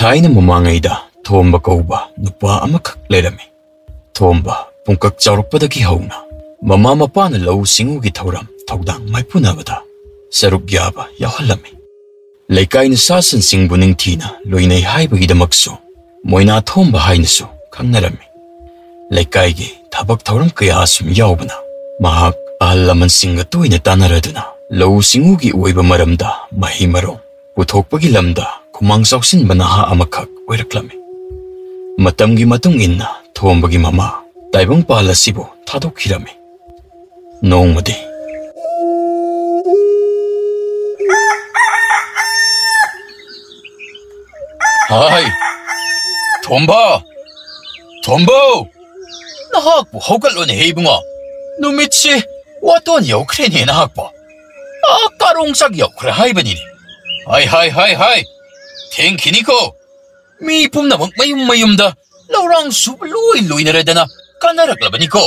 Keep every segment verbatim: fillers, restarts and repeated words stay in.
ꯑꯩꯅ ꯃꯃꯥꯡꯉꯩꯗ ꯊꯣꯝꯕ ꯀꯧꯕ ꯅꯨꯄꯥ ꯑꯃꯈꯛ ꯂꯩꯔꯝꯃꯤ꯫ ꯊꯣꯝꯕ ꯄꯨꯡꯀꯛ ꯆꯥꯎꯔꯛꯄꯗꯒꯤ ꯍꯧꯅ ꯃꯃꯥ ꯃꯄꯥꯅ ꯂꯧꯎ ꯁꯤꯡꯎꯒꯤ ꯊꯧꯔꯝ ꯊꯧꯗꯥꯡ ꯃꯥꯏꯄꯨꯅꯕꯗ ꯁꯔꯨꯛ ꯌꯥꯕ ꯌꯥꯎꯍꯜꯂꯝꯃꯤ꯫ ꯂꯩꯀꯥꯏ ꯅꯨꯁꯥꯁꯟꯁꯤꯡꯕꯨ ꯅꯤꯡꯊꯤꯅ ꯂꯣꯏꯅꯩ ꯍꯥꯏꯕꯒꯤꯗꯃꯛꯁꯨ ꯃꯣꯏꯅꯥ ꯊꯣꯝꯕ ꯍꯥꯏꯅꯁꯨ ꯈꯪꯅꯔꯝꯃꯤ꯫ ꯂꯩꯀꯥꯏꯒꯤ ꯊꯕꯛ ꯊꯧꯔꯝ ꯀꯌꯥ ꯑꯁꯨꯝ ꯌꯥꯎꯕꯅ ꯃꯍꯥꯛ ꯑꯍꯜ ꯂꯃꯟꯁꯤꯡꯒ ꯇꯣꯏꯅ ꯇꯥꯟꯅꯔꯗꯨꯅ ꯂꯧꯎ ꯁꯤꯡꯎꯒꯤ ꯑꯣꯏꯕ ꯃꯔꯝꯗ ꯃꯍꯩ ꯃꯔꯣꯡ ꯄꯨꯊꯣꯛꯄꯒꯤ ꯂꯝꯗ ꯈꯨꯃꯥꯡ ꯆꯥꯎꯁꯤꯟꯕ ꯅꯍꯥ ꯑꯃꯈꯛ ꯑꯣꯏꯔꯛꯂꯝꯃꯤ꯫ ꯃꯇꯝꯒꯤ ꯃꯇꯨꯡ ꯏꯟꯅ ꯊꯣꯝꯕꯒꯤ ꯃꯃꯥ ꯇꯥꯏꯕꯪꯄꯥꯜ ꯑꯁꯤꯕꯨ ꯊꯥꯗꯣꯛꯈꯤꯔꯝꯃꯤ꯫ ꯅꯣꯡꯃꯗꯤ ꯍꯥꯏ, ꯊꯣꯝꯕ! ꯊꯣꯝꯕꯧ! ꯅꯍꯥꯛꯄꯨ ꯍꯧꯒꯠꯂꯣꯅꯦꯍꯦ, ꯏꯕꯨꯡꯉꯣ꯫ ꯅꯨꯃꯤꯠꯁꯦ ꯋꯥꯇꯣꯟ ꯌꯧꯈ꯭ꯔꯦꯅꯦ ꯅꯍꯥꯛꯄꯣ꯫ ꯑꯥ, ꯀꯥꯔꯣꯡ ꯆꯥꯛ ꯌꯧꯈ꯭ꯔꯦ ꯍꯥꯏꯕꯅꯤꯅꯦ꯫ ꯍꯥꯏ, ꯍꯥꯏ, ꯍꯥꯏ, ꯍꯥꯏ! ꯊꯦꯡꯈꯤꯅꯤꯀꯣ꯫ ꯃꯤ ꯄꯨꯝꯅꯃꯛ ꯃꯌꯨꯝ ꯃꯌꯨꯝꯗ ꯂꯧꯔꯥꯡ ꯁꯨꯕ ꯂꯣꯏ ꯂꯣꯏꯅꯔꯗꯅ ꯀꯥꯟꯅꯔꯛꯂꯕꯅꯤꯀꯣ꯫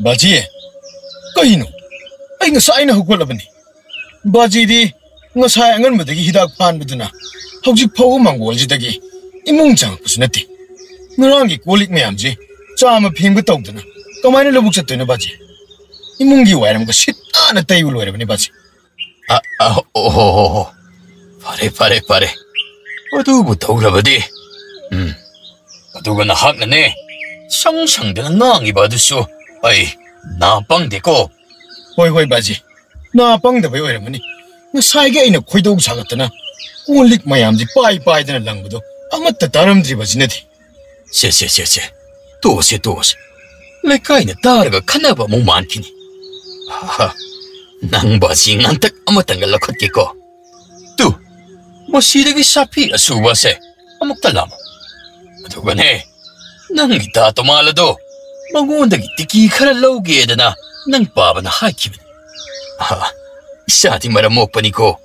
ꯕꯥꯖꯤ, ꯀꯩꯅꯣ? ꯑꯩ ꯉꯁꯥꯏꯅ ꯍꯧꯒꯠꯂꯕꯅꯤ꯫ ꯕꯥꯖꯤꯗꯤ ꯉꯁꯥꯏ ꯑꯉꯟꯕꯗꯒꯤ ꯍꯤꯗꯥꯛ ꯐꯥꯟꯕꯗꯨꯅ ꯍꯧꯖꯤꯛ ꯐꯥꯎꯕ ꯃꯪꯒꯣꯜꯁꯤꯗꯒꯤ ꯏꯃꯨꯡ ꯆꯪꯉꯛꯄꯁꯨ ꯅꯠꯇꯦ꯫ ꯉꯔꯥꯡꯒꯤ ꯀꯣꯜ ꯂꯤꯛ ꯃꯌꯥꯝꯁꯤ ꯆꯥꯝꯃ ꯐꯦꯡꯕ ꯇꯧꯗꯅ ꯀꯃꯥꯏꯅ ꯂꯧꯕꯨꯛ ꯆꯠꯇꯣꯏꯅꯣ ꯕꯥꯖꯤ? ꯏꯃꯨꯡꯒꯤ ꯋꯥꯏꯔꯝꯒ ꯁꯤꯠ ꯅꯥꯟꯅ ꯇꯩꯕ ꯂꯣꯏꯔꯕꯅꯤ ꯕꯥꯖꯤ꯫ ꯑ, ꯑ, ꯑꯣ ꯍꯣ ꯍꯣ ꯍꯣ꯫ ꯐꯔꯦ, ꯐꯔꯦ, ꯐꯔꯦ꯫ ꯑꯗꯨꯕꯨ ꯇꯧꯔꯕꯗꯤ꯫ ꯎꯝ꯫ ꯑꯗꯨꯒ ꯅꯍꯥꯛꯅꯅꯦ, ꯁꯪ ꯁꯪꯗꯅ ꯉꯥꯡꯉꯤꯕ ꯑꯗꯨꯁꯨ ꯑꯩ ꯅꯥ ꯄꯪꯗꯦꯀꯣ꯫ ꯍꯣꯏ, ꯍꯣꯏ, ꯕꯥꯖꯤ꯫ ꯅꯥ ꯄꯪꯗꯕꯩ ꯑꯣꯏꯔꯝꯃꯅꯤ꯫ ꯉꯁꯥꯏꯒꯤ ꯑꯩꯅ ꯈꯣꯏꯗꯧ ꯁꯥꯒꯠꯇꯅ ꯀꯣꯜ ꯂꯤꯛ ꯃꯌꯥꯝꯁꯤ ꯄꯥꯏ ꯄꯥꯏꯗꯅ ꯂꯪꯕꯗꯣ ꯑꯃꯠꯇ ꯇꯥꯔꯝꯗ꯭ꯔꯤꯕꯁꯤꯅꯗꯤ꯫ ꯁꯦ, ꯁꯦ, ꯁꯦ, ꯁꯦ꯫ ꯇꯣꯛꯑꯁꯦ, ꯇꯣꯛꯑꯁꯦ꯫ ꯂꯩꯀꯥꯏꯅ ꯇꯥꯔꯒ ꯈꯟꯅꯕ ꯑꯃꯨꯛ ꯃꯥꯟꯈꯤꯅꯤ꯫ ꯍꯥ, ꯅꯪ ꯕꯥꯖꯤ ꯉꯥꯡꯇꯛ ꯑꯃꯇꯪꯒ ꯂꯧꯈꯠꯀꯦꯀꯣ꯫ ꯇꯨ, ꯃꯁꯤꯗꯒꯤ ꯁꯥꯐꯤ ꯑꯁꯨꯕꯁꯦ ꯑꯃꯨꯛꯇ ꯂꯥꯝꯃꯨ꯫ ꯑꯗꯨꯒꯅꯦ, ꯅꯪꯒꯤ ꯇꯥ ꯇꯣꯃꯥꯜ ꯑꯗꯣ ꯃꯉꯣꯟꯗꯒꯤ ꯇꯤꯀꯤ ꯈꯔ ꯂꯧꯒꯦꯗꯅ ꯅꯪ ꯄꯥꯕꯅ ꯍꯥꯏꯈꯤꯕꯅꯤ꯫ ꯑꯍꯥ, ꯏꯆꯥꯗꯤ ꯃꯔꯝ ꯃꯣꯛꯄꯅꯤꯀꯣ꯫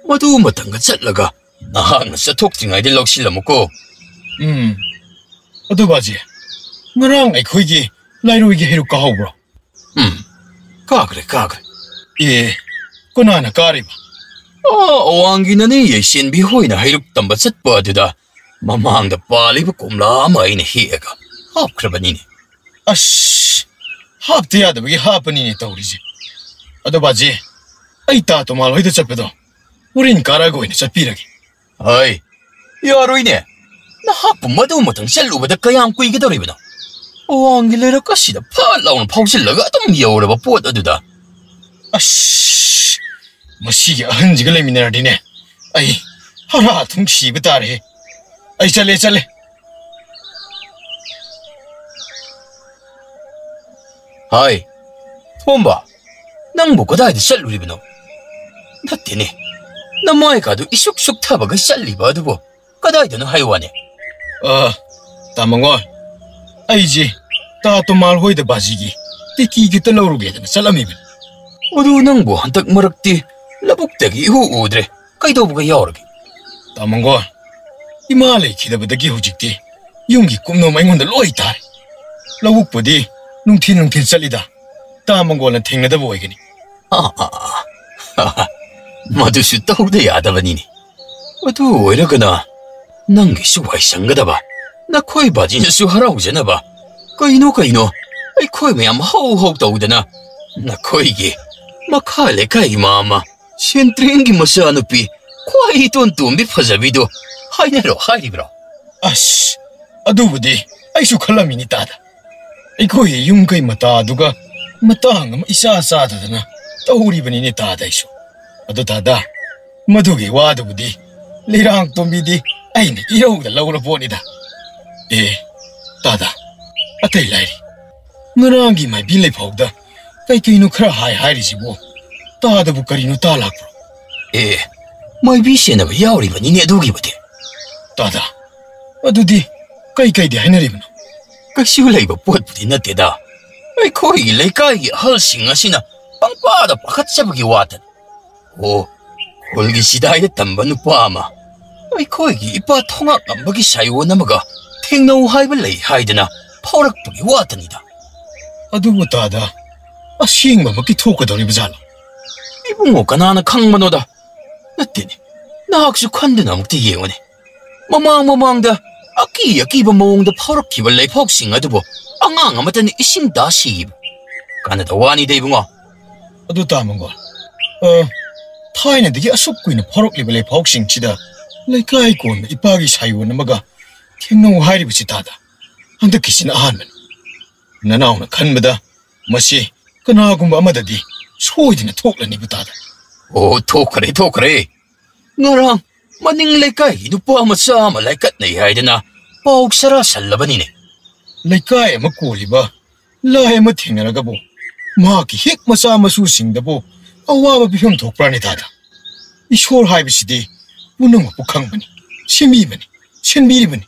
ꯃꯗꯨ ꯃꯇꯝꯒ ꯆꯠꯂꯒ ꯅꯍꯥꯛꯅ ꯆꯠꯊꯣꯛꯇ꯭ꯔꯤꯉꯩꯗ ꯂꯧꯁꯤꯜꯂꯝꯃꯨꯀꯣ꯫ ꯎꯝ꯫ ꯑꯗꯨ ꯕꯥꯖꯤ, ꯉꯔꯥꯡ ꯑꯩꯈꯣꯏꯒꯤ ꯂꯥꯏꯔꯣꯏꯒꯤ ꯍꯩꯔꯨꯛ ꯀꯥꯍꯧꯕ꯭ꯔꯣ? ꯎꯝ꯫ ꯀꯥꯈ꯭ꯔꯦ, ꯀꯥꯈ꯭ꯔꯦ꯫ ꯑꯦ, ꯀꯅꯥꯅ ꯀꯥꯔꯤꯕ? ꯑꯥ, ꯑꯋꯥꯡꯒꯤ ꯅꯅꯦ ꯌꯩꯁꯦꯟꯕꯤ ꯍꯣꯏꯅ ꯍꯩꯔꯨꯛ ꯇꯝꯕ ꯆꯠꯄ ꯑꯗꯨꯗ ꯃꯃꯥꯡꯗ ꯄꯥꯜꯂꯤꯕ ꯀꯣꯝꯂꯥ ꯑꯃ ꯑꯩꯅ ꯍꯦꯛꯑꯒ ꯍꯥꯞꯈ꯭ꯔꯕꯅꯤꯅꯦ꯫ ꯑꯁ, ꯍꯥꯞꯇ ꯌꯥꯗꯕꯒꯤ ꯍꯥꯞꯄꯅꯤꯅꯦ ꯇꯧꯔꯤꯁꯦ꯫ ꯑꯗꯣ ꯕꯥꯖꯤ, ꯑꯩ ꯇꯥ ꯇꯣꯃꯥꯜ ꯍꯣꯏꯗ ꯆꯠꯄꯗꯣ ꯎꯔꯤꯟ ꯀꯥꯔꯛꯑꯒ ꯑꯣꯏꯅ ꯆꯠꯄꯤꯔꯒꯦ꯫ ꯍꯥꯏ, ꯌꯥꯔꯣꯏꯅꯦ꯫ ꯅꯍꯥꯛꯄꯨ ꯃꯗꯨ ꯃꯊꯪ ꯆꯠꯂꯨꯕꯗ ꯀꯌꯥꯝ ꯀꯨꯏꯒꯗꯧꯔꯤꯕꯅꯣ? ꯑꯋꯥꯡꯒꯤ ꯂꯩꯔꯛ ꯑꯁꯤꯗ ꯐꯠ ꯂꯥꯎꯅ ꯐꯥꯎꯖꯤꯜꯂꯒ ꯑꯗꯨꯝ ꯌꯧꯔꯕ ꯄꯣꯠ ꯑꯗꯨꯗ꯫ ꯑꯁ, ꯃꯁꯤꯒꯤ ꯑꯍꯟꯁꯤꯒ ꯂꯩꯃꯤꯟꯅꯔꯗꯤꯅꯦ, ꯑꯩ ꯍꯥꯔꯥ ꯑꯗꯨꯝ ꯁꯤꯕ ꯇꯥꯔꯦ꯫ ꯑꯩ ꯆꯠꯂꯦ, ꯆꯠꯂꯦ꯫ ꯍꯥꯏ, ꯊꯣꯝꯕ, ꯅꯪꯕꯨ ꯀꯗꯥꯏꯗ ꯆꯠꯂꯨꯔꯤꯕꯅꯣ? ꯅꯠꯇꯦꯅꯦ, ꯅꯃꯥꯏꯀꯥꯗꯨ ꯏꯁꯨꯛ ꯁꯨꯛꯊꯕꯒ ꯆꯠꯂꯤꯕ ꯑꯗꯨꯕꯨ ꯀꯗꯥꯏꯗꯅꯣ ꯍꯥꯏ ꯋꯥꯅꯦ? ꯑ, ꯇꯥ ꯃꯉꯣꯜ, ꯑꯩꯁꯦ ꯇꯥ ꯇꯣꯃꯥꯜ ꯍꯣꯏꯗ ꯕꯥꯖꯤꯒꯤ ꯇꯤꯀꯤ ꯈꯤꯇ ꯂꯧꯔꯨꯒꯦꯗꯅ ꯆꯠꯂꯝꯃꯤꯕꯅꯤ꯫ ꯑꯗꯨ ꯅꯪꯕꯨ ꯍꯟꯗꯛ ꯃꯔꯛꯇꯤ ꯂꯧꯕꯨꯛꯇꯒꯤ ꯏꯎ ꯎꯗ꯭ꯔꯦ꯫ ꯀꯩꯗꯧꯕꯒ ꯌꯥꯎꯔꯒꯦ? ꯇꯥ ꯃꯪꯒꯣꯜ, ꯏꯃꯥ ꯂꯩꯈꯤꯗꯕꯗꯒꯤ ꯍꯧꯖꯤꯛꯇꯤ ꯌꯨꯝꯒꯤ ꯀꯨꯞꯅꯣꯝ ꯑꯩꯉꯣꯟꯗ ꯂꯣꯏ ꯇꯥꯔꯦ꯫ ꯂꯧꯕꯨꯛꯄꯨꯗꯤ ꯅꯨꯡꯊꯤꯜ ꯅꯨꯡꯊꯤꯜ ꯆꯠꯂꯤꯗ꯫ ꯇꯥ ꯃꯪꯒꯣꯜꯅ ꯊꯦꯡꯅꯗꯕ ꯑꯣꯏꯒꯅꯤ꯫ ꯑꯥ, ꯑꯥ, ꯑꯥ꯫ ꯃꯗꯨꯁꯨ ꯇꯧꯗ ꯌꯥꯗꯕꯅꯤꯅꯦ꯫ ꯑꯗꯨ ꯑꯣꯏꯔꯒꯅ ꯅꯪꯒꯤꯁꯨ ꯋꯥꯏꯁꯪꯒꯗꯕ, ꯅꯈꯣꯏ ꯕꯥꯖꯤꯅꯁꯨ ꯍꯔꯥꯎꯖꯅꯕ꯫ ꯀꯩꯅꯣ, ꯀꯩꯅꯣ, ꯑꯩꯈꯣꯏ ꯃꯌꯥꯝ ꯍꯧ ꯍꯧ ꯇꯧꯗꯅ ꯅꯈꯣꯏꯒꯤ ꯃꯈꯥ ꯂꯩꯀꯥꯏꯒꯤ ꯃꯥꯝꯃ ꯁꯦꯟꯇ꯭ꯔꯦꯟꯒꯤ ꯃꯆꯥꯅꯨꯄꯤ ꯈ꯭ꯋꯥꯏ ꯏꯇꯣꯟ ꯇꯣꯝꯕꯤ ꯐꯖꯕꯤꯗꯣ ꯍꯥꯏꯅꯔꯣ ꯍꯥꯏꯔꯤꯕ꯭ꯔꯣ? ꯑꯁ, ꯑꯗꯨꯕꯨꯗꯤ ꯑꯩꯁꯨ ꯈꯜꯂꯝꯃꯤꯅꯤ ꯇꯥꯗ꯫ ꯑꯩꯈꯣꯏꯒꯤ ꯌꯨꯝ ꯀꯩ ꯃꯇꯥꯗꯨꯒ ꯃꯇꯥꯡ ꯑꯃ ꯏꯆꯥ ꯆꯥꯗꯗꯅ ꯇꯧꯔꯤꯕꯅꯤꯅꯦ ꯇꯥꯗ ꯑꯩꯁꯨ꯫ ꯑꯗꯨ ꯇꯥꯗ, ꯃꯗꯨꯒꯤ ꯋꯥꯗꯨꯕꯨꯗꯤ ꯂꯩꯔꯥꯡ ꯇꯣꯝꯕꯤꯗꯤ ꯑꯩꯅ ꯏꯔꯧꯗ ꯂꯧꯔ ꯄꯣꯠꯅꯤꯗ꯫ ꯑꯦ, ꯇꯥꯗ, ꯑꯇꯩ ꯂꯥꯏꯔꯤ꯫ ꯉꯔꯥꯡꯒꯤ ꯃꯥꯏꯕꯤ ꯂꯩꯐꯥꯎꯗ ꯀꯩ ꯀꯩꯅꯣ ꯈꯔ ꯍꯥꯏ ꯍꯥꯏꯔꯤꯁꯤꯕꯨ? ꯇꯥꯗꯕꯨ ꯀꯔꯤꯅꯣ ꯇꯥ ꯂꯥꯛꯄ꯭ꯔꯣ? ꯑꯦ, ꯃꯥꯏꯕꯤ ꯁꯦꯟꯅꯕ ꯌꯥꯎꯔꯤꯕꯅꯤꯅꯦ ꯑꯗꯨꯒꯤꯕꯨꯗꯤ꯫ ꯇꯥꯗ, ꯑꯗꯨꯗꯤ ꯀꯩ ꯀꯩꯗꯤ ꯍꯥꯏꯅꯔꯤꯕꯅꯣ? ꯀꯩꯁꯨ ꯂꯩꯕ ꯄꯣꯠꯄꯨꯗꯤ ꯅꯠꯇꯦꯗ꯫ ꯑꯩꯈꯣꯏꯒꯤ ꯂꯩꯀꯥꯏꯒꯤ ꯑꯍꯜꯁꯤꯡ ꯑꯁꯤꯅ ꯄꯪꯄꯥꯗ ꯄꯥꯈꯠꯆꯕꯒꯤ ꯋꯥꯇꯅꯤ꯫ ꯑꯣ, ꯈꯨꯜꯒꯤ ꯁꯤꯗꯥꯏꯗ ꯇꯝꯕ ꯅꯨꯄꯥ ꯑꯃ ꯑꯩꯈꯣꯏꯒꯤ ꯏꯄꯥ ꯊꯣꯉꯥꯛ ꯉꯝꯕꯒꯤ ꯁꯥꯏꯑꯣꯟ ꯑꯃꯒ ꯊꯦꯡꯅꯧ ꯍꯥꯏꯕ ꯂꯩ ꯍꯥꯏꯗꯅ ꯐꯥꯎꯔꯛꯄꯒꯤ ꯋꯥꯇꯅꯤꯗ꯫ ꯑꯗꯨꯕꯨ ꯇꯥꯗ, ꯑꯁꯦꯡꯕꯃꯛꯀꯤ ꯊꯣꯛꯀꯗꯧꯔꯤꯕ ꯖꯥꯠꯂꯣ? ꯏꯕꯨꯡꯉꯣ, ꯀꯅꯥꯅ ꯈꯪꯕꯅꯣꯗ? ꯅꯠꯇꯦꯅꯦ, ꯅꯍꯥꯛꯁꯨ ꯈꯟꯗꯨꯅ ꯑꯃꯨꯛꯇ ꯌꯦꯡꯉꯨꯅꯦ꯫ ꯃꯃꯥꯡ ꯃꯃꯥꯡꯗ ꯑꯀꯤ ꯑꯀꯤꯕ ꯃꯑꯣꯡꯗ ꯐꯥꯎꯔꯛꯈꯤꯕ ꯂꯩꯐꯥꯎꯁꯤꯡ ꯑꯗꯨꯕꯨ ꯑꯉꯥꯡ ꯑꯃꯠꯇꯅ ꯏꯁꯤꯡ ꯇꯥ ꯁꯤꯈꯤꯕ꯫ ꯀꯥꯟꯅꯗ ꯋꯥꯅꯤꯗ, ꯏꯕꯨꯡꯉꯣ꯫ ꯑꯗꯨ ꯇꯥ ꯃꯪꯒꯣꯜ, ꯑ, ꯊꯥꯏꯅꯗꯒꯤ ꯑꯁꯨꯛ ꯀꯨꯏꯅ ꯐꯥꯎꯔꯛꯂꯤꯕ ꯂꯩꯐꯥꯎꯁꯤꯡꯁꯤꯗ ꯂꯩꯀꯥꯏ ꯀꯣꯟꯕ ꯏꯄꯥꯒꯤ ꯁꯥꯌꯣꯟ ꯑꯃꯒ ꯊꯦꯡꯅꯧ ꯍꯥꯏꯔꯤꯕꯁꯤ ꯇꯥꯗ ꯍꯟꯗꯛꯀꯤꯁꯤꯅ ꯑꯍꯥꯟꯕꯅꯤ꯫ ꯅꯅꯥꯎꯅ ꯈꯟꯕꯗ ꯃꯁꯤ ꯀꯅꯥꯒꯨꯝꯕ ꯑꯃꯗꯗꯤ ꯁꯣꯏꯗꯅ ꯊꯣꯛꯂꯅꯤꯕꯨ ꯇꯥꯗ꯫ ꯑꯣ, ꯊꯣꯛꯈ꯭ꯔꯦ, ꯊꯣꯛꯈ꯭ꯔꯦ꯫ ꯉꯔꯥꯡ ꯃꯅꯤꯡ ꯂꯩꯀꯥꯏꯒꯤ ꯅꯨꯄꯥ ꯃꯆꯥ ꯑꯃ ꯂꯥꯏꯀꯠꯅꯩ ꯍꯥꯏꯗꯅ ꯄꯥꯎ ꯁꯔꯥ ꯁꯜꯂꯕꯅꯤꯅꯦ꯫ ꯂꯩꯀꯥꯏ ꯑꯃ ꯀꯣꯜꯂꯤꯕ ꯂꯥꯏ ꯑꯃ ꯊꯦꯡꯅꯔꯒꯕꯨ ꯃꯍꯥꯛꯀꯤ ꯍꯦꯛ ꯃꯆꯥ ꯃꯁꯨꯁꯤꯡꯗꯕꯨ ꯑꯋꯥꯕ ꯄꯤꯐꯝ ꯊꯣꯛꯄ꯭ꯔꯥꯅꯦ ꯇꯥꯗ? ꯏꯁꯣꯔ ꯍꯥꯏꯕꯁꯤꯗꯤ ꯄꯨꯝꯅꯃꯛꯄꯨ ꯈꯪꯕꯅꯤ, ꯁꯦꯝꯕꯤꯕꯅꯤ, ꯁꯤꯟꯕꯤꯔꯤꯕꯅꯤ꯫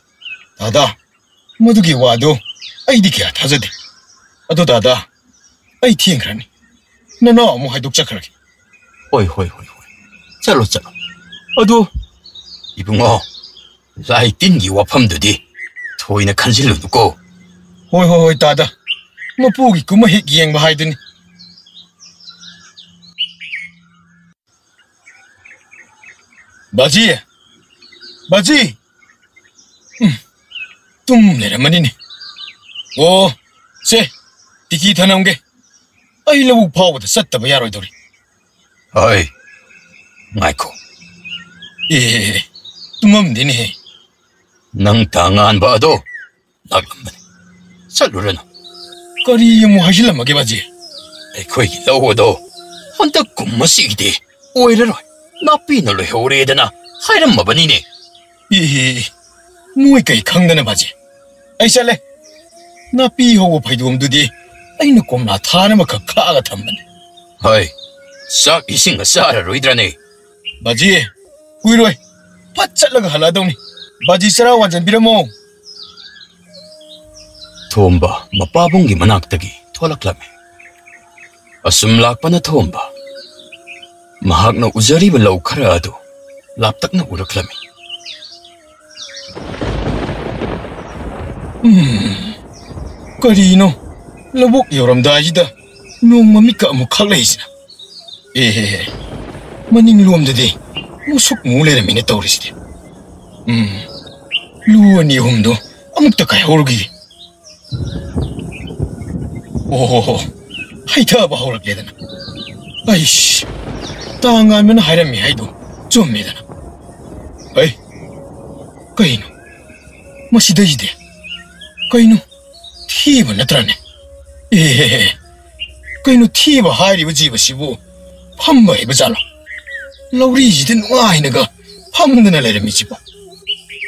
ꯇꯥꯗ, ꯃꯗꯨꯒꯤ ꯋꯥꯗꯨ ꯑꯩꯗꯤ ꯀꯌꯥ ꯊꯥꯖꯗꯦ꯫ ꯑꯗꯣ ꯇꯥꯗ, ꯑꯩ ꯊꯦꯡꯈ꯭ꯔꯅꯤ꯫ ꯅꯅꯥꯎ ꯑꯃꯨꯛ ꯍꯥꯏꯗꯣꯛꯆꯈ꯭ꯔꯒꯦ꯫ ꯍꯣꯏ, ꯍꯣꯏ, ꯍꯣꯏ, ꯍꯣꯏ꯫ ꯆꯠꯂꯣ, ꯆꯠꯂꯣ꯫ ꯑꯗꯣ, ꯏꯕꯨꯡꯉꯣ, ꯂꯥꯏ ꯇꯤꯟꯒꯤ ꯋꯥꯐꯝꯗꯨꯗꯤ ꯊꯣꯏꯅ ꯈꯟꯖꯤꯜꯂꯨꯅꯨꯀꯣ꯫ ꯍꯣꯏ, ꯍꯣꯏ, ꯍꯣꯏ, ꯇꯥꯗ꯫ ꯃꯄꯨꯒꯤ ꯀꯨꯝꯍꯩ ꯍꯦꯛ ꯌꯦꯡꯕ ꯍꯥꯏꯗꯨꯅꯤ꯫ ꯕꯥꯖꯤ! ꯕꯥꯖꯤ! ꯎꯝ, ꯇꯨꯝ ꯂꯩꯔꯝꯃꯅꯤꯅꯦ꯫ ꯑꯣ, ꯁꯦ, ꯇꯤꯀꯤ ꯊꯅꯝꯒꯦ꯫ ꯑꯩ ꯂꯧꯕꯨꯛ ꯐꯥꯎꯕꯗ ꯆꯠꯇꯕ ꯌꯥꯔꯣꯏꯗꯧꯔꯤ꯫ ꯍꯣꯏ, ꯉꯥꯏꯈꯣ꯫ ꯑꯦ, ꯇꯨꯝꯃꯝꯗꯦꯅꯦꯍꯦ꯫ ꯅꯪ ꯇꯥꯉꯥꯟꯕ ꯑꯗꯣ ꯂꯥꯛꯂꯝꯕꯅꯤ꯫ ꯆꯠꯂꯨꯔꯅꯨ꯫ ꯀꯔꯤ ꯑꯃꯨꯛ ꯍꯥꯏꯖꯤꯜꯂꯝꯃꯒꯦ, ꯕꯥꯖꯤ? ꯑꯩꯈꯣꯏꯒꯤ ꯂꯧ ꯑꯗꯣ ꯍꯟꯗꯛ ꯀꯨꯝ ꯑꯁꯤꯒꯤꯗꯤ ꯑꯣꯏꯔꯔꯣꯏ, ꯅꯥꯄꯤꯅ ꯂꯣꯏꯍꯧꯔꯦꯗꯅ ꯍꯥꯏꯔꯝꯃꯕꯅꯤꯅꯦ꯫ ꯏ, ꯃꯣꯏ ꯀꯩ ꯈꯪꯗꯅ, ꯕꯥꯖꯤ? ꯑꯩ ꯆꯠꯂꯦ꯫ ꯅꯥꯄꯤ ꯍꯧꯕ ꯐꯩꯗꯣꯝꯗꯨꯗꯤ ꯑꯩꯅ ꯀꯣꯝꯂꯥ ꯊꯥꯔ ꯑꯃꯈꯛ ꯈꯥꯛꯑꯒ ꯊꯝꯕꯅꯤ꯫ ꯍꯣꯏ, ꯆꯥꯛ ꯏꯁꯤꯡꯒ ꯆꯥꯔꯔꯣꯏꯗ꯭ꯔꯅꯦ? ꯕꯥꯖꯤ, ꯀꯨꯏꯔꯣꯏ꯫ ꯐꯠ ꯆꯠꯂꯒ ꯍꯜꯂꯛꯑꯗꯧꯅꯤ꯫ ꯕꯥꯖꯤ, ꯆꯔꯥ ꯋꯥꯟꯖꯟꯕꯤꯔꯝꯃꯣ꯫ ꯊꯣꯝꯕ ꯃꯄꯥꯕꯨꯡꯒꯤ ꯃꯅꯥꯛꯇꯒꯤ ꯊꯣꯛꯂꯛꯂꯝꯃꯤ꯫ ꯑꯁꯨꯝ ꯂꯥꯛꯄꯅ ꯊꯣꯝꯕ ꯃꯍꯥꯛꯅ ꯎꯖꯔꯤꯕ ꯂꯧ ꯈꯔ ꯑꯗꯨ ꯂꯥꯞꯇꯛꯅ ꯎꯔꯛꯂꯝꯃꯤ꯫ ꯎꯝ, ꯀꯔꯤꯅꯣ? ꯂꯧꯕꯨꯛ ꯌꯧꯔꯝꯗꯥꯏꯁꯤꯗ ꯅꯣꯡ ꯃꯃꯤꯠꯀ ꯑꯃꯨꯛ ꯈꯥꯛꯂꯛꯏꯁꯤꯅ? ꯑꯦꯍꯦ, ꯃꯅꯤꯡꯂꯣꯝꯗꯗꯤ ꯃꯨꯁꯨꯛ ꯃꯨ ꯂꯩꯔꯝꯃꯤꯅꯦ ꯇꯧꯔꯤꯁꯤꯗꯤ꯫ ꯎꯝ, ꯂꯨ ꯑꯅꯤ ꯑꯍꯨꯝꯗꯣ ꯑꯃꯨꯛꯇ ꯀꯥꯏꯍꯧꯔꯨꯈꯤꯒꯦ꯫ ꯑꯣ ꯍꯣ ꯍꯣ, ꯍꯩꯊꯕ ꯍꯧꯔꯛꯂꯦꯗꯅ꯫ ꯑꯩꯁ, ꯇꯥ ꯉꯥꯟꯕꯅ ꯍꯥꯏꯔꯝꯃꯤ ꯍꯥꯏꯗꯣ ꯆꯨꯝꯃꯦꯗꯅ꯫ ꯑꯩ, ꯀꯩꯅꯣ? ꯃꯁꯤꯗꯩꯁꯤꯗꯤ ꯀꯩꯅꯣ? ꯊꯤꯕ ꯅꯠꯇ꯭ꯔꯅꯦ? ꯑꯦ, ꯀꯩꯅꯣ ꯊꯤꯕ ꯍꯥꯏꯔꯤꯕ ꯖꯤꯕꯁꯤꯕꯨ ꯐꯝꯕ ꯍꯩꯕ ꯖꯥꯠꯂꯣ? ꯂꯧꯔꯤꯁꯤꯗ ꯅꯨꯡꯉꯥꯏꯅꯒ ꯐꯝꯗꯅ ꯂꯩꯔꯝꯃꯤꯁꯤꯕꯣ?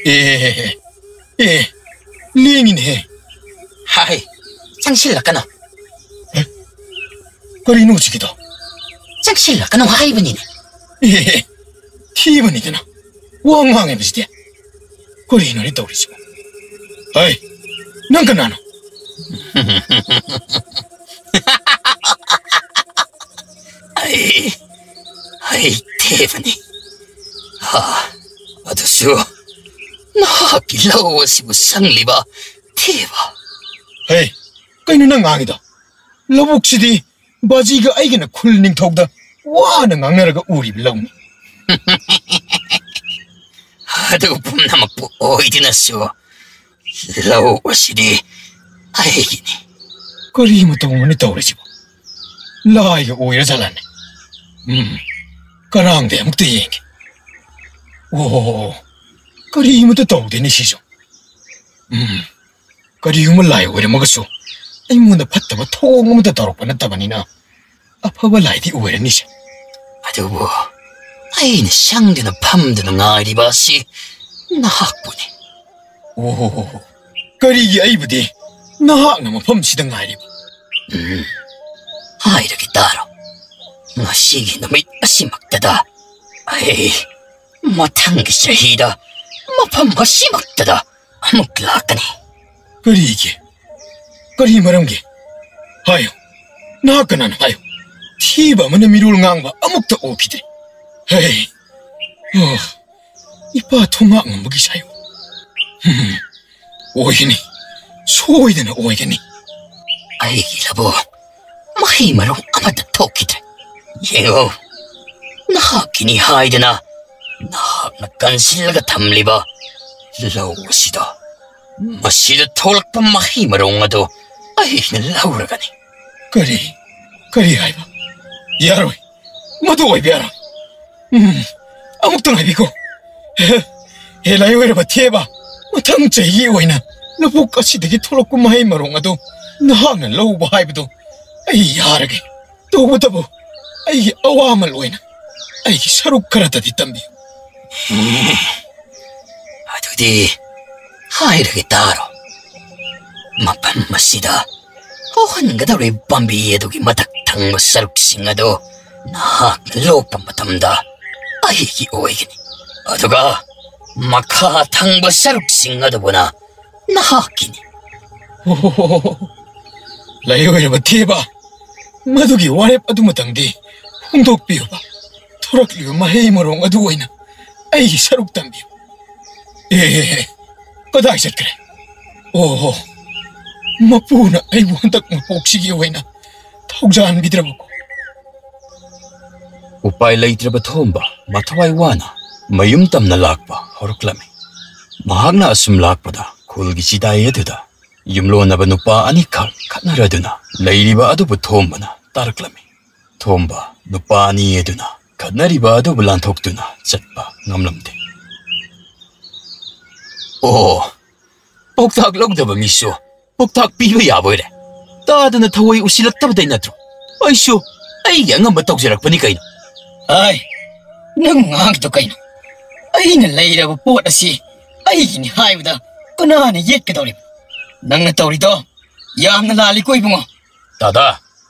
ꯑꯦ, ꯑꯦ, ꯂꯦꯡꯉꯤꯅꯦꯍꯦ꯫ ꯍꯥꯏ, ꯆꯪꯁꯤꯜꯂꯛꯀꯅꯨ꯫ ꯑꯦ, ꯀꯔꯤꯅꯣ ꯍꯧꯖꯤꯛꯀꯤꯗꯣ? ꯆꯪꯁꯤꯜꯂꯛꯀꯅꯨ ꯍꯥꯏꯕꯅꯤꯅꯦ꯫ ꯑꯦ, ꯊꯤꯕꯅꯤꯗꯅ ꯋꯥ ꯉꯥꯡꯉꯤꯕꯁꯤꯗꯤ꯫ ꯀꯔꯤꯅꯣꯅꯦ ꯇꯧꯔꯤꯁꯤꯕꯣ? ꯍꯩ, ꯅꯪ ꯀꯅꯥꯅꯣ? ꯑꯩ, ꯑꯩ ꯊꯦꯕꯅꯤ꯫ ꯍꯥ, ꯑꯗꯨꯁꯨ ꯅꯍꯥꯛꯀꯤ ꯂꯧ ꯑꯁꯤꯕꯨ ꯁꯪꯂꯤꯕ ꯊꯦꯕ꯫ ꯍꯩ, ꯀꯩꯅꯣ ꯅꯪ ꯉꯥꯡꯉꯤꯗꯣ? ꯂꯧꯕꯨꯛꯁꯤꯗꯤ ꯕꯥꯖꯤꯒ ꯑꯩꯒꯅ ꯈꯨꯜ ꯅꯤꯡꯊꯧꯗ ꯋꯥꯅ ꯉꯥꯡꯅꯔꯒ ꯎꯔꯤꯕ ꯂꯧꯅꯤ꯫ ꯑꯗꯨ ꯄꯨꯝꯅꯃꯛꯄꯨ ꯑꯣꯏꯗꯨꯅꯁꯨ ꯂꯧ ꯑꯁꯤꯗꯤ ꯑꯩꯒꯤꯅꯤ꯫ ꯀꯔꯤ ꯃꯇꯧꯅꯣꯅꯦ ꯇꯧꯔꯤꯁꯤꯕꯣ? ꯂꯥꯏꯒ ꯑꯣꯏꯔ ꯖꯥꯠꯂꯅꯦ? ꯎꯝ, ꯀꯔꯥꯡꯗ ꯑꯃꯨꯛꯇ ꯌꯦꯡꯒꯦ꯫ ꯑꯣ, ꯀꯔꯤ ꯑꯃꯇ ꯇꯧꯗꯦꯅꯦ ꯁꯤꯁꯨ꯫ ꯎꯝ, ꯀꯔꯤꯒꯨꯝꯕ ꯂꯥꯏ ꯑꯣꯏꯔꯝꯃꯒꯁꯨ ꯑꯩꯉꯣꯟꯗ ꯐꯠꯇꯕ ꯊꯧꯑꯣꯡ ꯑꯃꯇ ꯇꯧꯔꯛꯄ ꯅꯠꯇꯕꯅꯤꯅ ꯑꯐꯕ ꯂꯥꯏꯗꯤ ꯑꯣꯏꯔꯅꯤꯁꯦ꯫ ꯑꯗꯨꯕꯨ ꯑꯩꯅ ꯁꯪꯗꯨꯅ ꯐꯝꯗꯨꯅ ꯉꯥꯏꯔꯤꯕ ꯑꯁꯤ ꯅꯍꯥꯛꯄꯨꯅꯤ꯫ ꯑꯣ, ꯀꯔꯤꯒꯤ ꯑꯩꯕꯨꯗꯤ ꯅꯍꯥꯛꯅ ꯃꯐꯝꯁꯤꯗ ꯉꯥꯏꯔꯤꯕ? ꯎꯝ, ꯍꯥꯏꯔꯒꯦ ꯇꯥꯔꯣ꯫ ꯉꯁꯤꯒꯤ ꯅꯨꯃꯤꯠ ꯑꯁꯤꯃꯛꯇꯗ ꯑꯩ ꯃꯊꯪꯒꯤ ꯆꯍꯤꯗ ꯃꯐꯝ ꯑꯁꯤꯃꯛꯇꯗ ꯑꯃꯨꯛ ꯂꯥꯛꯀꯅꯤ꯫ ꯀꯔꯤꯒꯤ? ꯀꯔꯤ ꯃꯔꯝꯒꯤ? ꯍꯥꯏꯌꯨ, ꯅꯍꯥꯛ ꯀꯅꯥꯅꯣ ꯍꯥꯏꯌꯨ꯫ ꯊꯤꯕ ꯑꯃꯅ ꯃꯤꯔꯣꯜ ꯉꯥꯡꯕ ꯑꯃꯨꯛꯇ ꯎꯈꯤꯗ꯭ꯔꯤ꯫ ꯍꯦ, ꯑꯣ, ꯏꯄꯥ ꯊꯣꯡꯉꯥꯛ ꯉꯝꯕꯒꯤ ꯁꯥꯏꯌꯨ꯫ ꯍꯝ, ꯑꯣꯏꯒꯅꯤ, ꯁꯣꯏꯗꯅ ꯑꯣꯏꯒꯅꯤ꯫ ꯑꯩꯒꯤ ꯂꯧꯕꯨꯛ ꯃꯍꯩ ꯃꯔꯣꯡ ꯑꯃꯠꯇ ꯊꯣꯛꯈꯤꯗ꯭ꯔꯦ꯫ ꯌꯦꯡꯉꯨ, ꯅꯍꯥꯛꯀꯤꯅꯤ ꯍꯥꯏꯗꯅ ꯅꯍꯥꯛꯅ ꯀꯟꯁꯤꯜꯂꯒ ꯊꯝꯂꯤꯕ ꯂꯧ ꯑꯁꯤꯗ, ꯃꯁꯤꯗ ꯊꯣꯛꯂꯛꯄ ꯃꯍꯩ ꯃꯔꯣꯡ ꯑꯗꯨ ꯑꯩꯅ ꯂꯧꯔꯒꯅꯤ꯫ ꯀꯔꯤ? ꯀꯔꯤ ꯍꯥꯏꯕ? ꯌꯥꯔꯣꯏ, ꯃꯗꯨ ꯑꯣꯏꯕ ꯌꯥꯔꯣꯏ꯫ ꯎꯝ, ꯑꯃꯨꯛꯇ ꯉꯥꯏꯕꯤꯈꯣ꯫ ꯍꯦ, ꯍꯦ, ꯂꯥꯏ ꯑꯣꯏꯔꯕ ꯊꯦꯕ, ꯃꯊꯪ ꯆꯍꯤꯒꯤ ꯑꯣꯏꯅ ꯂꯧꯕꯨꯛ ꯑꯁꯤꯗꯒꯤ ꯊꯣꯛꯂꯛꯄ ꯃꯍꯩ ꯃꯔꯣꯡ ꯑꯗꯨ ꯅꯍꯥꯛꯅ ꯂꯧꯕ ꯍꯥꯏꯕꯗꯨ ꯑꯩ ꯌꯥꯔꯒꯦ꯫ ꯇꯧꯕꯇꯕꯨ ꯑꯩꯒꯤ ꯑꯋꯥꯃꯜ ꯑꯣꯏꯅ ꯑꯩꯒꯤ ꯁꯔꯨꯛ ꯈꯔꯇꯗꯤ ꯇꯝꯕꯤꯌꯨ꯫ ꯑꯗꯨꯗꯤ ꯍꯥꯏꯔꯒꯦ ꯇꯥꯔꯣ꯫ ꯃꯐꯝ ꯑꯁꯤꯗ ꯍꯧꯍꯟꯒꯗꯧꯔꯤꯕ ꯄꯥꯝꯕꯤ ꯑꯗꯨꯒꯤ ꯃꯊꯛ ꯊꯪꯕ ꯁꯔꯨꯛꯁꯤꯡ ꯑꯗꯨ ꯅꯍꯥꯛꯅ ꯂꯣꯛꯄ ꯃꯇꯝꯗ ꯑꯩꯒꯤ ꯑꯣꯏꯒꯅꯤ꯫ ꯑꯗꯨꯒ ꯃꯈꯥ ꯊꯪꯕ ꯁꯔꯨꯛꯁꯤꯡ ꯑꯗꯨꯕꯨꯅ ꯅꯍꯥꯛꯀꯤꯅꯤ꯫ ꯑꯣ, ꯂꯩ ꯑꯣꯏꯔꯕ ꯊꯦꯕ, ꯃꯗꯨꯒꯤ ꯋꯥꯔꯦꯞ ꯑꯗꯨꯃꯇꯪꯗꯤ ꯐꯣꯡꯗꯣꯛꯄꯤꯌꯨꯕ꯫ ꯊꯣꯔꯛꯂꯤꯕ ꯃꯍꯩ ꯃꯔꯣꯡ ꯑꯗꯨ ꯑꯣꯏꯅ ꯑꯩꯒꯤ ꯁꯔꯨꯛ ꯇꯝꯕꯤꯌꯨ꯫ ꯑꯦ, ꯀꯗꯥꯏ ꯆꯠꯈ꯭ꯔꯦ? ꯑꯣꯍꯣ, ꯃꯄꯨꯅ ꯑꯩꯕꯨ ꯍꯟꯗꯛ ꯃꯄꯣꯛꯁꯤꯒꯤ ꯑꯣꯏꯅ ꯊꯧꯖꯥꯟꯕꯤꯗ꯭ꯔꯕꯀꯣ꯫ ꯎꯄꯥꯏ ꯂꯩꯇ꯭ꯔꯕ ꯊꯣꯝꯕ ꯃꯊꯋꯥꯏ ꯋꯥꯅ ꯃꯌꯨꯝ ꯇꯝꯅ ꯂꯥꯛꯄ ꯍꯧꯔꯛꯂꯝꯃꯤ꯫ ꯃꯍꯥꯛꯅ ꯑꯁꯨꯝ ꯂꯥꯛꯄꯗ ꯈꯨꯜꯒꯤ ꯆꯤꯗꯥꯏ ꯑꯗꯨꯗ ꯌꯨꯝꯂꯣꯟꯅꯕ ꯅꯨꯄꯥ ꯑꯅꯤꯈꯛ ꯈꯠꯅꯔꯗꯨꯅ ꯂꯩꯔꯤꯕ ꯑꯗꯨꯕꯨ ꯊꯣꯝꯕꯅ ꯇꯥꯔꯛꯂꯝꯃꯤ꯫ ꯊꯣꯝꯕ ꯅꯨꯄꯥ ꯑꯅꯤ ꯑꯗꯨꯅ ꯈꯠꯅꯔꯤꯕ ꯑꯗꯨꯕꯨ ꯂꯥꯟꯊꯣꯛꯇꯨꯅ ꯆꯠꯄ ꯉꯝꯂꯝꯗꯦ꯫ ꯑꯣ, ꯄꯥꯎꯇꯥꯛ ꯂꯧꯗꯕ ꯃꯤꯁꯨ ꯄꯥꯎꯇꯥꯛ ꯄꯤꯕ ꯌꯥꯕ ꯑꯣꯏꯔꯦ꯫ ꯇꯥꯗꯅ ꯊꯑꯣꯏ ꯎꯁꯤꯜꯂꯛꯇꯕꯗꯩ ꯅꯠꯇ꯭ꯔꯣ? ꯑꯩꯁꯨ ꯑꯩꯒꯤ ꯑꯉꯝꯕ ꯇꯧꯖꯔꯛꯄꯅꯤ ꯀꯩꯅꯣ꯫ ꯑꯥꯏ, ꯅꯪ ꯉꯥꯡꯉꯤꯗꯣ ꯀꯩꯅꯣ? ꯑꯩꯅ ꯂꯩꯔꯕ ꯄꯣꯠ ꯑꯁꯤ ꯑꯩꯒꯤꯅꯤ ꯍꯥꯏꯕꯗ ꯀꯅꯥꯅ ꯌꯦꯠꯀꯗꯧꯔꯤꯕ? ꯅꯪꯅ ꯇꯧꯔꯤꯗꯣ ꯌꯥꯝꯅ ꯂꯥꯜꯂꯤꯀꯣ, ꯏꯕꯨꯡꯉꯣ꯫ ꯗꯥꯗꯥ,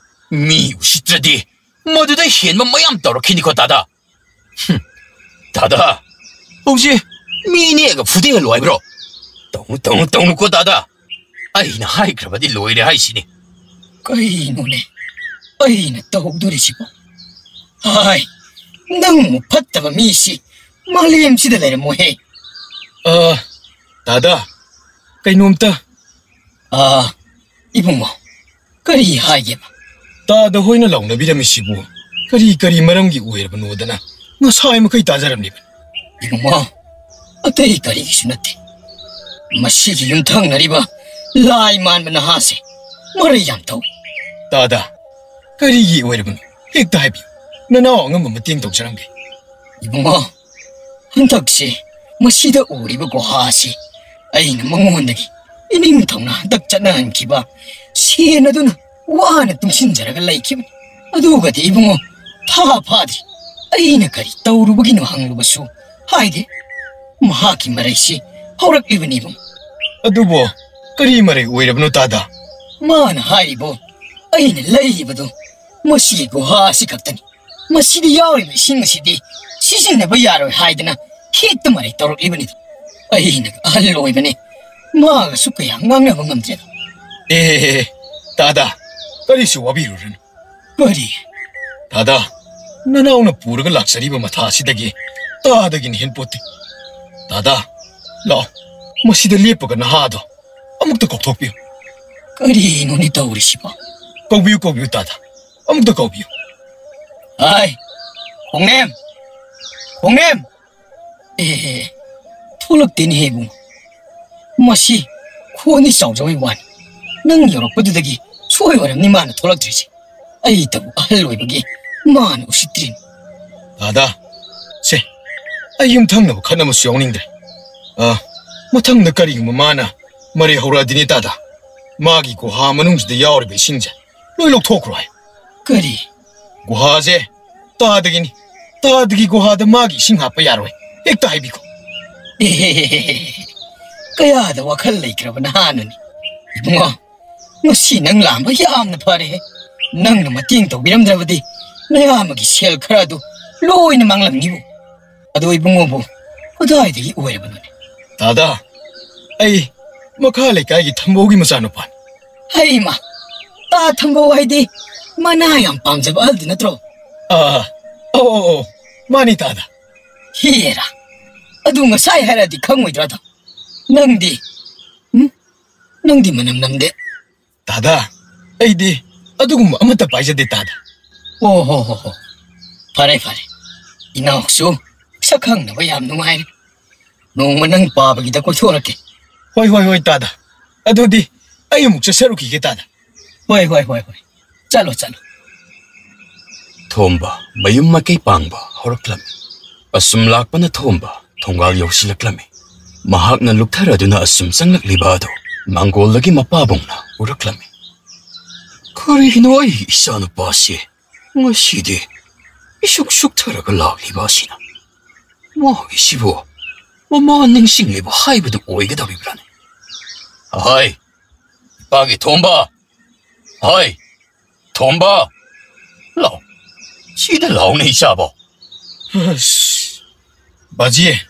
ꯃꯤ ꯎꯁꯤꯠꯇ꯭ꯔꯗꯤ ꯃꯗꯨꯗ ꯍꯦꯟꯕ ꯃꯌꯥꯝ ꯇꯧꯔꯛꯈꯤꯅꯤꯀꯣ, ꯗꯥꯗꯥ꯫ ꯍꯨꯝ, ꯗꯥꯗꯥ, ꯍꯧꯖꯤꯛ ꯃꯤ ꯅꯦꯛꯑꯒ ꯐꯨꯗꯦꯛꯍꯜꯂꯣ ꯍꯥꯏꯕ꯭ꯔꯣ? ꯇꯧꯅꯨ, ꯇꯧꯅꯨ, ꯇꯧꯅꯨꯀꯣ, ꯗꯥꯗꯥ꯫ ꯑꯩꯅ ꯍꯥꯏꯈ꯭ꯔꯕꯗꯤ ꯂꯣꯏꯔꯦ ꯍꯥꯏꯁꯤꯅꯤ꯫ ꯀꯩꯅꯣꯅꯦ? ꯑꯩꯅ ꯇꯧꯗꯣꯔꯤꯁꯤꯕꯣ? ꯍꯥꯏ, ꯅꯪꯃꯨꯛ ꯐꯠꯇꯕ ꯃꯤꯁꯤ ꯃꯥꯂꯦꯝꯁꯤꯗ ꯂꯩꯔꯝꯃꯣꯏꯍꯦ꯫ ꯑ, ꯗꯥꯗꯥ, ꯀꯩꯅꯣꯝꯇ꯫ ꯑ, ꯏꯕꯨꯡꯉꯣ, ꯀꯔꯤ ꯍꯥꯏꯒꯦꯕ? ꯇꯥꯗ ꯍꯣꯏꯅ ꯂꯥꯎꯅꯕꯤꯔꯝꯃꯤꯁꯤꯕꯨ ꯀꯔꯤ ꯀꯔꯤ ꯃꯔꯝꯒꯤ ꯑꯣꯏꯔꯕꯅꯣꯗꯅ ꯉꯁꯥꯏ ꯃꯈꯩ ꯇꯥꯖꯔꯝꯂꯤꯕꯅꯤ꯫ ꯏꯕꯨꯡꯉꯣ, ꯑꯇꯩ ꯀꯔꯤꯒꯤꯁꯨ ꯅꯠꯇꯦ꯫ ꯃꯁꯤꯒꯤ ꯌꯨꯝꯊꯪꯅꯔꯤꯕ ꯂꯥꯏ ꯃꯥꯟꯕ ꯅꯍꯥꯁꯦ ꯃꯔꯩ ꯌꯥꯝ ꯇꯧꯏ꯫ ꯇꯥꯗ, ꯀꯔꯤꯒꯤ ꯑꯣꯏꯔꯕꯅꯣ? ꯍꯦꯛꯇ ꯍꯥꯏꯕꯤꯌꯨ꯫ ꯅꯅꯥꯎ ꯑꯉꯝꯕ ꯃꯇꯦꯡ ꯇꯧꯖꯔꯝꯒꯦ꯫ ꯏꯕꯨꯡꯉꯣ, ꯍꯟꯗꯛꯁꯦ ꯃꯁꯤꯗ ꯎꯔꯤꯕ ꯒꯨꯍꯥ ꯑꯁꯤ ꯑꯩꯅ ꯃꯉꯣꯟꯗꯒꯤ ꯏꯅꯤꯡ ꯊꯧꯅ ꯍꯟꯗꯛ ꯆꯠꯅꯍꯟꯈꯤꯕ ꯁꯦꯟ ꯑꯗꯨꯅ ꯋꯥꯅ ꯇꯨꯡꯁꯤꯟꯖꯔꯒ ꯂꯩꯈꯤꯕꯅꯤ꯫ ꯑꯗꯨꯒꯗꯤ ꯏꯕꯨꯡꯉꯣ, ꯊꯥ ꯐꯥꯗ꯭ꯔꯤ꯫ ꯑꯩꯅ ꯀꯔꯤ ꯇꯧꯔꯨꯕꯒꯤꯅꯣ ꯍꯪꯂꯨꯕꯁꯨ ꯍꯥꯏꯗꯦ꯫ ꯃꯍꯥꯛꯀꯤ ꯃꯔꯩꯁꯤ ꯍꯧꯔꯛꯂꯤꯕꯅꯤ ꯏꯕꯨꯡꯉꯣ꯫ ꯑꯗꯨꯕꯨ ꯀꯔꯤ ꯃꯔꯩ ꯑꯣꯏꯔꯕꯅꯣ ꯇꯥꯗ? ꯃꯥꯅ ꯍꯥꯏꯔꯤꯕꯣ, ꯑꯩꯅ ꯂꯩꯔꯤꯕꯗꯣ ꯃꯁꯤꯒꯤ ꯒꯨꯍꯥ ꯑꯁꯤ ꯈꯛꯇꯅꯤ꯫ ꯃꯁꯤꯗ ꯌꯥꯎꯔꯤꯕ ꯏꯁꯤꯡ ꯑꯁꯤꯗꯤ ꯁꯤꯖꯤꯟꯅꯕ ꯌꯥꯔꯣꯏ ꯍꯥꯏꯗꯅ ꯍꯦꯛꯇ ꯃꯔꯩ ꯇꯧꯔꯛꯂꯤꯕꯅꯤ꯫ ꯑꯩꯅ ꯑꯍꯜ ꯑꯣꯏꯕꯅꯤ, ꯃꯥꯒꯁꯨ ꯀꯌꯥ ꯉꯥꯡꯅꯕ ꯉꯝꯗ꯭ꯔꯦꯗ꯫ ꯑꯦ, ꯇꯥꯗ, ꯀꯔꯤꯁꯨ ꯋꯥꯕꯤꯔꯨꯔꯅꯨ꯫ ꯀꯔꯤ? ꯇꯥꯗ, ꯅꯅꯥꯎꯅ ꯄꯨꯔꯒ ꯂꯥꯛꯆꯔꯤꯕ ꯃꯊꯥ ꯑꯁꯤꯗꯒꯤ ꯇꯥꯗꯒꯤꯅ ꯍꯦꯟꯄꯣꯠꯇꯦ꯫ ꯇꯥꯗ, ꯂꯥꯛꯑꯣ, ꯃꯁꯤꯗ ꯂꯦꯞꯄꯒ ꯅꯍꯥꯗꯣ ꯑꯃꯨꯛꯇ ꯀꯧꯊꯣꯛꯄꯤꯌꯨ꯫ ꯀꯔꯤꯅꯣꯅꯦ ꯇꯧꯔꯤꯁꯤꯕꯣ? ꯀꯧꯕꯤꯌꯨ, ꯀꯧꯕꯤꯌꯨ ꯇꯥꯗ, ꯑꯃꯨꯛꯇ ꯀꯧꯕꯤꯌꯨ꯫ ꯍꯥꯏ, ꯈꯣꯡꯅꯦꯝ! ꯈꯣꯡꯅꯦꯝ! ꯑꯦ, ꯊꯣꯛꯂꯛꯇꯦꯅꯦꯍꯦ ꯏꯕꯨꯡꯉꯣ꯫ ꯃꯁꯤ ꯈꯣꯟꯗꯤ ꯆꯥꯎꯖꯕꯩ ꯋꯥꯅꯤ, ꯅꯪ ꯌꯧꯔꯛꯄꯗꯨꯗꯒꯤ ꯁꯣꯏ ꯑꯣꯏꯔꯝꯅꯤ ꯃꯥꯅ ꯊꯣꯛꯂꯛꯇ꯭ꯔꯤꯁꯦ꯫ ꯑꯩꯇꯕꯨ ꯑꯍꯜ ꯑꯣꯏꯕꯒꯤ ꯃꯥꯅ ꯎꯁꯤꯠꯇ꯭ꯔꯤꯅꯤ꯫ ꯗꯥꯗꯥ, ꯁꯦ, ꯑꯩ ꯌꯨꯝꯊꯪꯅꯕ ꯈꯠꯅꯕꯁꯨ ꯌꯥꯎꯅꯤꯡꯗ꯭ꯔꯦ꯫ ꯑ, ꯃꯊꯪꯗ ꯀꯔꯤꯒꯨꯝꯕ ꯃꯥꯅ ꯃꯔꯩ ꯍꯧꯔꯛꯑꯗꯤꯅꯦ ꯇꯥꯗ, ꯃꯥꯒꯤ ꯒꯨꯍꯥ ꯃꯅꯨꯡꯁꯤꯗ ꯌꯥꯎꯔꯤꯕ ꯏꯁꯤꯡꯁꯦ ꯂꯣꯏ ꯂꯧꯊꯣꯛꯈ꯭ꯔꯣ ꯍꯥꯏ꯫ ꯀꯔꯤ? ꯒꯨꯍꯥꯁꯦ ꯇꯥꯗꯒꯤꯅꯤ꯫ ꯇꯥꯗꯒꯤ ꯒꯨꯍꯥꯗ ꯃꯥꯒꯤ ꯏꯁꯤꯡ ꯍꯥꯞꯄ ꯌꯥꯔꯣꯏ꯫ ꯍꯦꯛꯇ ꯍꯥꯏꯕꯤꯈꯣ꯫ ꯑꯦ, ꯀꯌꯥꯗ ꯋꯥꯈꯜ ꯂꯩꯈ꯭ꯔꯕ ꯅꯍꯥꯅꯅꯤ꯫ ꯏꯕꯨꯡꯉꯣ, ꯉꯁꯤ ꯅꯪ ꯂꯥꯛꯑꯝꯕ ꯌꯥꯝꯅ ꯐꯔꯦꯍꯦ꯫ ꯅꯪꯅ ꯃꯇꯦꯡ ꯇꯧꯕꯤꯔꯝꯗ꯭ꯔꯕꯗꯤ ꯅꯌꯥꯝꯕꯒꯤ ꯁꯦꯜ ꯈꯔ ꯑꯗꯨ ꯂꯣꯏꯅ ꯃꯥꯡꯂꯝꯅꯤꯕꯨ꯫ ꯑꯗꯣ ꯏꯕꯨꯡꯉꯣꯕꯨ ꯀꯗꯥꯏꯗꯒꯤ ꯑꯣꯏꯔꯕꯅꯣꯅꯦ? ꯗꯥꯗꯥ, ꯑꯩ ꯃꯈꯥ ꯂꯩꯀꯥꯏꯒꯤ ꯊꯝꯕꯧꯒꯤ ꯃꯆꯥꯅꯨꯄꯥꯅꯤ꯫ ꯍꯩꯃ, ꯇꯥ ꯊꯝꯕꯧ ꯍꯥꯏꯗꯤ ꯃꯅꯥ ꯌꯥꯝ ꯄꯥꯝꯖꯕ ꯑꯍꯜꯗꯨ ꯅꯠꯇ꯭ꯔꯣ? ꯑꯥ, ꯑꯧ, ꯑꯧ, ꯑꯧ, ꯃꯥꯅꯤ ꯇꯥꯗ꯫ ꯍꯦꯔꯥ, ꯑꯗꯨ ꯉꯁꯥꯏ ꯍꯥꯏꯔꯗꯤ ꯈꯪꯉꯣꯏꯗ꯭ꯔꯥꯗꯣ? ꯅꯪꯗꯤ, ꯎꯝ? ꯅꯪꯗꯤ ꯃꯅꯝ ꯅꯝꯗꯦ꯫ ꯇꯥꯗ, ꯑꯩꯗꯤ ꯑꯗꯨꯒꯨꯝꯕ ꯑꯃꯠꯇ ꯄꯥꯏꯖꯗꯦ ꯇꯥꯗ꯫ ꯑꯣ ꯍꯣ ꯍꯣ ꯍꯣ꯫ ꯐꯔꯦ, ꯐꯔꯦ꯫ ꯏꯅꯥꯎꯁꯨ ꯁꯛ ꯈꯪꯅꯕ ꯌꯥꯝ ꯅꯨꯡꯉꯥꯏꯔꯦ꯫ ꯅꯣꯡꯃ ꯅꯪ ꯄꯥꯕꯒꯤꯗ ꯀꯣꯏꯊꯣꯔꯛꯀꯦ꯫ ꯍꯣꯏ, ꯍꯣꯏ, ꯍꯣꯏ, ꯇꯥꯗ꯫ ꯑꯗꯨꯗꯤ ꯑꯩ ꯑꯃꯨꯛ ꯆꯠꯆꯔꯨꯈꯤꯒꯦ, ꯇꯥꯗ꯫ ꯍꯣꯏ, ꯍꯣꯏ, ꯍꯣꯏ, ꯍꯣꯏ꯫ ꯆꯠꯂꯣ, ꯆꯠꯂꯣ꯫ ꯊꯣꯝꯕ ꯃꯌꯨꯝ ꯃꯥꯏꯀꯩ ꯄꯥꯡꯕ ꯍꯧꯔꯛꯂꯝꯃꯤ꯫ ꯑꯁꯨꯝ ꯂꯥꯛꯄꯅ ꯊꯣꯝꯕ ꯊꯣꯡꯒꯥꯜ ꯌꯧꯁꯤꯜꯂꯛꯂꯝꯃꯤ꯫ ꯃꯍꯥꯛꯅ ꯂꯨꯞꯊꯔꯗꯨꯅ ꯑꯁꯨꯝ ꯆꯪꯂꯛꯂꯤꯕ ꯑꯗꯨ ꯃꯥꯡꯒꯣꯜꯗꯒꯤ ꯃꯄꯥꯕꯨꯡꯅ ꯎꯔꯛꯂꯝꯃꯤ꯫ "ꯀꯔꯤꯒꯤꯅꯣ ꯑꯩ ꯏꯆꯥꯅꯨꯄꯥꯁꯤ ꯉꯁꯤꯗꯤ ꯏꯁꯨꯛ ꯁꯨꯛꯊꯔꯒ ꯂꯥꯛꯂꯤꯕ ꯑꯁꯤꯅ? ꯃꯥꯒꯤꯁꯤꯕꯨ ꯃꯃꯥ ꯅꯤꯡꯁꯤꯡꯂꯤꯕ ꯍꯥꯏꯕꯗꯨ ꯑꯣꯏꯒꯗꯧꯔꯤꯕ꯭ꯔꯥꯅꯦ? ꯍꯥꯏ, ꯏꯄꯥꯒꯤ ꯊꯣꯝꯕ! ꯍꯥꯏ, ꯊꯣꯝꯕ! ꯂꯥꯎ, ꯁꯤꯗ ꯂꯥꯎꯅꯦ, ꯏꯆꯥꯕꯣ!" ꯑꯁ, ꯕꯥꯖꯤ,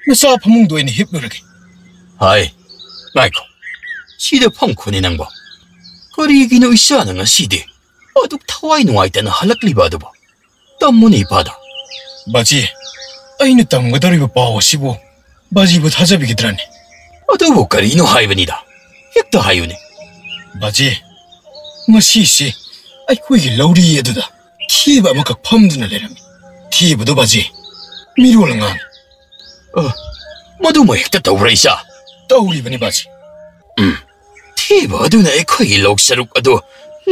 ꯅꯆꯥ ꯐꯃꯨꯡꯗ ꯑꯣꯏꯅ ꯍꯤꯞꯂꯨꯔꯒꯦ꯫ ꯍꯥꯏ, ꯉꯥꯏꯈꯣ, ꯁꯤꯗ ꯐꯝꯈꯣꯅꯦ ꯅꯪꯕꯣ꯫ ꯀꯔꯤꯒꯤꯅꯣ ꯏꯆꯥꯅ ꯉꯁꯤꯗꯤ ꯑꯗꯨꯛ ꯊꯋꯥꯏ ꯅꯨꯡꯉꯥꯏꯇꯅ ꯍꯜꯂꯛꯂꯤꯕ ꯑꯗꯨꯕꯣ? ꯇꯝꯃꯨꯅꯦ ꯏꯄꯥꯗ꯫ ꯕꯥꯖꯤ, ꯑꯩꯅ ꯇꯝꯒꯗꯧꯔꯤꯕ ꯄꯥꯎ ꯑꯁꯤꯕꯨ ꯕꯥꯖꯤꯕꯨ ꯊꯥꯖꯕꯤꯒꯗ꯭ꯔꯅꯦ? ꯑꯗꯨꯕꯨ ꯀꯔꯤꯅꯣ ꯍꯥꯏꯕꯅꯤꯗ, ꯍꯦꯛꯇ ꯍꯥꯏꯌꯨꯅꯦ꯫ ꯕꯥꯖꯤ, ꯉꯁꯤꯁꯤ ꯑꯩꯈꯣꯏꯒꯤ ꯂꯧꯔꯤ ꯑꯗꯨꯗ ꯊꯦꯕ ꯑꯃꯈꯛ ꯐꯝꯗꯨꯅ ꯂꯩꯔꯝꯃꯤ꯫ ꯊꯦꯕꯗꯨ ꯕꯥꯖꯤ, ꯃꯤꯔꯣꯜ ꯑꯉꯥꯡ꯫ ꯑ, ꯃꯗꯨꯃ ꯍꯦꯛꯇ ꯇꯧꯕ꯭ꯔꯥ ꯏꯆꯥ? ꯇꯧꯔꯤꯕꯅꯤ ꯕꯥꯖꯤ꯫ ꯎꯝ, ꯊꯦꯕ ꯑꯗꯨꯅ ꯑꯩꯈꯣꯏꯒꯤ ꯂꯧ ꯁꯔꯨꯛ ꯑꯗꯨ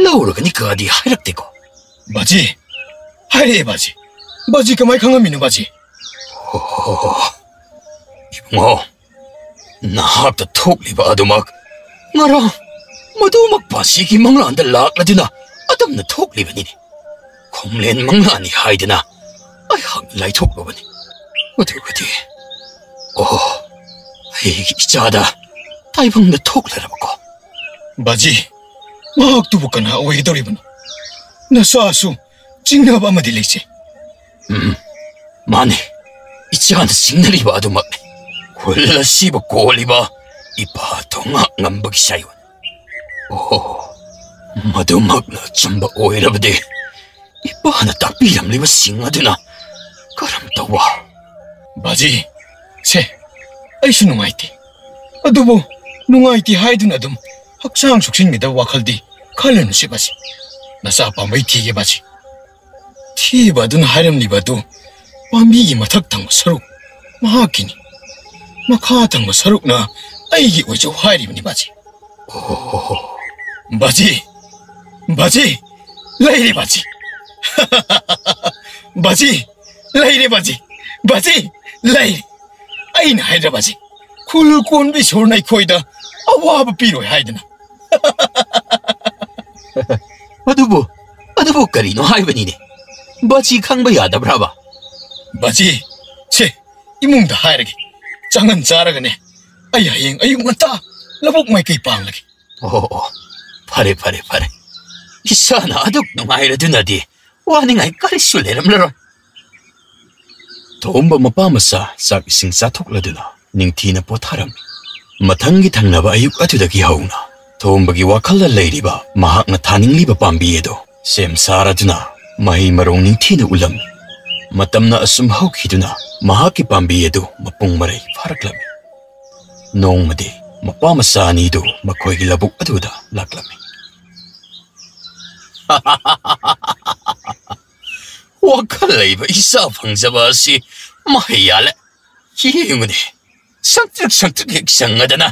ꯂꯧꯔꯒꯅꯤ ꯀꯥꯗꯤ ꯍꯥꯏꯔꯛꯇꯦꯀꯣ? ꯕꯥꯖꯤ, ꯍꯥꯏꯔꯛꯑꯦ ꯕꯥꯖꯤ꯫ ꯕꯥꯖꯤ ꯀꯃꯥꯏ ꯈꯪꯉꯝꯃꯤꯅꯣ ꯕꯥꯖꯤ? ꯑꯣ, ꯏꯕꯨꯡꯉꯣ, ꯅꯍꯥꯛꯇ ꯊꯣꯛꯂꯤꯕ ꯑꯗꯨꯃꯛ ꯉꯔꯥꯡ ꯃꯗꯨꯃꯛ ꯕꯥꯖꯤꯒꯤ ꯃꯪꯂꯥꯟꯗ ꯂꯥꯛꯂꯗꯨꯅ ꯑꯗꯨꯝꯅ ꯊꯣꯛꯂꯤꯕꯅꯤꯅꯦ꯫ ꯈꯣꯝꯂꯦꯟ ꯃꯪꯂꯥꯟꯅꯤ ꯍꯥꯏꯗꯅ ꯑꯩꯍꯥꯛ ꯂꯥꯏꯊꯣꯛꯂꯨꯕꯅꯤ꯫ ꯑꯗꯨꯒꯗꯤ, ꯑꯣ, ꯑꯩꯒꯤ ꯏꯆꯥꯗ ꯇꯥꯏꯕꯪꯗ ꯊꯣꯛꯂꯔꯕꯀꯣ꯫ ꯕꯥꯖꯤ, ꯃꯍꯥꯛꯇꯨꯕꯨ ꯀꯅꯥ ꯑꯣꯏꯒꯗꯧꯔꯤꯕꯅꯣ? ꯅꯆꯥꯁꯨ ꯆꯤꯡꯅꯕ ꯑꯃꯗꯤ ꯂꯩꯖꯩ꯫ ꯎꯝ, ꯃꯥꯅꯤ, ꯏꯆꯥꯅ ꯆꯤꯡꯅꯔꯤꯕ ꯑꯗꯨꯃꯛꯅꯤ꯫ ꯈꯨꯜ ꯑꯁꯤꯕꯨ ꯀꯣꯜꯂꯤꯕ ꯏꯄꯥ ꯊꯣꯉꯥꯛ ꯉꯝꯕꯒꯤ ꯁꯥꯏꯑꯣꯟ꯫ ꯑꯣ, ꯃꯗꯨꯃꯛꯅ ꯑꯆꯨꯝꯕ ꯑꯣꯏꯔꯕꯗꯤ, ꯏꯄꯥꯅ ꯇꯥꯛꯄꯤꯔꯝꯂꯤꯕꯁꯤꯡ ꯑꯗꯨꯅ ꯀꯔꯝ ꯇꯧꯕ? ꯕꯥꯖꯤ, ꯁꯦ, ꯑꯩꯁꯨ ꯅꯨꯡꯉꯥꯏꯇꯦ꯫ ꯑꯗꯨꯕꯨ ꯅꯨꯡꯉꯥꯏꯇꯦ ꯍꯥꯏꯗꯨꯅ ꯑꯗꯨꯝ ꯍꯛꯆꯥꯡ ꯁꯣꯛꯆꯤꯟꯒꯗꯕ ꯋꯥꯈꯜꯗꯤ ꯈꯜꯂꯨꯅꯨꯁꯦ ꯕꯥꯖꯤ꯫ ꯅꯆꯥ ꯄꯥꯝꯕꯩ ꯊꯤꯒꯦ ꯕꯥꯖꯤ꯫ ꯊꯦꯕ ꯑꯗꯨꯅ ꯍꯥꯏꯔꯝꯂꯤꯕ ꯑꯗꯨ ꯄꯥꯝꯕꯤꯒꯤ ꯃꯊꯛ ꯊꯪꯕ ꯁꯔꯨꯛ ꯃꯍꯥꯛꯀꯤꯅꯤ, ꯃꯈꯥ ꯊꯪꯕ ꯁꯔꯨꯛꯅ ꯑꯩꯒꯤ ꯑꯣꯏꯖꯧ ꯍꯥꯏꯔꯤꯕꯅꯤ, ꯕꯥꯖꯤ꯫ ꯑꯣ꯫ ꯕꯥꯖꯤ! ꯕꯥꯖꯤ! ꯂꯩꯔꯦ, ꯕꯥꯖꯤ! ꯕꯥꯖꯤ! ꯂꯩꯔꯦ, ꯕꯥꯖꯤ! ꯕꯥꯖꯤ! ꯂꯩꯔꯦ! ꯑꯩꯅ ꯍꯥꯏꯗ꯭ꯔꯥ, ꯕꯥꯖꯤ? ꯈꯨꯜ ꯀꯣꯟꯕ ꯏꯁꯣꯔꯅ ꯑꯩꯈꯣꯏꯗ ꯑꯋꯥꯕ ꯄꯤꯔꯣꯏ ꯍꯥꯏꯗꯅ꯫ ꯑꯗꯨꯕꯨ, ꯑꯗꯨꯕꯨ ꯀꯔꯤꯅꯣ ꯍꯥꯏꯕꯅꯤꯅꯦ? ꯕꯥꯖꯤ ꯈꯪꯕ ꯌꯥꯗꯕ꯭ꯔꯕ? ꯕꯥꯖꯤ, ꯁꯦ, ꯏꯃꯨꯡꯗ ꯍꯥꯏꯔꯒꯦ꯫ ꯆꯥꯉꯟ ꯆꯥꯔꯒꯅꯦ, ꯑꯩ ꯍꯌꯦꯡ ꯑꯌꯨꯛ ꯉꯟꯇꯥ ꯂꯧꯕꯨꯛ ꯃꯥꯏꯀꯩ ꯄꯥꯡꯂꯒꯦ꯫ ꯑꯣ, ꯑꯣ, ꯐꯔꯦ, ꯐꯔꯦ, ꯐꯔꯦ꯫ ꯏꯁꯥꯅ ꯑꯗꯨꯛ ꯅꯨꯡꯉꯥꯏꯔꯗꯨꯅꯗꯤ ꯋꯥꯅꯤꯡꯉꯥꯏ ꯀꯔꯤꯁꯨ ꯂꯩꯔꯝꯂꯔꯣꯏ꯫ ꯇꯣꯝꯕ ꯃꯄꯥ ꯃꯆꯥ ꯆꯥꯛ ꯏꯁꯤꯡ ꯆꯥꯊꯣꯛꯂꯗꯨꯅ ꯅꯤꯡꯊꯤꯅ ꯄꯣꯊꯥꯔꯝꯃꯤ꯫ ꯃꯊꯪꯒꯤ ꯊꯪꯅꯕ ꯑꯌꯨꯛ ꯑꯗꯨꯗꯒꯤ ꯍꯧꯅ ꯇꯣꯝꯕꯒꯤ ꯋꯥꯈꯜꯗ ꯂꯩꯔꯤꯕ ꯃꯍꯥꯛꯅ ꯊꯥꯅꯤꯡꯂꯤꯕ ꯄꯥꯝꯕꯤ ꯑꯗꯨ ꯁꯦꯝ ꯁꯥꯔꯗꯨꯅ ꯃꯍꯩ ꯃꯔꯣꯡ ꯅꯤꯡꯊꯤꯅ ꯎꯠꯂꯝꯃꯤ꯫ ꯃꯇꯝꯅ ꯑꯁꯨꯝ ꯍꯧꯈꯤꯗꯨꯅ ꯃꯍꯥꯛꯀꯤ ꯄꯥꯝꯕꯤ ꯑꯗꯨ ꯃꯄꯨꯡ ꯃꯔꯩ ꯐꯥꯔꯛꯂꯝꯃꯤ꯫ ꯅꯣꯡꯃꯗꯤ ꯃꯄꯥ ꯃꯆꯥ ꯑꯅꯤꯗꯨ ꯃꯈꯣꯏꯒꯤ ꯂꯧꯕꯨꯛ ꯑꯗꯨꯗ ꯂꯥꯛꯂꯝꯃꯤ꯫ ꯋꯥꯈꯜ ꯂꯩꯕ ꯏꯆꯥ ꯐꯪꯖꯕ ꯑꯁꯤ ꯃꯍꯩ ꯌꯥꯜꯂꯦ꯫ ꯌꯦꯡꯉꯨꯅꯦ, ꯁꯪꯇ꯭ꯔꯤꯛ ꯁꯪꯇ꯭ꯔꯤꯛ ꯍꯦꯛ ꯁꯪꯉꯗꯅ꯫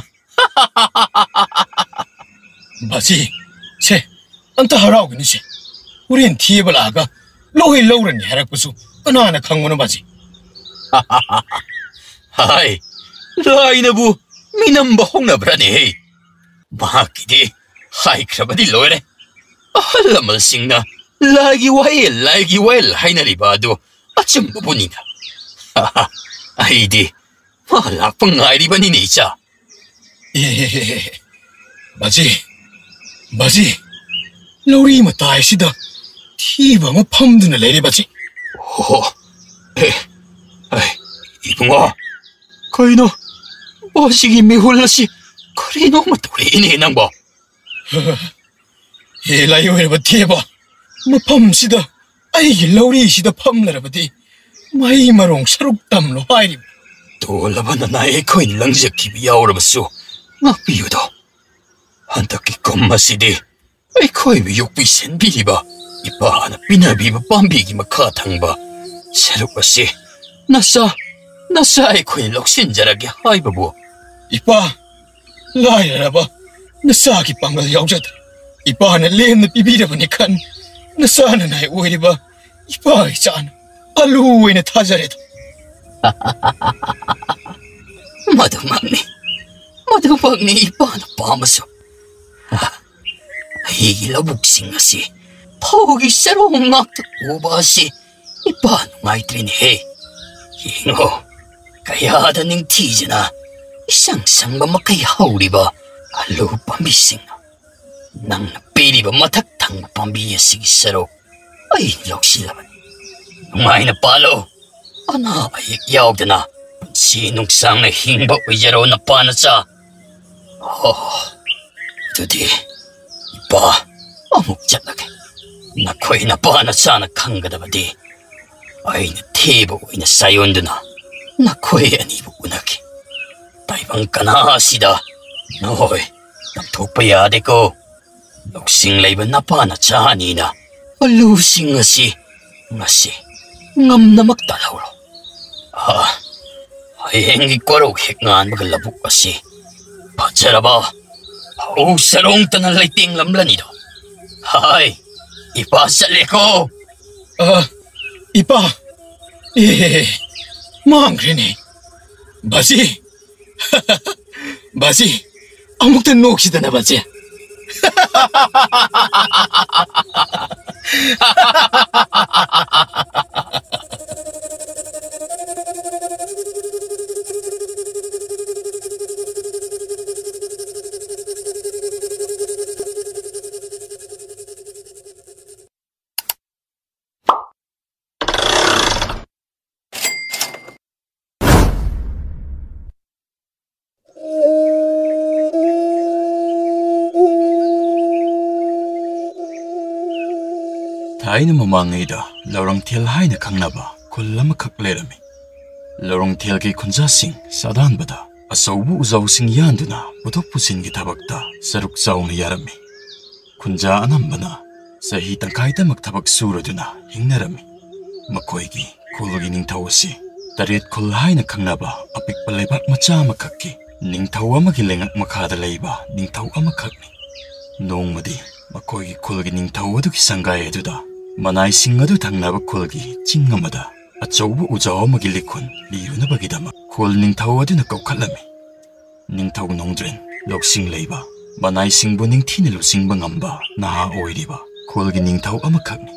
ꯕꯥꯖꯤ, ꯁꯦ, ꯑꯝꯇ ꯍꯔꯥꯎꯒꯅꯨꯁꯦ꯫ ꯍꯣꯔꯦꯟ ꯊꯦꯕ ꯂꯥꯛꯑꯒ ꯂꯧꯍꯩ ꯂꯧꯔꯅꯤ ꯍꯥꯏꯔꯛꯄꯁꯨ ꯀꯅꯥꯅ ꯈꯪꯕꯅꯣ, ꯕꯥꯖꯤ? ꯍꯥꯏ, ꯂꯥꯏꯅꯕꯨ ꯃꯤꯅꯝꯕ ꯍꯧꯅꯕ꯭ꯔꯅꯦꯍꯦ? ꯃꯍꯥꯛꯀꯤꯗꯤ ꯍꯥꯏꯈ꯭ꯔꯕꯗꯤ ꯂꯣꯏꯔꯦ꯫ ꯑꯍꯜ ꯂꯃꯟꯁꯤꯡꯅ ꯂꯥꯏꯒꯤ ꯋꯥꯌꯦꯜ, ꯂꯥꯏꯒꯤ ꯋꯥꯌꯦꯜ ꯍꯥꯏꯅꯔꯤꯕ ꯑꯗꯨ ꯑꯆꯨꯝꯕꯕꯨꯅꯤꯅ꯫ ꯑꯩꯗꯤ ꯃꯥ ꯂꯥꯛꯄ ꯉꯥꯏꯔꯤꯕꯅꯤꯅꯦ, ꯏꯆꯥ꯫ ꯑꯦ, ꯕꯥꯖꯤ, ꯕꯥꯖꯤ, ꯂꯧꯔꯤ ꯃꯇꯥꯏꯁꯤꯗ ꯊꯤꯕ ꯑꯃ ꯐꯝꯗꯨꯅ ꯂꯩꯔꯦ, ꯕꯥꯖꯤ꯫ ꯑꯣ, ꯑꯦ, ꯑꯦ, ꯏꯕꯨꯡꯉꯣ, ꯀꯩꯅꯣ? ꯕꯥꯖꯤꯒꯤ ꯃꯤꯍꯨꯜ ꯑꯁꯤ ꯀꯔꯤꯅꯣꯃ ꯇꯧꯔꯛꯏꯅꯦ ꯅꯪꯕꯣ? ꯍꯦ, ꯂꯥꯏꯑꯣꯏꯔꯕ ꯊꯦꯕ, ꯃꯐꯝꯁꯤꯗ ꯑꯩꯒꯤ ꯂꯧꯔꯤꯁꯤꯗ ꯐꯝꯂꯔꯕꯗꯤ ꯃꯍꯩ ꯃꯔꯣꯡ ꯁꯔꯨꯛ ꯇꯝꯂꯣ ꯍꯥꯏꯔꯤꯕ꯫ ꯇꯣꯜꯂꯕ ꯅꯅꯥꯏ ꯑꯩꯈꯣꯏꯅ ꯂꯪꯖꯈꯤꯕ ꯌꯥꯎꯔꯕꯁꯨ ꯉꯥꯛꯄꯤꯌꯨꯗꯣ꯫ ꯍꯟꯗꯛꯀꯤ ꯀꯨꯝ ꯑꯁꯤꯗꯤ ꯑꯩꯈꯣꯏꯕꯨ ꯌꯣꯛꯄꯤ ꯁꯦꯟꯕꯤꯔꯤꯕ ꯏꯄꯥꯅ ꯄꯤꯅꯕꯤꯕ ꯄꯥꯝꯕꯤꯒꯤ ꯃꯈꯥ ꯊꯪꯕ ꯁꯔꯨꯛ ꯑꯁꯤ ꯅꯆꯥ, ꯅꯆꯥ ꯑꯩꯈꯣꯏꯅ ꯂꯧꯁꯤꯟꯖꯔꯒꯦ ꯍꯥꯏꯕꯕꯨ꯫ ꯏꯄꯥ, ꯂꯥꯏꯔꯔꯕ ꯅꯆꯥꯒꯤ ꯄꯥꯡꯒꯜ ꯌꯥꯎꯖꯗ꯭ꯔꯦ꯫ ꯏꯄꯥꯅ ꯂꯦꯝꯅ ꯄꯤꯕꯤꯔꯕꯅꯤ ꯈꯟ, ꯅꯆꯥꯅ ꯅꯥꯏ ꯑꯣꯏꯔꯤꯕ ꯏꯄꯥꯒꯤ ꯆꯥꯅ ꯑꯂꯨ ꯑꯣꯏꯅ ꯊꯥꯖꯔꯦꯗ꯫ ꯃꯗꯨꯃꯛꯅꯤ, ꯃꯗꯨꯃꯛꯅꯤ ꯏꯄꯥꯅ ꯄꯥꯝꯕꯁꯨ꯫ ꯑꯩꯒꯤ ꯂꯧꯕꯨꯛꯁꯤꯡ ꯑꯁꯤ ꯐꯧꯒꯤ ꯆꯔꯣꯡ ꯉꯥꯛꯇ ꯎꯕ ꯑꯁꯤ ꯏꯄꯥ ꯅꯨꯡꯉꯥꯏꯇ꯭ꯔꯦꯅꯦꯍꯦ꯫ ꯌꯦꯡꯉꯣ, ꯀꯌꯥꯗ ꯅꯤꯡꯊꯤꯖꯅ ꯏꯁꯪ ꯁꯪꯕ ꯃꯈꯩ ꯍꯧꯔꯤꯕ ꯑꯂꯨ ꯄꯥꯝꯕꯤꯁꯤꯡ꯫ ꯅꯪꯅ ꯄꯤꯔꯤꯕ ꯃꯊꯛ ꯊꯪꯕ ꯄꯥꯝꯕꯤ ꯑꯁꯤꯒꯤ ꯁꯔꯨꯛ ꯑꯩ ꯂꯧꯁꯤꯜꯂꯕꯅꯤ꯫ ꯅꯨꯡꯉꯥꯏꯅ ꯄꯥꯜꯂꯨ꯫ ꯑꯅꯥ ꯑꯌꯦꯛ ꯌꯥꯎꯗꯅ ꯄꯨꯟꯁꯤ ꯅꯨꯡꯁꯥꯡꯅ ꯍꯤꯡꯕ ꯑꯣꯏꯖꯔꯣ ꯅꯄꯥ ꯅꯆꯥ꯫ ꯑꯣ, ꯑꯗꯨꯗꯤ ꯏꯄꯥ ꯑꯃꯨꯛ ꯆꯠꯂꯒꯦ꯫ ꯅꯈꯣꯏ ꯅꯄꯥ ꯅꯆꯥꯅ ꯈꯪꯒꯗꯕꯗꯤ ꯑꯩꯅ ꯊꯦꯕ ꯑꯣꯏꯅ ꯆꯥꯌꯣꯟꯗꯨꯅ ꯅꯈꯣꯏ ꯑꯅꯤꯕꯨ ꯎꯅꯈꯤ꯫ ꯇꯥꯏꯕꯪ ꯀꯅꯥ ꯑꯁꯤꯗ ꯅꯈꯣꯏ ꯂꯪꯊꯣꯛꯄ ꯌꯥꯗꯦꯀꯣ꯫ ꯂꯧꯁꯤꯡ ꯂꯩꯕ ꯅꯄꯥ ꯅꯆꯥ ꯑꯅꯤꯅ ꯑꯂꯨꯁꯤꯡ ꯑꯁꯤ ꯉꯁꯤ ꯉꯝꯅꯃꯛ ꯇꯥꯜꯍꯧꯔꯣ꯫ ꯑꯥ, ꯍꯌꯦꯡꯒꯤ ꯀꯣꯔꯧ ꯍꯦꯛ ꯉꯥꯟꯕꯒ ꯂꯧꯕꯨꯛ ꯑꯁꯤ ꯐꯖꯔꯕ ꯐꯧ ꯆꯔꯣꯡꯇꯅ ꯂꯩꯇꯦꯡꯂꯝꯂꯅꯤꯗꯣ꯫ ꯍꯥꯏ, ꯏꯄꯥ ꯆꯠꯂꯦꯀꯣ꯫ ꯑ, ꯏꯄꯥ, ꯑꯦ, ꯃꯥꯡꯈ꯭ꯔꯦꯅꯦ꯫ ꯕꯥꯖꯤ, ꯕꯥꯖꯤ, ꯑꯃꯨꯛꯇ ꯅꯣꯛꯁꯤꯗꯅ ꯕꯥꯖꯤ꯫ ꯊꯥꯏꯅ ꯃꯃꯥꯡꯉꯩꯗ ꯂꯧꯔꯪꯊꯦꯜ ꯍꯥꯏꯅ ꯈꯪꯅꯕ ꯈꯨꯜ ꯑꯃꯈꯛ ꯂꯩꯔꯝꯃꯤ꯫ ꯂꯧꯔꯪꯊꯦꯜꯒꯤ ꯈꯨꯟꯖꯥꯁꯤꯡ ꯆꯥꯗꯥꯟꯕꯗ ꯑꯆꯧꯕ ꯎꯖꯥꯎꯁꯤꯡ ꯌꯥꯟꯗꯨꯅ ꯄꯨꯊꯣꯛ ꯄꯨꯁꯤꯟꯒꯤ ꯊꯕꯛꯇ ꯁꯔꯨꯛ ꯆꯥꯎꯅ ꯌꯥꯔꯝꯃꯤ꯫ ꯈꯨꯟꯖꯥ ꯑꯅꯝꯕꯅ ꯆꯍꯤ ꯇꯪꯈꯥꯏꯗꯃꯛ ꯊꯕꯛ ꯁꯨꯔꯗꯨꯅ ꯍꯤꯡꯅꯔꯝꯃꯤ꯫ ꯃꯈꯣꯏꯒꯤ ꯈꯨꯜꯒꯤ ꯅꯤꯡꯊꯧ ꯑꯁꯤ ꯇꯔꯦꯠ ꯈꯨꯜ ꯍꯥꯏꯅ ꯈꯪꯅꯕ ꯑꯄꯤꯛꯄ ꯂꯩꯕꯥꯛ ꯃꯆꯥ ꯑꯃꯈꯛꯀꯤ ꯅꯤꯡꯊꯧ ꯑꯃꯒꯤ ꯂꯩꯉꯥꯛ ꯃꯈꯥꯗ ꯂꯩꯕ ꯅꯤꯡꯊꯧ ꯑꯃꯈꯛꯅꯤ꯫ ꯅꯣꯡꯃꯗꯤ ꯃꯈꯣꯏꯒꯤ ꯈꯨꯜꯒꯤ ꯅꯤꯡꯊꯧ ꯑꯗꯨꯒꯤ ꯁꯪꯒꯥꯏ ꯑꯗꯨꯗ ꯃꯅꯥꯏꯁꯤꯡ ꯑꯗꯨ ꯊꯪꯅꯕ ꯈꯨꯜꯒꯤ ꯆꯤꯡ ꯑꯃꯗ ꯑꯆꯧꯕ ꯎꯖꯥꯎ ꯑꯃꯒꯤ ꯂꯤꯈꯨꯟ ꯂꯤꯔꯨꯅꯕꯒꯤꯗꯃꯛ ꯈꯨꯜ ꯅꯤꯡꯊꯧ ꯑꯗꯨꯅ ꯀꯧꯈꯠꯂꯝꯃꯤ꯫ ꯅꯤꯡꯊꯧ ꯅꯣꯡꯗ꯭ꯔꯦꯟ ꯂꯧꯁꯤꯡ ꯂꯩꯕ, ꯃꯅꯥꯏꯁꯤꯡꯕꯨ ꯅꯤꯡꯊꯤꯅ ꯂꯨꯆꯤꯡꯕ ꯉꯝꯕ ꯅꯍꯥ ꯑꯣꯏꯔꯤꯕ ꯈꯨꯜꯒꯤ ꯅꯤꯡꯊꯧ ꯑꯃꯈꯛꯅꯤ꯫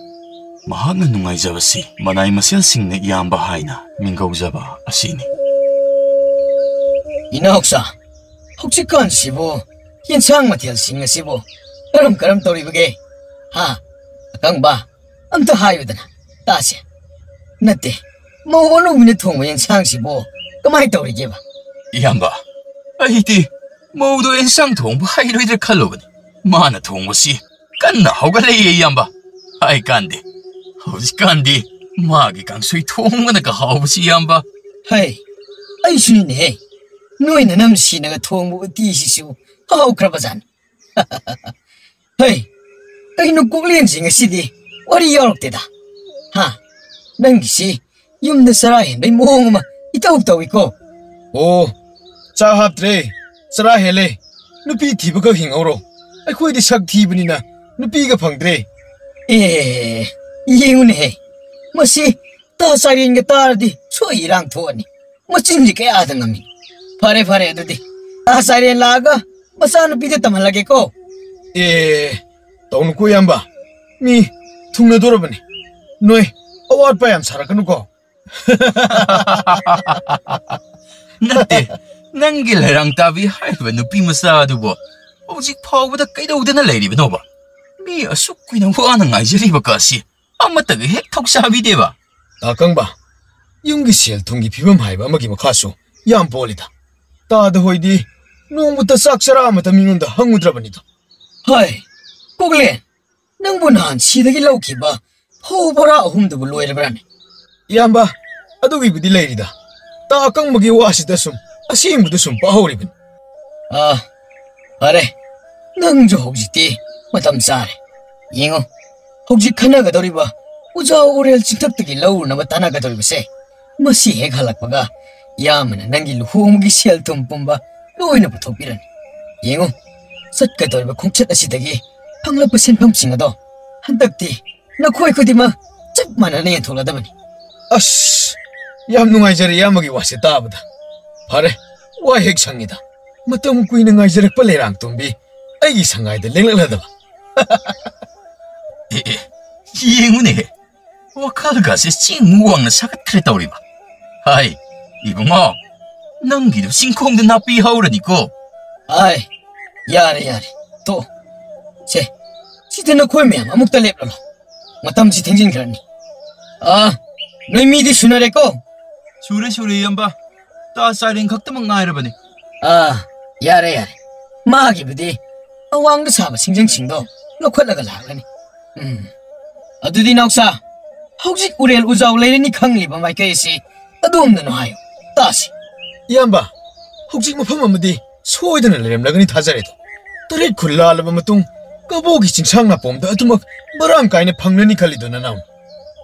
ꯃꯍꯥꯛꯅ ꯅꯨꯡꯉꯥꯏꯖꯕꯁꯤ ꯃꯅꯥꯏ ꯃꯁꯦꯜꯁꯤꯡꯅ ꯏꯌꯥꯝꯕ ꯍꯥꯏꯅ ꯃꯤꯡꯒꯧꯖꯕ ꯑꯁꯤꯅꯤ꯫ ꯏꯅꯥꯎꯆꯥ, ꯍꯧꯖꯤꯛꯀꯥꯟꯁꯤꯕꯨ ꯌꯦꯟꯁꯥꯡ ꯃꯊꯦꯜꯁꯤꯡ ꯑꯁꯤꯕꯨ ꯀꯔꯝ ꯀꯔꯝ ꯇꯧꯔꯤꯕꯒꯦ? ꯍꯥ? ꯑꯀꯪꯕ, ꯑꯝꯇ ꯍꯥꯏꯌꯨꯗꯅ ꯇꯥꯁꯦ꯫ ꯅꯠꯇꯦ, ꯃꯧ ꯑꯅꯧꯕꯤꯅ ꯊꯣꯡꯕ ꯌꯦꯟꯁꯥꯡꯁꯤꯕꯨ ꯀꯃꯥꯏꯅ ꯇꯧꯔꯤꯒꯦꯕ? ꯏꯌꯥꯝꯕ, ꯑꯩꯗꯤ ꯃꯧꯗꯣ ꯌꯦꯟꯁꯥꯡ ꯊꯣꯡꯕ ꯍꯩꯔꯣꯏꯗ꯭ꯔꯥ ꯈꯜꯂꯨꯕꯅꯤ꯫ ꯃꯥꯅ ꯊꯣꯡꯕꯁꯤ ꯀꯟꯅ ꯍꯧꯒꯠꯂꯛꯏ, ꯏꯌꯥꯝꯕ꯫ ꯍꯥꯏ ꯀꯥꯟꯗꯦ, ꯍꯧꯖꯤꯛꯀꯥꯟꯗꯤ ꯃꯥꯒꯤ ꯀꯥꯡꯁꯣꯏ ꯊꯣꯡꯕꯅꯒ ꯍꯥꯎꯕꯁꯤ, ꯏꯌꯥꯝꯕ꯫ ꯍꯩ, ꯑꯩꯁꯨꯅꯤꯅꯦꯍꯦ꯫ ꯅꯣꯏ ꯅꯅꯝ ꯁꯤꯅꯒ ꯊꯣꯡꯕ ꯎꯇꯤꯁꯤꯁꯨ ꯍꯥꯎꯈ꯭ꯔꯕꯖꯥꯠꯅꯤ꯫ ꯍꯩ, ꯀꯩꯅꯣ ꯀꯣꯛꯂꯦꯟꯁꯤ ꯉꯁꯤꯗꯤ ꯋꯥꯔꯤ ꯌꯥꯎꯔꯛꯇꯦꯗ? ꯍꯥ? ꯅꯪꯒꯤꯁꯤ ꯌꯨꯝꯗ ꯆꯔꯥ ꯍꯦꯟꯕꯩ ꯃꯑꯣꯡ ꯑꯃ ꯏꯇꯧ ꯇꯧꯏꯀꯣ꯫ ꯑꯣ, ꯆꯥꯛ ꯍꯥꯞꯇ꯭ꯔꯦ, ꯆꯔꯥ ꯍꯦꯜꯂꯦ꯫ ꯅꯨꯄꯤ ꯊꯤꯕꯒ ꯍꯤꯡꯍꯧꯔꯣ꯫ ꯑꯩꯈꯣꯏꯗꯤ ꯁꯛ ꯊꯤꯕꯅꯤꯅ ꯅꯨꯄꯤꯒ ꯐꯪꯗ꯭ꯔꯦ꯫ ꯑꯦ, ꯌꯦꯡꯉꯨꯅꯦꯍꯦ, ꯃꯁꯤ ꯇꯥ ꯆꯥꯏꯔꯦꯟꯒ ꯇꯥꯔꯗꯤ ꯁꯣꯏ ꯏꯔꯥꯡ ꯊꯣꯛꯑꯅꯤ꯫ ꯃꯆꯤꯟꯁꯤ ꯀꯌꯥꯗ ꯉꯝꯃꯤ꯫ ꯐꯔꯦ, ꯐꯔꯦ, ꯑꯗꯨꯗꯤ ꯇꯥ ꯆꯥꯏꯔꯦꯟ ꯂꯥꯛꯑꯒ ꯃꯆꯥꯅꯨꯄꯤꯗ ꯇꯝꯍꯜꯂꯒꯦꯀꯣ꯫ ꯑꯦ, ꯇꯧꯅꯨꯀꯣ ꯏꯌꯥꯝꯕ, ꯃꯤ ꯊꯨꯡꯅꯗꯣꯔꯕꯅꯤ꯫ ꯅꯣꯏ ꯑꯋꯥꯠꯄ ꯌꯥꯝ ꯁꯥꯔꯛꯀꯅꯨꯀꯣ꯫ ꯅꯠꯇꯦ, ꯅꯪꯒꯤ ꯂꯩꯔꯥꯡ ꯇꯥꯕꯤ ꯍꯥꯏꯔꯤꯕ ꯅꯨꯄꯤ ꯃꯆꯥ ꯑꯗꯨꯕꯨ ꯍꯧꯖꯤꯛ ꯐꯥꯎꯕꯗ ꯀꯩꯗꯧꯗꯅ ꯂꯩꯔꯤꯕꯅꯣꯕ? ꯃꯤ ꯑꯁꯨꯛ ꯀꯨꯏꯅ ꯋꯥꯅ ꯉꯥꯏꯖꯔꯤꯕ ꯀꯥꯁꯤ ꯑꯃꯠꯇꯒ ꯍꯦꯛ ꯊꯧꯁꯥꯕꯤꯗꯦꯕ꯫ ꯇꯥ ꯀꯪꯕ, ꯌꯨꯝꯒꯤ ꯁꯦꯜ ꯊꯨꯝꯒꯤ ꯐꯤꯕꯝ ꯍꯥꯏꯕ ꯑꯃꯒꯤ ꯃꯈꯥꯁꯨ ꯌꯥꯝ ꯄꯣꯜꯂꯤꯗ꯫ ꯇꯥꯗ ꯍꯣꯏꯗꯤ ꯅꯣꯡꯃꯇ ꯆꯥꯛ ꯆꯔꯥ ꯑꯃꯇ ꯃꯤꯉꯣꯟꯗ ꯍꯪꯉꯨꯗ꯭ꯔꯕꯅꯤꯗꯣ꯫ ꯍꯣꯏ, ꯀꯣꯛꯂꯦ, ꯅꯪꯕꯨ ꯅꯍꯥꯟ ꯁꯤꯗꯒꯤ ꯂꯧꯈꯤꯕ ꯐꯧ ꯕꯣꯔꯥ ꯑꯍꯨꯝꯗꯨꯕꯨ ꯂꯣꯏꯔꯕ꯭ꯔꯥꯅꯦ? ꯏꯌꯥꯝꯕ, ꯑꯗꯨꯒꯤꯕꯨꯗꯤ ꯂꯩꯔꯤꯗ꯫ ꯇꯥ ꯑꯀꯪꯕꯒꯤ ꯋꯥꯁꯤꯗ ꯁꯨꯝ ꯑꯁꯦꯡꯕꯗꯨ ꯁꯨꯝ ꯄꯥꯍꯧꯔꯤꯕꯅꯤ꯫ ꯑꯥ, ꯐꯔꯦ꯫ ꯅꯪꯁꯨ ꯍꯧꯖꯤꯛꯇꯤ ꯃꯇꯝ ꯆꯥꯔꯦ꯫ ꯌꯦꯡꯉꯨ, ꯍꯧꯖꯤꯛ ꯈꯟꯅꯒꯗꯧꯔꯤꯕ ꯎꯖꯥꯎ ꯎꯔꯦꯜ ꯆꯤꯡꯊꯛꯇꯒꯤ ꯂꯧꯔꯨꯅꯕ ꯇꯥꯟꯅꯒꯗꯧꯔꯤꯕꯁꯦ, ꯃꯁꯤ ꯍꯦꯛ ꯍꯜꯂꯛꯄꯒ ꯏꯌꯥꯝꯕꯅ ꯅꯪꯒꯤ ꯂꯨꯍꯣꯡꯕꯒꯤ ꯁꯦꯜ ꯊꯨꯝ ꯄꯨꯝꯕ ꯂꯣꯏꯅ ꯄꯨꯊꯣꯛꯄꯤꯔꯅꯤ꯫ ꯌꯦꯡꯉꯨ, ꯆꯠꯀꯗꯧꯔꯤꯕ ꯈꯣꯡꯆꯠ ꯑꯁꯤꯗꯒꯤ ꯐꯪꯂꯛꯄ ꯁꯦꯟꯐꯝꯁꯤꯡ ꯑꯗꯣ ꯍꯟꯗꯛꯇꯤ ꯅꯈꯣꯏ ꯈꯨꯗꯤꯡꯃꯛ ꯆꯞ ꯃꯥꯟꯅꯅ ꯌꯦꯟꯊꯣꯛꯂꯗꯕꯅꯤ꯫ ꯑꯁ, ꯌꯥꯝ ꯅꯨꯡꯉꯥꯏꯖꯔꯦ ꯏꯌꯥꯝꯕꯒꯤ ꯋꯥꯁꯦ ꯇꯥꯕꯗ꯫ ꯐꯔꯦ, ꯋꯥ ꯍꯦꯛ ꯁꯪꯉꯤꯗ꯫ ꯃꯇꯝ ꯀꯨꯏꯅ ꯉꯥꯏꯖꯔꯛꯄ ꯂꯩꯔꯥꯡ ꯇꯣꯝꯕꯤ ꯑꯩꯒꯤ ꯁꯉꯥꯏꯗ ꯂꯦꯡꯂꯛꯂꯗꯕ꯫ ꯑꯦ, ꯑꯦ, ꯌꯦꯡꯉꯨꯅꯦꯍꯦ, ꯋꯥꯈꯜꯒꯁꯦ ꯆꯤꯡꯃꯨꯛ ꯋꯥꯡꯅ ꯁꯥꯒꯠꯈ꯭ꯔꯦ ꯇꯧꯔꯤꯕ꯫ ꯍꯥꯏ, ꯏꯕꯨꯡꯉꯣ, ꯅꯪꯒꯤꯗꯣ ꯆꯤꯡꯈꯣꯡꯗ ꯅꯥꯄꯤ ꯍꯧꯔꯅꯤꯀꯣ꯫ ꯍꯥꯏ, ꯌꯥꯔꯦ, ꯌꯥꯔꯦ, ꯇꯣꯛꯑꯣ꯫ ꯁꯦ, ꯁꯤꯗ ꯅꯈꯣꯏ ꯃꯌꯥꯝ ꯑꯃꯨꯛꯇ ꯂꯦꯞꯂꯣ꯫ ꯃꯇꯝꯁꯤ ꯊꯦꯡꯖꯤꯟꯈ꯭ꯔꯅꯤ꯫ ꯑꯥ, ꯅꯣꯏ ꯃꯤꯗꯤ ꯁꯨꯅꯔꯦꯀꯣ? ꯁꯨꯔꯦ, ꯁꯨꯔꯦ, ꯏꯌꯥꯝꯕ꯫ ꯇꯥ ꯆꯥꯏꯔꯦꯟ ꯈꯛꯇꯃꯛ ꯉꯥꯏꯔꯕꯅꯤ꯫ ꯑꯥ, ꯌꯥꯔꯦ, ꯌꯥꯔꯦ꯫ ꯃꯥꯒꯤꯕꯨꯗꯤ ꯑꯋꯥꯡꯗ ꯁꯥꯕ ꯁꯤꯡꯖꯪꯁꯤꯡꯗꯣ ꯂꯧꯈꯠꯂꯒ ꯂꯥꯛꯂꯅꯤ꯫ ꯎꯝ꯫ ꯑꯗꯨꯗꯤ ꯅꯥꯎꯆꯥ, ꯍꯧꯖꯤꯛ ꯎꯔꯦꯜ ꯎꯖꯥꯎ ꯂꯩꯔꯅꯤ ꯈꯪꯂꯤꯕ ꯃꯥꯏꯀꯩ ꯑꯁꯤ ꯑꯗꯣꯝꯗꯅꯣ ꯍꯥꯏꯌꯨ, ꯇꯥꯁꯤ꯫ ꯏꯌꯥꯝꯕ, ꯍꯧꯖꯤꯛ ꯃꯐꯝ ꯑꯃꯗꯤ ꯁꯣꯏꯗꯅ ꯂꯩꯔꯝꯂꯒꯅꯤ ꯊꯥꯖꯔꯦꯗꯣ꯫ ꯇꯔꯦꯠ ꯈꯨꯜ ꯂꯥꯜꯂꯕ ꯃꯇꯨꯡ ꯀꯕꯣꯒꯤ ꯆꯤꯡꯁꯥꯡ ꯅꯥꯄꯣꯝꯗ ꯑꯗꯨꯃꯛ ꯃꯔꯥꯡ ꯀꯥꯏꯅ ꯐꯪꯂꯅꯤ ꯈꯜꯂꯤꯗꯣ ꯅꯅꯥꯎ꯫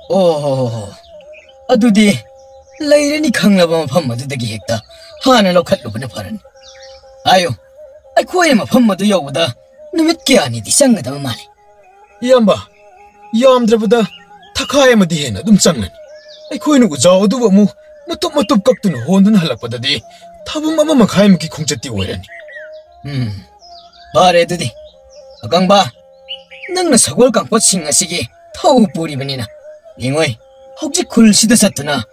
ꯑꯣ ꯍꯣ ꯍꯣ ꯍꯣ꯫ ꯑꯗꯨꯗꯤ ꯂꯩꯔꯅꯤ ꯈꯪꯂꯕ ꯃꯐꯝ ꯑꯗꯨꯗꯒꯤ ꯍꯦꯛꯇ ꯍꯥꯟꯅ ꯂꯧꯈꯠꯂꯨꯕꯅ ꯐꯔꯅꯤ꯫ ꯍꯥꯏꯌꯨ, ꯑꯩꯈꯣꯏꯅ ꯃꯐꯝ ꯑꯗꯨ ꯌꯧꯕꯗ ꯅꯨꯃꯤꯠ ꯀꯌꯥꯅꯤꯗꯤ ꯆꯪꯒꯗꯕ ꯃꯥꯜꯂꯤ? ꯏꯌꯥꯝꯕ, ꯌꯥꯝꯗ꯭ꯔꯕꯗ ꯊꯈꯥꯏ ꯑꯃꯗꯤ ꯍꯦꯟꯅ ꯑꯗꯨꯝ ꯆꯪꯂꯅꯤ꯫ ꯑꯩꯈꯣꯏꯅ ꯎꯖꯥꯎ ꯑꯗꯨꯕꯨ ꯑꯃꯨꯛ ꯃꯇꯨꯞ ꯃꯇꯨꯞ ꯀꯛꯇꯨꯅ ꯍꯣꯟꯗꯨꯅ ꯍꯜꯂꯛꯄꯗꯗꯤ ꯊꯥꯕꯨꯝ ꯑꯃ ꯃꯈꯥꯏꯃꯨꯛꯀꯤ ꯈꯣꯡꯆꯠꯇꯤ ꯑꯣꯏꯔꯅꯤ꯫ ꯎꯝ, ꯐꯔꯦ ꯑꯗꯨꯗꯤ꯫ ꯑꯀꯪꯕ, ꯅꯪꯅ ꯁꯒꯣꯜ ꯀꯥꯡꯄꯣꯠꯁꯤꯡ ꯑꯁꯤꯒꯤ ꯊꯧ ꯄꯨꯔꯤꯕꯅꯤꯅ, ꯌꯦꯡꯉꯣꯏ, ꯍꯧꯖꯤꯛ ꯈꯨꯜꯁꯤꯗ ꯆꯠꯇꯨꯅ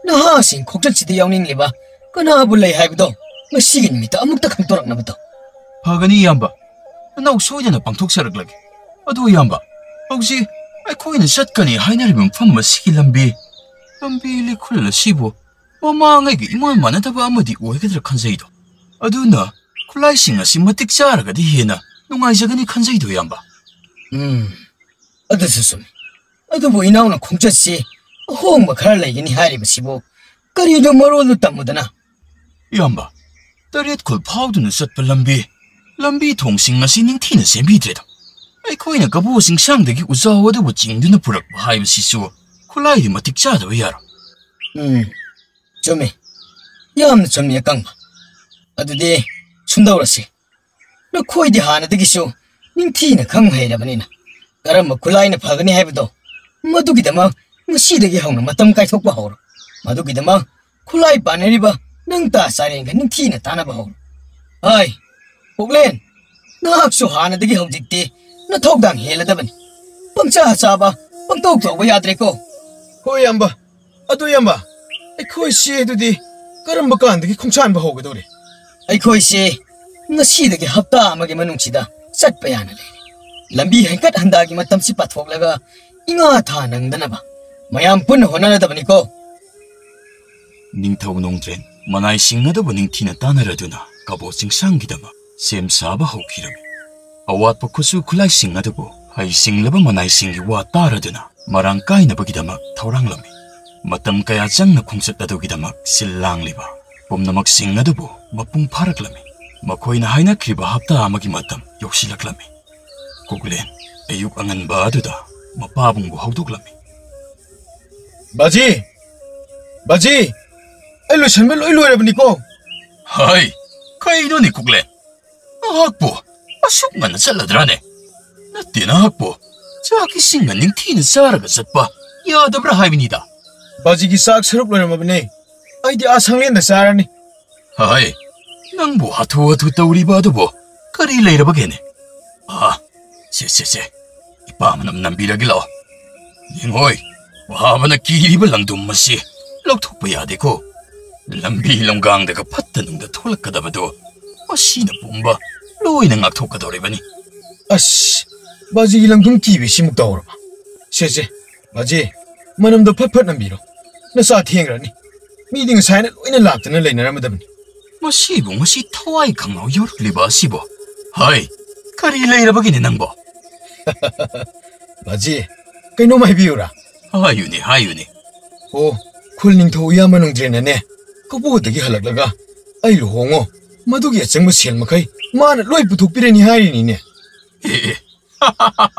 ꯅꯍꯥꯁꯤꯡ ꯈꯣꯡꯆꯠꯁꯤꯗ ꯌꯥꯎꯅꯤꯡꯂꯤꯕ ꯀꯅꯥꯕꯨ ꯂꯩ ꯍꯥꯏꯕꯗꯣ ꯉꯁꯤꯒꯤ ꯅꯨꯃꯤꯠꯇ ꯑꯃꯨꯛꯇ ꯈꯪꯗꯣꯔꯛꯅꯕ ꯇꯧ꯫ ꯐꯒꯅꯤ, ꯏꯌꯥꯝꯕ꯫ ꯅꯅꯥꯎ ꯁꯣꯏꯗꯅ ꯄꯥꯡꯊꯣꯛꯆꯔꯛꯂꯒꯦ꯫ ꯑꯗꯨ, ꯏꯌꯥꯝꯕ, ꯍꯧꯖꯤꯛ ꯑꯩꯈꯣꯏꯅ ꯆꯠꯀꯅꯤ ꯍꯥꯏꯅꯔꯤꯕ ꯃꯐꯝ ꯑꯁꯤꯒꯤ ꯂꯝꯕꯤ, ꯂꯝꯕꯤ ꯂꯤꯈꯨꯜ ꯑꯁꯤꯕꯨ ꯃꯃꯥꯡꯉꯩꯒ ꯏꯃꯥꯟ ꯃꯥꯟꯅꯗꯕ ꯑꯃꯗꯤ ꯑꯣꯏꯒꯗ꯭ꯔꯥ ꯈꯟꯖꯩꯗꯣ꯫ ꯑꯗꯨꯅ ꯈꯨꯠꯂꯥꯏꯁꯤꯡ ꯑꯁꯤ ꯃꯇꯤꯛ ꯆꯥꯔꯒꯗꯤ ꯍꯦꯟꯅ ꯅꯨꯡꯉꯥꯏꯖꯒꯅꯤ ꯈꯟꯖꯩꯗꯣ, ꯏꯌꯥꯝꯕ꯫ ꯎꯝ, ꯑꯗꯨꯁꯨ ꯆꯨꯝꯃꯤ꯫ ꯑꯗꯨꯕꯨ ꯏꯅꯥꯎꯅ ꯈꯣꯡꯆꯠꯁꯤ ꯑꯍꯣꯡꯕ ꯈꯔ ꯂꯩꯒꯅꯤ ꯍꯥꯏꯔꯤꯕꯁꯤꯕꯨ ꯀꯔꯤꯅꯣ ꯃꯔꯣꯜꯗꯨ ꯇꯝꯃꯨꯗꯅ? ꯏꯌꯥꯝꯕ, ꯇꯔꯦꯠ ꯈꯨꯜ ꯐꯥꯎꯗꯨꯅ ꯆꯠꯄ ꯂꯝꯕꯤ, ꯂꯝꯕꯤ ꯊꯣꯡꯁꯤꯡ ꯑꯁꯤ ꯅꯤꯡꯊꯤꯅ ꯁꯦꯝꯕꯤꯗ꯭ꯔꯦꯗ꯫ ꯑꯩꯈꯣꯏꯅ ꯀꯕꯣ ꯆꯤꯡꯁꯥꯡꯗꯒꯤ ꯎꯖꯥꯎ ꯑꯗꯨꯕꯨ ꯆꯤꯡꯗꯨꯅ ꯄꯨꯔꯛꯄ ꯍꯥꯏꯕꯁꯤꯁꯨ ꯈꯨꯠꯂꯥꯏꯗꯤ ꯃꯇꯤꯛ ꯆꯥꯗꯕ ꯌꯥꯔꯣꯏ꯫ ꯎꯝ, ꯆꯨꯝꯃꯤ꯫ ꯌꯥꯝꯅ ꯆꯨꯝꯃꯤ, ꯑꯀꯪꯕ꯫ ꯑꯗꯨꯗꯤ ꯁꯨꯝꯗꯧꯔꯁꯤ꯫ ꯅꯈꯣꯏꯗꯤ ꯍꯥꯟꯅꯗꯒꯤꯁꯨ ꯅꯤꯡꯊꯤꯅ ꯈꯪ ꯍꯩꯔꯕꯅꯤꯅ, ꯀꯔꯝꯕ ꯈꯨꯠꯂꯥꯏꯅ ꯐꯒꯅꯤ ꯍꯥꯏꯕꯗꯣ, ꯃꯗꯨꯒꯤꯗꯃꯛ ꯉꯁꯤꯗꯒꯤ ꯍꯧꯅ ꯃꯇꯝ ꯀꯥꯏꯊꯣꯛꯄ ꯍꯧꯔꯣ꯫ ꯃꯗꯨꯒꯤꯗꯃꯛ ꯈꯨꯠꯂꯥꯏ ꯄꯥꯟꯅꯔꯤꯕ ꯅꯪ ꯇꯥ ꯆꯥꯔꯦꯟꯒ ꯅꯤꯡꯊꯤꯅ ꯇꯥꯟꯅꯕ ꯍꯧꯔꯣ꯫ ꯍꯥꯏ, ꯀꯣꯛꯂꯦꯟ, ꯅꯍꯥꯛꯁꯨ ꯍꯥꯟꯅꯗꯒꯤ ꯍꯧꯖꯤꯛꯇꯤ ꯅꯊꯧꯗꯥꯡ ꯍꯦꯜꯂꯗꯕꯅꯤ꯫ ꯄꯪꯆꯥ ꯆꯥꯕ, ꯄꯪꯇꯧ ꯇꯧꯕ ꯌꯥꯗ꯭ꯔꯦꯀꯣ꯫ ꯍꯣꯏ, ꯏꯌꯥꯝꯕ꯫ ꯑꯗꯨ, ꯏꯌꯥꯝꯕ, ꯑꯩꯈꯣꯏꯁꯤ ꯑꯗꯨꯗꯤ ꯀꯔꯝꯕ ꯀꯥꯟꯗꯒꯤ ꯈꯣꯡꯁꯥꯟꯕ ꯍꯧꯒꯗꯧꯔꯤ? ꯑꯩꯈꯣꯏꯁꯤ ꯉꯁꯤꯗꯒꯤ ꯍꯞꯇꯥ ꯑꯃꯒꯤ ꯃꯅꯨꯡꯁꯤꯗ ꯆꯠꯄ ꯌꯥꯅ ꯂꯩꯔꯦ꯫ ꯂꯝꯕꯤ ꯍꯦꯟꯀꯠ ꯍꯟꯗꯥꯒꯤ ꯃꯇꯝꯁꯤ ꯄꯥꯊꯣꯛꯂꯒ ꯏꯉꯥ ꯊꯥ ꯅꯪꯗꯅꯕ ꯃꯌꯥꯝ ꯄꯨꯟꯅ ꯍꯣꯠꯅꯔꯗꯕꯅꯤꯀꯣ꯫ ꯅꯤꯡꯊꯧ ꯅꯣꯡꯗ꯭ꯔꯦꯟ ꯃꯅꯥꯏꯁꯤꯡ ꯑꯗꯨꯕꯨ ꯅꯤꯡꯊꯤꯅ ꯇꯥꯟꯅꯔꯗꯨꯅ ꯀꯕꯣ ꯆꯤꯡꯁꯥꯡꯒꯤꯗꯃꯛ ꯁꯦꯝ ꯁꯥꯕ ꯍꯧꯈꯤꯔꯝꯃꯤ꯫ ꯑꯋꯥꯠꯄ ꯈꯨꯠꯁꯨ ꯈꯨꯠꯂꯥꯏꯁꯤꯡ ꯑꯗꯨꯕꯨ ꯍꯩꯁꯤꯡꯂꯕ ꯃꯅꯥꯏꯁꯤꯡꯒꯤ ꯋꯥ ꯇꯥꯔꯗꯨꯅ ꯃꯔꯥꯡ ꯀꯥꯏꯅꯕꯒꯤꯗꯃꯛ ꯊꯧꯔꯥꯡꯂꯝꯃꯤ꯫ ꯃꯇꯝ ꯀꯌꯥ ꯆꯪꯅ ꯈꯣꯡꯆꯠ ꯑꯗꯨꯒꯤꯗꯃꯛ ꯁꯤꯜ ꯂꯥꯡꯂꯤꯕ ꯄꯨꯝꯅꯃꯛꯁꯤꯡ ꯑꯗꯨꯕꯨ ꯃꯄꯨꯡ ꯐꯥꯔꯛꯂꯝꯃꯤ꯫ ꯃꯈꯣꯏꯅ ꯍꯥꯏꯅꯈ꯭ꯔꯤꯕ ꯍꯞꯇꯥ ꯑꯃꯒꯤ ꯃꯇꯝ ꯌꯧꯁꯤꯜꯂꯛꯂꯝꯃꯤ꯫ ꯀꯨꯛꯂꯦꯟ ꯑꯌꯨꯛ ꯑꯉꯟꯕ ꯑꯗꯨꯗ ꯃꯄꯥꯕꯨꯡꯕꯨ ꯍꯧꯗꯣꯛꯂꯝꯃꯤ꯫ "ꯕꯥꯖꯤ! ꯕꯥꯖꯤ! ꯑꯩ ꯂꯣꯏꯁꯟꯕ ꯂꯣꯏ ꯂꯣꯏꯔꯕꯅꯤꯀꯣ!" "ꯍꯥꯏ, ꯀꯩꯅꯣꯅꯦ ꯀꯨꯛꯂꯦꯟ? ꯅꯍꯥꯛꯄꯨ ꯑꯁꯨꯛ ꯉꯟꯅ ꯆꯠꯂꯗ꯭ꯔꯥꯅꯦ? ꯅꯠꯇꯦ, ꯅꯍꯥꯛꯄꯨ ꯆꯥꯛ ꯏꯁꯤꯡꯒ ꯅꯤꯡꯊꯤꯅ ꯆꯥꯔꯒ ꯆꯠꯄ ꯌꯥꯗꯕ꯭ꯔꯥ ꯍꯥꯏꯕꯅꯤꯗ?" "ꯕꯥꯖꯤꯒꯤ ꯆꯥꯛ ꯁꯔꯨꯛ ꯂꯣꯏꯔꯝꯃꯕꯅꯦ꯫ ꯑꯩꯗꯤ ꯑꯥ ꯁꯪꯂꯦꯟꯗ ꯆꯥꯔꯅꯤ꯫" "ꯍꯥꯏ, ꯅꯪꯕꯨ ꯍꯥꯊꯨ ꯍꯥꯊꯨ ꯇꯧꯔꯤꯕ ꯑꯗꯨꯕꯨ ꯀꯔꯤ ꯂꯩꯔꯕꯒꯦꯅꯦ? ꯑꯥ, ꯁꯦ, ꯁꯦ, ꯁꯦ, ꯏꯄꯥ ꯃꯅꯝ ꯅꯝꯕꯤꯔꯒꯦ ꯂꯥꯛꯑꯣ꯫ ꯌꯦꯡꯉꯣꯏ, ꯋꯥꯕꯅ ꯀꯤꯔꯤꯕ ꯂꯪꯗꯨꯝ ꯑꯁꯤ ꯂꯧꯊꯣꯛꯄ ꯌꯥꯗꯦꯀꯣ꯫ ꯂꯝꯕꯤ ꯂꯝꯒꯥꯡꯗꯒ ꯐꯠꯇ ꯅꯨꯡꯗ ꯊꯣꯛꯂꯛꯀꯗꯕꯗꯣ ꯃꯁꯤꯅ ꯄꯨꯝꯕ ꯂꯣꯏꯅ ꯉꯥꯛꯊꯣꯛꯀꯗꯧꯔꯤꯕꯅꯤ꯫" "ꯑꯁ, ꯕꯥꯖꯤꯒꯤ ꯂꯪꯗꯨꯝ ꯀꯤꯕꯤꯁꯤꯃꯨꯛ ꯇꯧꯔꯕ? ꯁꯦ, ꯁꯦ, ꯕꯥꯖꯤ, ꯃꯅꯝꯗꯣ ꯐꯠ ꯐꯠ ꯅꯝꯕꯤꯔꯣ꯫ ꯅꯆꯥ ꯊꯦꯡꯈ꯭ꯔꯅꯤ꯫ ꯃꯤꯗꯤ ꯉꯁꯥꯏꯅ ꯂꯣꯏꯅ ꯂꯥꯛꯇꯅ ꯂꯩꯅꯔꯝꯃꯗꯕꯅꯤ꯫" "ꯃꯁꯤꯕꯨ ꯉꯁꯤ ꯊꯋꯥꯏ ꯈꯪꯍꯧ ꯌꯧꯔꯛꯂꯤꯕ ꯑꯁꯤꯕꯨ? ꯍꯥꯏ, ꯀꯔꯤ ꯂꯩꯔꯕꯒꯤꯅꯦ ꯅꯪꯕꯣ?" "ꯕꯥꯖꯤ, ꯀꯩꯅꯣꯝ ꯍꯥꯏꯕꯤꯌꯨꯔꯥ?" "ꯍꯥꯏꯌꯨꯅꯦ, ꯍꯥꯏꯌꯨꯅꯦ꯫" "ꯑꯣ, ꯈꯨꯜ ꯅꯤꯡꯊꯧ ꯏꯌꯥꯝꯕ ꯅꯣꯡꯗ꯭ꯔꯦꯟꯅꯅꯦ, ꯀꯕꯣꯗꯒꯤ ꯍꯜꯂꯛꯂꯒ ꯑꯩ ꯂꯨꯍꯣꯡꯉꯣ, ꯃꯗꯨꯒꯤ ꯑꯆꯪꯕ ꯁꯦꯜ ꯃꯈꯩ ꯃꯥꯅ ꯂꯣꯏ ꯄꯨꯊꯣꯛꯄꯤꯔꯅꯤ ꯍꯥꯏꯔꯤꯅꯤꯅꯦ꯫" "ꯑꯦ, ꯑꯦ,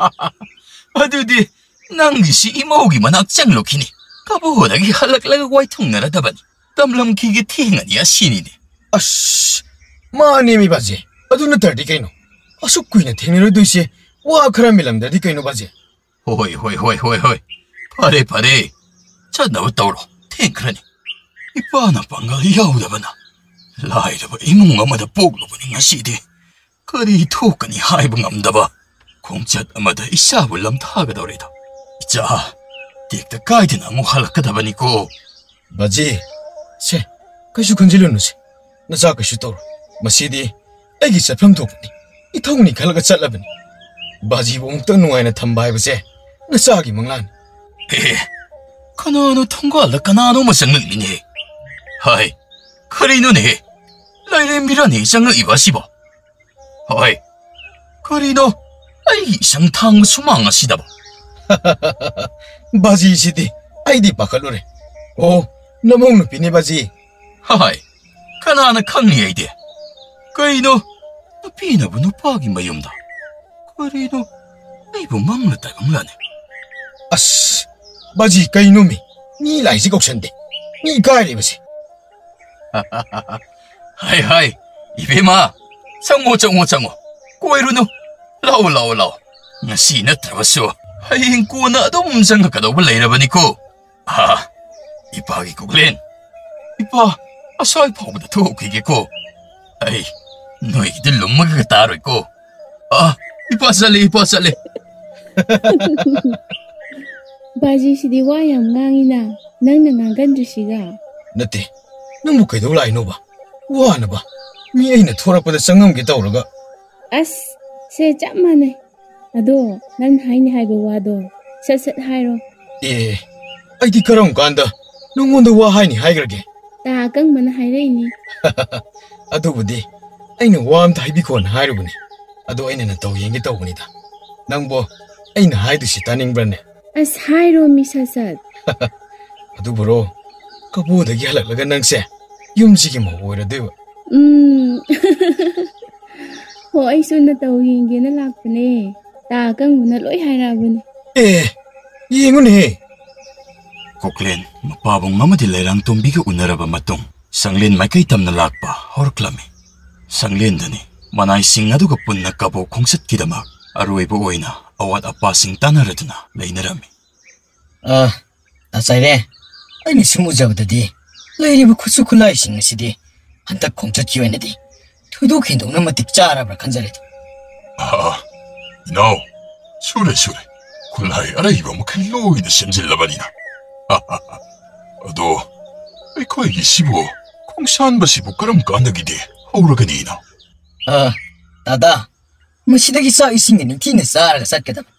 ꯑꯗꯨꯗꯤ ꯅꯪꯒꯤꯁꯤ ꯏꯃꯧꯒꯤ ꯃꯅꯥꯛ ꯆꯪꯂꯨꯈꯤꯅꯤ꯫ ꯀꯕꯣꯗꯒꯤ ꯍꯜꯂꯛꯂꯒ ꯋꯥꯏꯊꯨꯡꯅꯔꯗꯕꯅꯤ꯫ ꯇꯝꯂꯝꯈꯤꯒꯦ ꯊꯦꯡꯉꯅꯤ ꯑꯁꯤꯅꯤꯅꯦ꯫ ꯑꯁ, ꯃꯥꯅꯦꯃꯤ ꯕꯥꯖꯤ꯫ ꯑꯗꯨ ꯅꯠꯇ꯭ꯔꯗꯤ ꯀꯩꯅꯣ? ꯑꯁꯨꯛ ꯀꯨꯏꯅ ꯊꯦꯡꯅꯔꯨꯗꯣꯏꯁꯦ ꯋꯥ ꯈꯔ ꯃꯦꯜꯂꯝꯗ꯭ꯔꯗꯤ ꯀꯩꯅꯣ ꯕꯥꯖꯤ? ꯍꯣꯏ, ꯍꯣꯏ, ꯍꯣꯏ, ꯍꯣꯏ, ꯍꯣꯏ꯫ ꯐꯔꯦ, ꯐꯔꯦ꯫ ꯆꯠꯅꯕ ꯇꯧꯔꯣ꯫ ꯊꯦꯡꯈ꯭ꯔꯅꯤ꯫ ꯏꯄꯥꯅ ꯄꯥꯡꯒꯜ ꯌꯥꯎꯗꯕꯅ ꯂꯥꯏꯔꯕ ꯏꯃꯨꯡ ꯑꯃꯗ ꯄꯣꯛꯂꯨꯕꯅꯤ ꯉꯁꯤꯗꯤ꯫ ꯀꯔꯤ ꯊꯣꯛꯀꯅꯤ ꯍꯥꯏꯕ ꯉꯝꯗꯕ ꯈꯣꯡꯆꯠ ꯑꯃꯗ ꯏꯆꯥꯕꯨ ꯂꯝꯊꯥꯒꯗꯧꯔꯦꯗꯣ꯫ ꯏꯆꯥ, ꯇꯦꯛꯇ ꯀꯥꯏꯗꯅ ꯑꯃꯨꯛ ꯍꯜꯂꯛꯀꯗꯕꯅꯤꯀꯣ꯫ ꯕꯥꯖꯤ, ꯁꯦ, ꯀꯩꯁꯨ ꯈꯟꯖꯤꯜꯂꯨꯅꯨꯁꯦ꯫ ꯅꯆꯥ ꯀꯩꯁꯨ ꯇꯧꯔꯣꯏ꯫ ꯃꯁꯤꯗꯤ ꯑꯩꯒꯤ ꯆꯠꯐꯝ ꯊꯣꯛꯄꯅꯤ꯫ ꯏꯊꯧꯅꯤ ꯈꯜꯂꯒ ꯆꯠꯂꯕꯅꯤ꯫ ꯕꯥꯖꯤꯕꯨ ꯑꯃꯨꯛꯇꯪ ꯅꯨꯡꯉꯥꯏꯅ ꯊꯝꯕ ꯍꯥꯏꯕꯁꯦ ꯅꯆꯥꯒꯤ ꯃꯪꯂꯥꯟꯅꯤ꯫ ꯑꯦ, ꯀꯅꯥꯅꯣ ꯊꯣꯡꯒꯥꯜꯗ ꯀꯅꯥꯅꯣ ꯑꯃ ꯆꯪꯂꯛꯂꯤꯅꯦ? ꯍꯥꯏ, ꯀꯔꯤꯅꯣꯅꯦ? ꯂꯥꯏꯔꯦꯝꯕꯤꯔꯥꯅꯦ ꯆꯪꯂꯛꯏꯕ ꯑꯁꯤꯕꯣ? ꯍꯣꯏ, ꯀꯔꯤꯅꯣ? ꯑꯩꯒꯤ ꯏꯁꯪ ꯊꯥꯡꯕ ꯁꯨꯃꯥꯡ ꯑꯁꯤꯗꯕ? ꯕꯥꯖꯤꯁꯤꯗꯤ ꯑꯩꯗꯤ ꯄꯥꯈꯠꯂꯨꯔꯦ꯫ ꯑꯣ, ꯅꯃꯧ ꯅꯨꯄꯤꯅꯦ ꯕꯥꯖꯤ꯫ ꯍꯣꯏ, ꯀꯅꯥꯅ ꯈꯪꯅꯤ ꯑꯩꯗꯤ? ꯀꯩꯅꯣ? ꯅꯨꯄꯤꯅꯕꯨ ꯅꯨꯄꯥꯒꯤ ꯃꯌꯨꯝꯗ? ꯀꯔꯤꯅꯣ? ꯑꯩꯕꯨ ꯃꯪꯂ ꯇꯥꯏꯕꯪꯂꯅꯦ? ꯑꯁ, ꯕꯥꯖꯤ ꯀꯩꯅꯣꯃꯤ? ꯃꯤ ꯂꯥꯏꯁꯤ ꯀꯧꯁꯟꯗꯦ꯫ ꯃꯤ ꯏꯀꯥꯏꯔꯦꯕꯁꯦ꯫ ꯍꯥꯏ, ꯍꯥꯏ, ꯏꯕꯦꯝꯃ, ꯆꯪꯉꯣ, ꯆꯪꯉꯣ, ꯆꯪꯉꯣ꯫ ꯀꯣꯏꯔꯨꯅꯨ꯫ ꯂꯥꯛꯑꯣ, ꯂꯥꯛꯑꯣ, ꯂꯥꯛꯑꯣ꯫ ꯉꯁꯤ ꯅꯠꯇ꯭ꯔꯕꯁꯨ ꯍꯌꯦꯡ ꯀꯣꯟꯅ ꯑꯗꯨꯝ ꯆꯪꯉꯛꯀꯗꯧꯕ ꯂꯩꯔꯕꯅꯤꯀꯣ꯫ ꯑꯥ, ꯏꯄꯥꯒꯤ ꯀꯣꯛꯂꯦꯟ꯫ ꯏꯄꯥ, ꯑꯁ꯭ꯋꯥꯏ ꯐꯥꯎꯕꯗ ꯊꯣꯛꯎꯈꯤꯒꯦꯀꯣ꯫ ꯑꯩ ꯅꯣꯏꯒꯤꯗ ꯂꯨꯝꯃꯒ ꯇꯥꯔꯣꯏꯀꯣ꯫ ꯑꯥ, ꯏꯄꯥ ꯆꯠꯂꯦ, ꯏꯄꯥ ꯆꯠꯂꯦ꯫ ꯕꯥꯖꯤꯁꯤꯗꯤ ꯋꯥ ꯌꯥꯝ ꯉꯥꯡꯉꯤꯅ, ꯅꯪꯅ ꯉꯥꯡꯒꯟꯗ꯭ꯔꯤꯁꯤꯒ꯫ ꯅꯠꯇꯦ, ꯅꯪꯕꯨ ꯀꯩꯗꯧ ꯂꯥꯛꯏꯅꯣꯕ? ꯋꯥꯅꯕ꯫ ꯃꯤ ꯑꯩꯅ ꯊꯣꯔꯛꯄꯗ ꯆꯪꯉꯝꯒꯦ ꯇꯧꯔꯒ꯫ ꯑꯁ, ꯁꯦ ꯆꯞ ꯃꯥꯟꯅꯩ꯫ ꯑꯗꯣ, ꯅꯪ ꯍꯥꯏꯅꯤ ꯍꯥꯏꯕ ꯋꯥꯗꯣ ꯁꯠ ꯁꯠ ꯍꯥꯏꯔꯣ꯫ ꯑꯦ, ꯑꯩꯗꯤ ꯀꯔꯝ ꯀꯥꯟꯗ ꯅꯉꯣꯟꯗ ꯋꯥ ꯍꯥꯏꯅꯤ ꯍꯥꯏꯈ꯭ꯔꯒꯦ? ꯇꯥ ꯑꯀꯪꯕꯅ ꯍꯥꯏꯔꯛꯏꯅꯤ꯫ ꯑꯗꯨꯕꯨꯗꯤ ꯑꯩꯅ ꯋꯥ ꯑꯝꯇ ꯍꯥꯏꯕꯤꯈꯣꯅ ꯍꯥꯏꯔꯨꯕꯅꯤ꯫ ꯑꯗꯣ ꯑꯩꯅ ꯅꯇꯧ ꯌꯦꯡꯒꯦ ꯇꯧꯕꯅꯤꯗ꯫ ꯅꯪꯕꯣ ꯑꯩꯅ ꯍꯥꯏꯗꯣꯏꯁꯤ ꯇꯥꯅꯤꯡꯕ꯭ꯔꯅꯦ? ꯑꯁ, ꯍꯥꯏꯔꯣꯃꯤ ꯁꯠ ꯁꯠ꯫ ꯑꯗꯨꯕꯨꯔꯣ, ꯀꯕꯣꯗꯒꯤ ꯍꯜꯂꯛꯂꯒ ꯅꯪꯁꯦ ꯌꯨꯝꯁꯤꯒꯤ ꯃꯧ ꯑꯣꯏꯔꯗꯣꯏꯕ꯫ ꯎꯝ꯫ ꯍꯣ, ꯑꯩꯁꯨ ꯅꯇꯧ ꯌꯦꯡꯒꯦꯅ ꯂꯥꯛꯄꯅꯦ꯫ ꯇꯥ ꯑꯀꯪꯕꯅ ꯂꯣꯏ ꯍꯥꯏꯔꯛꯑꯕꯅꯤ꯫ ꯑꯦ, ꯌꯦꯡꯉꯨꯅꯦꯍꯦ꯫ ꯀꯣꯀ꯭ꯂꯦꯟ ꯃꯄꯥꯕꯨꯡ ꯑꯃꯗꯤ ꯂꯩꯔꯥꯡꯇꯣꯝꯕꯤꯒ ꯎꯅꯔꯕ ꯃꯇꯨꯡ, ꯁꯪꯂꯦꯟ ꯃꯥꯏꯀꯩ ꯇꯝꯅ ꯂꯥꯛꯄ ꯍꯧꯔꯛꯂꯝꯃꯤ꯫ ꯁꯪꯂꯦꯟꯗꯅꯤ ꯃꯅꯥꯏꯁꯤꯡ ꯑꯗꯨꯒ ꯄꯨꯟꯅ ꯀꯕꯣꯛ ꯈꯣꯡꯆꯠꯀꯤꯗꯃꯛ ꯑꯔꯣꯏꯕ ꯑꯣꯏꯅ ꯑꯋꯥꯠ ꯑꯄꯥꯁꯤꯡ ꯇꯥꯟꯅꯔꯗꯨꯅ ꯂꯩꯅꯔꯝꯃꯤ꯫ ꯑ, ꯅꯥꯆꯥꯏꯔꯦ, ꯑꯩꯅ ꯁꯨꯝ ꯎꯖꯕꯗꯗꯤ ꯂꯩꯔꯤꯕ ꯈꯨꯠꯁꯨ ꯈꯨꯠꯂꯥꯏꯁꯤꯡ ꯑꯁꯤꯗꯤ ꯍꯟꯗꯛ ꯈꯣꯡꯆꯠꯀꯤ ꯑꯣꯏꯅꯗꯤ ꯊꯣꯏꯗꯣꯛ ꯍꯦꯟꯗꯣꯛꯅ ꯃꯇꯤꯛ ꯆꯥꯔꯕ꯭ꯔꯥ ꯈꯟꯖꯔꯦ꯫ ꯑꯥ, ꯏꯅꯥꯎ, ꯁꯨꯔꯦ, ꯁꯨꯔꯦ꯫ ꯈꯨꯠꯂꯥꯏ ꯑꯔꯩꯕ ꯃꯈꯩ ꯂꯣꯏꯅ ꯁꯦꯝꯖꯤꯜꯂꯕꯅꯤꯅ꯫ ꯑꯗꯣ, ꯑꯩꯈꯣꯏꯒꯤ ꯁꯤꯕꯨ ꯈꯣꯡꯁꯥꯟꯕꯁꯤꯕꯨ ꯀꯔꯝ ꯀꯥꯟꯗꯒꯤꯗꯤ ꯍꯧꯔꯒꯅꯤ, ꯏꯅꯥꯎ? ꯑ, ꯇꯥꯗꯥ, ꯃꯁꯤꯗꯒꯤ ꯆꯥꯛ ꯏꯁꯤꯡꯒ ꯅꯤꯡꯊꯤꯅ ꯆꯥꯔꯒ ꯆꯠꯀꯗꯕ꯫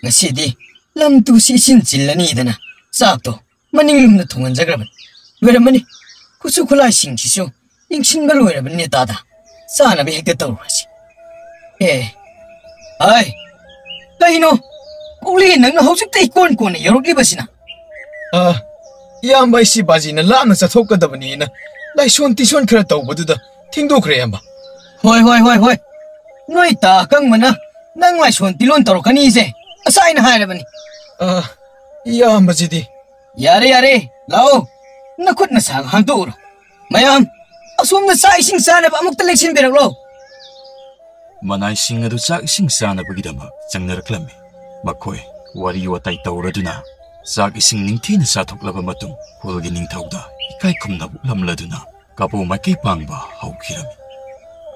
ꯉꯁꯤꯗꯤ ꯂꯝ ꯇꯨꯁꯤ ꯏꯁꯤꯡ ꯆꯤꯜꯂꯅꯤꯗꯅ ꯆꯥꯛꯇꯣ ꯃꯅꯤꯡꯂꯣꯝꯗ ꯊꯣꯡꯍꯟꯖꯈ꯭ꯔꯕꯅꯤ꯫ ꯂꯣꯏꯔꯝꯃꯅꯤ꯫ ꯈꯨꯠꯁꯨ ꯈꯨꯠꯂꯥꯏꯁꯤꯡꯁꯤꯁꯨ ꯌꯦꯡꯁꯤꯟꯕ ꯂꯣꯏꯔꯕꯅꯤ ꯇꯥꯗ꯫ ꯆꯥꯅꯕ ꯍꯦꯛꯇ ꯇꯧꯔꯨꯔꯁꯤ꯫ ꯑꯦ, ꯍꯥꯏ, ꯀꯩꯅꯣ? ꯀꯣꯛꯂꯤ ꯅꯪꯅ ꯍꯧꯖꯤꯛꯇ ꯏꯀꯣꯟ ꯀꯣꯟꯅ ꯌꯧꯔꯛꯂꯤꯕꯁꯤꯅ? ꯑ, ꯏꯌꯥꯝꯕ ꯑꯩꯁꯤ ꯕꯥꯖꯤꯅ ꯂꯥꯞꯅ ꯆꯠꯊꯣꯛꯀꯗꯕꯅꯤꯅ ꯂꯥꯏꯁꯣꯟ ꯇꯤꯁꯣꯟ ꯈꯔ ꯇꯧꯕꯗꯨꯗ ꯊꯦꯡꯗꯣꯛꯈ꯭ꯔꯦ, ꯏꯌꯥꯝꯕ꯫ ꯍꯣꯏ, ꯍꯣꯏ, ꯍꯣꯏ, ꯍꯣꯏ꯫ ꯅꯣꯏ ꯇꯥ ꯑꯀꯪꯕꯅ ꯅꯪ ꯂꯥꯏꯁꯣꯟ ꯇꯤꯂꯣꯟ ꯇꯧꯔꯛꯀꯅꯤꯁꯦ ꯉꯁꯥꯏꯅ ꯍꯥꯏꯔꯕꯅꯤ꯫ ꯑ, ꯏꯌꯥꯝꯕꯁꯤꯗꯤ꯫ ꯌꯥꯔꯦ, ꯌꯥꯔꯦ, ꯂꯥꯛꯑꯣ꯫ ꯅꯈꯨꯠ ꯅꯁꯥꯒ ꯍꯥꯝꯗꯣꯛꯎꯔꯣ꯫ ꯃꯌꯥꯝ, ꯑꯁꯣꯝꯗ ꯆꯥꯛ ꯏꯁꯤꯡ ꯆꯥꯅꯕ ꯑꯃꯨꯛꯇ ꯂꯦꯡꯁꯤꯟꯕꯤꯔꯛꯂꯣ꯫ ꯃꯅꯥꯏꯁꯤꯡ ꯑꯗꯨ ꯆꯥꯛ ꯏꯁꯤꯡ ꯆꯥꯅꯕꯒꯤꯗꯃꯛ ꯆꯪꯅꯔꯛꯂꯝꯃꯤ꯫ ꯃꯈꯣꯏ ꯋꯥꯔꯤ ꯋꯥꯇꯥꯏ ꯇꯧꯔꯗꯨꯅ ꯆꯥꯛ ꯏꯁꯤꯡ ꯅꯤꯡꯊꯤꯅ ꯆꯥꯊꯣꯛꯂꯕ ꯃꯇꯨꯡ ꯈꯨꯜꯒꯤ ꯅꯤꯡꯊꯧꯗ ꯏꯀꯥꯏ ꯈꯨꯝꯅꯕ ꯎꯠꯂꯝꯂꯗꯨꯅ ꯀꯕꯣ ꯃꯥꯏꯀꯩ ꯄꯥꯡꯕ ꯍꯧꯈꯤꯔꯝꯃꯤ꯫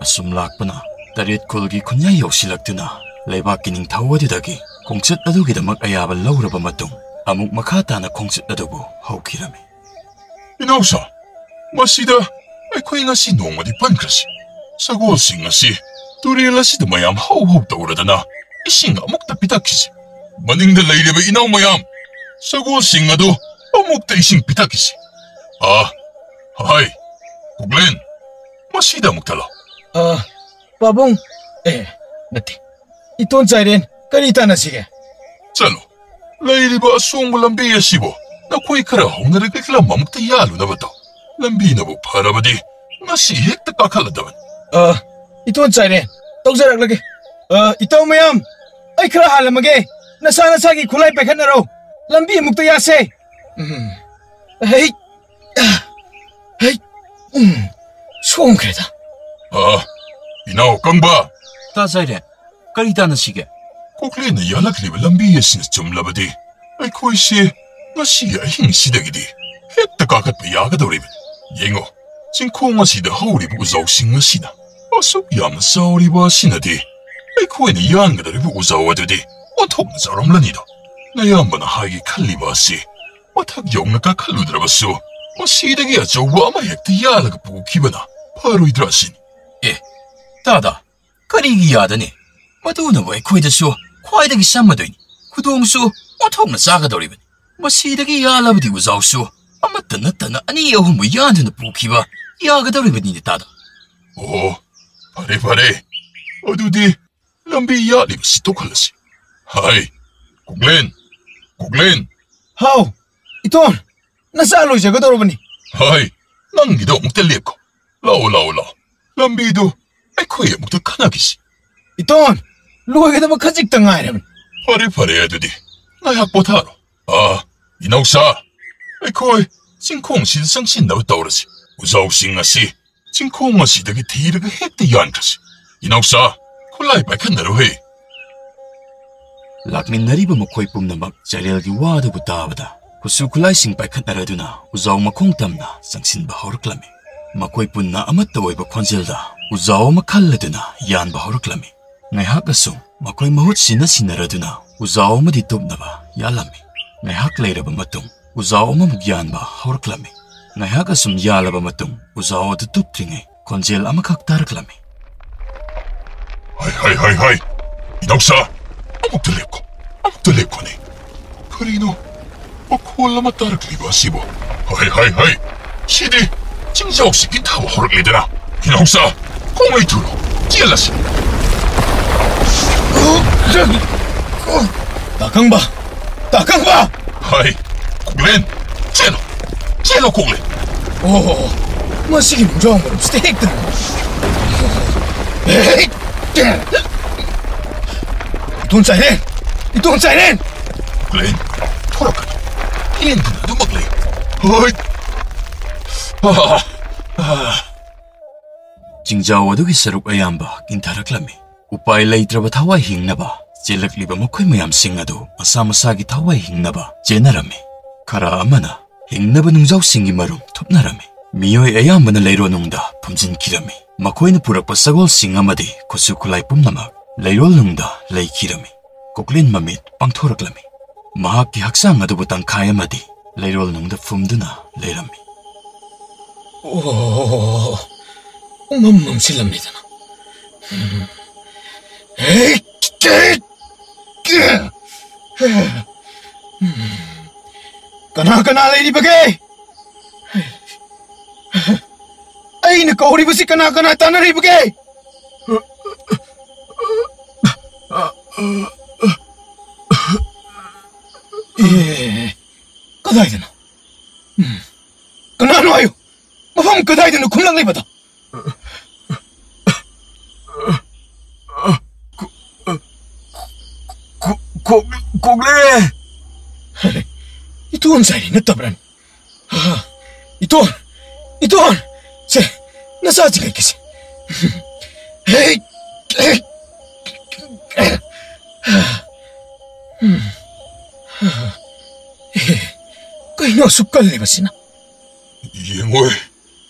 ꯑꯁꯨꯝ ꯂꯥꯛꯄꯅ ꯇꯔꯦꯠ ꯈꯨꯜꯒꯤ ꯈꯨꯟꯌꯥꯏ ꯌꯧꯁꯤꯜꯂꯛꯇꯨꯅ ꯂꯩꯕꯥꯛꯀꯤ ꯅꯤꯡꯊꯧ ꯑꯗꯨꯗꯒꯤ ꯈꯣꯡꯆꯠ ꯑꯗꯨꯒꯤꯗꯃꯛ ꯑꯌꯥꯕ ꯂꯧꯔꯕ ꯃꯇꯨꯡ ꯑꯃꯨꯛ ꯃꯈꯥ ꯇꯥꯅ ꯈꯣꯡꯆꯠ ꯑꯗꯨꯕꯨ ꯍꯧꯈꯤꯔꯝꯃꯤ꯫ ꯏꯅꯥꯎꯁꯥ, ꯃꯁꯤꯗ ꯑꯩꯈꯣꯏ ꯉꯁꯤ ꯅꯣꯡꯃꯗꯤ ꯄꯟꯈ꯭ꯔꯁꯤ꯫ ꯁꯒꯣꯜꯁꯤꯡ ꯑꯁꯤ ꯇꯨꯔꯦꯜ ꯑꯁꯤꯗ ꯃꯌꯥꯝ ꯍꯧ ꯍꯧ ꯇꯧꯔꯗꯅ ꯏꯁꯤꯡ ꯑꯃꯨꯛꯇ ꯄꯤꯊꯛꯈꯤꯁꯤ꯫ ꯃꯅꯤꯡꯗ ꯂꯩꯔꯤꯕ ꯏꯅꯥꯎ ꯃꯌꯥꯝ, ꯁꯒꯣꯜꯁꯤꯡ ꯑꯗꯨ ꯑꯃꯨꯛꯇ ꯏꯁꯤꯡ ꯄꯤꯊꯛꯈꯤꯁꯤ꯫ ꯑꯥ, ꯍꯥꯏ, ꯀꯨꯛꯂꯦꯟ, ꯃꯁꯤꯗ ꯑꯃꯨꯛ ꯊꯜꯂꯣ꯫ ꯑ, ꯄꯥꯕꯨꯡ, ꯑꯦ, ꯅꯠꯇꯦ, ꯏꯇꯣꯟ ꯆꯥꯏꯔꯦꯟ, ꯀꯔꯤ ꯇꯥꯟꯅꯁꯤꯒꯦ? ꯆꯠꯂꯣ, ꯂꯩꯔꯤꯕ ꯑꯁꯣꯡꯕ ꯂꯝꯕꯤ ꯑꯁꯤꯕꯨ ꯅꯈꯣꯏ ꯈꯔ ꯍꯧꯅꯔꯒ ꯂꯝ ꯑꯃꯨꯛꯇ ꯌꯥꯜꯂꯨꯅꯕ ꯇꯧ꯫ ꯂꯝꯕꯤꯅꯕꯨ ꯐꯔꯕꯗꯤ ꯉꯁꯤ ꯍꯦꯛꯇ ꯀꯥꯈꯠꯂꯗꯕꯅꯤ꯫ ꯑ, ꯏꯇꯣꯟ ꯆꯥꯏꯔꯦꯟ, ꯇꯧꯖꯔꯛꯂꯒꯦ꯫ ꯑ, ꯏꯇꯥꯎ ꯃꯌꯥꯝ, ꯑꯩ ꯈꯔ ꯍꯥꯜꯂꯝꯃꯒꯦ꯫ ꯅꯁꯥ ꯅꯁꯥꯒꯤ ꯈꯨꯠꯂꯥꯏ ꯄꯥꯏꯈꯠꯅꯔꯣ꯫ ꯂꯝꯕꯤ ꯑꯃꯨꯛꯇ ꯌꯥꯁꯦ꯫ ꯎꯝ꯫ ꯍꯩ꯫ ꯍꯩ꯫ ꯎꯝ꯫ ꯁꯣꯝꯈ꯭ꯔꯦꯗ꯫ ꯑ, ꯏꯅꯥꯎ ꯀꯪꯕ꯫ ꯇꯥꯖꯥꯏꯔꯦ꯫ ꯀꯔꯤ ꯇꯥꯟꯅꯁꯤꯒꯦ? ꯀꯣꯛꯂꯦꯟꯅ ꯌꯥꯜꯂꯛꯂꯤꯕ ꯂꯝꯕꯤ ꯑꯁꯤꯅ ꯆꯨꯝꯂꯕꯗꯤ, ꯑꯩꯈꯣꯏꯁꯦ ꯉꯁꯤꯒꯤ ꯑꯍꯤꯡꯁꯤꯗꯒꯤꯗꯤ ꯍꯦꯛꯇ ꯀꯥꯈꯠꯄ ꯌꯥꯒꯗꯧꯔꯤꯕꯅꯤ꯫ ꯌꯦꯡꯉꯣ, ꯆꯤꯡꯈꯣꯡ ꯑꯁꯤꯗ ꯍꯧꯔꯤꯕ ꯎꯖꯥꯎꯁꯤꯡ ꯑꯁꯤꯅ ꯑꯁꯨꯛ ꯌꯥꯝꯅ ꯆꯥꯎꯔꯤꯕ ꯑꯁꯤꯅꯗꯤ, ꯑꯩꯈꯣꯏꯅ ꯌꯥꯟꯒꯗꯧꯔꯤꯕ ꯎꯖꯥꯎ ꯑꯗꯨꯗꯤ ꯑꯣꯟꯊꯣꯛꯅ ꯆꯥꯎꯔꯝꯂꯅꯤꯗꯣ꯫ ꯅꯌꯥꯝꯕꯅ ꯍꯥꯏꯒꯦ ꯈꯜꯂꯤꯕ ꯑꯁꯤ ꯃꯊꯛ ꯌꯧꯅ ꯀꯥꯈꯠꯂꯨꯗ꯭ꯔꯕꯁꯨ, ꯃꯁꯤꯗꯒꯤ ꯑꯆꯧꯕ ꯑꯃ ꯍꯦꯛꯇ ꯌꯥꯜꯂꯒ ꯄꯨꯈꯤꯕꯅ ꯐꯔꯣꯏꯗ꯭ꯔꯥ ꯁꯤꯅꯤ꯫ ꯑꯦ, ꯇꯥꯗ, ꯀꯔꯤꯒꯤ ꯌꯥꯗꯅꯤ? ꯃꯗꯨꯅꯕꯨ ꯑꯩꯈꯣꯏꯗꯁꯨ ꯈ꯭ꯋꯥꯏꯗꯒꯤ ꯆꯝꯃꯗꯣꯏꯅꯤ꯫ ꯈꯨꯗꯣꯡꯁꯨ ꯑꯣꯟꯊꯣꯛꯅ ꯆꯥꯒꯗꯧꯔꯤꯕꯅꯤ꯫ ꯃꯁꯤꯗꯒꯤ ꯌꯥꯜꯂꯕꯗꯤ ꯎꯖꯥꯎꯁꯨ ꯑꯃꯠꯇ ꯅꯠꯇꯅ ꯑꯅꯤ ꯑꯍꯨꯝꯕꯨ ꯌꯥꯟꯗꯨꯅ ꯄꯨꯈꯤꯕ ꯌꯥꯒꯗꯧꯔꯤꯕꯅꯤꯅꯦ, ꯇꯥꯗ꯫ ꯑꯣ, ꯐꯔꯦ, ꯐꯔꯦ꯫ ꯑꯗꯨꯗꯤ ꯂꯝꯕꯤ ꯌꯥꯠꯂꯤꯕꯁꯤ ꯇꯣꯛꯍꯜꯂꯁꯤ꯫ ꯍꯥꯏ, ꯀꯣꯛꯂꯦꯟ, ꯀꯣꯛꯂꯦꯟ꯫ ꯍꯥꯎ, ꯏꯇꯣꯟ, ꯅꯆꯥ ꯂꯣꯏꯖꯒꯗꯧꯔꯕꯅꯤ꯫ ꯍꯥꯏ, ꯅꯪꯒꯤꯗꯣ ꯑꯃꯨꯛꯇ ꯂꯦꯞꯈꯣ꯫ ꯂꯥꯛꯑꯣ, ꯂꯥꯛꯑꯣ, ꯂꯥꯛꯑꯣ꯫ ꯂꯝꯕꯤꯗꯨ ꯑꯩꯈꯣꯏ ꯑꯃꯨꯛꯇ ꯈꯟꯅꯈꯤꯁꯤ꯫ ꯏꯇꯣꯟ, ꯂꯣꯏꯒꯗꯕ ꯈꯖꯤꯛꯇ ꯉꯥꯏꯔꯕꯅꯤ꯫ ꯐꯔꯦ, ꯐꯔꯦ, ꯑꯗꯨꯗꯤ ꯉꯥꯏꯍꯥꯛ ꯄꯣꯊꯥꯔꯣ꯫ ꯑꯥ, ꯏꯅꯧꯁꯥ, ꯑꯩꯈꯣꯏ ꯆꯤꯡꯈꯣꯡꯁꯤꯗ ꯆꯪꯁꯤꯟꯅꯕ ꯇꯧꯔꯁꯤ꯫ ꯎꯖꯥꯎꯁꯤꯡ ꯑꯁꯤ ꯆꯤꯡꯈꯣꯡ ꯑꯁꯤꯗꯒꯤ ꯊꯤꯔꯒ ꯍꯦꯛꯇ ꯌꯥꯟꯈ꯭ꯔꯁꯤ꯫ ꯏꯅꯧꯁꯥ, ꯈꯨꯠꯂꯥꯏ ꯄꯥꯏꯈꯠꯅꯔꯨꯍꯦ꯫ ꯂꯥꯛꯃꯤꯟꯅꯔꯤꯕ ꯃꯈꯣꯏ ꯄꯨꯝꯅꯃꯛ ꯆꯔꯦꯜꯒꯤ ꯋꯥꯗꯨꯕꯨ ꯇꯥꯕꯗ, ꯈꯨꯠꯁꯨ ꯈꯨꯠꯂꯥꯏꯁꯤꯡ ꯄꯥꯏꯈꯠꯅꯔꯗꯨꯅ ꯎꯖꯥꯎ ꯃꯈꯣꯡ ꯇꯝꯅ ꯆꯪꯁꯤꯟꯕ ꯍꯧꯔꯛꯂꯝꯃꯤ꯫ ꯃꯈꯣꯏ ꯄꯨꯟꯅ ꯑꯃꯠꯇ ꯑꯣꯏꯕ ꯈꯣꯟꯖꯦꯜꯗ ꯎꯖꯥꯎ ꯑꯃ ꯈꯜꯂꯗꯨꯅ ꯌꯥꯟꯕ ꯍꯧꯔꯛꯂꯝꯃꯤ꯫ ꯉꯥꯏꯍꯥꯛ ꯑꯁꯨꯝ ꯃꯈꯣꯏ ꯃꯍꯨꯠ ꯁꯤꯟꯅ ꯁꯤꯟꯅꯔꯗꯨꯅ ꯎꯖꯥꯎ ꯑꯃꯗꯤ ꯇꯨꯞꯅꯕ ꯌꯥꯜꯂꯝꯃꯤ꯫ ꯉꯥꯏꯍꯥꯛ ꯂꯩꯔꯕ ꯃꯇꯨꯡ ꯎꯖꯥꯎ ꯑꯃꯃꯨꯛ ꯌꯥꯟꯕ ꯍꯧꯔꯛꯂꯝꯃꯤ꯫ ꯉꯥꯏꯍꯥꯛ ꯑꯁꯨꯝ ꯌꯥꯜꯂꯕ ꯃꯇꯨꯡ ꯎꯖꯥꯎ ꯑꯗꯨ ꯇꯨꯞꯇ꯭ꯔꯤꯉꯩ ꯈꯣꯟꯖꯦꯜ ꯑꯃꯈꯛ ꯇꯥꯔꯛꯂꯝꯃꯤ꯫ ꯍꯥꯏ, ꯍꯥꯏ, ꯍꯥꯏ, ꯍꯥꯏ! ꯏꯅꯧꯁꯥ! ꯑꯃꯨꯛꯇ ꯂꯦꯞꯈꯣ! ꯑꯃꯨꯛꯇ ꯂꯦꯞꯈꯣꯅꯦ! ꯀꯔꯤꯅꯣ ꯃꯈꯣꯜ ꯑꯃ ꯇꯥꯔꯛꯂꯤꯕ ꯑꯁꯤꯕꯨ? ꯍꯥꯏ, ꯍꯥꯏ, ꯍꯥꯏ! ꯁꯤꯗꯤ ꯆꯤꯡꯖꯥꯎꯁꯤꯡꯒꯤ ꯊꯥꯕ ꯍꯧꯔꯛꯂꯦꯗꯅ! ꯏꯅꯧꯁꯥ! ꯈꯣꯡꯂꯩ ꯊꯨꯔꯣ! ꯆꯦꯜꯂꯁꯤ! ꯇꯥꯀꯪꯕ! ꯇꯥꯀꯪꯕ! ꯍꯥꯏ! ꯀꯣꯛꯂꯦꯟ! ꯆꯦꯜꯂꯣ! ꯆꯦꯜꯂꯣ, ꯀꯣꯛꯂꯦꯟ! ꯑꯣ, ꯃꯁꯤꯒꯤ ꯅꯨꯡꯖꯥꯎ ꯃꯔꯨꯞꯁꯤꯗ ꯍꯦꯛꯇ ꯍꯦꯛ! ꯏꯇꯣꯟ ꯆꯥꯏꯔꯦꯟ! ꯏꯇꯣꯟ ꯆꯥꯏꯔꯦꯟ! ꯒ꯭ꯂꯦꯟ, ꯊꯣꯔꯛꯀꯅꯨ꯫ ꯏꯔꯦꯟꯗꯨꯅ ꯑꯗꯨꯃꯛ ꯂꯩ꯫ ꯍꯣꯏ꯫ ꯑꯥ, ꯑꯥ꯫ ꯆꯤꯡꯖꯥꯎ ꯑꯗꯨꯒꯤ ꯁꯔꯨꯛ ꯑꯌꯥꯝꯕ ꯀꯤꯟꯊꯔꯛꯂꯝꯃꯤ꯫ ꯎꯄꯥꯏ ꯂꯩꯇ꯭ꯔꯕ ꯊꯋꯥꯏ ꯍꯤꯡꯅꯕ ꯆꯦꯜꯂꯛꯂꯤꯕ ꯃꯈꯣꯏ ꯃꯌꯥꯝꯁꯤꯡ ꯑꯗꯨ ꯃꯁꯥ ꯃꯁꯥꯒꯤ ꯊꯋꯥꯏ ꯍꯤꯡꯅꯕ ꯆꯦꯟꯅꯔꯝꯃꯤ꯫ ꯈꯔ ꯑꯃꯅ ꯍꯤꯡꯅꯕ ꯅꯨꯡꯖꯥꯎꯁꯤꯡꯒꯤ ꯃꯔꯨꯝ ꯊꯨꯞꯅꯔꯝꯃꯤ꯫ ꯃꯤꯑꯣꯏ ꯑꯌꯥꯝꯕꯅ ꯂꯩꯔꯣꯜꯅꯨꯡꯗ ꯐꯝꯖꯤꯟꯈꯤꯔꯝꯃꯤ꯫ ꯃꯈꯣꯏꯅ ꯄꯨꯔꯛꯄ ꯁꯒꯣꯜꯁꯤꯡ ꯑꯃꯗꯤ ꯈꯨꯠꯁꯨ ꯈꯨꯠꯂꯥꯏ ꯄꯨꯝꯅꯃꯛ ꯂꯩꯔꯣꯜꯅꯨꯡꯗ ꯂꯩꯈꯤꯔꯝꯃꯤ꯫ ꯀꯣꯛꯂꯦꯟ ꯃꯃꯤꯠ ꯄꯥꯡꯊꯣꯔꯛꯂꯝꯃꯤ꯫ ꯃꯍꯥꯛꯀꯤ ꯍꯛꯆꯥꯡ ꯑꯗꯨꯕꯨ ꯇꯪꯈꯥꯏ ꯑꯃꯗꯤ ꯂꯩꯔꯣꯜꯅꯨꯡꯗ ꯐꯨꯝꯗꯨꯅ ꯂꯩꯔꯝꯃꯤ꯫ ꯑꯣ, ꯄꯨꯡꯃꯝ ꯃꯝꯁꯤꯜꯂꯝꯂꯦꯗꯅ꯫ ꯎꯝ꯫ ꯍꯦ, ꯀꯦ, ꯀꯦ꯫ ꯎꯝ꯫ ꯀꯅꯥ ꯀꯅꯥ ꯂꯩꯔꯤꯕꯒꯦ? ꯑꯩꯅ ꯀꯧꯔꯤꯕꯁꯤ ꯀꯅꯥ ꯀꯅꯥ ꯇꯥꯟꯅꯔꯤꯕꯒꯦ? ꯑꯦ, ꯀꯗꯥꯏꯗꯅꯣ? ꯎꯝ, ꯀꯅꯥꯅꯣ ꯍꯥꯏꯌꯨ? ꯃꯐꯝ ꯀꯗꯥꯏꯗꯅꯣ ꯈꯨꯝꯂꯛꯂꯤꯕꯗꯣ? ꯀꯣ-, ꯀꯣ-, ꯀꯣꯛꯂꯦ! ꯏꯇꯣꯟ ꯁꯥꯏꯔꯤ ꯅꯠꯇꯕ꯭ꯔꯥꯅꯦ? ꯏꯇꯣꯟ! ꯏꯇꯣꯟ! ꯁꯦ, ꯅꯆꯥꯁꯤꯡ ꯀꯩꯀꯩꯁꯦ꯫ ꯍꯦ! ꯀꯩꯅꯣ ꯑꯁꯨꯛ ꯀꯜꯂꯤꯕꯁꯤꯅ? ꯌꯦꯡꯉꯣꯏ,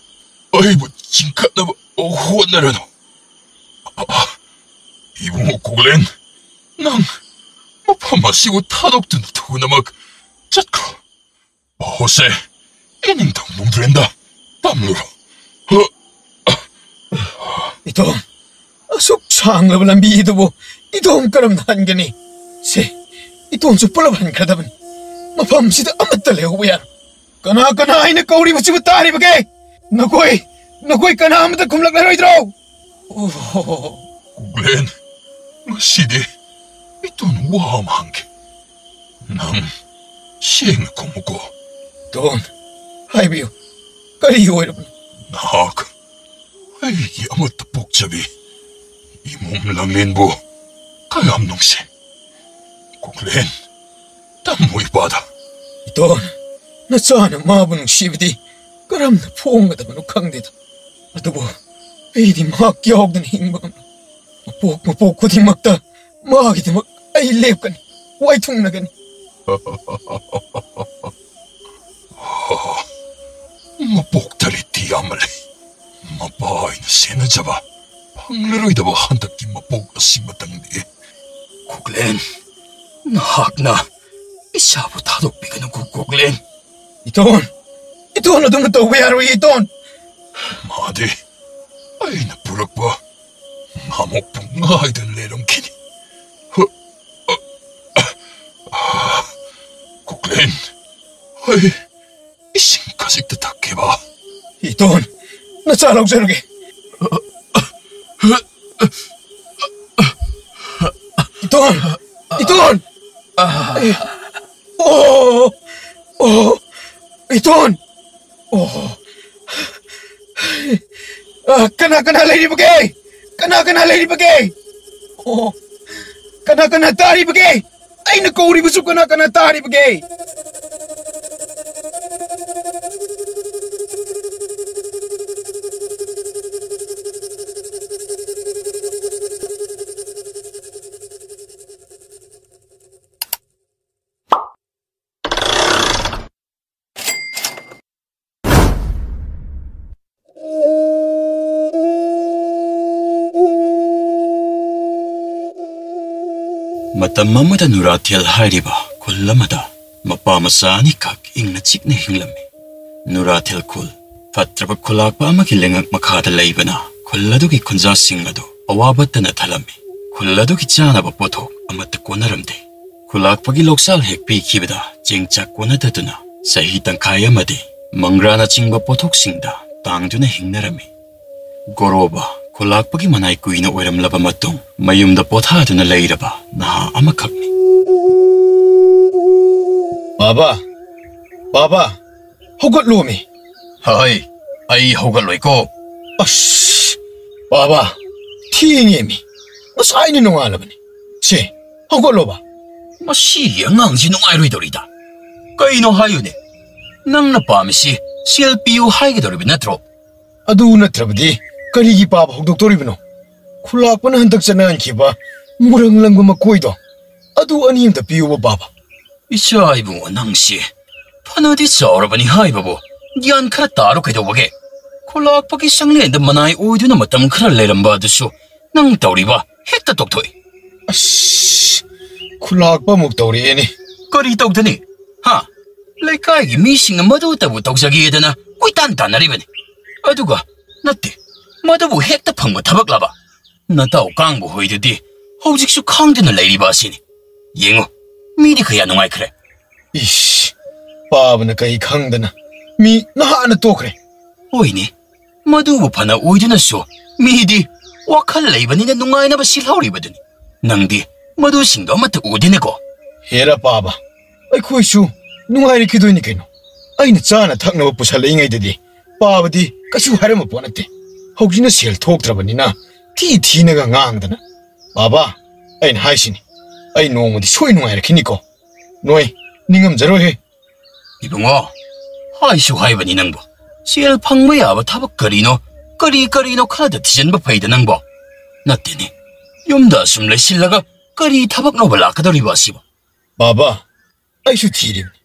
ꯑꯩꯕꯨ ꯆꯤꯡꯈꯠꯅꯕ ꯍꯣꯠꯅꯔꯅꯨ꯫ ꯏꯕꯨꯡꯉꯣ ꯀꯣꯛꯂꯦꯟ, ꯅꯪ ꯃꯐꯝ ꯑꯁꯤꯕꯨ ꯊꯥꯗꯣꯛꯇꯨꯅ ꯊꯨꯅꯃꯛ ꯆꯠꯈ꯭ꯔꯣ꯫ ꯄꯥꯎꯁꯦ ꯏꯅꯤꯡꯊꯧ ꯅꯨꯡꯕ꯭ꯔꯦꯟꯗ ꯇꯝꯂꯨꯔꯣ꯫ ꯏꯇꯣꯝ, ꯑꯁꯨꯛ ꯁꯥꯡꯂꯕ ꯂꯝꯕꯤ ꯑꯗꯨꯕꯨ ꯏꯇꯣꯝ ꯀꯔꯝꯅ ꯍꯟꯒꯅꯤ? ꯁꯦ, ꯏꯇꯣꯝꯁꯨ ꯄꯨꯂꯞ ꯍꯟꯈ꯭ꯔꯗꯕꯅꯤ꯫ ꯃꯐꯝꯁꯤꯗ ꯑꯃꯠꯇ ꯂꯩꯍꯧꯕ ꯌꯥꯔꯣꯏ꯫ ꯀꯅꯥ ꯀꯅꯥ ꯍꯥꯏꯅ ꯀꯧꯔꯤꯕꯁꯤꯕꯨ ꯇꯥꯔꯤꯕꯒꯦ? ꯅꯈꯣꯏ, ꯅꯈꯣꯏ ꯀꯅꯥ ꯑꯃꯠꯇ ꯈꯨꯝꯂꯛꯂꯔꯣꯏꯗ꯭ꯔꯣ? ꯑꯣ꯫ ꯒ꯭ꯂꯦꯟ, ꯉꯁꯤꯗꯤ ꯏꯇꯣꯟ ꯋꯥ ꯑꯃ ꯍꯪꯒꯦ꯫ ꯅꯪ ꯁꯦꯡꯅ ꯈꯨꯝꯃꯨꯀꯣ꯫ ꯇꯣꯟ, ꯍꯥꯏꯕꯤꯌꯨ, ꯀꯔꯤ ꯑꯣꯏꯔꯕꯅꯣ? ꯅꯍꯥꯛ ꯑꯩꯒꯤ ꯑꯃꯠꯇ ꯄꯣꯛꯆꯕꯤ ꯏꯃꯣꯝ ꯂꯥꯡꯂꯦꯟꯕꯨ ꯀꯌꯥꯝ ꯅꯨꯡꯁꯤ? ꯀꯣꯛꯂꯦꯟ, ꯇꯝꯃꯨ ꯏꯄꯥꯗ꯫ ꯏꯇꯣꯟ, ꯅꯆꯥꯅ ꯃꯥꯕꯨ ꯅꯨꯡꯁꯤꯕꯗꯤ ꯀꯔꯝꯅ ꯐꯣꯡꯒꯗꯕꯅꯣ ꯈꯪꯗꯦꯗ꯫ ꯑꯗꯨꯕꯨ ꯑꯩꯗꯤ ꯃꯍꯥꯛ ꯌꯥꯎꯗꯅ ꯍꯤꯡꯕ ꯉꯝꯂꯣꯏ꯫ ꯃꯄꯣꯛ ꯃꯄꯣꯛ ꯈꯨꯗꯤꯡꯃꯛꯇ ꯃꯥꯒꯤꯗꯃꯛ ꯑꯩ ꯂꯦꯞꯀꯅꯤ, ꯋꯥꯏꯊꯨꯡꯅꯒꯅꯤ꯫ ꯃꯄꯣꯛ ꯇꯔꯦꯠꯇꯤ ꯌꯥꯝꯃꯜꯂꯦ꯫ ꯃꯄꯥ ꯑꯣꯏꯅ ꯁꯦꯟꯅꯖꯕ ꯐꯪꯂꯔꯣꯏꯗꯕ ꯍꯟꯗꯛꯀꯤ ꯃꯄꯣꯛ ꯑꯁꯤꯃꯇꯪꯗꯤ꯫ ꯀꯣꯛꯂꯦꯟ, ꯅꯍꯥꯛꯅ ꯏꯆꯥꯕꯨ ꯊꯥꯗꯣꯛꯄꯤꯒꯅꯨꯀꯣ, ꯀꯣꯛꯂꯦꯟ꯫ ꯏꯇꯣꯟ, ꯏꯇꯣꯟ, ꯑꯗꯨꯝꯅ ꯇꯧꯕ ꯌꯥꯔꯣꯏ, ꯏꯇꯣꯟ꯫ ꯃꯥꯗꯤ ꯑꯩꯅ ꯄꯨꯔꯛꯄ ꯉꯥꯃꯣꯛꯄꯨ ꯉꯥꯏꯗꯨꯅ ꯂꯩꯔꯝꯈꯤꯅꯤ꯫ ꯀꯣꯛꯂꯦꯟ, ꯑꯩ ꯏꯁꯤꯡ ꯈꯖꯤꯛꯇ ꯊꯛꯀꯦꯕ꯫ ꯏꯇꯣꯟ, ꯅꯆꯥ ꯂꯧꯖꯔꯒꯦ꯫ ꯏꯇꯣꯟ! ꯏꯇꯣꯟ! ꯑꯣ! ꯑꯣ! ꯏꯇꯣꯟ! ꯑꯣ! ꯑ, ꯀꯅꯥ ꯀꯅꯥ ꯂꯩꯔꯤꯕꯒꯦ? ꯀꯅꯥ ꯀꯅꯥ ꯂꯩꯔꯤꯕꯒꯦ? ꯑꯣ! ꯀꯅꯥ ꯀꯅꯥ ꯇꯥꯔꯤꯕꯒꯦ? ꯑꯩꯅ ꯀꯧꯔꯤꯕꯁꯨ ꯀꯅꯥ ꯀꯅꯥ ꯇꯥꯔꯤꯕꯒꯦ? ꯃꯇꯝ ꯑꯃꯗ ꯅꯨꯔꯥꯊꯦꯜ ꯍꯥꯏꯔꯤꯕ ꯈꯨꯜ ꯑꯃꯗ ꯃꯄꯥ ꯃꯆꯥ ꯑꯅꯤꯈꯛ ꯏꯪꯅ ꯆꯤꯛꯅ ꯍꯤꯡꯂꯝꯃꯤ꯫ ꯅꯨꯔꯥꯊꯦꯜ ꯈꯨꯜ ꯐꯠꯇ꯭ꯔꯕ ꯈꯨꯂꯥꯛꯄ ꯑꯃꯒꯤ ꯂꯩꯉꯥꯛ ꯃꯈꯥꯗ ꯂꯩꯕꯅ ꯈꯨꯜ ꯑꯗꯨꯒꯤ ꯈꯨꯟꯖꯥꯁꯤꯡ ꯑꯗꯨ ꯑꯋꯥꯕꯇꯅ ꯊꯜꯂꯝꯃꯤ꯫ ꯈꯨꯜ ꯑꯗꯨꯒꯤ ꯆꯥꯅꯕ ꯄꯣꯠꯊꯣꯛ ꯑꯃꯠꯇ ꯀꯣꯟꯅꯔꯝꯗꯦ꯫ ꯈꯨꯂꯥꯛꯄꯒꯤ ꯂꯧꯁꯥꯜ ꯍꯦꯛ ꯄꯤꯈꯤꯕꯗ ꯆꯦꯡ ꯆꯥꯛ ꯀꯣꯟꯅꯗꯗꯨꯅ ꯆꯍꯤ ꯇꯪꯈꯥꯏ ꯑꯃꯗꯤ ꯃꯪꯒ꯭ꯔꯥꯅꯆꯤꯡꯕ ꯄꯣꯠꯊꯣꯛꯁꯤꯡꯗ ꯇꯥꯡꯗꯨꯅ ꯍꯤꯡꯅꯔꯝꯃꯤ꯫ ꯒꯣꯔꯣꯕ ꯈꯨꯂꯥꯛꯄꯒꯤ ꯃꯅꯥꯏ ꯀꯨꯏꯅ ꯑꯣꯏꯔꯝꯂꯕ ꯃꯇꯨꯡ ꯃꯌꯨꯝꯗ ꯄꯣꯊꯥꯗꯨꯅ ꯂꯩꯔꯕ ꯅꯍꯥ ꯑꯃꯈꯛꯅꯤ꯫ ꯕꯥꯕꯥ, ꯕꯥꯕꯥ, ꯍꯧꯒꯠꯂꯣꯃꯤ꯫ ꯍꯣꯏ, ꯑꯩ ꯍꯧꯒꯠꯂꯣꯏꯀꯣ꯫ ꯑꯁ, ꯕꯥꯕꯥ, ꯊꯦꯡꯉꯦꯃꯤ꯫ ꯉꯁꯥꯏꯅ ꯅꯣꯡꯉꯥꯜꯂꯕꯅꯤ꯫ ꯁꯦ, ꯍꯧꯒꯠꯂꯣꯕ꯫ ꯃꯁꯤꯒꯤ ꯑꯉꯥꯡꯁꯤ ꯅꯨꯡꯉꯥꯏꯔꯣꯏꯗꯧꯔꯤꯗ꯫ ꯀꯩꯅꯣ ꯍꯥꯏꯌꯨꯅꯦ, ꯅꯪꯅ ꯄꯥꯝꯃꯤꯁꯤ ꯁꯦꯜ ꯄꯤꯌꯨ ꯍꯥꯏꯒꯗꯧꯔꯤꯕ ꯅꯠꯇ꯭ꯔꯣ? ꯑꯗꯨ ꯅꯠꯇ꯭ꯔꯕꯗꯤ ꯀꯔꯤꯒꯤ ꯄꯥꯕ ꯍꯧꯗꯣꯛꯇꯧꯔꯤꯕꯅꯣ? ꯈꯨꯂꯥꯛꯄꯅ ꯍꯟꯗꯛ ꯆꯠꯅꯍꯟꯈꯤꯕ ꯃꯨꯔꯪ ꯂꯪꯕ ꯃꯀꯣꯏꯗꯣ, ꯑꯗꯨ ꯑꯅꯤ ꯑꯝꯇ ꯄꯤꯌꯨꯕ, ꯄꯥꯕ꯫ ꯏꯆꯥ ꯏꯕꯨꯡꯉꯣ, ꯅꯪꯁꯦ ꯐꯅꯗꯤ ꯆꯥꯎꯔꯕꯅꯤ ꯍꯥꯏꯕꯕꯨ, ꯒ꯭ꯌꯥꯟ ꯈꯔ ꯇꯥꯔꯣ ꯀꯩꯗꯧꯕꯒꯦ? ꯈꯨꯂꯥꯛꯄꯒꯤ ꯆꯪꯂꯦꯟꯗ ꯃꯅꯥꯏ ꯑꯣꯏꯗꯨꯅ ꯃꯇꯝ ꯈꯔ ꯂꯩꯔꯝꯕ ꯑꯗꯨꯁꯨ ꯅꯪ ꯇꯧꯔꯤꯕ ꯍꯦꯛꯇ ꯇꯣꯛꯊꯣꯛꯏ꯫ ꯑꯁ, ꯈꯨꯂꯥꯛꯄ ꯑꯃꯨꯛ ꯇꯧꯔꯛꯑꯦꯅꯦ꯫ ꯀꯔꯤ ꯇꯧꯗꯅꯤ? ꯍꯥ? ꯂꯩꯀꯥꯏꯒꯤ ꯃꯤꯁꯤꯡꯅ ꯃꯗꯨꯇꯕꯨ ꯇꯧꯖꯒꯦꯗꯅ ꯀꯣꯏꯇꯥꯟ ꯇꯥꯟꯅꯔꯤꯕꯅꯤ꯫ ꯑꯗꯨꯒ ꯅꯠꯇꯦ, ꯃꯗꯨꯕꯨ ꯍꯦꯛꯇ ꯐꯪꯕ ꯊꯕꯛꯂꯕ? ꯅꯇꯥꯎ ꯀꯥꯡꯕ ꯍꯣꯏꯗꯨꯗꯤ ꯍꯧꯖꯤꯛꯁꯨ ꯈꯥꯡꯗꯨꯅ ꯂꯩꯔꯤꯕ ꯑꯁꯤꯅꯤ꯫ ꯌꯦꯡꯉꯨ, ꯃꯤꯗꯤ ꯀꯌꯥ ꯅꯨꯡꯉꯥꯏꯈ꯭ꯔꯦ꯫ ꯏꯁ, ꯄꯥꯕꯅ ꯀꯩ ꯈꯪꯗꯅ ꯃꯤ ꯅꯍꯥꯟꯅ ꯇꯣꯛꯈ꯭ꯔꯦ꯫ ꯍꯣꯏꯅꯦ, ꯃꯗꯨꯕꯨ ꯐꯅ ꯑꯣꯏꯗꯨꯅꯁꯨ ꯃꯤꯗꯤ ꯋꯥꯈꯜ ꯂꯩꯕꯅꯤꯅ ꯅꯨꯡꯉꯥꯏꯅꯕ ꯁꯤꯜꯍꯧꯔꯤꯕꯗꯨꯅꯤ꯫ ꯅꯪꯗꯤ ꯃꯗꯨꯁꯤꯡꯗꯣ ꯑꯃꯠꯇ ꯎꯗꯦꯅꯦꯀꯣ꯫ ꯍꯦꯔꯥ ꯄꯥꯕ, ꯑꯩꯈꯣꯏꯁꯨ ꯅꯨꯡꯉꯥꯏꯔꯛꯈꯤꯗꯣꯏꯅꯤ ꯀꯩꯅꯣ꯫ ꯑꯩꯅ ꯆꯥꯅ ꯊꯛꯅꯕ ꯄꯨꯁꯜꯂꯛꯏꯉꯩꯗꯗꯤ ꯄꯥꯕꯗꯤ ꯀꯩꯁꯨ ꯍꯥꯏꯔꯝꯕ ꯄꯣꯠ ꯅꯠꯇꯦ꯫ ꯍꯧꯖꯤꯛꯅ ꯁꯦꯜ ꯊꯣꯛꯇ꯭ꯔꯕꯅꯤꯅ ꯊꯤ ꯊꯤꯅꯒ ꯉꯥꯡꯗꯅ꯫ ꯄꯥꯕ, ꯑꯩꯅ ꯍꯥꯏꯁꯤꯅꯤ, ꯑꯩ ꯅꯣꯡꯃꯗꯤ ꯁꯣꯏ ꯅꯨꯡꯉꯥꯏꯔꯛꯈꯤꯅꯤꯀꯣ꯫ ꯅꯣꯏ ꯅꯤꯡꯉꯝꯖꯔꯣꯏꯍꯦ꯫ ꯏꯕꯨꯡꯉꯣ, ꯍꯥꯏꯁꯨ ꯍꯥꯏꯕꯅꯤ ꯅꯪꯕꯨ꯫ ꯁꯦꯜ ꯐꯪꯕ ꯌꯥꯕ ꯊꯕꯛ ꯀꯔꯤꯅꯣ, ꯀꯔꯤ ꯀꯔꯤꯅꯣ ꯈꯔꯗ ꯊꯤꯖꯤꯟꯕ ꯐꯩꯗ ꯅꯪꯕꯣ꯫ ꯅꯠꯇꯦꯅꯦ, ꯌꯨꯝꯗ ꯑꯁꯨꯝ ꯂꯩꯁꯤꯜꯂꯒ ꯀꯔꯤ ꯊꯕꯛꯅꯣꯕ ꯂꯥꯛꯀꯗꯧꯔꯤꯕ ꯑꯁꯤꯕꯣ? ꯕꯥꯕꯥ, ꯑꯩꯁꯨ ꯊꯤꯔꯤꯕꯅꯤ,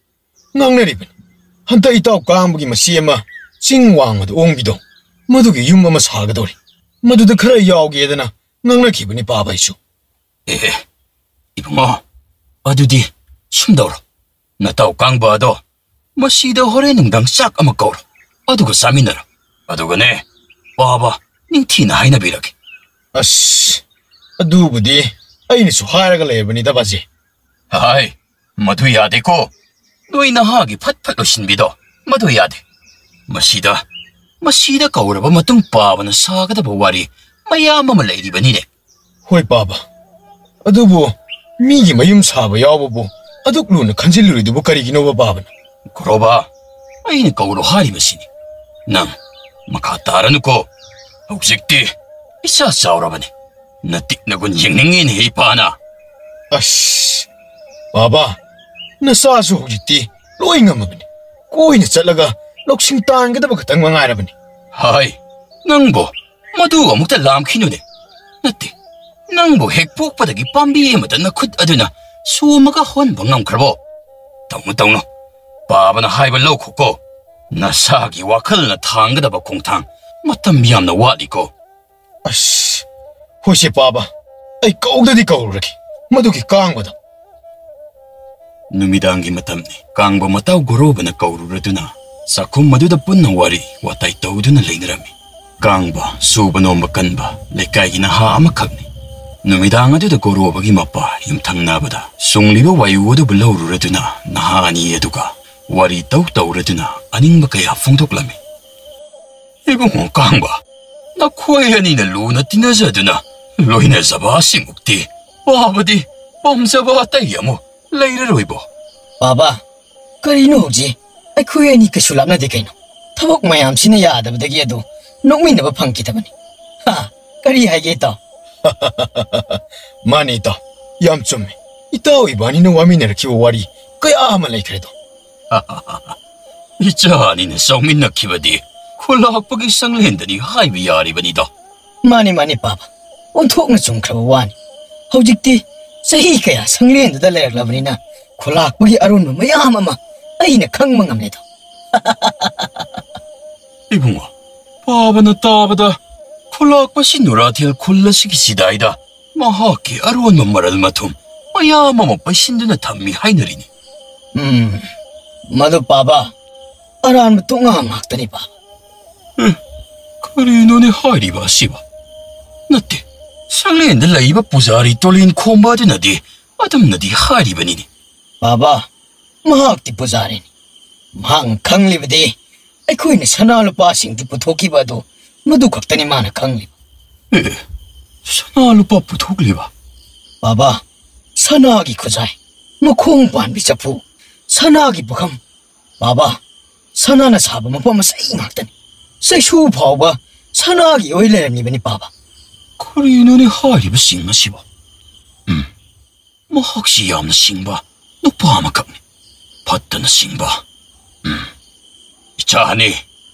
ꯉꯥꯡꯅꯔꯤꯕꯅꯤ꯫ ꯍꯟꯗꯛ ꯏꯇꯥꯎ ꯀꯥꯡꯕꯒꯤ ꯃꯆꯦ ꯑꯃ ꯆꯤꯡ ꯋꯥꯡꯃꯗ ꯑꯣꯡꯕꯤꯗꯣ, ꯃꯗꯨꯒꯤ ꯌꯨꯝ ꯑꯃ ꯁꯥꯒꯗꯧꯔꯤ꯫ ꯃꯗꯨꯗ ꯈꯔ ꯌꯥꯎꯒꯦꯗꯅ ꯉꯥꯡꯅꯈꯤꯕꯅꯤ ꯄꯥꯕ ꯑꯩꯁꯨ꯫ ꯑꯦ, ꯏꯕꯨꯡꯉꯣ, ꯑꯗꯨꯗꯤ ꯁꯨꯝ ꯇꯧꯔꯣ꯫ ꯅꯇꯥꯎ ꯀꯥꯡꯕ ꯑꯗꯣ ꯃꯁꯤꯗ ꯍꯣꯔꯦꯟ ꯅꯨꯡꯗꯥꯡ ꯆꯥꯛ ꯑꯃ ꯀꯧꯔꯣ, ꯑꯗꯨꯒ ꯆꯥꯃꯤꯟꯅꯔꯣ꯫ ꯑꯗꯨꯒꯅꯦ, ꯄꯥꯕ ꯅꯤꯡꯊꯤꯅ ꯍꯥꯏꯅꯕꯤꯔꯒꯦ꯫ ꯑꯁ, ꯑꯗꯨꯕꯨꯗꯤ ꯑꯩꯅꯁꯨ ꯍꯥꯏꯔꯒ ꯂꯩꯔꯕꯅꯤꯗ, ꯕꯥꯖꯤ꯫ ꯍꯥꯏ, ꯃꯗꯨ ꯌꯥꯗꯦꯀꯣ꯫ ꯅꯣꯏ ꯅꯍꯥꯒꯤ ꯐꯠ ꯐꯠ ꯂꯣꯏꯁꯤꯟꯕꯤꯗꯣ, ꯃꯗꯨ ꯌꯥꯗꯦ꯫ ꯃꯁꯤꯗ, ꯃꯁꯤꯗ ꯀꯧꯔꯕ ꯃꯇꯨꯡ ꯄꯥꯕꯅ ꯁꯥꯒꯗꯕ ꯋꯥꯔꯤ ꯃꯌꯥꯝ ꯑꯃ ꯂꯩꯔꯤꯕꯅꯤꯅꯦ꯫ ꯍꯣꯏ, ꯄꯥꯕ꯫ ꯑꯗꯨꯕꯨ ꯃꯤꯒꯤ ꯃꯌꯨꯝ ꯁꯥꯕ ꯌꯥꯎꯕꯕꯨ ꯑꯗꯨꯛ ꯂꯨꯅ ꯈꯟꯖꯤꯜꯂꯨꯔꯤꯗꯨꯕꯨ ꯀꯔꯤꯒꯤꯅꯣꯕ, ꯄꯥꯕꯅ? ꯈꯨꯔꯣꯕ, ꯑꯩꯅ ꯀꯧꯔꯣ ꯍꯥꯏꯔꯤꯕꯁꯤꯅꯤ꯫ ꯅꯪ ꯃꯈꯥ ꯇꯥꯔꯅꯨꯀꯣ꯫ ꯍꯧꯖꯤꯛꯇꯤ ꯏꯆꯥ ꯆꯥꯎꯔꯕꯅꯤ꯫ ꯅꯇꯤꯛ ꯅꯒꯨꯟ ꯌꯦꯡꯅꯤꯡꯉꯤꯅꯦ, ꯏꯄꯥꯅ꯫ ꯑꯁ, ꯕꯥꯕꯥ, ꯅꯆꯥꯁꯨ ꯍꯧꯖꯤꯛꯇꯤ ꯂꯣꯏ ꯉꯝꯃꯕꯅꯤ꯫ ꯀꯣꯏꯅ ꯆꯠꯂꯒ ꯂꯧꯁꯤꯡ ꯇꯥꯟꯒꯗꯕ ꯈꯛꯇꯪ ꯃꯉꯥꯏꯔꯕꯅꯤ꯫ ꯍꯥꯏ, ꯅꯪꯕꯨ ꯃꯗꯨ ꯑꯃꯨꯛꯇ ꯂꯥꯝꯈꯤꯅꯨꯅꯦ꯫ ꯅꯠꯇꯦ, ꯅꯪꯕꯨ ꯍꯦꯛ ꯄꯣꯛꯄꯗꯒꯤ ꯄꯥꯝꯕꯤ ꯑꯃꯗ ꯅꯈꯨꯠ ꯑꯗꯨꯅ ꯁꯣꯝꯃꯒ ꯍꯣꯟꯕ ꯉꯝꯈ꯭ꯔꯕꯣ? ꯇꯧꯅꯨ, ꯇꯧꯅꯨ꯫ ꯕꯥꯕꯥꯅ ꯍꯥꯏꯕ ꯂꯧꯈꯣꯀꯣ꯫ ꯅꯁꯥꯒꯤ ꯋꯥꯈꯜꯅ ꯊꯥꯡꯒꯗꯕ ꯈꯣꯡꯊꯥꯡ ꯃꯇꯝ ꯌꯥꯝꯅ ꯋꯥꯠꯂꯤꯀꯣ꯫ ꯑꯁ, ꯍꯣꯏꯁꯦ ꯄꯥꯕ, ꯑꯩ ꯀꯧꯗꯗꯤ ꯀꯧꯔꯨꯔꯒꯦ ꯃꯗꯨꯒꯤ ꯀꯥꯡꯕꯗꯣ꯫ ꯅꯨꯃꯤꯗꯥꯡꯒꯤ ꯃꯇꯝꯅꯤ꯫ ꯀꯥꯡꯕ ꯃꯇꯥꯎ ꯒꯣꯔꯣꯕꯅ ꯀꯧꯔꯨꯔꯗꯨꯅ ꯆꯥꯛꯈꯨꯝ ꯑꯗꯨꯗ ꯄꯨꯟꯅ ꯋꯥꯔꯤ ꯋꯥꯇꯥꯏ ꯇꯧꯗꯨꯅ ꯂꯩꯅꯔꯝꯃꯤ꯫ ꯀꯥꯡꯕ ꯁꯨꯕ ꯅꯣꯝꯕ ꯀꯟꯕ, ꯂꯩꯀꯥꯏꯒꯤ ꯅꯍꯥ ꯑꯃꯈꯛꯅꯤ꯫ ꯅꯨꯃꯤꯗꯥꯡ ꯑꯗꯨꯗ ꯒꯣꯔꯣꯕꯒꯤ ꯃꯄꯥ ꯌꯨꯝꯊꯪꯅꯕꯗ ꯁꯨꯡꯂꯤꯕ ꯋꯥꯌꯨ ꯑꯗꯨꯕꯨ ꯂꯧꯔꯨꯔꯗꯨꯅ ꯅꯍꯥ ꯑꯅꯤ ꯑꯗꯨꯒ ꯋꯥꯔꯤ ꯇꯧ ꯇꯧꯔꯗꯨꯅ ꯑꯅꯤꯡꯕ ꯀꯌꯥ ꯐꯣꯡꯗꯣꯛꯂꯝꯃꯤ꯫ ꯏꯕꯨꯡꯉꯣ ꯀꯥꯡꯕ, ꯅꯈꯣꯏ ꯑꯅꯤꯅ ꯂꯨꯅ ꯇꯤꯟꯅꯖꯗꯨꯅ ꯂꯣꯏꯅꯖꯕ ꯑꯁꯤꯃꯨꯛꯇꯤ ꯄꯥꯕꯗꯤ ꯄꯥꯝꯖꯕ ꯑꯇꯩ ꯑꯃꯨꯛ ꯂꯩꯔꯔꯣꯏꯕꯣ꯫ ꯕꯥꯕꯥ, ꯀꯔꯤꯅꯣ ꯍꯧꯖꯤꯛ? ꯑꯩꯈꯣꯏ ꯑꯅꯤ ꯀꯩꯁꯨ ꯂꯥꯞꯅꯗꯦ ꯀꯩꯅꯣ꯫ ꯊꯕꯛ ꯃꯌꯥꯝꯁꯤꯅ ꯌꯥꯗꯕꯗꯒꯤ ꯑꯗꯨ ꯅꯣꯛꯃꯤꯟꯅꯕ ꯐꯪꯈꯤꯗꯕꯅꯤ꯫ ꯍꯥ, ꯀꯔꯤ ꯍꯥꯏꯒꯦ ꯏꯇꯥꯎ? ꯃꯥꯅꯤ ꯏꯇꯥꯎ, ꯌꯥꯝ ꯆꯨꯝꯃꯤ꯫ ꯏꯇꯥꯎ ꯏꯕꯥꯅꯤꯅ ꯋꯥꯃꯤꯟꯅꯔꯛꯈꯤꯕ ꯋꯥꯔꯤ ꯀꯌꯥ ꯑꯃ ꯂꯩꯈ꯭ꯔꯦꯗꯣ꯫ ꯏꯆꯥ ꯑꯅꯤꯅ ꯆꯥꯎꯃꯤꯟꯅꯈꯤꯕꯗꯤ ꯈꯨꯜꯂꯥꯛꯄꯒꯤ ꯁꯪꯂꯦꯟꯗꯅꯤ ꯍꯥꯏꯕ ꯌꯥꯔꯤꯕꯅꯤꯗꯣ꯫ ꯃꯥꯅꯤ, ꯃꯥꯅꯤ, ꯄꯥꯕ꯫ ꯑꯣꯟꯊꯣꯛꯅ ꯆꯨꯝꯈ꯭ꯔꯕ ꯋꯥꯅꯤ꯫ ꯍꯧꯖꯤꯛꯇꯤ ꯆꯍꯤ ꯀꯌꯥ ꯁꯪꯂꯦꯟꯗꯨꯗ ꯂꯩꯔꯛꯂꯕꯅꯤꯅ ꯈꯨꯜꯂꯥꯛꯄꯒꯤ ꯑꯔꯣꯟꯕ ꯃꯌꯥꯝ ꯑꯃ ꯑꯩꯅ ꯈꯪꯕ ꯉꯝꯂꯦꯗꯣ꯫ ꯏꯕꯨꯡꯉꯣ, ꯄꯥꯕꯅ ꯇꯥꯕꯗ ꯈꯨꯜꯂꯥꯛꯄꯁꯤ ꯅꯨꯔꯥꯊꯦꯜ ꯈꯨꯜ ꯑꯁꯤꯒꯤ ꯆꯤꯗꯥꯏꯗ ꯃꯍꯥꯛꯀꯤ ꯑꯔꯣꯟꯕ ꯃꯔꯜ ꯃꯊꯨꯝ ꯃꯌꯥꯝ ꯑꯃ ꯄꯩꯁꯤꯟꯗꯨꯅ ꯊꯝꯃꯤ ꯍꯥꯏꯅꯔꯤꯅꯤ꯫ ꯎꯝ, ꯃꯗꯨ ꯄꯥꯕ, ꯑꯔꯥꯟꯕ ꯇꯣꯉꯥ ꯉꯥꯛꯇꯅꯤ ꯄꯥꯕ꯫ ꯑꯦ, ꯀꯔꯤꯅꯣꯅꯦ ꯍꯥꯏꯔꯤꯕ ꯑꯁꯤꯕ? ꯅꯠꯇꯦ, ꯁꯪꯂꯦꯟꯗ ꯂꯩꯕ ꯄꯨꯖꯥꯔꯤ ꯇꯣꯂꯦꯟ ꯈꯣꯝꯕ ꯑꯗꯨꯅꯗꯤ ꯑꯗꯨꯝꯅꯗꯤ ꯍꯥꯏꯔꯤꯕꯅꯤꯅꯦ꯫ ꯕꯥꯕꯥ, ꯃꯍꯥꯛꯇꯤ ꯄꯨꯖꯥꯔꯤꯅꯤ꯫ ꯃꯍꯥꯛꯅ ꯈꯪꯂꯤꯕꯗꯤ ꯑꯩꯈꯣꯏꯅ ꯁꯅꯥ ꯂꯨꯄꯥꯁꯤꯡꯗꯨ ꯄꯨꯊꯣꯛꯈꯤꯕ ꯑꯗꯨ ꯃꯗꯨ ꯈꯛꯇꯅꯤ ꯃꯥꯅ ꯈꯪꯂꯤꯕ꯫ ꯑꯦ, ꯁꯅꯥ ꯂꯨꯄꯥ ꯄꯨꯊꯣꯛꯂꯤꯕ? ꯕꯥꯕꯥ, ꯁꯅꯥꯒꯤ ꯈꯨꯖꯥꯏ, ꯃꯈꯣꯡ ꯄꯥꯟꯕꯤ ꯆꯐꯨ, ꯁꯅꯥꯒꯤ ꯄꯨꯈꯝ꯫ ꯕꯥꯕꯥ, ꯁꯅꯥꯅ ꯁꯥꯕ ꯃꯄꯣꯠ ꯃꯆꯩ ꯉꯥꯛꯇꯅꯤ꯫ ꯆꯩꯁꯨ ꯐꯥꯎꯕ ꯁꯅꯥꯒꯤ ꯑꯣꯏ ꯂꯩꯔꯝꯂꯤꯕꯅꯤ ꯕꯥꯕꯥ꯫ ꯀꯔꯤꯅꯣꯅꯦ ꯍꯥꯏꯔꯤꯕꯁꯤꯡ ꯑꯁꯤꯕꯣ? ꯎꯝ꯫ ꯃꯍꯥꯛꯁꯤ ꯌꯥꯝꯅ ꯁꯤꯡꯕ ꯅꯨꯄꯥ ꯑꯃꯈꯛꯅꯤ꯫ ꯐꯠꯇꯅ ꯁꯤꯡꯕ꯫ ꯎꯝ꯫ ꯏꯆꯥꯅꯤ,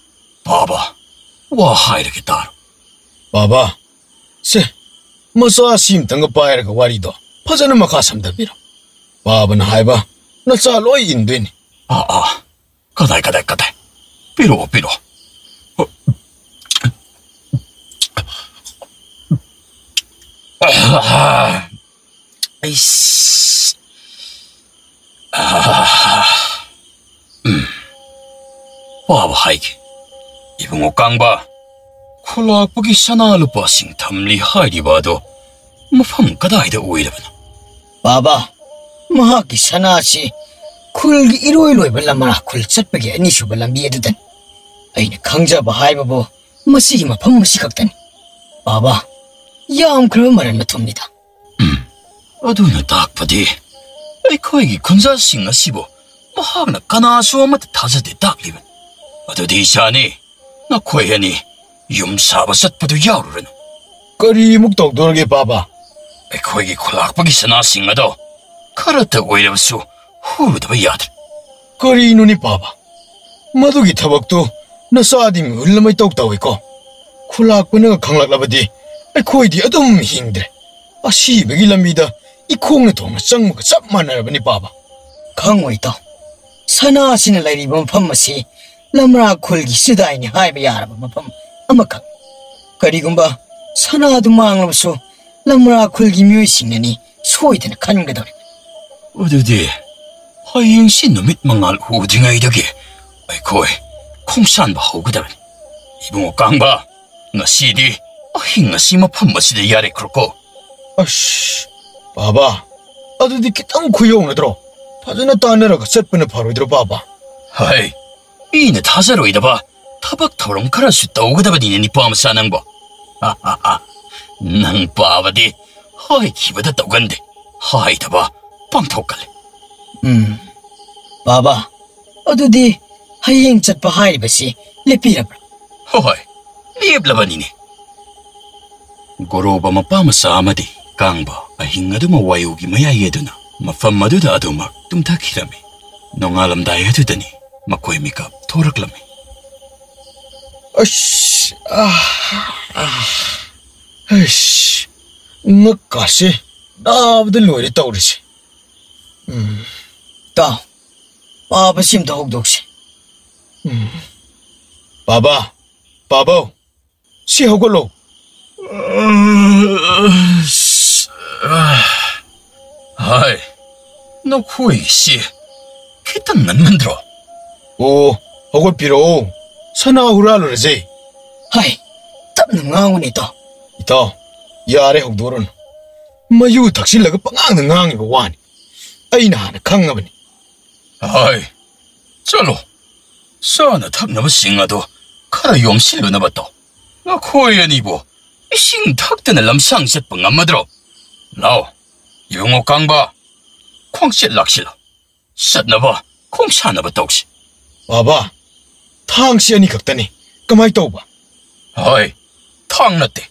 ꯄꯥꯕ, ꯋꯥ ꯍꯥꯏꯔꯒꯦ ꯇꯥꯔꯣ꯫ ꯄꯥꯕ, ꯁꯦ, ꯃꯆꯥ ꯑꯁꯤ ꯑꯃꯇꯪꯒ ꯄꯥꯏꯔꯒ ꯋꯥꯔꯤꯗꯣ ꯐꯖꯅ ꯃꯈꯥ ꯁꯝꯊꯕꯤꯔꯣ꯫ ꯄꯥꯕꯅ ꯍꯥꯏꯕ ꯅꯆꯥ ꯂꯣꯏ ꯏꯟꯗꯣꯏꯅꯤ꯫ ꯑꯥ, ꯑꯥ꯫ ꯀꯗꯥꯏ, ꯀꯗꯥꯏ, ꯀꯗꯥꯏ? ꯄꯤꯔꯛꯑꯣ, ꯄꯤꯔꯛꯑꯣ꯫ ꯑꯩꯁ꯫ ꯎꯝ꯫ ꯄꯥꯕ ꯍꯥꯏꯒꯦ꯫ ꯏꯕꯨꯡꯉꯣ ꯀꯥꯡꯕ, ꯈꯨꯂꯥꯛꯄꯒꯤ ꯁꯅꯥ ꯂꯨꯄꯥꯁꯤꯡ ꯊꯝꯂꯤ ꯍꯥꯏꯔꯤꯕ ꯑꯗꯣ ꯃꯐꯝ ꯀꯗꯥꯏꯗ ꯑꯣꯏꯔꯕꯅꯣ? ꯄꯥꯕ, ꯃꯍꯥꯛꯀꯤ ꯁꯅꯥꯁꯤ ꯈꯨꯜꯒꯤ ꯏꯔꯣꯏ ꯂꯣꯏꯕ ꯂꯝꯔꯥ ꯈꯨꯜ ꯆꯠꯄꯒꯤ ꯑꯅꯤꯁꯨꯕ ꯂꯝꯕꯤ ꯑꯗꯨꯗꯅꯤ꯫ ꯑꯩꯅ ꯈꯪꯖꯕ ꯍꯥꯏꯕꯕꯨ ꯃꯁꯤꯒꯤ ꯃꯐꯝ ꯑꯁꯤ ꯈꯛꯇꯅꯤ꯫ ꯄꯥꯕ, ꯌꯥꯝꯈ꯭ꯔꯕ ꯃꯔꯟ ꯃꯊꯨꯝꯅꯤꯗ꯫ ꯎꯝ, ꯑꯗꯨꯅ ꯇꯥꯛꯄꯗꯤ ꯑꯩꯈꯣꯏꯒꯤ ꯈꯨꯟꯖꯥꯁꯤꯡ ꯑꯁꯤꯕꯨ ꯃꯍꯥꯛꯅ ꯀꯅꯥꯁꯨ ꯑꯃꯠꯇ ꯊꯥꯖꯗꯦ ꯇꯥꯛꯂꯤꯕꯅꯤ꯫ ꯑꯗꯨꯗꯤ ꯏꯆꯥꯅꯤ, ꯅꯈꯣꯏ ꯑꯅꯤ ꯌꯨꯝ ꯁꯥꯕ ꯆꯠꯄꯗꯨ ꯌꯥꯎꯔꯨꯔꯅꯨ꯫ ꯀꯔꯤꯃꯨꯛ ꯇꯧꯗꯣꯔꯒꯦ, ꯄꯥꯕ? ꯑꯩꯈꯣꯏꯒꯤ ꯈꯨꯂꯥꯛꯄꯒꯤ ꯁꯅꯥꯁꯤꯡ ꯑꯗꯣ ꯈꯔꯇ ꯑꯣꯏꯔꯕꯁꯨ ꯍꯨꯔꯨꯗꯕ ꯌꯥꯗ꯭ꯔꯦ꯫ ꯀꯔꯤꯅꯣꯅꯦ, ꯄꯥꯕ? ꯃꯗꯨꯒꯤ ꯊꯕꯛꯇꯨ ꯅꯆꯥꯗꯤ ꯃꯤꯍꯨꯜ ꯑꯃ ꯏꯇꯧ ꯇꯧꯏꯀꯣ꯫ ꯈꯨꯂꯥꯛꯄꯅꯒ ꯈꯪꯂꯛꯂꯕꯗꯤ ꯑꯩꯈꯣꯏꯗꯤ ꯑꯗꯨꯝ ꯍꯤꯡꯗ꯭ꯔꯦ꯫ ꯑꯁꯤꯕꯒꯤ ꯂꯝꯕꯤꯗ ꯏꯈꯣꯡꯅ ꯊꯣꯡꯅ ꯆꯪꯕꯒ ꯆꯞ ꯃꯥꯟꯅꯔꯕꯅꯤ, ꯄꯥꯕ꯫ ꯈꯪꯉꯣꯏ, ꯏꯇꯥꯎ꯫ ꯁꯅꯥꯁꯤꯅ ꯂꯩꯔꯤꯕ ꯃꯐꯝ ꯑꯁꯤ ꯂꯝꯔꯥ ꯈꯨꯜꯒꯤ ꯆꯤꯗꯥꯏꯅꯤ ꯍꯥꯏꯕ ꯌꯥꯔꯕ ꯃꯐꯝ ꯑꯃꯈꯛ꯫ ꯀꯔꯤꯒꯨꯝꯕ ꯁꯅꯥꯗꯨ ꯃꯥꯡꯂꯕꯁꯨ ꯂꯝꯔꯥ ꯈꯨꯜꯒꯤ ꯃꯤꯑꯣꯏꯁꯤꯡꯅꯅꯤ ꯁꯣꯏꯗꯅ ꯈꯟꯒꯗꯧꯔꯤꯕꯅꯤ꯫ ꯑꯗꯨꯗꯤ ꯍꯌꯦꯡꯁꯤ ꯅꯨꯃꯤꯠ ꯃꯉꯥꯜ ꯎꯗ꯭ꯔꯤꯉꯩꯗꯒꯤ ꯑꯩꯈꯣꯏ ꯈꯣꯡꯁꯥꯟꯕ ꯍꯧꯒꯗꯕꯅꯤ꯫ ꯏꯕꯨꯡꯉꯣ ꯀꯥꯡꯕ, ꯉꯁꯤꯗꯤ ꯑꯍꯤꯡ ꯑꯁꯤ ꯃꯐꯝ ꯑꯁꯤꯗ ꯌꯥꯔꯦꯈ꯭ꯔꯣꯀꯣ꯫ ꯑꯁ, ꯄꯥꯕ, ꯑꯗꯨꯗꯤ ꯈꯤꯇꯪ ꯈꯨꯌꯧꯅꯗ꯭ꯔꯣ? ꯐꯖꯅ ꯇꯥꯟꯅꯔꯒ ꯆꯠꯄꯅ ꯐꯔꯣꯏꯗ꯭ꯔꯣ, ꯄꯥꯕ? ꯍꯩ, ꯃꯤꯅ ꯊꯥꯖꯔꯣꯏꯗꯕ ꯊꯕꯛ ꯊꯧꯔꯝ ꯈꯔꯁꯨ ꯇꯧꯒꯗꯕꯅꯤꯅꯦ, ꯅꯤꯄꯥ ꯃꯆꯥ ꯅꯪꯕꯣ꯫ ꯅꯪ ꯄꯥꯕꯗꯤ ꯍꯥꯏꯈꯤꯕꯗ ꯇꯧꯒꯟꯗꯦ, ꯍꯥꯏꯗꯕ ꯄꯥꯡꯊꯣꯛꯀꯜꯂꯤ꯫ ꯎꯝ, ꯄꯥꯕ, ꯑꯗꯨꯗꯤ ꯍꯌꯦꯡ ꯆꯠꯄ ꯍꯥꯏꯔꯤꯕꯁꯤ ꯂꯦꯞꯄꯤꯔꯕ꯭ꯔꯥ? ꯍꯣꯏ, ꯂꯦꯞꯂꯕꯅꯤꯅꯦ꯫ ꯒꯣꯔꯣꯕ ꯃꯄꯥ ꯃꯆꯥ ꯑꯃꯗꯤ ꯀꯥꯡꯕ ꯑꯍꯤꯡ ꯑꯗꯨꯃ ꯋꯥꯌꯨꯒꯤ ꯃꯌꯥꯏ ꯌꯦꯗꯨꯅ ꯃꯐꯝ ꯑꯗꯨꯗ ꯑꯗꯨꯃꯛ ꯇꯨꯝꯊꯈꯤꯔꯝꯃꯤ꯫ ꯅꯣꯡꯉꯥꯜꯂꯝꯗꯥꯏ ꯑꯗꯨꯗꯅꯤ ꯃꯈꯣꯏ ꯃꯤꯀꯞ ꯊꯣꯔꯛꯂꯝꯃꯤ꯫ ꯑꯁ, ꯑꯥ, ꯑꯥ, ꯑꯁ, ꯉꯛꯀꯥꯁꯦ ꯅꯥꯕꯗ ꯂꯣꯏꯔꯦ ꯇꯧꯔꯤꯁꯦ꯫ ꯎꯝ꯫ ꯇꯥꯎ, ꯄꯥꯕꯁꯤ ꯑꯝꯇ ꯍꯧꯗꯣꯛꯁꯤ꯫ ꯎꯝ꯫ ꯄꯥꯕ, ꯄꯥꯕꯧ, ꯁꯤ ꯍꯧꯒꯠꯂꯣ꯫ ꯍꯥꯏ, ꯅꯈꯣꯏꯁꯤ ꯈꯤꯇꯪ ꯉꯟꯃꯟꯗ꯭ꯔꯣ? ꯑꯣ, ꯍꯧꯒꯠꯄꯤꯔꯛꯑꯣ, ꯁꯅꯥ ꯍꯨꯔꯥꯜꯂꯨꯔꯁꯦ꯫ ꯍꯥꯏ, ꯇꯞꯅ ꯉꯥꯡꯉꯨꯅꯦ, ꯏꯇꯥꯎ꯫ ꯏꯇꯥꯎ, ꯌꯥꯔꯦ, ꯍꯧꯗꯣꯔꯨꯅꯨ꯫ ꯃꯌꯨ ꯊꯛꯆꯤꯜꯂꯒ ꯄꯉꯥꯡꯗ ꯉꯥꯡꯉꯤꯕ ꯋꯥꯅꯤ꯫ ꯑꯩꯅ ꯍꯥꯟꯅ ꯈꯪꯉꯕꯅꯤ꯫ ꯍꯣꯏ, ꯆꯠꯂꯣ꯫ ꯆꯥꯅ ꯊꯛꯅꯕꯁꯤꯡ ꯑꯗꯨ ꯈꯔ ꯌꯣꯝꯁꯤꯜꯂꯨꯅꯕ ꯇꯧ꯫ ꯅꯈꯣꯏ ꯑꯅꯤꯕꯨ ꯏꯁꯤꯡ ꯊꯛꯇꯅ ꯂꯝꯁꯥꯡ ꯆꯠꯄ ꯉꯝꯃꯗ꯭ꯔꯣ? ꯂꯥꯎ, ꯏꯕꯨꯡꯉꯣ ꯀꯥꯡꯕ, ꯈꯣꯡꯆꯠ ꯂꯥꯛꯁꯤꯜꯂꯣ꯫ ꯆꯠꯅꯕ ꯈꯣꯡꯁꯥꯟꯅꯕ ꯇꯧꯁꯤ꯫ ꯕꯥꯕꯥ, ꯊꯥꯡꯁꯤ ꯑꯅꯤꯈꯛꯇꯅꯤ꯫ ꯀꯃꯥꯏ ꯇꯧꯕ? ꯍꯣꯏ, ꯊꯥꯡ ꯅꯠꯇꯦ,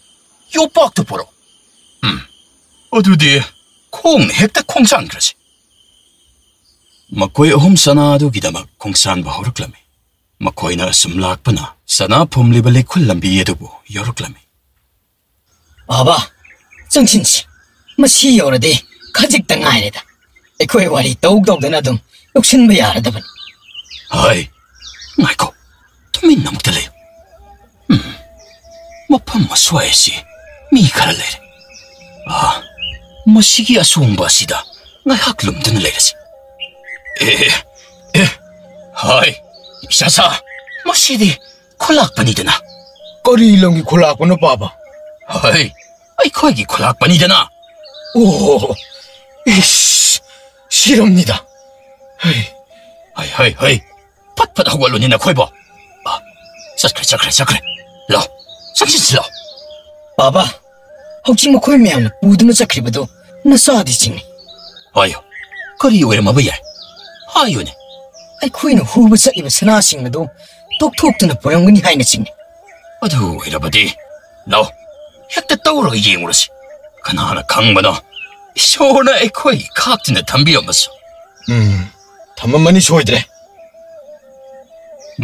ꯌꯣꯄꯥꯛꯇꯨ ꯄꯨꯔꯛꯎ꯫ ꯎꯝ, ꯑꯗꯨꯗꯤ ꯈꯣꯡꯅ ꯍꯦꯛꯇ ꯈꯣꯡꯁꯥꯟꯈ꯭ꯔꯁꯤ꯫ ꯃꯈꯣꯏ ꯑꯍꯨꯝ ꯆꯅꯥ ꯑꯗꯨꯒꯤꯗꯃꯛ ꯈꯣꯡꯁꯥꯟꯕ ꯍꯧꯔꯛꯂꯝꯃꯤ꯫ ꯃꯈꯣꯏꯅ ꯑꯁꯨꯝ ꯂꯥꯛꯄꯅ ꯆꯅꯥ ꯐꯨꯝꯂꯤꯕ ꯂꯩꯈꯨꯜ ꯂꯝꯕꯤ ꯑꯗꯨꯕꯨ ꯌꯧꯔꯛꯂꯝꯃꯤ꯫ ꯕꯥꯕꯥ, ꯆꯪꯁꯤꯟꯁꯤ꯫ ꯃꯁꯤ ꯌꯧꯔꯗꯤ ꯈꯖꯤꯛꯇ ꯉꯥꯏꯔꯦꯗ꯫ ꯑꯩꯈꯣꯏ ꯋꯥꯔꯤ ꯇꯧ ꯇꯧꯗꯅ ꯑꯗꯨꯝ ꯌꯧꯁꯤꯟꯕ ꯌꯥꯔꯗꯕꯅꯤ꯫ ꯍꯣꯏ, ꯉꯥꯏꯈꯣ, ꯇꯨꯃꯤꯟꯅ ꯑꯃꯨꯛꯇ ꯂꯩꯌꯨ꯫ ꯎꯝ, ꯃꯐꯝ ꯑꯁ꯭ꯋꯥꯏ ꯑꯁꯤ ꯃꯤ ꯈꯔ ꯂꯩꯔꯦ꯫ ꯑꯥ, ꯃꯁꯤꯒꯤ ꯑꯁꯣꯡꯕ ꯑꯁꯤꯗ ꯉꯥꯏꯍꯥꯛ ꯂꯨꯝꯗꯨꯅ ꯂꯩꯔꯁꯤ꯫ ꯑꯦ, ꯑꯦ, ꯍꯥꯏ, ꯏꯁꯥꯁꯥ, ꯃꯁꯤꯗꯤ ꯈꯨꯂꯥꯛꯄꯅꯤꯗꯅ꯫ ꯀꯔꯤ ꯂꯝꯒꯤ ꯈꯨꯂꯥꯛꯄꯅꯣ, ꯄꯥꯕ? ꯍꯣꯏ, ꯑꯩꯈꯣꯏꯒꯤ ꯈꯨꯂꯥꯛꯄꯅꯤꯗꯅ꯫ ꯑꯣ, ꯏꯁ, ꯁꯤꯔꯝꯅꯤꯗ꯫ ꯍꯩ, ꯍꯩ, ꯍꯩ, ꯍꯩ, ꯐꯠ ꯐꯠ ꯍꯧꯒꯠꯂꯨꯅꯦ ꯅꯈꯣꯏꯕꯣ꯫ ꯑ, ꯆꯠꯈ꯭ꯔꯦ, ꯆꯠꯈ꯭ꯔꯦ, ꯆꯠꯈ꯭ꯔꯦ꯫ ꯂꯥꯎ, ꯆꯪꯁꯤꯟꯁꯤ ꯂꯥꯎ꯫ ꯕꯥꯕꯥ, ꯍꯧꯖꯤꯛ ꯃꯈꯣꯏ ꯃꯌꯥꯝꯅ ꯄꯨꯗꯨꯅ ꯆꯠꯈ꯭ꯔꯤꯕꯗꯨ ꯅꯆꯥꯗꯤ ꯆꯤꯡꯏ꯫ ꯍꯥꯏꯌꯨ, ꯀꯔꯤ ꯑꯣꯏꯔꯝꯃꯕ ꯌꯥꯏ? ꯍꯥꯏꯌꯨꯅꯦ꯫ ꯑꯩꯈꯣꯏꯅ ꯍꯨꯕ ꯆꯠꯂꯤꯕ ꯁꯅꯥꯁꯤꯡ ꯑꯗꯨ ꯇꯣꯛꯊꯣꯛꯇꯨꯅ ꯄꯨꯔꯝꯒꯅꯤ ꯍꯥꯏꯅ ꯆꯤꯡꯏ꯫ ꯑꯗꯨ ꯑꯣꯏꯔꯕꯗꯤ, ꯂꯥꯎ, ꯍꯦꯛꯇ ꯇꯧꯔꯒ ꯌꯦꯡꯉꯨꯔꯁꯤ꯫ ꯀꯅꯥꯅ ꯈꯪꯕꯅꯣ, ꯏꯁꯣꯔꯅ ꯑꯩꯈꯣꯏ ꯈꯥꯛꯇꯨꯅ ꯊꯝꯕꯤꯔꯝꯃꯁꯨ꯫ ꯎꯝ, ꯊꯝꯃꯝꯃꯅꯤ ꯁꯣꯏꯗ꯭ꯔꯦ꯫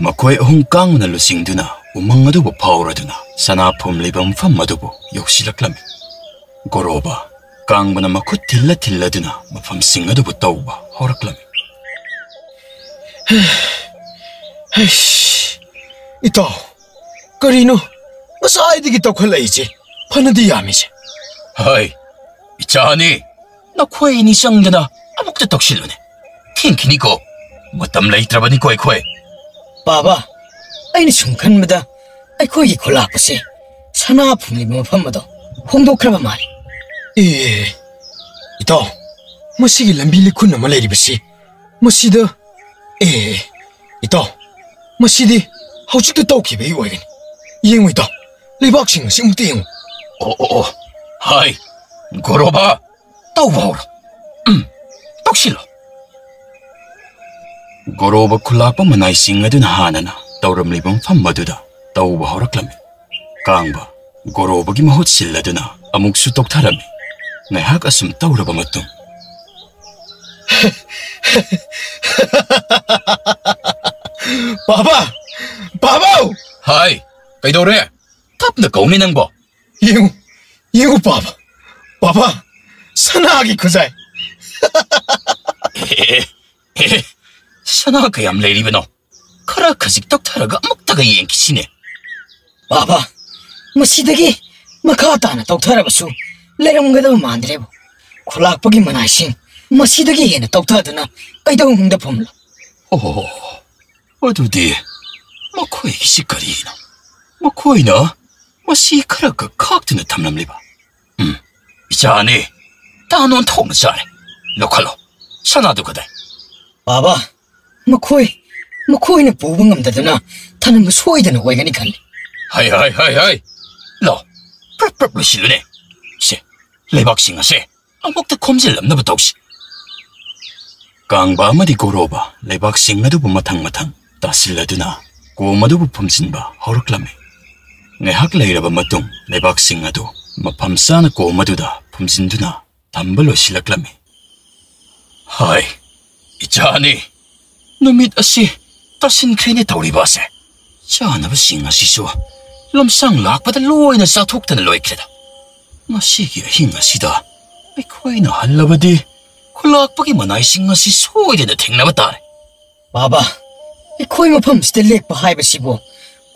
ꯃꯈꯣꯏ ꯑꯍꯨꯝ ꯀꯥꯡꯕꯅ ꯂꯨꯆꯤꯡꯗꯨꯅ ꯎꯃꯪ ꯑꯗꯨꯕꯨ ꯐꯥꯎꯔꯗꯨꯅ ꯁꯅꯥ ꯐꯨꯝꯂꯤꯕ ꯃꯐꯝ ꯑꯗꯨꯕꯨ ꯌꯧꯁꯤꯜꯂꯛꯂꯝꯃꯤ꯫ ꯒꯣꯔꯣꯕ ꯀꯥꯡꯕꯅ ꯃꯈꯨꯠ ꯊꯤꯜꯂ ꯊꯤꯜꯂꯗꯨꯅ ꯃꯐꯝꯁꯤꯡ ꯑꯗꯨꯕꯨ ꯇꯧꯕ ꯍꯧꯔꯛꯂꯝꯃꯤ꯫ ꯍꯩꯁ, ꯏꯇꯥꯎ, ꯀꯔꯤꯅꯣ ꯉꯁꯥꯏꯗꯒꯤ ꯇꯧꯈꯠꯂꯛꯏꯁꯦ? ꯐꯅꯗꯤ ꯌꯥꯝꯃꯤꯁꯦ꯫ ꯍꯥꯏ, ꯏꯆꯥꯅꯤ, ꯅꯈꯣꯏ ꯑꯅꯤ ꯆꯪꯗꯅ ꯑꯃꯨꯛꯇ ꯇꯧꯁꯤꯜꯂꯨꯅꯦ꯫ ꯊꯦꯡꯈꯤꯅꯤꯀꯣ, ꯃꯇꯝ ꯂꯩꯇ꯭ꯔꯕꯅꯤꯀꯣ ꯑꯩꯈꯣꯏ꯫ ꯕꯥꯕꯥ, ꯑꯩꯅ ꯁꯨꯝ ꯈꯟꯕꯗ ꯑꯩꯈꯣꯏꯒꯤ ꯈꯨꯂꯥꯛꯄꯁꯦ ꯁꯅꯥ ꯐꯨꯝꯂꯤꯕ ꯃꯐꯝ ꯑꯗꯣ ꯍꯣꯡꯗꯣꯛꯈ꯭ꯔꯕ ꯃꯥꯜꯂꯤ꯫ ꯑꯦ, ꯏꯇꯥꯎ, ꯃꯁꯤꯒꯤ ꯂꯝꯕꯤ ꯂꯤꯈꯨꯟ ꯑꯃ ꯂꯩꯔꯤꯕꯁꯤ, ꯃꯁꯤꯗ, ꯑꯦ, ꯏꯇꯥꯎ, ꯃꯁꯤꯗꯤ ꯍꯧꯖꯤꯛꯇ ꯇꯧꯈꯤꯕꯒꯤ ꯑꯣꯏꯒꯅꯤ꯫ ꯌꯦꯡꯉꯨ ꯏꯇꯥꯎ, ꯂꯩꯕꯥꯛꯁꯤꯡ ꯑꯁꯤ ꯑꯃꯨꯛꯇ ꯌꯦꯡꯉꯨ꯫ ꯑꯣ, ꯑꯣ, ꯑꯣ, ꯍꯥꯏ, ꯒꯣꯔꯣꯕ, ꯇꯧꯕ ꯍꯧꯔꯣ꯫ ꯎꯝ, ꯇꯧꯁꯤꯜꯂꯣ꯫ ꯒꯣꯔꯣꯕ ꯈꯨꯂꯥꯛꯄ ꯃꯅꯥꯏꯁꯤꯡ ꯑꯗꯨꯅ ꯍꯥꯟꯅꯅ ꯇꯧꯔꯝꯂꯤꯕ ꯃꯐꯝ ꯑꯗꯨꯗ ꯇꯧꯕ ꯍꯧꯔꯛꯂꯝꯃꯤ꯫ ꯀꯥꯡꯕ ꯒꯣꯔꯣꯕꯒꯤ ꯃꯍꯨꯠ ꯁꯤꯜꯂꯗꯨꯅ ꯑꯃꯨꯛꯁꯨ ꯇꯧꯊꯔꯝꯃꯤ꯫ ꯉꯥꯏꯍꯥꯛ ꯑꯁꯨꯝ ꯇꯧꯔꯕ ꯃꯇꯨꯡ, ꯕꯥꯕꯥ! ꯕꯥꯕꯥꯎ! ꯍꯥꯏ, ꯀꯩꯗꯧꯔꯦ? ꯇꯞꯅ ꯀꯧꯅꯦ ꯅꯪꯕꯣ꯫ ꯌꯦꯡꯉꯨ, ꯌꯦꯡꯉꯨ ꯕꯥꯕꯥ, ꯕꯥꯕꯥ, ꯁꯅꯥꯒꯤ ꯈꯨꯖꯥꯏ꯫ ꯑꯦ, ꯑꯦ, ꯑꯦ, ꯁꯅꯥ ꯀꯌꯥꯝ ꯂꯩꯔꯤꯕꯅꯣ? ꯈꯔ ꯈꯖꯤꯛ ꯇꯧꯊꯔꯒ ꯑꯃꯨꯛꯇꯒ ꯌꯦꯡꯈꯤꯁꯤꯅꯦ꯫ ꯕꯥꯕꯥ, ꯃꯁꯤꯗꯒꯤ ꯃꯈꯥ ꯇꯥꯅ ꯇꯧꯊꯔꯕꯁꯨ ꯂꯩꯔꯝꯒꯗꯕ ꯃꯥꯟꯗ꯭ꯔꯦꯕꯨ꯫ ꯈꯨꯂꯥꯛꯄꯒꯤ ꯃꯅꯥꯏꯁꯤꯡ ꯃꯁꯤꯗꯒꯤ ꯍꯦꯟꯅ ꯇꯧꯊꯗꯨꯅ ꯀꯩꯗꯧꯅꯨꯡꯗ ꯐꯝꯂꯣ꯫ ꯑꯣ, ꯑꯗꯨꯗꯤ ꯃꯈꯣꯏꯒꯤꯁꯤ ꯀꯔꯤꯅꯣ? ꯃꯈꯣꯏꯅ ꯃꯁꯤ ꯈꯔ ꯈꯛ ꯈꯥꯛꯇꯨꯅ ꯊꯝꯂꯝꯂꯤꯕ? ꯎꯝ, ꯏꯆꯥꯅꯤ, ꯇꯥ ꯅꯣꯟꯊꯣꯛꯅ ꯆꯥꯔꯦ꯫ ꯂꯧꯈꯠꯂꯣ, ꯁꯅꯥꯗꯨ ꯀꯗꯥꯏ? ꯕꯥꯕꯥ, ꯃꯈꯣꯏ, ꯃꯈꯣꯏꯅ ꯄꯨꯕ ꯉꯝꯗꯗꯅ ꯊꯅꯝꯕ ꯁꯣꯏꯗꯅ ꯑꯣꯏꯒꯅꯤ ꯈꯜꯂꯤ꯫ ꯍꯥꯏ, ꯍꯥꯏ, ꯍꯥꯏ, ꯍꯥꯏ꯫ ꯂꯥꯎ, ꯄ꯭ꯔꯞ ꯄ꯭ꯔꯞ ꯂꯣꯏꯁꯤꯜꯂꯨꯅꯦ꯫ ꯁꯦ, ꯂꯩꯕꯥꯛꯁꯤꯡ ꯑꯁꯦ ꯑꯃꯨꯛꯇ ꯈꯣꯝꯖꯤꯜꯂꯝꯅꯕ ꯇꯧꯁꯤ꯫ ꯀꯥꯡꯕ ꯑꯃꯗꯤ ꯒꯣꯔꯣꯕ ꯂꯩꯕꯥꯛꯁꯤꯡ ꯑꯗꯨꯕꯨ ꯃꯊꯪ ꯃꯊꯪ ꯇꯥꯁꯤꯜꯂꯗꯨꯅ ꯀꯣꯝ ꯑꯗꯨꯕꯨ ꯐꯨꯝꯖꯤꯟꯕ ꯍꯧꯔꯛꯂꯝꯃꯤ꯫ ꯉꯥꯏꯍꯥꯛ ꯂꯩꯔꯕ ꯃꯇꯨꯡ ꯂꯩꯕꯥꯛꯁꯤꯡ ꯑꯗꯨ ꯃꯐꯝ ꯆꯥꯅ ꯀꯣꯝ ꯑꯗꯨꯗ ꯐꯨꯝꯖꯤꯟꯗꯨꯅ ꯊꯝꯕ ꯂꯣꯏꯁꯤꯜꯂꯛꯂꯝꯃꯤ꯫ ꯍꯥꯏ, ꯏꯆꯥꯅꯤ, ꯅꯨꯃꯤꯠ ꯑꯁꯤ ꯇꯥꯁꯤꯟꯈ꯭ꯔꯦꯅꯦ ꯇꯧꯔꯤꯕ ꯑꯁꯦ꯫ ꯆꯥꯅꯕꯁꯤꯡ ꯑꯁꯤꯁꯨ ꯂꯝꯁꯥꯡ ꯂꯥꯛꯄꯗ ꯂꯣꯏꯅ ꯆꯥꯊꯣꯛꯇꯅ ꯂꯣꯏꯈ꯭ꯔꯦꯗ꯫ ꯉꯁꯤꯒꯤ ꯑꯍꯤꯡ ꯑꯁꯤꯗ ꯑꯩꯈꯣꯏꯅ ꯍꯜꯂꯕꯗꯤ ꯈꯨꯂꯥꯛꯄꯒꯤ ꯃꯅꯥꯏꯁꯤꯡ ꯑꯁꯤ ꯁꯣꯏꯗꯅ ꯊꯦꯡꯅꯕ ꯇꯥꯔꯦ꯫ ꯕꯥꯕꯥ, ꯑꯩꯈꯣꯏ ꯃꯐꯝꯁꯤꯗ ꯂꯦꯛꯄ ꯍꯥꯏꯕꯁꯤꯕꯨ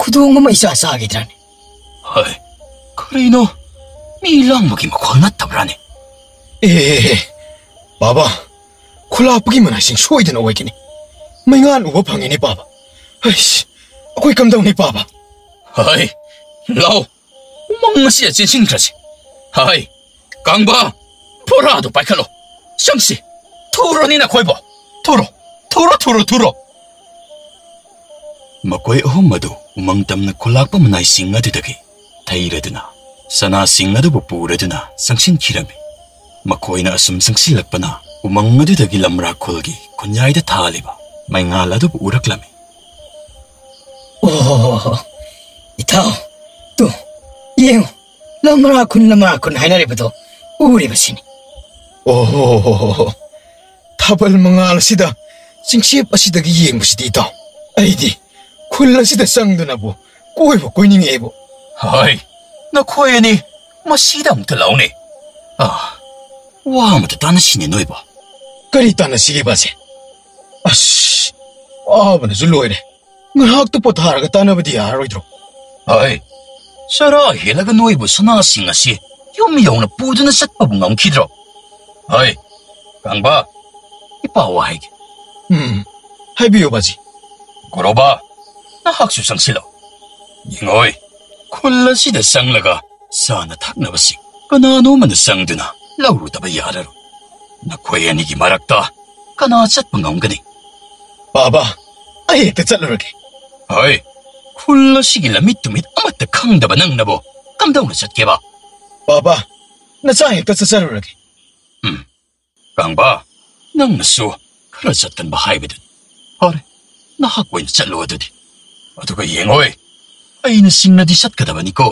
ꯈꯨꯗꯣꯡ ꯑꯃ ꯏꯆꯥ ꯆꯥꯈꯤꯗ꯭ꯔꯅꯤ? ꯍꯣꯏ, ꯀꯔꯤꯅꯣ? ꯃꯤ ꯂꯥꯡꯕꯒꯤ ꯃꯈꯣꯜ ꯅꯠꯇꯕ꯭ꯔꯥꯅꯦ? ꯑꯦ, ꯑꯦ, ꯑꯦ, ꯕꯥꯕꯥ, ꯈꯨꯂꯥꯛꯄꯒꯤ ꯃꯅꯥꯏꯁꯤꯡ ꯁꯣꯏꯗꯅ ꯑꯣꯏꯒꯅꯤ꯫ ꯃꯩꯉꯥꯟ ꯎꯕ ꯐꯪꯉꯤꯅꯦ ꯕꯥꯕꯥ꯫ ꯍꯩꯁ, ꯑꯩꯈꯣꯏ ꯀꯝꯗꯧꯅꯤ ꯕꯥꯕꯥ? ꯍꯣꯏ, ꯂꯥꯎ, ꯎꯃꯪ ꯑꯁꯤꯗ ꯆꯦꯟꯁꯤꯟꯈ꯭ꯔꯁꯤ꯫ ꯍꯥꯏ, ꯀꯥꯡꯕ, ꯕꯣꯔꯥꯗꯨ ꯄꯥꯏꯈꯠꯂꯣ꯫ ꯆꯪꯁꯤ꯫ ꯊꯨꯔꯣꯅꯤ ꯅꯈꯣꯏꯕꯣ꯫ ꯊꯨꯔꯣ, ꯊꯨꯔꯣ, ꯊꯨꯔꯣ, ꯊꯨꯔꯣ꯫ ꯃꯈꯣꯏ ꯑꯍꯨꯝ ꯑꯗꯨ ꯎꯃꯪ ꯇꯝꯅ ꯈꯨꯂꯥꯛꯄ ꯃꯅꯥꯏꯁꯤꯡ ꯑꯗꯨꯗꯒꯤ ꯊꯩꯔꯗꯨꯅ ꯁꯅꯥꯁꯤꯡ ꯑꯗꯨꯕꯨ ꯄꯨꯔꯗꯨꯅ ꯆꯪꯁꯤꯟꯈꯤꯔꯝꯃꯤ꯫ ꯃꯈꯣꯏꯅ ꯑꯁꯨꯝ ꯆꯪꯁꯤꯜꯂꯛꯄꯅ ꯎꯃꯪ ꯑꯗꯨꯗꯒꯤ ꯂꯝꯔꯥ ꯈꯨꯜꯒꯤ ꯈꯨꯟꯌꯥꯏꯗ ꯊꯥꯜꯂꯤꯕ ꯃꯩꯉꯥꯜ ꯑꯗꯨꯕꯨ ꯎꯔꯛꯂꯝꯃꯤ꯫ ꯑꯣ, ꯏꯇꯥꯎ, ꯇꯨ, ꯌꯦꯡꯉꯨ, ꯂꯝꯔꯥ ꯈꯨꯟ, ꯂꯝꯔꯥ ꯈꯨꯟ ꯍꯥꯏꯅꯔꯤꯕꯗꯣ ꯎꯔꯤꯕꯁꯤꯅꯤ꯫ ꯑꯣ, ꯊꯥꯕꯜ ꯃꯉꯥꯜ ꯑꯁꯤꯗ ꯆꯤꯡꯆꯦꯞ ꯑꯁꯤꯗꯒꯤ ꯌꯦꯡꯕꯁꯤꯗꯤ ꯏꯇꯥꯎ, ꯑꯩꯗꯤ ꯈꯨꯜ ꯑꯁꯤꯗ ꯆꯪꯗꯨꯅꯕꯨ ꯀꯣꯏꯕ ꯀꯣꯏꯅꯤꯡꯉꯦꯕꯨ꯫ ꯍꯣꯏ, ꯅꯈꯣꯏ ꯑꯅꯤ ꯃꯁꯤꯗ ꯑꯃꯨꯛꯇ ꯂꯥꯎꯅꯦ꯫ ꯑꯥ, ꯋꯥ ꯑꯃꯇ ꯇꯥꯟꯅꯁꯤꯅꯦ ꯅꯣꯏꯕꯣ꯫ ꯀꯔꯤ ꯇꯥꯟꯅꯁꯤꯒꯦ ꯕꯥꯖꯤ? ꯑꯁ, ꯋꯥꯕꯅꯁꯨ ꯂꯣꯏꯔꯦ꯫ ꯉꯥꯏꯍꯥꯛꯇ ꯄꯣꯊꯥꯔꯒ ꯇꯥꯟꯅꯕꯗꯤ ꯌꯥꯔꯔꯣꯏꯗ꯭ꯔꯣ? ꯍꯣꯏ, ꯆꯔꯥ ꯍꯦꯜꯂꯒ ꯅꯣꯏꯕꯨ ꯁꯅꯥꯁꯤꯡ ꯑꯁꯤ ꯌꯨꯝ ꯌꯧꯅ ꯄꯨꯗꯨꯅ ꯆꯠꯄꯕꯨ ꯉꯝꯈꯤꯗ꯭ꯔꯣ? ꯍꯣꯏ, ꯀꯥꯡꯕ, ꯏꯄꯥ ꯋꯥ ꯍꯥꯏꯒꯦ꯫ ꯎꯝ, ꯍꯥꯏꯕꯤꯌꯨ ꯕꯥꯖꯤ꯫ ꯒꯣꯔꯣꯕꯥ, ꯅꯍꯥꯛꯁꯨ ꯆꯪꯁꯤꯜꯂꯣ꯫ ꯌꯦꯡꯉꯣꯏ, ꯈꯨꯜ ꯑꯁꯤꯗ ꯆꯪꯂꯒ ꯆꯥꯅ ꯊꯛꯅꯕꯁꯤꯡ ꯀꯅꯥꯅꯣꯃꯅ ꯆꯪꯗꯨꯅ ꯂꯧꯔꯨꯗꯕ ꯌꯥꯔꯔꯣꯏ꯫ ꯅꯈꯣꯏ ꯑꯅꯤꯒꯤ ꯃꯔꯛꯇ ꯀꯅꯥ ꯆꯠꯄ ꯉꯝꯒꯅꯤ? ꯕꯥꯕꯥ, ꯑꯩ ꯍꯦꯛꯇ ꯆꯠꯂꯨꯔꯒꯦ꯫ ꯍꯣꯏ, ꯈꯨꯜ ꯑꯁꯤꯒꯤ ꯂꯝꯃꯤꯠ ꯇꯨꯃꯤꯠ ꯑꯃꯠꯇ ꯈꯪꯗꯕ ꯅꯪꯅꯕꯨ ꯀꯝꯗꯧꯅ ꯆꯠꯀꯦꯕ? ꯕꯥꯕꯥ, ꯅꯆꯥ ꯍꯦꯛꯇ ꯆꯠꯆꯔꯨꯔꯒꯦ꯫ ꯎꯝ, ꯀꯥꯡꯕ, ꯅꯪꯅꯁꯨ ꯈꯔ ꯆꯠꯀꯟꯕ ꯍꯥꯏꯕꯗꯨꯅꯤ꯫ ꯐꯔꯦ, ꯅꯍꯥꯛ ꯑꯣꯏꯅ ꯆꯠꯂꯣ ꯑꯗꯨꯗꯤ꯫ ꯑꯗꯨꯒ ꯌꯦꯡꯉꯣꯏ, ꯑꯩꯅ ꯆꯤꯡꯅꯗꯤ ꯆꯠꯀꯗꯕꯅꯤꯀꯣ꯫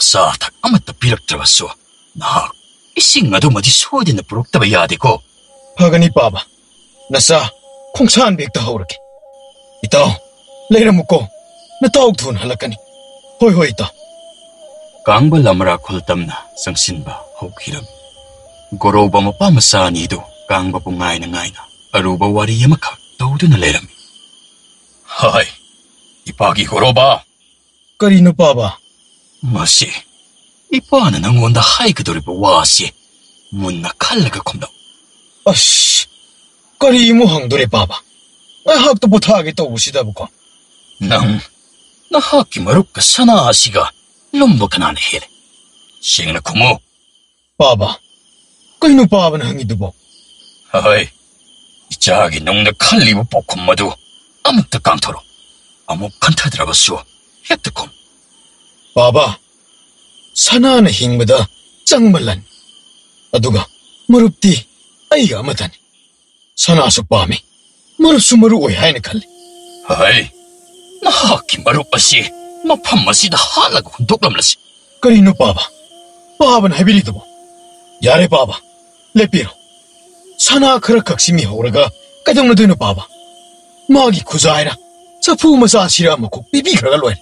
ꯑꯆꯥ ꯑꯊꯛ ꯑꯃꯠꯇ ꯄꯤꯔꯛꯇ꯭ꯔꯕꯁꯨ ꯅꯍꯥꯛ ꯏꯁꯤꯡ ꯑꯗꯨꯃꯗꯤ ꯁꯣꯏꯗꯅ ꯄꯨꯔꯛꯇꯕ ꯌꯥꯗꯦꯀꯣ꯫ ꯐꯒꯅꯤ ꯄꯥꯕ, ꯅꯆꯥ ꯈꯣꯡꯁꯥꯟꯕꯤ ꯍꯦꯛꯇ ꯍꯧꯔꯒꯦ꯫ ꯏꯇꯥꯎ, ꯂꯩꯔꯝꯃꯨꯀꯣ, ꯅꯇꯥꯎ ꯊꯨꯅ ꯍꯜꯂꯛꯀꯅꯤ꯫ ꯍꯣꯏ ꯍꯣꯏ ꯏꯇꯥꯎ꯫ ꯀꯥꯡꯕ ꯂꯝꯔꯥ ꯈꯨꯜ ꯇꯝꯅ ꯆꯪꯁꯤꯟꯕ ꯍꯧꯈꯤꯔꯝꯃꯤ꯫ ꯒꯣꯔꯣꯕ ꯃꯄꯥ ꯃꯆꯥ ꯑꯅꯤꯗꯨ ꯀꯥꯡꯕꯕꯨ ꯉꯥꯏꯅ ꯉꯥꯏꯅ ꯑꯔꯨꯕ ꯋꯥꯔꯤ ꯑꯃꯈꯛ ꯇꯧꯗꯨꯅ ꯂꯩꯔꯝꯃꯤ꯫ ꯍꯥꯏ, ꯏꯄꯥꯒꯤ ꯒꯣꯔꯣꯕ꯫ ꯀꯔꯤꯅꯣ ꯄꯥꯕ? ꯃꯁꯤ ꯏꯄꯥꯅ ꯅꯪꯉꯣꯟꯗ ꯍꯥꯏꯒꯗꯧꯔꯤꯕ ꯋꯥ ꯑꯁꯤ ꯃꯨꯟꯅ ꯈꯜꯂꯒ ꯈꯨꯝꯂꯛꯎ꯫ ꯑꯁ, ꯀꯔꯤ ꯑꯃꯨꯛ ꯍꯪꯗꯣꯔꯦ ꯄꯥꯕ? ꯉꯥꯏꯍꯥꯛꯇ ꯄꯣꯊꯥꯒꯦ ꯇꯧꯕꯁꯤꯗꯕꯀꯣ꯫ ꯅꯪ ꯅꯍꯥꯛꯀꯤ ꯃꯔꯨꯞꯀ ꯁꯅꯥ ꯑꯁꯤꯒ ꯂꯨꯝꯕ ꯀꯅꯥꯅ ꯍꯦꯜꯂꯦ? ꯁꯦꯡꯅ ꯈꯨꯝꯃꯨ꯫ ꯄꯥꯕ, ꯀꯩꯅꯣ ꯄꯥꯕꯅ ꯍꯪꯉꯤꯗꯨꯕꯣ? ꯍꯣꯏ, ꯏꯆꯥꯒꯤ ꯅꯨꯡꯗ ꯈꯜꯂꯤꯕ ꯄꯥꯎꯈꯨꯝ ꯑꯗꯨ ꯑꯃꯨꯛꯇ ꯀꯥꯡꯊꯣꯔꯛꯎ꯫ ꯑꯃꯨꯛ ꯈꯟꯊꯗ꯭ꯔꯕꯁꯨ ꯍꯦꯛꯇ ꯈꯨꯝ꯫ ꯄꯥꯕ, ꯁꯅꯥꯅ ꯍꯤꯡꯕꯗ ꯆꯪꯕ ꯂꯟ꯫ ꯑꯗꯨꯒ ꯃꯔꯨꯞꯇꯤ ꯑꯩꯒ ꯑꯃꯠꯇꯅꯤ꯫ ꯁꯅꯥꯁꯨ ꯄꯥꯝꯃꯤ, ꯃꯔꯨꯞꯁꯨ ꯃꯔꯨ ꯑꯣꯏ ꯍꯥꯏꯅ ꯈꯜꯂꯤ꯫ ꯍꯩ, ꯅꯍꯥꯛꯀꯤ ꯃꯔꯨꯞ ꯑꯁꯤ ꯃꯐꯝ ꯑꯁꯤꯗ ꯍꯥꯠꯂꯒ ꯍꯨꯟꯗꯣꯛꯂꯝꯂꯁꯤ꯫ ꯀꯔꯤꯅꯣ ꯄꯥꯕ? ꯄꯥꯕꯅ ꯍꯥꯏꯕꯤꯔꯤꯗꯨꯕꯣ? ꯌꯥꯔꯦ ꯄꯥꯕ, ꯂꯦꯞꯄꯤꯔꯣ꯫ ꯁꯅꯥ ꯈꯔ ꯈꯛꯁꯤ ꯃꯤꯍꯧꯔꯒ ꯀꯩꯗꯧꯅꯗꯣꯏꯅꯣ ꯄꯥꯕ? ꯃꯥꯒꯤ ꯈꯨꯖꯥꯏꯅ ꯆꯐꯨ ꯃꯆꯥ ꯁꯤꯔ ꯑꯃꯈꯣꯛ ꯄꯤꯕꯤꯈ꯭ꯔꯒ ꯂꯣꯏꯔꯦ꯫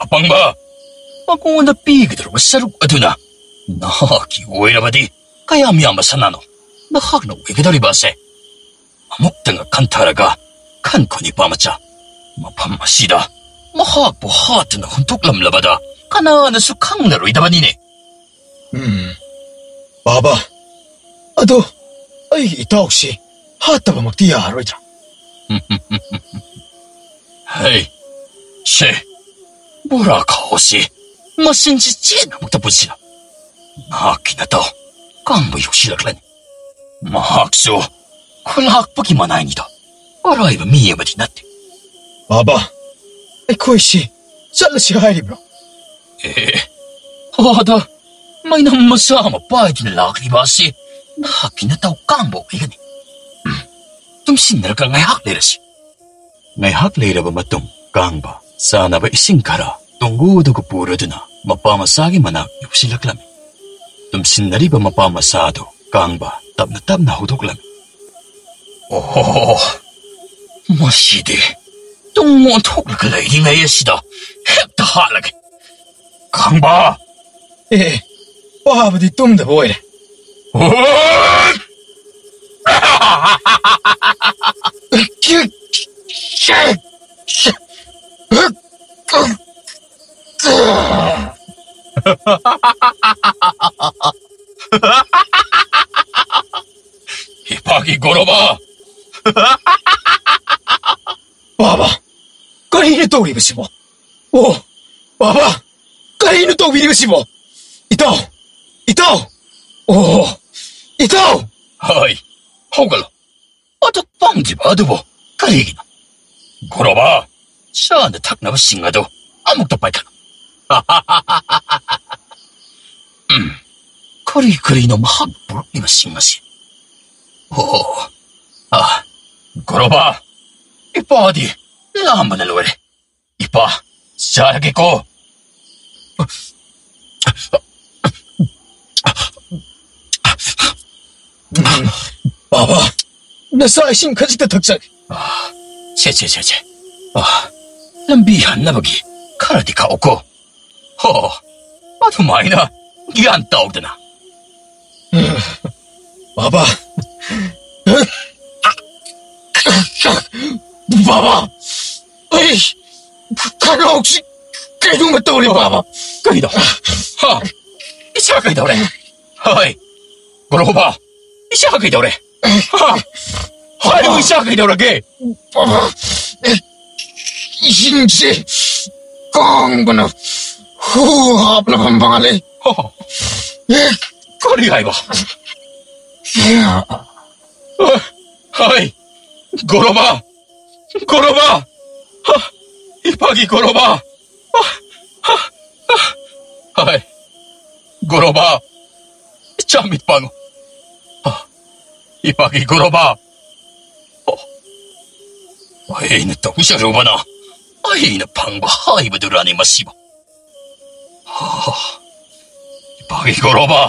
ꯑꯄꯪꯕ! ꯃꯉꯣꯟꯗ ꯄꯤꯒꯗꯧꯔꯕ ꯁꯔꯨꯛ ꯑꯗꯨꯅ ꯅꯍꯥꯛꯀꯤ ꯑꯣꯏꯔꯕꯗꯤ ꯀꯌꯥꯝ ꯌꯥꯝꯕ ꯁꯅꯥꯅꯣ ꯅꯍꯥꯛꯅ ꯑꯣꯏꯒꯗꯧꯔꯤꯕ ꯑꯁꯦ? ꯑꯃꯨꯛꯇꯪꯒ ꯈꯟꯊꯔꯒ ꯈꯟꯈꯣ, ꯅꯤꯄꯥ ꯃꯆꯥ꯫ ꯃꯐꯝ ꯑꯁꯤꯗ ꯃꯍꯥꯛꯄꯨ ꯍꯥꯠꯇꯨꯅ ꯍꯨꯟꯗꯣꯛꯂꯝꯂꯕꯗ ꯀꯅꯥꯅꯁꯨ ꯈꯪꯂꯔꯣꯏꯗꯕꯅꯤꯅꯦ꯫ ꯎꯝ, ꯕꯥꯕꯥ, ꯑꯗꯣ ꯑꯩꯒꯤ ꯏꯇꯥꯎꯁꯤ ꯍꯥꯠꯇꯕꯃꯛꯇꯤ ꯌꯥꯔꯔꯣꯏꯗ꯭ꯔꯥ? ꯍꯩ, ꯁꯦ, ꯕꯣꯔꯥ ꯈꯥꯎ ꯑꯁꯤ ꯃꯆꯤꯟꯁꯤ ꯆꯦꯠꯅ ꯑꯃꯨꯛꯇ ꯄꯨꯟꯁꯤꯜꯂꯨ꯫ ꯅꯍꯥꯛꯀꯤ ꯅꯇꯥꯎ ꯀꯥꯡꯕ ꯌꯣꯛꯁꯤꯜꯂꯛꯂꯅꯤ꯫ ꯃꯍꯥꯛꯁꯨ ꯈꯨꯂꯥꯛꯄꯒꯤ ꯃꯅꯥꯏꯅꯤꯗꯣ, ꯑꯔꯥꯏꯕ ꯃꯤ ꯑꯃꯗꯤ ꯅꯠꯇꯦ꯫ ꯕꯥꯕꯥ, ꯑꯩꯈꯣꯏꯁꯤ ꯆꯠꯂꯁꯤ ꯍꯥꯏꯔꯤꯕ꯭ꯔꯣ? ꯑꯦ, ꯑꯗ ꯃꯩꯅꯝ ꯃꯆꯥ ꯑꯃ ꯄꯥꯏꯗꯨꯅ ꯂꯥꯛꯂꯤꯕ ꯑꯁꯤ ꯅꯍꯥꯛꯀꯤ ꯅꯇꯥꯎ ꯀꯥꯡꯕ ꯑꯣꯏꯒꯅꯤ꯫ ꯎꯝ, ꯇꯨꯝꯁꯤꯟꯅꯔꯒ ꯉꯥꯏꯍꯥꯛ ꯂꯩꯔꯁꯤ꯫ ꯉꯥꯏꯍꯥꯛ ꯂꯩꯔꯕ ꯃꯇꯨꯡ, ꯀꯥꯡꯕ ꯆꯥꯅꯕ ꯏꯁꯤꯡ ꯈꯔ ꯇꯣꯡꯒꯨꯗꯨꯒ ꯄꯨꯔꯗꯨꯅ ꯃꯄꯥ ꯃꯆꯥꯒꯤ ꯃꯅꯥꯛ ꯌꯧꯁꯤꯜꯂꯛꯂꯝꯃꯤ꯫ ꯇꯨꯝꯁꯤꯟꯅꯔꯤꯕ ꯃꯄꯥ ꯃꯆꯥ ꯑꯗꯨ ꯀꯥꯡꯕ ꯇꯞꯅ ꯇꯞꯅ ꯍꯧꯗꯣꯛꯂꯝꯃꯤ꯫ ꯑꯣꯍꯣ, ꯃꯁꯤꯗꯤ ꯇꯨꯡ ꯑꯣꯟꯊꯣꯛꯂꯒ ꯂꯩꯔꯤꯉꯩ ꯑꯁꯤꯗ ꯍꯦꯛꯇ ꯍꯥꯠꯂꯒꯦ꯫ ꯀꯥꯡꯕ! ꯑꯦ, ꯄꯥꯕꯗꯤ ꯇꯨꯝꯗꯕ ꯑꯣꯏꯔꯦ꯫ ꯍꯣꯏ! ꯏꯄꯥꯒꯤ ꯒꯣꯔꯣꯕ! ꯕꯥꯕꯥ, ꯀꯔꯤꯅꯣ ꯇꯧꯔꯤꯕꯁꯤꯕꯣ? ꯑꯣ, ꯕꯥꯕꯥ, ꯀꯔꯤꯅꯣ ꯇꯧꯕꯤꯔꯤꯕꯁꯤꯕꯣ? ꯏꯇꯥꯎ! ꯏꯇꯥꯎ! ꯑꯣ, ꯏꯇꯥꯎ! ꯍꯣꯏ, ꯍꯧꯒꯠꯂꯣ꯫ ꯑꯗꯨꯛ ꯄꯪꯗ꯭ꯔꯤꯕ ꯑꯗꯨꯕꯨ ꯀꯔꯤꯒꯤꯅꯣ? ꯒꯣꯔꯣꯕꯥ, ꯆꯥꯅ ꯊꯛꯅꯕꯁꯤꯡ ꯑꯗꯨ ꯑꯃꯨꯛꯇ ꯄꯥꯏꯈꯠꯂꯨ꯫ ꯎꯝ, ꯀꯔꯤ ꯀꯔꯤꯅꯣ ꯃꯍꯥꯛꯅ ꯄꯨꯔꯛꯂꯤꯕꯁꯤꯡ ꯑꯁꯤ? ꯑꯣ, ꯑ, ꯒꯣꯔꯣꯕꯥ, ꯏꯄꯥꯗꯤ ꯂꯥꯝꯕꯅ ꯂꯣꯏꯔꯦ꯫ ꯏꯄꯥ, ꯆꯥꯔꯒꯦꯀꯣ꯫ ꯕꯥꯕꯥ, ꯅꯆꯥ ꯏꯁꯤꯡ ꯈꯖꯤꯛꯇ ꯊꯛꯆꯒꯦ꯫ ꯁꯦ, ꯁꯦ, ꯁꯦ, ꯁꯦ꯫ ꯂꯝꯕꯤ ꯍꯟꯅꯕꯒꯤ ꯈꯔꯗꯤ ꯈꯥꯛꯎꯀꯣ꯫ ꯍꯣ, ꯑꯗꯨꯃꯥꯏꯅ ꯒ꯭ꯌꯥꯟ ꯇꯧꯗꯅ꯫ ꯕꯥꯕꯥ꯫ ꯕꯥꯕꯥ꯫ ꯑꯩ ꯈꯅꯥꯎꯁꯤ ꯀꯩꯅꯣꯝꯃ ꯇꯧꯔꯦ, ꯕꯥꯕꯥ꯫ ꯀꯔꯤꯅꯣ? ꯍꯥ? ꯏꯁꯥ ꯀꯩꯗꯧꯔꯦ? ꯍꯣꯏ, ꯒꯣꯔꯣꯕꯥ, ꯏꯁꯥ ꯀꯩꯗꯧꯔꯦ? ꯍꯥ? ꯍꯥꯏꯔꯤꯕ ꯏꯁꯥ ꯀꯩꯗꯧꯔꯒꯦ? ꯕꯥꯕꯥ, ꯏꯁꯤꯡꯁꯤ ꯀꯥꯡꯕꯅ ꯍꯨ ꯍꯥꯞꯂꯕ ꯃꯥꯜꯂꯦ꯫ ꯍꯣ꯫ ꯀꯔꯤ ꯍꯥꯏꯕ? ꯍꯣꯏ, ꯒꯣꯔꯣꯕꯥ, ꯒꯣꯔꯣꯕꯥ! ꯍ! ꯏꯄꯥꯒꯤ ꯒꯣꯔꯣꯕꯥ! ꯍ! ꯍ! ꯍ! ꯍꯥꯏ, ꯒꯣꯔꯣꯕꯥ! ꯏꯆꯥ ꯃꯤꯠ ꯄꯥꯡꯉꯨ! ꯍ! ꯏꯄꯥꯒꯤ ꯒꯣꯔꯣꯕꯥ! ꯑꯣ! ꯑꯩꯅ ꯇꯧꯖꯔꯨꯕꯅ ꯑꯩꯅ ꯐꯪꯕ ꯍꯥꯏꯕꯗꯨꯔꯥꯅꯤ ꯃꯁꯤꯕꯨ? ꯍ! ꯐꯥꯒꯤ ꯀꯧꯔꯣꯕ꯫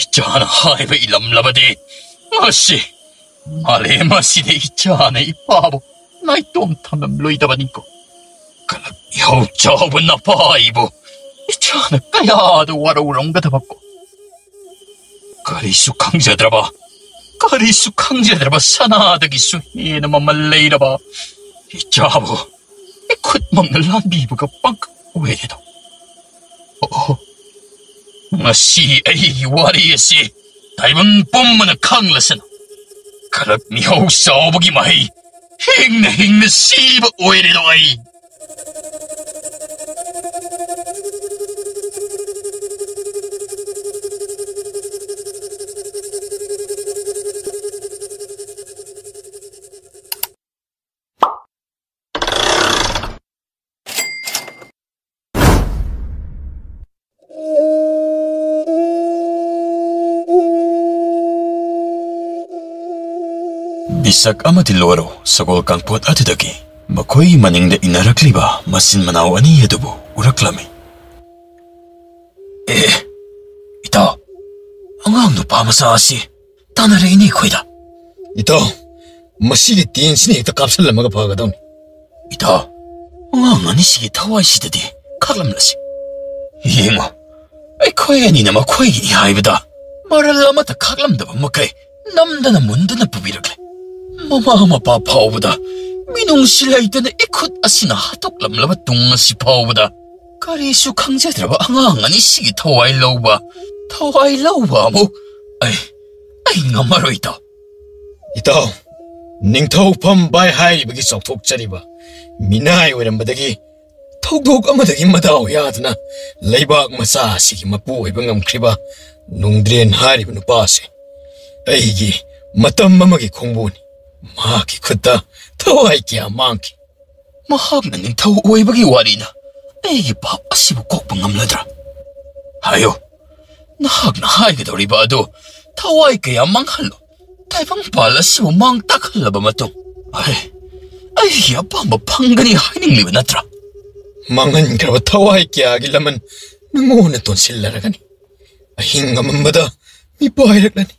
ꯏꯆꯥꯅ ꯍꯥꯏꯕ ꯏꯜꯂꯝꯂꯕꯗꯤ ꯉꯁꯤ ꯃꯥꯂꯦꯝ ꯑꯁꯤꯗ ꯏꯆꯥꯅ ꯏꯄꯥꯕꯨ ꯅꯥꯏꯇꯣꯝ ꯊꯝꯂꯝꯂꯣꯏꯗꯕꯅꯤꯀꯣ꯫ ꯀꯂꯛ ꯏꯍꯧ ꯆꯥꯎꯕ ꯅꯄꯥ ꯑꯩꯕꯨ ꯏꯆꯥꯅ ꯀꯌꯥꯗ ꯋꯥꯔꯧꯔꯝꯒꯗꯕꯀꯣ꯫ ꯀꯔꯤꯁꯨ ꯈꯪꯖꯗ꯭ꯔꯕ, ꯀꯔꯤꯁꯨ ꯈꯪꯖꯗ꯭ꯔꯕ ꯁꯅꯥꯗꯒꯤꯁꯨ ꯍꯦꯟꯅ ꯃꯃꯜ ꯂꯩꯔꯕ ꯏꯆꯥꯕꯨ ꯏꯈꯨꯠꯃꯛꯅ ꯂꯥꯟꯕꯤꯕꯒ ꯄꯪꯀꯛ ꯑꯣꯏꯔꯦꯗꯣ꯫ ꯑꯣ, ꯉꯁꯤ ꯑꯩꯒꯤ ꯋꯥꯔꯤ ꯑꯁꯤ ꯇꯥꯏꯕꯪ ꯄꯨꯝꯕꯅ ꯈꯪꯂꯁꯅꯨ꯫ ꯈꯔ ꯃꯤꯍꯧ ꯆꯥꯎꯕꯒꯤ ꯃꯍꯩ ꯍꯤꯡꯅ ꯍꯤꯡꯅ ꯁꯤꯕ ꯑꯣꯏꯔꯦꯗꯣ ꯑꯩ꯫ ꯕꯤꯁꯛ ꯑꯃꯗꯤ ꯂꯣꯔꯣ ꯁꯒꯣꯜ ꯀꯥꯡꯄꯣꯠ ꯑꯗꯨꯗꯒꯤ ꯃꯈꯣꯏꯒꯤ ꯃꯅꯤꯡꯗ ꯏꯟꯅꯔꯛꯂꯤꯕ ꯃꯆꯤꯟ ꯃꯅꯥꯎ ꯑꯅꯤ ꯑꯗꯨꯕꯨ ꯎꯔꯛꯂꯝꯃꯤ꯫ ꯑꯦ, ꯏꯇꯥꯎ, ꯑꯉꯥꯡ ꯅꯨꯄꯥ ꯃꯆꯥ ꯑꯁꯤ ꯇꯥꯟꯅꯔꯛꯏꯅꯦ ꯑꯩꯈꯣꯏꯗ꯫ ꯏꯇꯥꯎ, ꯃꯁꯤꯒꯤ ꯇꯦꯟꯁꯤꯅ ꯍꯦꯛꯇ ꯀꯥꯞꯁꯜꯂꯝꯃꯒ ꯐꯒꯗꯧꯅꯤ꯫ ꯏꯇꯥꯎ, ꯑꯉꯥꯡ ꯑꯅꯤꯁꯤꯒꯤ ꯊꯋꯥꯏꯁꯤꯗꯗꯤ ꯈꯥꯛꯂꯝꯂꯁꯤ꯫ ꯌꯦꯡꯉꯣ, ꯑꯩꯈꯣꯏ ꯑꯅꯤꯅ ꯃꯈꯣꯏꯒꯤꯅꯤ ꯍꯥꯏꯕꯗ ꯃꯔꯜ ꯑꯃꯠꯇ ꯈꯥꯛꯂꯝꯗꯕ ꯃꯈꯩ ꯅꯝꯗꯅ ꯃꯨꯟꯗꯨꯅ ꯄꯨꯕꯤꯔꯛꯂꯦ꯫ ꯃꯃꯥ ꯃꯄꯥ ꯐꯥꯎꯕꯗ ꯃꯤꯅꯨꯡꯁꯤ ꯂꯩꯇꯅ ꯏꯈꯨꯠ ꯑꯁꯤꯅ ꯍꯥꯠꯇꯣꯛꯂꯝꯂꯕ ꯇꯨꯡ ꯑꯁꯤ ꯐꯥꯎꯕꯗ ꯀꯔꯤꯁꯨ ꯈꯪꯖꯗ꯭ꯔꯕ ꯑꯉꯥꯡ ꯑꯅꯤꯁꯤꯒꯤ ꯊꯋꯥꯏ ꯂꯧꯕ, ꯊꯋꯥꯏ ꯂꯧꯕ ꯑꯃꯨꯛ ꯑꯩ, ꯑꯩ ꯉꯝꯃꯔꯣꯏ, ꯏꯇꯥꯎ꯫ ꯏꯇꯥꯎ, ꯅꯤꯡꯊꯧ ꯐꯝ ꯕꯥꯏ ꯍꯥꯏꯔꯤꯕꯒꯤ ꯆꯥꯎꯊꯣꯛꯆꯔꯤꯕ ꯃꯤꯅꯥꯏ ꯑꯣꯏꯔꯝꯕꯗꯒꯤ ꯊꯧꯗꯣꯛ ꯑꯃꯗꯒꯤ ꯃꯗꯥꯎ ꯌꯥꯗꯅ ꯂꯩꯕꯥꯛ ꯃꯆꯥ ꯑꯁꯤꯒꯤ ꯃꯄꯨ ꯑꯣꯏꯕ ꯉꯝꯈ꯭ꯔꯤꯕ ꯅꯣꯡꯗ꯭ꯔꯦꯟ ꯍꯥꯏꯔꯤꯕ ꯅꯨꯄꯥ ꯑꯁꯤ ꯑꯩꯒꯤ ꯃꯇꯝ ꯑꯃꯒꯤ ꯈꯣꯡꯕꯨꯅꯤ꯫ ꯃꯍꯥꯛꯀꯤ ꯈꯨꯠꯇ ꯊꯋꯥꯏ ꯀꯌꯥ ꯃꯥꯡꯈꯤ꯫ ꯃꯍꯥꯛꯅ ꯅꯤꯡꯊꯧ ꯑꯣꯏꯕꯒꯤ ꯋꯥꯔꯤꯅ ꯑꯩꯒꯤ ꯄꯥꯞ ꯑꯁꯤꯕꯨ ꯀꯣꯛꯄ ꯉꯝꯂꯗ꯭ꯔꯥ? ꯍꯥꯏꯌꯨ, ꯅꯍꯥꯛꯅ ꯍꯥꯏꯒꯗꯧꯔꯤꯕ ꯑꯗꯨ ꯊꯋꯥꯏ ꯀꯌꯥ ꯃꯥꯡꯍꯜꯂꯣ, ꯇꯥꯏꯕꯪꯄꯥꯜ ꯑꯁꯤꯕꯨ ꯃꯥꯡ ꯇꯥꯛꯍꯜꯂꯕ ꯃꯇꯨꯡ ꯑꯩ, ꯑꯩꯒꯤ ꯑꯄꯥꯝꯕ ꯐꯪꯒꯅꯤ ꯍꯥꯏꯅꯤꯡꯂꯤꯕ ꯅꯠꯇ꯭ꯔꯥ? ꯃꯥꯡꯍꯟꯈ꯭ꯔꯕ ꯊꯋꯥꯏ ꯀꯌꯥꯒꯤ ꯂꯃꯟ ꯅꯪꯉꯣꯟꯗ ꯇꯣꯟꯁꯤꯜꯂꯔꯒꯅꯤ꯫ ꯑꯍꯤꯡ ꯑꯃꯝꯕꯗ ꯃꯤꯄꯥꯏꯔꯛꯂꯅꯤ꯫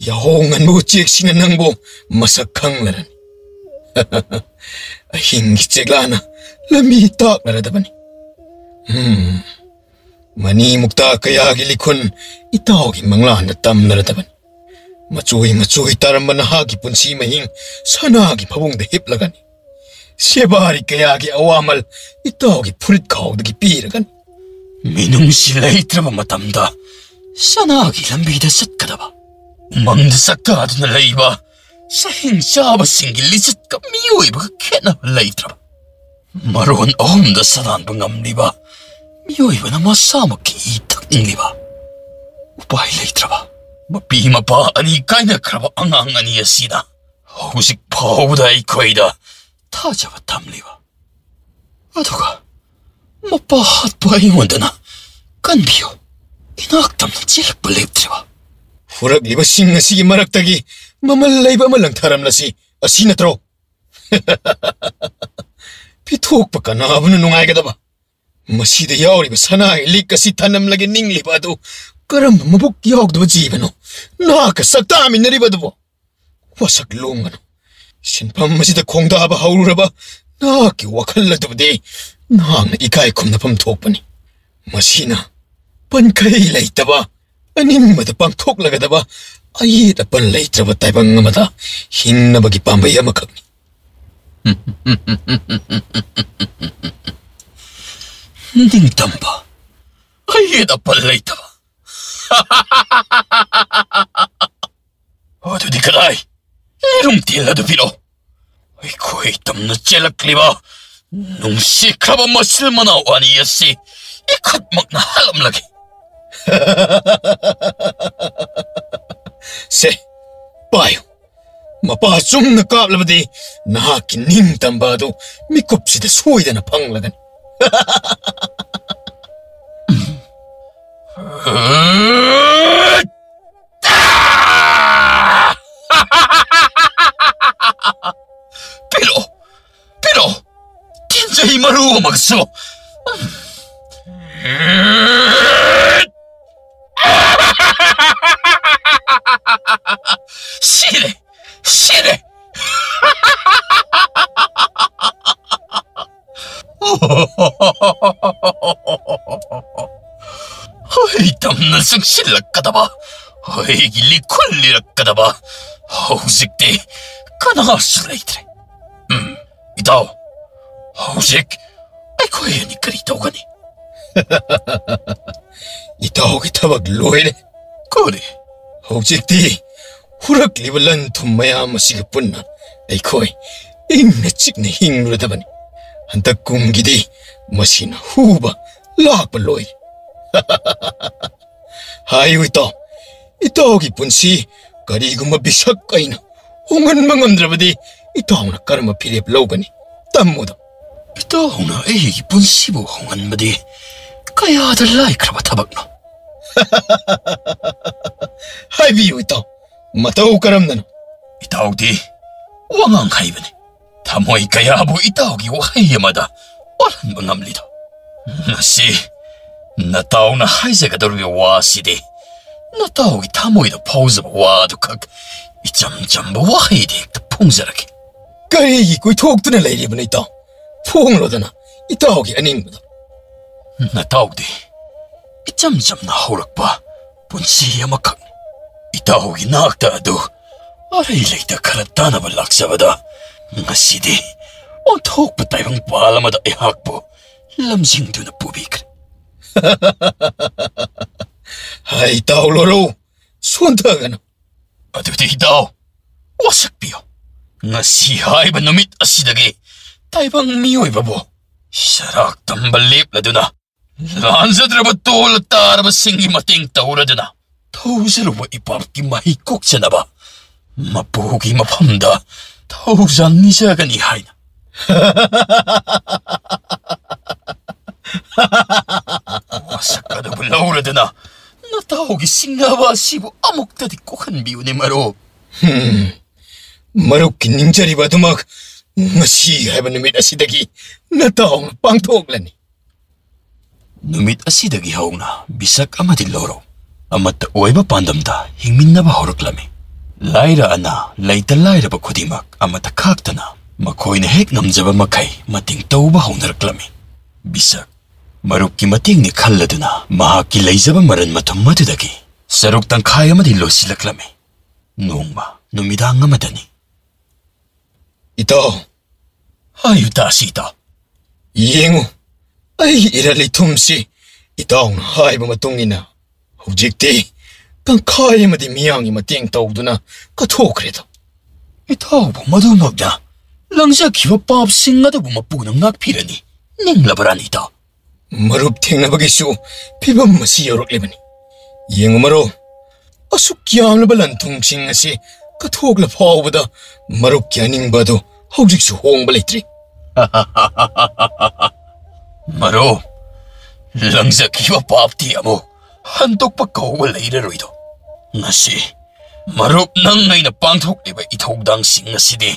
ꯌꯥꯍꯧ ꯉꯟꯕ ꯎꯆꯦꯛꯁꯤꯡꯅ ꯅꯪꯕꯨ ꯃꯁꯛ ꯈꯪꯂꯔꯅꯤ꯫ ꯑꯍꯤꯡꯒꯤ ꯆꯦꯛꯂꯥꯅ ꯂꯝꯕꯤ ꯇꯥꯛꯂꯔꯗꯕꯅꯤ꯫ ꯎꯝ, ꯃꯅꯤ ꯃꯨꯛꯇꯥ ꯀꯌꯥꯒꯤ ꯂꯤꯈꯨꯟ ꯏꯇꯥꯎꯒꯤ ꯃꯪꯂꯥꯟꯗ ꯇꯝꯂꯔꯗꯕꯅꯤ꯫ ꯃꯆꯣꯏ ꯃꯆꯣꯏ ꯇꯥꯔꯝꯕ ꯅꯍꯥꯛꯀꯤ ꯄꯨꯟꯁꯤ ꯃꯍꯤꯡ ꯁꯅꯥꯒꯤ ꯐꯃꯨꯡꯗ ꯍꯤꯞꯂꯒꯅꯤ꯫ ꯁꯦꯕꯥꯔꯤ ꯀꯌꯥꯒꯤ ꯑꯋꯥꯃꯜ ꯏꯇꯥꯎꯒꯤ ꯐꯨꯔꯤꯠ ꯈꯥꯎꯗꯒꯤ ꯄꯤꯔꯒꯅꯤ꯫ ꯃꯤꯅꯨꯡꯁꯤ ꯂꯩꯇ꯭ꯔꯕ ꯃꯇꯝꯗ ꯁꯅꯥꯒꯤ ꯂꯝꯕꯤꯗ ꯆꯠꯀꯗꯕ, ꯎꯃꯪꯗ ꯆꯥꯛꯇꯥꯗꯨꯅ ꯂꯩꯕ ꯁꯍꯤꯡ ꯆꯥꯕꯁꯤꯡꯒꯤ ꯂꯤꯆꯠꯀ ꯃꯤꯑꯣꯏꯕꯒ ꯈꯦꯠꯅꯕ ꯂꯩꯇ꯭ꯔꯕ, ꯃꯔꯣꯟ ꯑꯍꯨꯝꯗ ꯁꯗꯥꯟꯕ ꯉꯝꯂꯤꯕ ꯃꯤꯑꯣꯏꯕꯅ ꯃꯁꯥꯃꯛꯀꯤ ꯏ ꯊꯛꯅꯤꯡꯂꯤꯕ, ꯎꯄꯥꯏ ꯂꯩꯇ꯭ꯔꯕ ꯃꯄꯤ ꯃꯄꯥ ꯑꯅꯤ ꯀꯥꯏꯅꯈ꯭ꯔꯕ ꯑꯉꯥꯡ ꯑꯅꯤ ꯑꯁꯤꯅ ꯍꯧꯖꯤꯛ ꯐꯥꯎꯕꯗ ꯑꯩꯈꯣꯏꯗ ꯊꯥꯖꯕ ꯊꯝꯂꯤꯕ, ꯑꯗꯨꯒ ꯃꯄꯥ ꯍꯥꯠꯄ ꯑꯩꯉꯣꯟꯗꯅ "ꯀꯟꯕꯤꯌꯨ, ꯏꯅꯥꯛ ꯇꯝꯅ ꯆꯦꯜꯂꯛꯄ ꯂꯦꯞꯇ꯭ꯔꯤꯕ"? ꯍꯨꯔꯛꯂꯤꯕꯁꯤꯡ ꯑꯁꯤꯒꯤ ꯃꯔꯛꯇꯒꯤ ꯃꯃꯜ ꯂꯩꯕ ꯑꯃ ꯂꯪꯊꯔꯝꯂꯁꯤ, ꯑꯁꯤ ꯅꯠꯇ꯭ꯔꯣ? ꯄꯤꯊꯣꯛꯄ ꯀꯅꯥꯕꯨꯅ ꯅꯨꯡꯉꯥꯏꯒꯗꯕ? ꯃꯁꯤꯗ ꯌꯥꯎꯔꯤꯕ ꯁꯅꯥꯒꯤ ꯂꯤꯛ ꯑꯁꯤ ꯊꯅꯝꯂꯒꯦ ꯅꯤꯡꯂꯤꯕ ꯑꯗꯨ ꯀꯔꯝꯕ ꯃꯕꯨꯛ ꯌꯥꯎꯗꯕ ꯖꯤꯕꯅꯣ? ꯅꯍꯥꯛꯀ ꯁꯛꯇꯥꯃꯤꯟꯅꯔꯤꯕ ꯑꯗꯨꯕꯨ? ꯋꯥꯁꯛ ꯂꯣꯡꯒꯅꯨ꯫ ꯁꯤꯟꯐꯝ ꯑꯁꯤꯗ ꯈꯣꯡꯗꯥꯕ ꯍꯧꯔꯨꯔꯕ ꯅꯍꯥꯛꯀꯤ ꯋꯥꯈꯜ ꯑꯗꯨꯕꯨꯗꯤ ꯅꯍꯥꯛꯅ ꯏꯀꯥꯏ ꯈꯨꯝꯅꯐꯝ ꯊꯣꯛꯄꯅꯤ꯫ ꯃꯁꯤꯅ ꯄꯟꯈꯩ ꯂꯩꯇꯕ, ꯑꯅꯤꯡꯕꯗ ꯄꯥꯡꯊꯣꯛꯂꯒꯗꯕ, ꯑꯌꯦꯠ ꯑꯄꯟ ꯂꯩꯇ꯭ꯔꯕ ꯇꯥꯏꯕꯪ ꯑꯃꯗ ꯍꯤꯡꯅꯕꯒꯤ ꯄꯥꯝꯕꯩ ꯑꯃꯈꯛꯅꯤ꯫ ꯅꯤꯡꯇꯝꯕ, ꯑꯌꯦꯠ ꯑꯄꯟ ꯂꯩꯇꯕ꯫ ꯑꯗꯨꯗꯤ ꯀꯗꯥꯏ? ꯌꯦꯔꯨꯝ ꯇꯦꯜ ꯑꯗꯨ ꯄꯤꯔꯛꯑꯣ꯫ ꯑꯩꯈꯣꯏ ꯇꯝꯅ ꯆꯦꯜꯂꯛꯂꯤꯕ ꯅꯨꯡꯁꯤꯈ꯭ꯔꯕ ꯃꯆꯤꯜ ꯃꯅꯥꯎ ꯑꯅꯤ ꯑꯁꯤ ꯏꯈꯨꯠꯃꯛꯅ ꯍꯥꯠꯂꯝꯂꯒꯦ꯫ ꯁꯦ, ꯄꯥꯏꯌꯨ꯫ ꯃꯄꯥ ꯆꯨꯝꯅ ꯀꯥꯞꯂꯕꯗꯤ ꯅꯍꯥꯛꯀꯤ ꯅꯤꯡꯇꯝꯕ ꯑꯗꯨ ꯃꯤꯀꯨꯞꯁꯤꯗ ꯁꯣꯏꯗꯅ ꯐꯪꯂꯒꯅꯤ꯫ ꯄꯤꯔꯛꯑꯣ, ꯄꯤꯔꯛꯑꯣ꯫ ꯇꯤꯟꯖꯩ ꯃꯔꯨ ꯑꯃꯒꯁꯨ꯫ ꯁꯤꯔꯦ! ꯁꯤꯔꯦ! ꯑꯩ ꯇꯝꯅ ꯆꯪꯁꯤꯜꯂꯛꯀꯗꯕ, ꯑꯩꯒꯤ ꯂꯤꯈꯨꯜ ꯂꯤꯔꯛꯀꯗꯕ ꯍꯧꯖꯤꯛꯇꯤ ꯀꯅꯥꯁꯨ ꯂꯩꯇ꯭ꯔꯦ꯫ ꯎꯝ, ꯏꯇꯥꯎ, ꯍꯧꯖꯤꯛ ꯑꯩꯈꯣꯏ ꯑꯅꯤ ꯀꯔꯤ ꯇꯧꯒꯅꯤ? ꯏꯇꯥꯎꯒꯤ ꯊꯕꯛ ꯂꯣꯏꯔꯦ꯫ ꯀꯔꯤ? ꯍꯧꯖꯤꯛꯇꯤ ꯍꯨꯔꯛꯂꯤꯕ ꯂꯟ ꯊꯨꯝ ꯃꯌꯥꯝ ꯑꯁꯤꯒ ꯄꯨꯟꯅ ꯑꯩꯈꯣꯏ ꯏꯪꯅ ꯆꯤꯛꯅ ꯍꯤꯡꯂꯨꯔꯗꯕꯅꯤ꯫ ꯍꯟꯗꯛ ꯀꯨꯝꯒꯤꯗꯤ ꯃꯁꯤꯅ ꯍꯨꯕ ꯂꯥꯛꯄ ꯂꯣꯏꯔꯦ꯫ ꯍꯥꯏꯌꯨ ꯏꯇꯥꯎ, ꯏꯇꯥꯎꯒꯤ ꯄꯨꯟꯁꯤ ꯀꯔꯤꯒꯨꯝꯕ ꯕꯤꯁꯛ ꯑꯩꯅ ꯍꯣꯡꯍꯟꯕ ꯉꯝꯗ꯭ꯔꯕꯗꯤ ꯏꯇꯥꯎꯅ ꯀꯔꯝꯕ ꯐꯤꯔꯦꯞ ꯂꯧꯒꯅꯤ? ꯇꯝꯃꯨꯗ꯫ ꯏꯇꯥꯎꯅ ꯑꯩꯒꯤ ꯄꯨꯟꯁꯤꯕꯨ ꯍꯣꯡꯍꯟꯕꯗꯤ ꯀꯌꯥꯗ ꯂꯥꯏꯈ꯭ꯔꯕ ꯊꯕꯛꯅꯣ? ꯍꯥꯏꯕꯤꯌꯨ ꯏꯇꯥꯎ, ꯃꯇꯧ ꯀꯔꯝꯅꯅꯣ? ꯏꯇꯥꯎꯗꯤ ꯋꯥꯉꯥꯡ ꯍꯩꯕꯅꯤ꯫ ꯊꯃꯣꯏ ꯀꯌꯥꯕꯨ ꯏꯇꯥꯎꯒꯤ ꯋꯥꯍꯩ ꯑꯃꯗ ꯑꯣꯜꯍꯟꯕ ꯉꯝꯂꯤꯗꯣ? ꯉꯁꯤ ꯅꯇꯥꯎꯅ ꯍꯥꯏꯖꯒꯗꯧꯔꯤꯕ ꯋꯥꯁꯤꯗꯤ ꯅꯇꯥꯎꯒꯤ ꯊꯃꯣꯏꯗ ꯐꯥꯎꯖꯕ ꯋꯥꯗꯨꯈꯛ ꯏꯆꯝ ꯆꯝꯕ ꯋꯥꯍꯩꯗ ꯍꯦꯛꯇ ꯐꯣꯡꯖꯔꯒꯦ꯫ ꯀꯔꯤꯒꯤ ꯀꯣꯏꯊꯣꯛꯇꯨꯅ ꯂꯩꯔꯤꯕꯅꯣ ꯏꯇꯥꯎ? ꯐꯣꯡꯂꯣꯗꯅ ꯏꯇꯥꯎꯒꯤ ꯑꯅꯤꯡꯕꯗꯣ꯫ ꯅꯇꯥꯎꯗꯤ ꯏꯆꯝ ꯆꯝꯅ ꯍꯧꯔꯛꯄ ꯄꯨꯟꯁꯤ ꯑꯃꯈꯛꯅꯤ꯫ ꯏꯇꯥꯎꯒꯤ ꯅꯥꯛꯇ ꯑꯗꯨ ꯑꯔꯩ ꯂꯩꯇ ꯈꯔ ꯇꯥꯅꯕ ꯂꯥꯛꯆꯕꯗ ꯉꯁꯤꯗꯤ ꯑꯣꯟꯊꯣꯛꯄ ꯇꯥꯏꯕꯪꯄꯥꯜ ꯑꯃꯗ ꯑꯩꯍꯥꯛꯄꯨ ꯂꯝꯖꯤꯡꯗꯨꯅ ꯄꯨꯕꯤꯈ꯭ꯔꯦ꯫ ꯍꯥꯏ ꯏꯇꯥꯎ ꯂꯣꯔꯧ, ꯁꯣꯟꯊꯒꯅꯨ꯫ ꯑꯗꯨꯗꯤ ꯏꯇꯥꯎ, ꯋꯥꯁꯛꯄꯤꯌꯨ꯫ ꯉꯁꯤ ꯍꯥꯏꯕ ꯅꯨꯃꯤꯠ ꯑꯁꯤꯗꯒꯤ ꯇꯥꯏꯕꯪ ꯃꯤꯑꯣꯏꯕꯕꯨ ꯁꯔꯥꯛ ꯇꯝꯕ ꯂꯦꯞꯂꯗꯨꯅ ꯂꯥꯟꯖꯗ꯭ꯔꯕ ꯇꯣꯜ ꯇꯥꯔꯕꯁꯤꯡꯒꯤ ꯃꯇꯦꯡ ꯇꯧꯔꯗꯨꯅ ꯊꯧꯖꯔꯨꯕ ꯏꯄꯥꯛꯀꯤ ꯃꯍꯩ ꯀꯣꯛꯆꯅꯕ ꯃꯄꯨꯒꯤ ꯃꯐꯝꯗ ꯊꯧꯖꯥꯜ ꯅꯤꯖꯒꯅꯤ ꯍꯥꯏꯅ꯫ ꯋꯥꯁꯛ ꯑꯗꯨꯕꯨ ꯂꯧꯔꯗꯨꯅ ꯅꯇꯥꯎꯒꯤ ꯁꯤꯡꯅꯕ ꯑꯁꯤꯕꯨ ꯑꯃꯨꯛꯇꯗꯤ ꯀꯣꯛꯍꯟꯕꯤꯌꯨꯅꯦ ꯃꯔꯨꯞ꯫ ꯍꯝ, ꯃꯔꯨꯞꯀꯤ ꯅꯤꯡꯖꯔꯤꯕ ꯑꯗꯨꯃꯛ ꯉꯁꯤ ꯍꯥꯏꯕ ꯅꯨꯃꯤꯠ ꯑꯁꯤꯗꯒꯤ ꯅꯇꯥꯎꯅ ꯄꯥꯡꯊꯣꯛꯂꯅꯤ꯫ ꯅꯨꯃꯤꯠ ꯑꯁꯤꯗꯒꯤ ꯍꯧꯅ ꯕꯤꯁꯛ ꯑꯃꯗꯤ ꯂꯣꯔꯣ ꯑꯃꯠꯇ ꯑꯣꯏꯕ ꯄꯥꯟꯗꯝꯗ ꯍꯤꯡꯃꯤꯟꯅꯕ ꯍꯧꯔꯛꯂꯝꯃꯤ꯫ ꯂꯥꯏꯔ ꯑꯅꯥ, ꯂꯩꯇ ꯂꯥꯏꯔꯕ ꯈꯨꯗꯤꯡꯃꯛ ꯑꯃꯠꯇ ꯈꯥꯛꯇꯅ ꯃꯈꯣꯏꯅ ꯍꯦꯛ ꯉꯝꯖꯕ ꯃꯈꯩ ꯃꯇꯦꯡ ꯇꯧꯕ ꯍꯧꯅꯔꯛꯂꯝꯃꯤ꯫ ꯕꯤꯁꯛ ꯃꯔꯨꯞꯀꯤ ꯃꯇꯦꯡꯅꯤ ꯈꯜꯂꯗꯨꯅ ꯃꯍꯥꯛꯀꯤ ꯂꯩꯖꯕ ꯃꯔꯟ ꯃꯊꯨꯝ ꯑꯗꯨꯗꯒꯤ ꯁꯔꯨꯛ ꯇꯪꯈꯥꯏ ꯑꯃꯗꯤ ꯂꯣꯏꯁꯤꯜꯂꯛꯂꯝꯃꯤ꯫ ꯅꯣꯡꯃ ꯅꯨꯃꯤꯗꯥꯡ ꯑꯃꯗꯅꯤ꯫ ꯏꯇꯥꯎ, ꯍꯥꯏꯌꯨ ꯇꯥꯁꯤ ꯏꯇꯥꯎ꯫ ꯌꯦꯡꯉꯨ, ꯑꯩꯒꯤ ꯏꯔꯜ ꯏꯊꯨꯝꯁꯤ ꯏꯇꯥꯎꯅ ꯍꯥꯏꯕ ꯃꯇꯨꯡ ꯏꯟꯅ ꯍꯧꯖꯤꯛꯇꯤ ꯇꯪꯈꯥꯏ ꯑꯃꯗꯤ ꯃꯤꯌꯥꯝꯒꯤ ꯃꯇꯦꯡ ꯇꯧꯗꯨꯅ ꯀꯠꯊꯣꯛꯈ꯭ꯔꯦꯗꯣ꯫ ꯏꯇꯥꯎꯕꯨ ꯃꯗꯨꯃꯛꯅ ꯂꯪꯖꯈꯤꯕ ꯄꯥꯞꯁꯤꯡ ꯑꯗꯨꯕꯨ ꯃꯄꯨꯅ ꯉꯥꯛꯄꯤꯔꯅꯤ ꯅꯤꯡꯂꯕ꯭ꯔꯥꯅꯤ ꯏꯇꯥꯎ? ꯃꯔꯨꯞ ꯊꯦꯡꯅꯕꯒꯤꯁꯨ ꯐꯤꯕꯝ ꯑꯁꯤ ꯌꯧꯔꯛꯂꯤꯕꯅꯤ꯫ ꯌꯦꯡꯉꯨ ꯃꯔꯨꯞ, ꯑꯁꯨꯛ ꯌꯥꯝꯂꯕ ꯂꯟ ꯊꯨꯝꯁꯤꯡ ꯑꯁꯤ ꯀꯠꯊꯣꯛꯂ ꯐꯥꯎꯕꯗ ꯃꯔꯨꯞꯀꯤ ꯑꯅꯤꯡꯕ ꯑꯗꯨ ꯍꯧꯖꯤꯛꯁꯨ ꯍꯣꯡꯕ ꯂꯩꯇ꯭ꯔꯤ꯫ ꯃꯔꯨꯞ, ꯂꯪꯖꯈꯤꯕ ꯄꯥꯞꯇꯤ ꯑꯃꯨꯛ ꯍꯟꯗꯣꯛꯄ ꯀꯧꯕ ꯂꯩꯔꯔꯣꯏꯗꯣ꯫ ꯉꯁꯤ ꯃꯔꯨꯞ ꯅꯪ ꯑꯩꯅ ꯄꯥꯡꯊꯣꯛꯂꯤꯕ ꯏꯊꯧꯗꯥꯡꯁꯤꯡ ꯑꯁꯤꯗꯤ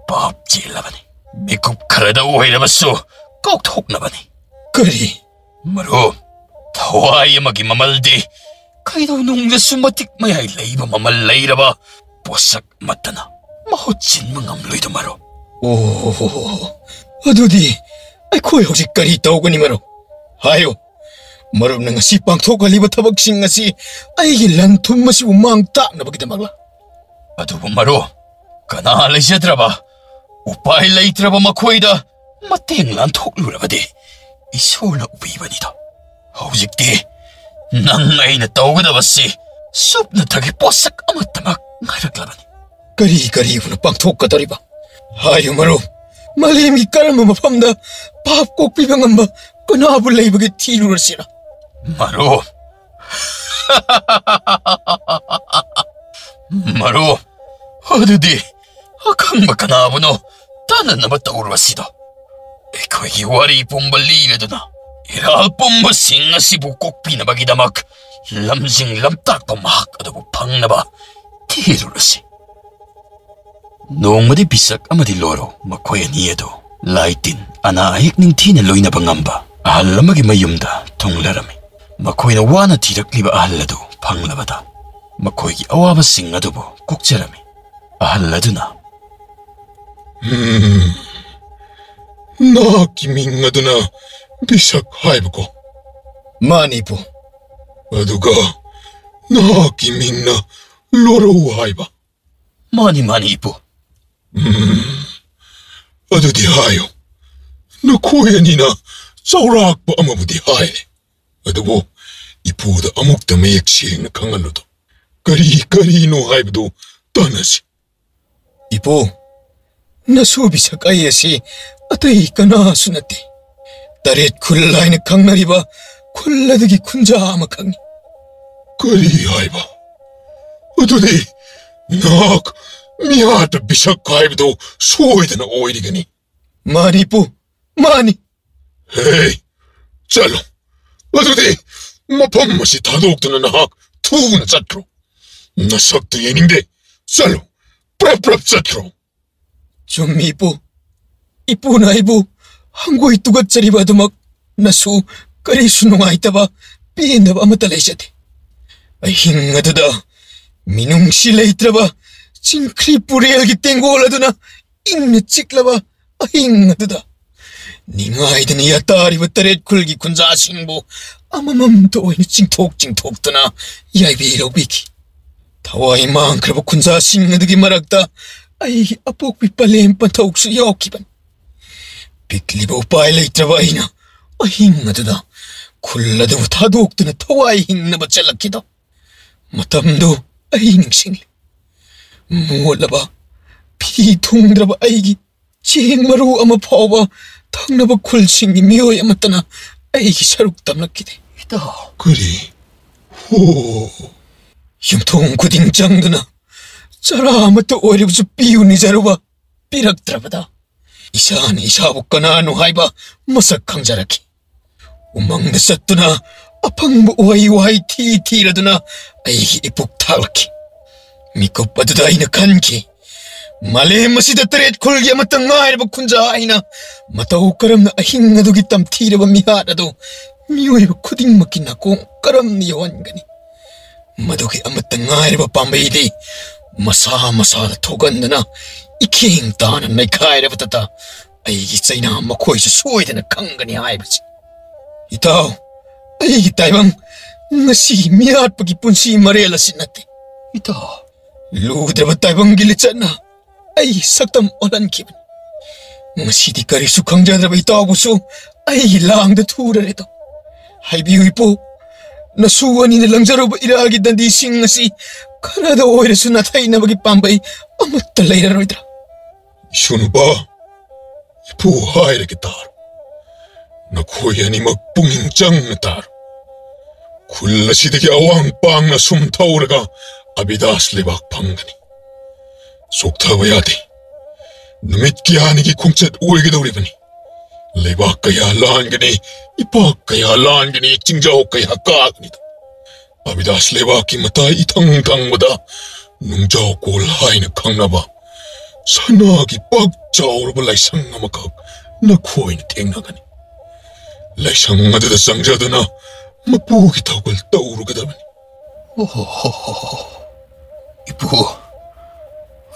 ꯄꯥꯞ ꯆꯦꯜꯂꯕꯅꯤ꯫ ꯃꯤꯀꯨꯞ ꯈꯔꯗ ꯑꯣꯏꯔꯕꯁꯨ ꯀꯥꯎꯊꯣꯛꯅꯕꯅꯤ꯫ ꯀꯔꯤ? ꯃꯔꯨꯞ, ꯊꯋꯥꯏ ꯑꯃꯒꯤ ꯃꯃꯜꯗꯤ ꯀꯩꯗꯧꯅꯨꯡꯗꯁꯨ ꯃꯇꯤꯛ ꯃꯌꯥꯏ ꯂꯩꯕ ꯃꯃꯜ ꯂꯩꯔꯕ ꯄꯣꯠꯁꯛ ꯑꯃꯠꯇꯅ ꯃꯍꯨꯠ ꯁꯤꯟꯕ ꯉꯝꯂꯣꯏꯗ ꯃꯔꯨꯞ꯫ ꯑꯣ, ꯑꯗꯨꯗꯤ ꯑꯩꯈꯣꯏ ꯍꯧꯖꯤꯛ ꯀꯔꯤ ꯇꯧꯒꯅꯤ ꯃꯔꯨꯞ? ꯍꯥꯏꯌꯨ꯫ ꯃꯔꯨꯞꯅ ꯉꯁꯤ ꯄꯥꯡꯊꯣꯛꯍꯜꯂꯤꯕ ꯊꯕꯛꯁꯤꯡ ꯑꯁꯤ ꯑꯩꯒꯤ ꯂꯟ ꯊꯨꯝ ꯑꯁꯤꯕꯨ ꯃꯥꯡ ꯇꯥꯛꯅꯕꯒꯤꯗꯃꯛꯂ? ꯑꯗꯨꯕꯨ ꯃꯔꯨꯞ, ꯀꯅꯥ ꯂꯩꯖꯗ꯭ꯔꯕ, ꯎꯄꯥꯏ ꯂꯩꯇ꯭ꯔꯕ ꯃꯈꯣꯏꯗ ꯃꯇꯦꯡ ꯂꯥꯟꯊꯣꯛꯂꯨꯔꯕꯗꯤ ꯏꯁꯣꯔꯅ ꯎꯕꯤꯕꯅꯤꯗꯣ꯫ ꯍꯧꯖꯤꯛꯇꯤ ꯅꯪ ꯑꯩꯅ ꯇꯧꯒꯗꯕꯁꯤ ꯁꯨꯞꯅꯇꯒꯤ ꯄꯣꯠꯁꯛ ꯑꯃꯠꯇꯃꯛ ꯉꯥꯏꯔꯛꯂꯕꯅꯤ꯫ ꯀꯔꯤ ꯀꯔꯤꯕꯨꯅ ꯄꯥꯡꯊꯣꯛꯀꯗꯧꯔꯤꯕ? ꯍꯥꯏꯌꯨ ꯃꯔꯨꯞ, ꯃꯥꯂꯦꯝꯒꯤ ꯀꯔꯝꯕ ꯃꯐꯝꯗ ꯄꯥꯞ ꯀꯣꯛꯄꯤꯕ ꯉꯝꯕ ꯀꯅꯥꯕꯨ ꯂꯩꯕꯒꯦ ꯊꯤꯔꯨꯔꯁꯤꯔ? ꯃꯔꯨꯞ, ꯃꯔꯨꯞ, ꯑꯗꯨꯗꯤ ꯑꯈꯪꯕ ꯀꯅꯥꯕꯨꯅꯣ ꯇꯥꯟꯅꯅꯕ ꯇꯧꯔꯨꯔꯁꯤꯗꯣ꯫ ꯑꯩꯈꯣꯏꯒꯤ ꯋꯥꯔꯤ ꯄꯨꯝꯕ ꯂꯤꯔꯗꯨꯅ ꯏꯔꯥꯜ ꯄꯨꯝꯕꯁꯤꯡ ꯑꯁꯤꯕꯨ ꯀꯣꯛꯄꯤꯅꯕꯒꯤꯗꯃꯛ ꯂꯝꯖꯤꯡ ꯂꯝꯇꯥꯛꯄ ꯃꯍꯥꯛ ꯑꯗꯨꯕꯨ ꯐꯪꯅꯕ ꯊꯤꯔꯨꯔꯁꯤ꯫ ꯅꯣꯡꯃꯗꯤ ꯕꯤꯁꯛ ꯑꯃꯗꯤ ꯂꯣꯔꯣ ꯃꯈꯣꯏ ꯑꯅꯤ ꯑꯗꯨ ꯂꯥꯏ ꯇꯤꯟ ꯑꯅꯥ ꯑꯌꯦꯛ ꯅꯤꯡꯊꯤꯅ ꯂꯣꯏꯅꯕ ꯉꯝꯕ ꯑꯍꯜ ꯑꯃꯒꯤ ꯃꯌꯨꯝꯗ ꯊꯨꯡꯂꯔꯝꯃꯤ꯫ ꯃꯈꯣꯏꯅ ꯋꯥꯅ ꯊꯤꯔꯛꯂꯤꯕ ꯑꯍꯜ ꯑꯗꯨ ꯐꯪꯂꯕꯗ ꯃꯈꯣꯏꯒꯤ ꯑꯋꯥꯕꯁꯤꯡ ꯑꯗꯨꯕꯨ ꯀꯣꯛꯆꯔꯝꯃꯤ꯫ ꯑꯍꯜ ꯑꯗꯨꯅ, "ꯎꯝ, ꯅꯍꯥꯛꯀꯤ ꯃꯤꯡ ꯑꯗꯨꯅ ꯕꯤꯁꯛ ꯍꯥꯏꯕꯀꯣ?" "ꯃꯥꯅꯤ, ꯏꯄꯨ꯫" "ꯑꯗꯨꯒ ꯅꯍꯥꯛꯀꯤ ꯃꯤꯡꯅ ꯂꯣꯔꯧ ꯍꯥꯏꯕ?" "ꯃꯥꯅꯤ, ꯃꯥꯅꯤ, ꯏꯄꯨ꯫" "ꯎꯝ, ꯑꯗꯨꯗꯤ ꯍꯥꯏꯌꯨ, ꯅꯈꯣꯏ ꯑꯅꯤꯅ ꯆꯥꯎꯔꯥꯛꯄ ꯑꯃꯕꯨꯗꯤ ꯍꯥꯏꯔꯦ, ꯑꯗꯨꯕꯨ ꯏꯄꯨꯗ ꯑꯃꯨꯛꯇ ꯃꯌꯦꯛ ꯁꯦꯡꯅ ꯈꯪꯍꯜꯂꯨꯗꯣ꯫ ꯀꯔꯤ ꯀꯔꯤꯅꯣ ꯍꯥꯏꯕꯗꯨ ꯇꯥꯟꯅꯁꯤ꯫" "ꯏꯄꯨ, ꯅꯁꯨ ꯕꯤꯁꯛ ꯑꯩ ꯑꯁꯤ ꯑꯇꯩ ꯀꯅꯥꯁꯨ ꯅꯠꯇꯦ꯫ ꯇꯔꯦꯠ ꯈꯨꯜ ꯍꯥꯏꯅ ꯈꯪꯅꯔꯤꯕ ꯈꯨꯜ ꯑꯗꯨꯒꯤ ꯈꯨꯟꯖꯥ ꯑꯃꯈꯛꯅꯤ꯫" "ꯀꯔꯤ ꯍꯥꯏꯕ? ꯑꯗꯨꯗꯤ ꯅꯍꯥꯛ ꯃꯤꯍꯥꯠꯄ ꯕꯤꯁꯛ ꯍꯥꯏꯕꯗꯨ ꯁꯣꯏꯗꯅ ꯑꯣꯏꯔꯤꯒꯅꯤ꯫" "ꯃꯥꯅꯤ, ꯏꯄꯨ, ꯃꯥꯅꯤ꯫" "ꯍꯦ, ꯆꯠꯂꯣ꯫ ꯑꯗꯨꯗꯤ ꯃꯐꯝ ꯑꯁꯤ ꯊꯥꯗꯣꯛꯇꯨꯅ ꯅꯍꯥꯛ ꯊꯨꯅ ꯆꯠꯈ꯭ꯔꯣ꯫ ꯅꯁꯛꯇꯨ ꯌꯦꯡꯅꯤꯡꯗꯦ꯫ ꯆꯠꯂꯣ, ꯄ꯭ꯔꯞ ꯄ꯭ꯔꯞ ꯆꯠꯈ꯭ꯔꯣ꯫" "ꯆꯨꯝꯃꯤ, ꯏꯄꯨ꯫ ꯏꯄꯨꯅ ꯑꯩꯕꯨ ꯍꯪꯒꯣꯏ ꯇꯨꯒꯠꯆꯔꯤꯕ ꯑꯗꯨꯃꯛ ꯅꯁꯨ ꯀꯔꯤꯁꯨ ꯅꯨꯡꯉꯥꯏꯇꯕ, ꯄꯦꯟꯗꯕ ꯑꯃꯠꯇ ꯂꯩꯖꯗꯦ꯫ ꯑꯍꯤꯡ ꯑꯗꯨꯗ ꯃꯤꯅꯨꯡꯁꯤ ꯂꯩꯇ꯭ꯔꯕ ꯆꯤꯡꯈ꯭ꯔꯤ ꯄꯨꯔꯦꯜꯒꯤ ꯇꯦꯡꯒꯣꯜ ꯑꯗꯨꯅ ꯏꯪꯅ ꯆꯤꯛꯂꯕ ꯑꯍꯤꯡ ꯑꯗꯨꯗ ꯅꯤꯡꯉꯥꯏꯗꯅ ꯌꯥꯇꯥꯔꯤꯕ ꯇꯔꯦꯠ ꯈꯨꯜꯒꯤ ꯈꯨꯟꯖꯥꯁꯤꯡꯕꯨ ꯑꯃꯃꯝꯇ ꯑꯣꯏꯅ ꯆꯤꯡꯊꯣꯛ ꯆꯤꯡꯊꯣꯛꯇꯨꯅ ꯌꯥꯏꯕꯤ ꯂꯧꯕꯤꯈꯤ꯫ ꯊꯋꯥꯏ ꯃꯥꯡꯈ꯭ꯔꯕ ꯈꯨꯟꯖꯥꯁꯤꯡ ꯑꯗꯨꯒꯤ ꯃꯔꯛꯇ ꯑꯩꯒꯤ ꯑꯄꯣꯛꯄꯤ ꯄꯂꯦꯝ ꯄꯟꯊꯧꯁꯨ ꯌꯥꯎꯈꯤꯕꯅꯤ꯫ ꯄꯤꯛꯂꯤꯕ ꯎꯄꯥꯏ ꯂꯩꯇ꯭ꯔꯕ ꯑꯩꯅ ꯑꯍꯤꯡ ꯑꯗꯨꯗ ꯈꯨꯜ ꯑꯗꯨꯕꯨ ꯊꯥꯗꯣꯛꯇꯨꯅ ꯊꯋꯥꯏ ꯍꯤꯡꯅꯕ ꯆꯠꯂꯛꯈꯤꯗꯣ ꯃꯇꯝꯗꯨ ꯑꯩ ꯅꯤꯡꯁꯤꯡꯂꯤ꯫ ꯃꯣꯠꯂꯕ, ꯐꯤ ꯊꯨꯡꯗ꯭ꯔꯕ ꯑꯩꯒꯤ ꯆꯦꯡ ꯃꯔꯨ ꯑꯃ ꯐꯥꯎꯕ ꯊꯪꯅꯕ ꯈꯨꯜꯁꯤꯡꯒꯤ ꯃꯤꯑꯣꯏ ꯑꯃꯠꯇꯅ ꯑꯩꯒꯤ ꯁꯔꯨꯛ ꯇꯝꯂꯛꯈꯤꯗꯦ꯫ ꯏꯇꯥꯎ꯫ ꯀꯔꯤ? ꯍꯣ꯫ ꯌꯨꯝꯊꯣꯡ ꯈꯨꯗꯤꯡ ꯆꯪꯗꯨꯅ ꯆꯔꯥ ꯑꯃꯠꯇ ꯑꯣꯏꯔꯕꯁꯨ ꯄꯤꯌꯨ ꯅꯤꯖꯔꯨꯕ ꯄꯤꯔꯛꯇ꯭ꯔꯕꯗ ꯏꯁꯥꯅ ꯏꯁꯥꯕꯨ ꯀꯅꯥꯅꯣ ꯍꯥꯏꯕ ꯃꯁꯛ ꯈꯪꯖꯔꯛꯈꯤ꯫ ꯎꯃꯪꯗ ꯆꯠꯇꯨꯅ ꯑꯐꯪꯕ ꯎꯍꯩ ꯋꯥꯍꯩ ꯊꯤ ꯊꯤꯔꯗꯨꯅ ꯑꯩꯒꯤ ꯏꯄꯨꯛ ꯊꯥꯛꯂꯛꯈꯤ꯫ ꯃꯤꯀꯨꯞ ꯑꯗꯨꯗ ꯑꯩꯅ ꯈꯟꯈꯤ, ꯃꯥꯂꯦꯝ ꯑꯁꯤꯗ ꯇꯔꯦꯠ ꯈꯨꯜꯒꯤ ꯑꯃꯠꯇ ꯉꯥꯏꯔꯕ ꯈꯨꯟꯖꯥ ꯑꯩꯅ ꯃꯇꯧ ꯀꯔꯝꯅ ꯑꯍꯤꯡ ꯑꯗꯨꯒꯤ ꯇꯝꯊꯤꯔꯕ ꯃꯤꯍꯥꯠ ꯑꯗꯨ ꯃꯤꯑꯣꯏꯕ ꯈꯨꯗꯤꯡꯃꯛꯀꯤ ꯅꯥꯀꯣꯡ ꯀꯔꯝꯅ ꯌꯧꯍꯟꯒꯅꯤ? ꯃꯗꯨꯒꯤ ꯑꯃꯠꯇ ꯉꯥꯏꯔꯕ ꯄꯥꯝꯕꯩꯗꯤ ꯃꯁꯥ ꯃꯁꯥꯗ ꯊꯣꯛꯍꯟꯗꯨꯅ ꯏꯈꯦꯡ ꯇꯥꯅ ꯅꯩꯈꯥꯏꯔꯕꯗꯇ ꯑꯩꯒꯤ ꯆꯩꯅꯥ ꯃꯈꯣꯏꯁꯨ ꯁꯣꯏꯗꯅ ꯈꯪꯒꯅꯤ ꯍꯥꯏꯕꯁꯤ꯫ ꯏꯇꯥꯎ, ꯑꯩꯒꯤ ꯇꯥꯏꯕꯪ ꯉꯁꯤ ꯃꯤꯍꯥꯠꯄꯒꯤ ꯄꯨꯟꯁꯤ ꯃꯔꯦꯜ ꯑꯁꯤ ꯅꯠꯇꯦ꯫ ꯏꯇꯥꯎ, ꯂꯨꯗ꯭ꯔꯕ ꯇꯥꯏꯕꯪꯒꯤ ꯂꯤꯆꯠꯅ ꯑꯩꯒꯤ ꯁꯛꯇꯝ ꯑꯣꯜꯍꯟꯈꯤꯕꯅꯤ꯫ ꯉꯁꯤꯗꯤ ꯀꯔꯤꯁꯨ ꯈꯪꯖꯗ꯭ꯔꯕ ꯏꯇꯥꯎꯕꯨꯁꯨ ꯑꯩꯒꯤ ꯂꯥꯡꯗ ꯊꯨꯔꯔꯦꯗꯣ꯫ ꯍꯥꯏꯕꯤꯌꯨ ꯏꯄꯨ, ꯅꯁꯨ ꯑꯅꯤꯅ ꯂꯪꯖꯔꯨꯕ ꯏꯔꯥꯒꯤ ꯗꯟꯗꯤꯁꯤꯡ ꯑꯁꯤ ꯈꯔꯗ ꯑꯣꯏꯔꯁꯨ ꯅꯥꯊꯩꯅꯕꯒꯤ ꯄꯥꯝꯕꯩ ꯑꯃꯠꯇ ꯂꯩꯔꯔꯣꯏꯗ꯭ꯔꯥ? ꯏꯁꯨ ꯅꯨꯄꯥ, ꯏꯄꯨ ꯍꯥꯏꯔꯒꯦ ꯇꯥꯔꯣ꯫ ꯅꯈꯣꯏ ꯑꯅꯤꯃꯛ ꯄꯨꯛꯅꯤꯡ ꯆꯪꯅ ꯇꯥꯔꯣ꯫ ꯈꯨꯜ ꯑꯁꯤꯗꯒꯤ ꯑꯋꯥꯡ ꯄꯥꯡꯅ ꯁꯨꯝ ꯊꯧꯔꯒ ꯑꯕꯤꯗꯥꯁ ꯂꯩꯕꯥꯛ ꯐꯪꯒꯅꯤ꯫ ꯆꯣꯛꯊꯕ ꯌꯥꯗꯦ꯫ ꯅꯨꯃꯤꯠ ꯀꯌꯥꯅꯤꯒꯤ ꯈꯣꯡꯆꯠ ꯑꯣꯏꯒꯗꯧꯔꯤꯕꯅꯤ꯫ ꯂꯩꯕꯥꯛ ꯀꯌꯥ ꯂꯥꯟꯒꯅꯤ, ꯏꯄꯥꯛ ꯀꯌꯥ ꯂꯥꯟꯒꯅꯤ, ꯆꯤꯡꯖꯥꯎ ꯀꯌꯥ ꯀꯥꯒꯅꯤꯗꯣ꯫ ꯑꯕꯤꯗꯥꯁ ꯂꯩꯕꯥꯛꯀꯤ ꯃꯇꯥꯏ ꯏꯊꯪ ꯊꯪꯕꯗ ꯅꯨꯡꯖꯥꯎ ꯀꯣꯜ ꯍꯥꯏꯅ ꯈꯪꯅꯕ ꯁꯅꯥꯒꯤ ꯄꯥꯛ ꯆꯥꯎꯔꯕ ꯂꯥꯏꯁꯪ ꯑꯃꯈꯛ ꯅꯈꯣꯏꯅ ꯊꯦꯡꯅꯒꯅꯤ꯫ ꯂꯥꯏꯁꯪ ꯑꯗꯨꯗ ꯆꯪꯖꯗꯨꯅ ꯃꯄꯨꯒꯤ ꯊꯧꯒꯜ ꯇꯧꯔꯨꯒꯗꯕꯅꯤ꯫ ꯑꯣꯍꯣ, ꯏꯄꯨ,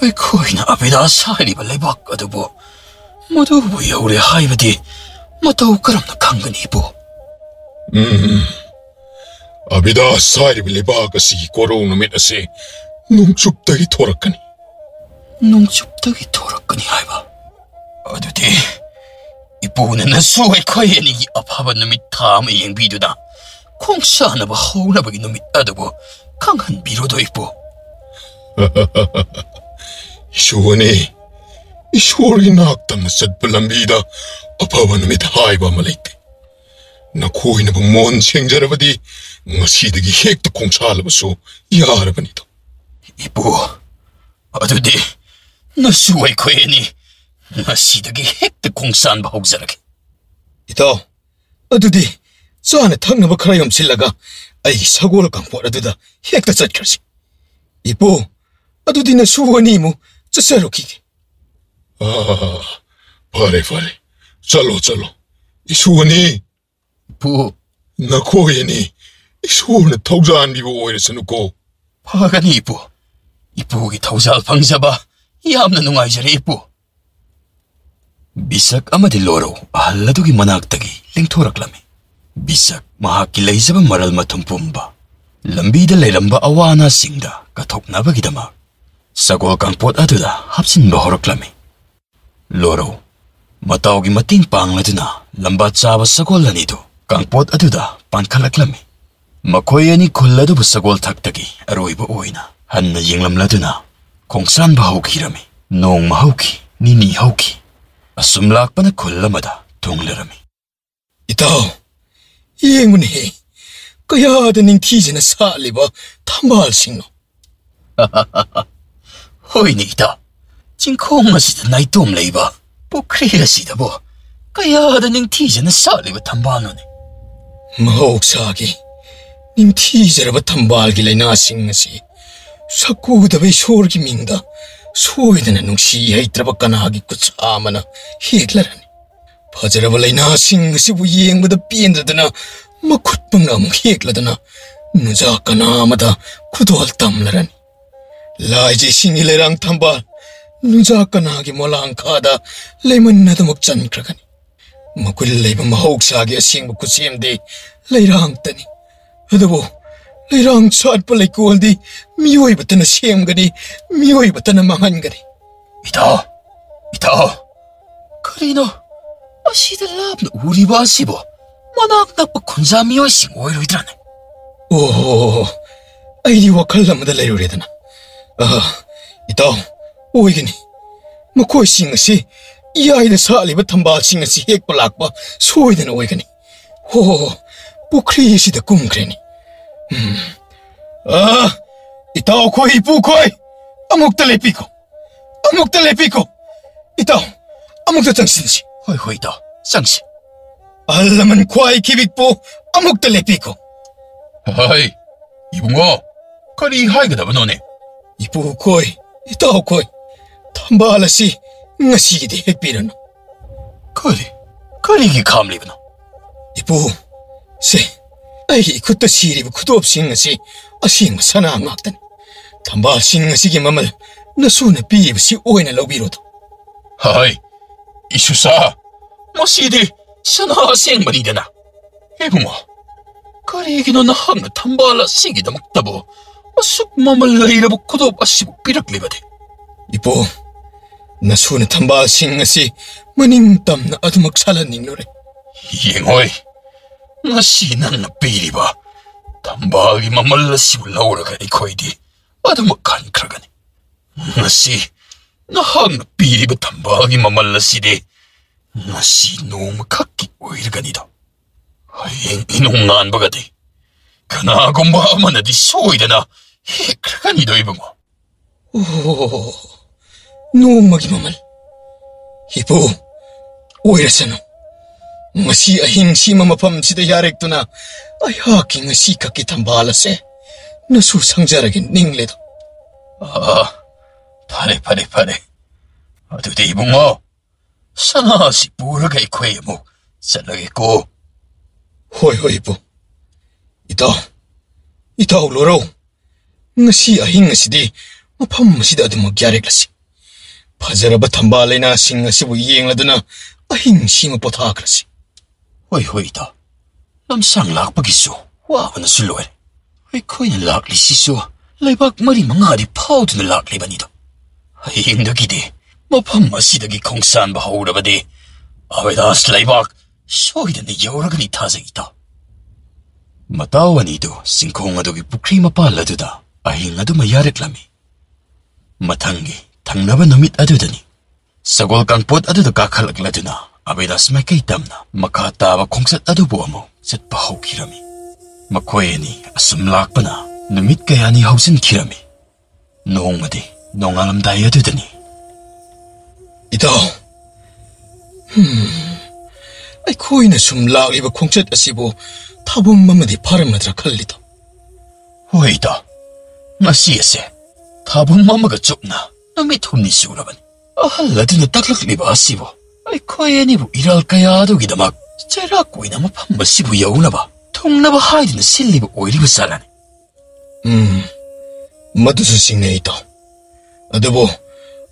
ꯑꯩꯈꯣꯏꯅ ꯑꯕꯤꯗꯥꯁ ꯍꯥꯏꯔꯤꯕ ꯂꯩꯕꯥꯛ ꯑꯗꯨꯕꯨ ꯃꯗꯨꯕꯨ ꯌꯧꯔꯦ ꯍꯥꯏꯕꯗꯤ ꯃꯇꯧ ꯀꯔꯝꯅ ꯈꯪꯒꯅꯤ, ꯏꯄꯨ? ꯎꯝ, ꯑꯕꯤꯗꯥꯁ ꯍꯥꯏꯔꯤꯕ ꯂꯩꯕꯥꯛ ꯑꯁꯤꯒꯤ ꯀꯣꯔꯧ ꯅꯨꯃꯤꯠ ꯑꯁꯤ ꯅꯣꯡꯆꯨꯞꯇꯒꯤ ꯊꯣꯔꯛꯀꯅꯤ꯫ ꯅꯣꯡꯆꯨꯞꯇꯒꯤ ꯊꯣꯔꯛꯀꯅꯤ ꯍꯥꯏꯕ? ꯑꯗꯨꯗꯤ ꯏꯄꯨꯅ ꯅꯁꯨ ꯑꯩꯈꯣꯏ ꯑꯅꯤꯒꯤ ꯑꯐꯕ ꯅꯨꯃꯤꯠ ꯊꯥ ꯑꯃ ꯌꯦꯡꯕꯤꯗꯨꯅ ꯈꯣꯡꯁꯥꯟꯅꯕ ꯍꯧꯅꯕꯒꯤ ꯅꯨꯃꯤꯠ ꯑꯗꯨꯕꯨ ꯈꯪꯍꯟꯕꯤꯔꯣꯗꯣ, ꯏꯄꯨ꯫ ꯏꯁꯨ ꯑꯅꯤ, ꯏꯁꯣꯔꯒꯤ ꯅꯥꯛꯇꯝꯅ ꯆꯠꯄ ꯂꯝꯕꯤꯗ ꯑꯐꯕ ꯅꯨꯃꯤꯠ ꯍꯥꯏꯕ ꯑꯃ ꯂꯩꯇꯦ꯫ ꯅꯈꯣꯏꯅꯕꯨ ꯃꯣꯟ ꯁꯦꯡꯖꯔꯕꯗꯤ ꯉꯁꯤꯗꯒꯤ ꯍꯦꯛꯇ ꯈꯣꯡꯁꯥꯜꯂꯕꯁꯨ ꯌꯥꯔꯕꯅꯤꯗꯣ꯫ ꯏꯄꯨ, ꯑꯗꯨꯗꯤ ꯅꯁꯨ ꯑꯩꯈꯣꯏ ꯑꯅꯤ ꯉꯁꯤꯗꯒꯤ ꯍꯦꯛꯇ ꯈꯣꯡꯁꯥꯟꯕ ꯍꯧꯖꯔꯒꯦ꯫ ꯏꯇꯥꯎ, ꯑꯗꯨꯗꯤ ꯆꯥꯅ ꯊꯛꯅꯕ ꯈꯔ ꯌꯣꯝꯁꯤꯜꯂꯒ ꯑꯩꯒꯤ ꯁꯒꯣꯜ ꯀꯥꯡꯄꯣꯠ ꯑꯗꯨꯗ ꯍꯦꯛꯇ ꯆꯠꯈ꯭ꯔꯁꯤ꯫ ꯏꯄꯨ, ꯑꯗꯨꯗꯤ ꯅꯁꯨ ꯑꯅꯤꯃꯨ ꯆꯠꯆꯔꯨꯈꯤꯒꯦ꯫ ꯑꯥ, ꯐꯔꯦ, ꯐꯔꯦ꯫ ꯆꯠꯂꯣ, ꯆꯠꯂꯣ꯫ ꯏꯁꯨꯒꯅꯤ꯫ ꯏꯄꯨ꯫ ꯅꯈꯣꯏ ꯑꯅꯤ ꯏꯁꯣꯔꯅ ꯊꯧꯖꯥꯟꯕꯤꯕ ꯑꯣꯏꯔꯁꯅꯨꯀꯣ꯫ ꯐꯒꯅꯤ, ꯏꯄꯨ꯫ ꯏꯄꯨꯒꯤ ꯊꯧꯖꯥꯜ ꯐꯪꯖꯕ ꯌꯥꯝꯅ ꯅꯨꯡꯉꯥꯏꯖꯔꯦ, ꯏꯄꯨ꯫ ꯕꯤꯁꯛ ꯑꯃꯗꯤ ꯂꯣꯔꯧ ꯑꯍꯜ ꯑꯗꯨꯒꯤ ꯃꯅꯥꯛꯇꯒꯤ ꯂꯦꯡꯊꯣꯔꯛꯂꯝꯃꯤ꯫ ꯕꯤꯁꯛ ꯃꯍꯥꯛꯀꯤ ꯂꯩꯖꯕ ꯃꯔꯜ ꯃꯊꯨꯝ ꯄꯨꯝꯕ ꯂꯝꯕꯤꯗ ꯂꯩꯔꯝꯕ ꯑꯋꯥ ꯑꯅꯥꯁꯤꯡꯗ ꯀꯠꯊꯣꯛꯅꯕꯒꯤꯗꯃꯛ ꯁꯒꯣꯜ ꯀꯥꯡꯄꯣꯠ ꯑꯗꯨꯗ ꯍꯥꯞꯆꯤꯟꯕ ꯍꯧꯔꯛꯂꯝꯃꯤ꯫ ꯂꯣꯔꯧ ꯃꯇꯥꯎꯒꯤ ꯃꯇꯦꯡ ꯄꯥꯡꯂꯗꯨꯅ ꯂꯝꯕꯥ ꯆꯥꯕ ꯁꯒꯣꯜ ꯑꯅꯤꯗꯨ ꯀꯥꯡꯄꯣꯠ ꯑꯗꯨꯗ ꯄꯥꯟꯈꯠꯂꯛꯂꯝꯃꯤ꯫ ꯃꯈꯣꯏ ꯑꯅꯤ ꯈꯨꯜ ꯑꯗꯨꯕꯨ ꯁꯒꯣꯜ ꯊꯛꯇꯒꯤ ꯑꯔꯣꯏꯕ ꯑꯣꯏꯅ ꯍꯟꯅ ꯌꯦꯡꯂꯝꯂꯗꯨꯅ ꯈꯣꯡꯁꯥꯟꯕ ꯍꯧꯈꯤꯔꯝꯃꯤ꯫ ꯅꯣꯡꯃ ꯍꯧꯈꯤ, ꯅꯤꯅꯤ ꯍꯧꯈꯤ꯫ ꯑꯁꯨꯝ ꯂꯥꯛꯄꯅ ꯈꯨꯜ ꯑꯃꯗ ꯊꯨꯡꯂꯔꯝꯃꯤ꯫ ꯏꯇꯥꯎ, ꯌꯦꯡꯉꯨꯅꯦꯍꯦ, ꯀꯌꯥꯗ ꯅꯤꯡꯊꯤꯖꯅ ꯁꯥꯠꯂꯤꯕ ꯊꯝꯕꯥꯜꯁꯤꯡꯅꯣ꯫ ꯍꯣꯏꯅꯦ ꯏꯇꯥꯎ, ꯆꯤꯡꯈꯣꯡ ꯑꯁꯤꯗ ꯅꯥꯏꯇꯣꯝ ꯂꯩꯕ ꯄꯨꯈ꯭ꯔꯤ ꯑꯁꯤꯗꯕꯨ ꯀꯌꯥꯗ ꯅꯤꯡꯊꯤꯖꯅ ꯁꯥꯠꯂꯤꯕ ꯊꯝꯕꯥꯜꯅꯣꯅꯦ꯫ ꯃꯍꯧꯁꯥꯒꯤ ꯅꯤꯡꯊꯤꯖꯔꯕ ꯊꯝꯕꯥꯜꯒꯤ ꯂꯩꯅꯥꯁꯤꯡ ꯑꯁꯤ ꯁꯛꯀꯨꯗꯕ ꯏꯁꯣꯔꯒꯤ ꯃꯤꯡꯗ ꯁꯣꯏꯗꯅ ꯅꯨꯡꯁꯤ ꯍꯩꯇ꯭ꯔꯕ ꯀꯅꯥꯒꯤ ꯈꯨꯠꯁꯥ ꯑꯃꯅ ꯍꯦꯛꯂꯔꯅꯤ꯫ ꯐꯖꯔꯕ ꯂꯩꯅꯥꯁꯤꯡ ꯑꯁꯤꯕꯨ ꯌꯦꯡꯕꯗ ꯄꯦꯟꯗꯗꯅ ꯃꯈꯨꯠ ꯄꯪꯅ ꯑꯃꯨꯛ ꯍꯦꯛꯂꯗꯅ ꯅꯨꯡꯖꯥ ꯀꯅꯥ ꯑꯃꯗ ꯈꯨꯗꯣꯜ ꯇꯝꯂꯔꯅꯤ꯫ ꯂꯥꯏꯖ ꯏꯁꯤꯡꯒꯤ ꯂꯩꯔꯥꯡ ꯊꯝꯕꯥꯜ ꯅꯨꯡꯖꯥ ꯀꯅꯥꯒꯤ ꯃꯣꯂꯥꯡꯈꯥꯗ ꯂꯩꯃꯟ ꯑꯗꯨꯃꯛ ꯆꯟꯈ꯭ꯔꯒꯅꯤ꯫ ꯃꯒꯨꯟ ꯂꯩꯕ ꯃꯍꯧꯁꯥꯒꯤ ꯑꯁꯦꯡꯕ ꯈꯨꯠꯁꯦꯝꯗꯤ ꯂꯩꯔꯥꯡꯇꯅꯤ꯫ ꯑꯗꯨꯕꯨ ꯂꯩꯔꯥꯡ ꯁꯥꯠꯄ ꯂꯩꯀꯣꯜꯗꯤ ꯃꯤꯑꯣꯏꯕꯇꯅ ꯁꯦꯝꯒꯅꯤ, ꯃꯤꯑꯣꯏꯕꯇꯅ ꯃꯥꯡꯍꯟꯒꯅꯤ꯫ ꯏꯇꯥꯎ, ꯏꯇꯥꯎ, ꯀꯔꯤꯅꯣ? ꯑꯁꯤꯗ ꯂꯥꯞꯅ ꯎꯔꯤꯕ ꯑꯁꯤꯕꯨ ꯃꯅꯥꯛ ꯅꯛꯄ ꯈꯨꯟꯖꯥ ꯃꯤꯑꯣꯏꯁꯤꯡ ꯑꯣꯏꯔꯣꯏꯗ꯭ꯔꯥꯅꯦ? ꯑꯣꯍꯣ, ꯑꯩꯗꯤ ꯋꯥꯈꯜ ꯑꯃꯗ ꯂꯩꯔꯨꯔꯦꯗꯅ꯫ ꯑ, ꯏꯇꯥꯎ, ꯑꯣꯏꯒꯅꯤ꯫ ꯃꯈꯣꯏꯁꯤꯡ ꯑꯁꯤ ꯏꯌꯥꯏꯗ ꯁꯥꯠꯂꯤꯕ ꯊꯝꯕꯥꯜꯁꯤꯡ ꯑꯁꯤ ꯍꯦꯛꯄ ꯂꯥꯛꯄ ꯁꯣꯏꯗꯅ ꯑꯣꯏꯒꯅꯤ꯫ ꯍꯣ, ꯍꯣ, ꯍꯣ, ꯄꯨꯈ꯭ꯔꯤ ꯑꯁꯤꯗ ꯀꯨꯝꯈ꯭ꯔꯦꯅꯦ꯫ ꯎꯝ꯫ ꯑ, ꯏꯇꯥꯎꯈꯣꯏ, ꯏꯄꯨꯈꯣꯏ, ꯑꯃꯨꯛꯇ ꯂꯦꯞꯄꯤꯈꯣ꯫ ꯑꯃꯨꯛꯇ ꯂꯦꯞꯄꯤꯈꯣ꯫ ꯏꯇꯥꯎ, ꯑꯃꯨꯛꯇ ꯆꯪꯁꯤꯟꯁꯤ꯫ ꯍꯣꯏ, ꯍꯣꯏ, ꯏꯇꯥꯎ, ꯆꯪꯁꯤ꯫ ꯑꯍꯜ ꯂꯃꯟ ꯈ꯭ꯋꯥꯏ ꯈꯤꯕꯤꯛꯄꯨ ꯑꯃꯨꯛꯇ ꯂꯦꯞꯄꯤꯈꯣ꯫ ꯍꯩ, ꯏꯕꯨꯡꯉꯣ, ꯀꯔꯤ ꯍꯥꯏꯒꯗꯕꯅꯣꯅꯦ? ꯏꯄꯨꯈꯣꯏ, ꯏꯇꯥꯎꯈꯣꯏ, ꯊꯝꯕꯥꯜ ꯑꯁꯤ ꯉꯁꯤꯒꯤꯗꯤ ꯍꯦꯛꯄꯤꯔꯅꯨ꯫ ꯀꯔꯤ? ꯀꯔꯤꯒꯤ ꯈꯥꯝꯂꯤꯕꯅꯣ? ꯏꯄꯨ, ꯁꯦ, ꯑꯩꯒꯤ ꯏꯈꯨꯠꯇ ꯁꯤꯔꯤꯕ ꯈꯨꯗꯣꯞꯁꯤꯡ ꯑꯁꯤ ꯑꯁꯦꯡꯕ ꯁꯅꯥ ꯉꯥꯛꯇꯅꯤ꯫ ꯊꯝꯕꯥꯜꯁꯤꯡ ꯑꯁꯤꯒꯤ ꯃꯃꯜ ꯅꯁꯨꯅ ꯄꯤꯔꯤꯕꯁꯤ ꯑꯣꯏꯅ ꯂꯧꯕꯤꯔꯣꯗꯣ꯫ ꯍꯥꯏ, ꯏꯁꯨꯁꯥ, ꯃꯁꯤꯗꯤ ꯁꯅꯥ ꯑꯁꯦꯡꯕꯅꯤꯗꯅ꯫ ꯏꯕꯨꯡꯉꯣ, ꯀꯔꯤꯒꯤꯅꯣ ꯅꯍꯥꯛꯅ ꯊꯝꯕꯥꯜ ꯑꯁꯤꯒꯤꯗꯃꯛꯇꯕꯨ ꯑꯁꯨꯛ ꯃꯃꯜ ꯂꯩꯔꯕ ꯈꯨꯗꯣꯞ ꯑꯁꯤꯕꯨ ꯄꯤꯔꯛꯂꯤꯕꯗꯤ? ꯏꯄꯨ, ꯅꯁꯨꯅ ꯊꯝꯕꯥꯜꯁꯤꯡ ꯑꯁꯤ ꯃꯅꯤꯡ ꯇꯝꯅ ꯑꯗꯨꯃꯛ ꯁꯥꯠꯍꯟꯅꯤꯡꯂꯨꯔꯦ꯫ ꯌꯦꯡꯉꯣꯏ, ꯉꯁꯤ ꯅꯪꯅ ꯄꯤꯔꯤꯕ ꯊꯝꯕꯥꯜꯒꯤ ꯃꯃꯜ ꯑꯁꯤꯕꯨ ꯂꯧꯔꯒ ꯑꯩꯈꯣꯏꯗꯤ ꯑꯗꯨꯃꯛ ꯈꯟꯈ꯭ꯔꯒꯅꯤ꯫ ꯉꯁꯤ ꯅꯍꯥꯛꯅ ꯄꯤꯔꯤꯕ ꯊꯝꯕꯥꯜꯒꯤ ꯃꯃꯜ ꯑꯁꯤꯗꯤ ꯉꯁꯤ ꯅꯣꯡꯃꯈꯛꯀꯤ ꯑꯣꯏꯔꯒꯅꯤꯗꯣ꯫ ꯍꯌꯦꯡ ꯏꯅꯨꯡ ꯉꯥꯟꯕꯒꯗꯤ ꯀꯅꯥꯒꯨꯝꯕ ꯑꯃꯅꯗꯤ ꯁꯣꯏꯗꯅ ꯍꯦꯛꯈ꯭ꯔꯒꯅꯤꯗꯣ, ꯏꯕꯨꯡꯉꯣ꯫ ꯑꯣ, ꯅꯣꯡꯃꯒꯤ ꯃꯃꯜ꯫ ꯏꯄꯨ, ꯑꯣꯏꯔꯁꯅꯨ꯫ ꯉꯁꯤ ꯑꯍꯤꯡꯁꯤꯃ ꯃꯐꯝꯁꯤꯗ ꯌꯥꯔꯦꯛꯇꯨꯅ ꯑꯩꯍꯥꯛꯀꯤ ꯉꯁꯤꯈꯛꯀꯤ ꯊꯝꯕꯥꯜ ꯑꯁꯦ ꯅꯁꯨ ꯁꯪꯖꯔꯒꯦ ꯅꯤꯡꯂꯦꯗꯣ꯫ ꯑꯥ, ꯐꯔꯦ, ꯐꯔꯦ, ꯐꯔꯦ꯫ ꯑꯗꯨꯗꯤ ꯏꯕꯨꯡꯉꯣ, ꯁꯅꯥꯁꯤ ꯄꯨꯔꯒ ꯑꯩꯈꯣꯏ ꯑꯃꯨꯛ ꯆꯠꯂꯒꯦꯀꯣ꯫ ꯍꯣꯏ, ꯍꯣꯏ, ꯏꯄꯨ꯫ ꯏꯇꯥꯎ, ꯏꯇꯥꯎ ꯂꯣꯔꯧ, ꯉꯁꯤ ꯑꯍꯤꯡ ꯑꯁꯤꯗꯤ ꯃꯐꯝ ꯑꯁꯤꯗ ꯑꯗꯨꯃꯛ ꯌꯥꯔꯦꯛꯂꯁꯤ꯫ ꯐꯖꯔꯕ ꯊꯝꯕꯥꯜ ꯂꯩꯅꯥꯁꯤꯡ ꯑꯁꯤꯕꯨ ꯌꯦꯡꯂꯗꯨꯅ ꯑꯍꯤꯡꯁꯤꯃ ꯄꯣꯊꯥꯈ꯭ꯔꯁꯤ꯫ ꯍꯣꯏ, ꯍꯣꯏ, ꯏꯇꯥꯎ꯫ ꯂꯝꯁꯥꯡ ꯂꯥꯛꯄꯒꯤꯁꯨ ꯋꯥꯕꯅꯁꯨ ꯂꯣꯏꯔꯦ꯫ ꯑꯩꯈꯣꯏꯅ ꯂꯥꯛꯂꯤꯁꯤꯁꯨ ꯂꯩꯕꯥꯛ ꯃꯔꯤ ꯃꯉꯥꯗꯤ ꯐꯥꯎꯗꯨꯅ ꯂꯥꯛꯂꯤꯕꯅꯤꯗꯣ꯫ ꯍꯌꯦꯡꯗꯒꯤꯗꯤ ꯃꯐꯝ ꯑꯁꯤꯗꯒꯤ ꯈꯣꯡꯁꯥꯟꯕ ꯍꯧꯔꯕꯗꯤ ꯑꯕꯤꯗꯥꯁ ꯂꯩꯕꯥꯛ ꯁꯣꯏꯗꯅ ꯌꯧꯔꯒꯅꯤ ꯊꯥꯖꯩ, ꯏꯇꯥꯎ꯫ ꯃꯇꯥꯎ ꯑꯅꯤꯗꯨ ꯆꯤꯡꯈꯣꯡ ꯑꯗꯨꯒꯤ ꯄꯨꯈ꯭ꯔꯤ ꯃꯄꯥꯜ ꯑꯗꯨꯗ ꯑꯍꯤꯡ ꯑꯗꯨꯃ ꯌꯥꯔꯛꯂꯝꯃꯤ꯫ ꯃꯊꯪꯒꯤ ꯊꯪꯅꯕ ꯅꯨꯃꯤꯠ ꯑꯗꯨꯗꯅꯤ꯫ ꯁꯒꯣꯜ ꯀꯥꯡꯄꯣꯠ ꯑꯗꯨꯗ ꯀꯥꯈꯠꯂꯛꯂꯗꯨꯅ ꯑꯕꯤꯗꯥꯁ ꯃꯥꯏꯀꯩ ꯇꯝꯅ ꯃꯈꯥ ꯇꯥꯕ ꯈꯣꯡꯆꯠ ꯑꯗꯨꯕꯨ ꯑꯃꯨꯛ ꯆꯠꯄ ꯍꯧꯈꯤꯔꯝꯃꯤ꯫ ꯃꯈꯣꯏ ꯑꯅꯤ ꯑꯁꯨꯝ ꯂꯥꯛꯄꯅ ꯅꯨꯃꯤꯠ ꯀꯌꯥꯅꯤ ꯍꯧꯖꯤꯟꯈꯤꯔꯝꯃꯤ꯫ ꯅꯣꯡꯃꯗꯤ ꯅꯣꯡꯉꯥꯜꯂꯝꯗꯥꯏ ꯑꯗꯨꯗꯅꯤ꯫ ꯏꯇꯥꯎ, ꯍꯝ, ꯑꯩꯈꯣꯏꯅ ꯁꯨꯝ ꯂꯥꯛꯂꯤꯕ ꯈꯣꯡꯆꯠ ꯑꯁꯤꯕꯨ ꯊꯥꯕꯨꯝ ꯑꯃꯗꯤ ꯐꯥꯔꯝꯃꯗ꯭ꯔꯥ ꯈꯜꯂꯤꯗꯣ꯫ ꯍꯣꯏ ꯏꯇꯥꯎ, ꯉꯁꯤ ꯑꯁꯦ ꯊꯥꯕꯨꯝ ꯑꯃꯒ ꯆꯨꯞꯅ ꯅꯨꯃꯤꯠ ꯍꯨꯝꯅꯤ ꯁꯨꯔꯕꯅꯤ꯫ ꯑꯍꯜ ꯑꯗꯨꯅ ꯇꯥꯛꯂꯛꯂꯤꯕ ꯑꯁꯤꯕꯨ ꯑꯩꯈꯣꯏ ꯑꯅꯤꯕꯨ ꯏꯔꯥꯜ ꯀꯌꯥ ꯑꯗꯨꯒꯤꯗꯃꯛ ꯆꯩꯔꯥꯛ ꯑꯣꯏꯅ ꯃꯐꯝ ꯑꯁꯤꯕꯨ ꯌꯧꯅꯕ, ꯊꯨꯡꯅꯕ ꯍꯥꯏꯗꯨꯅ ꯁꯤꯜꯂꯤꯕ ꯑꯣꯏꯔꯤꯕ ꯖꯥꯠꯂꯅꯤ꯫ ꯎꯝ, ꯃꯗꯨꯁꯨ ꯆꯤꯡꯅꯩ, ꯏꯇꯥꯎ꯫ ꯑꯗꯨꯕꯨ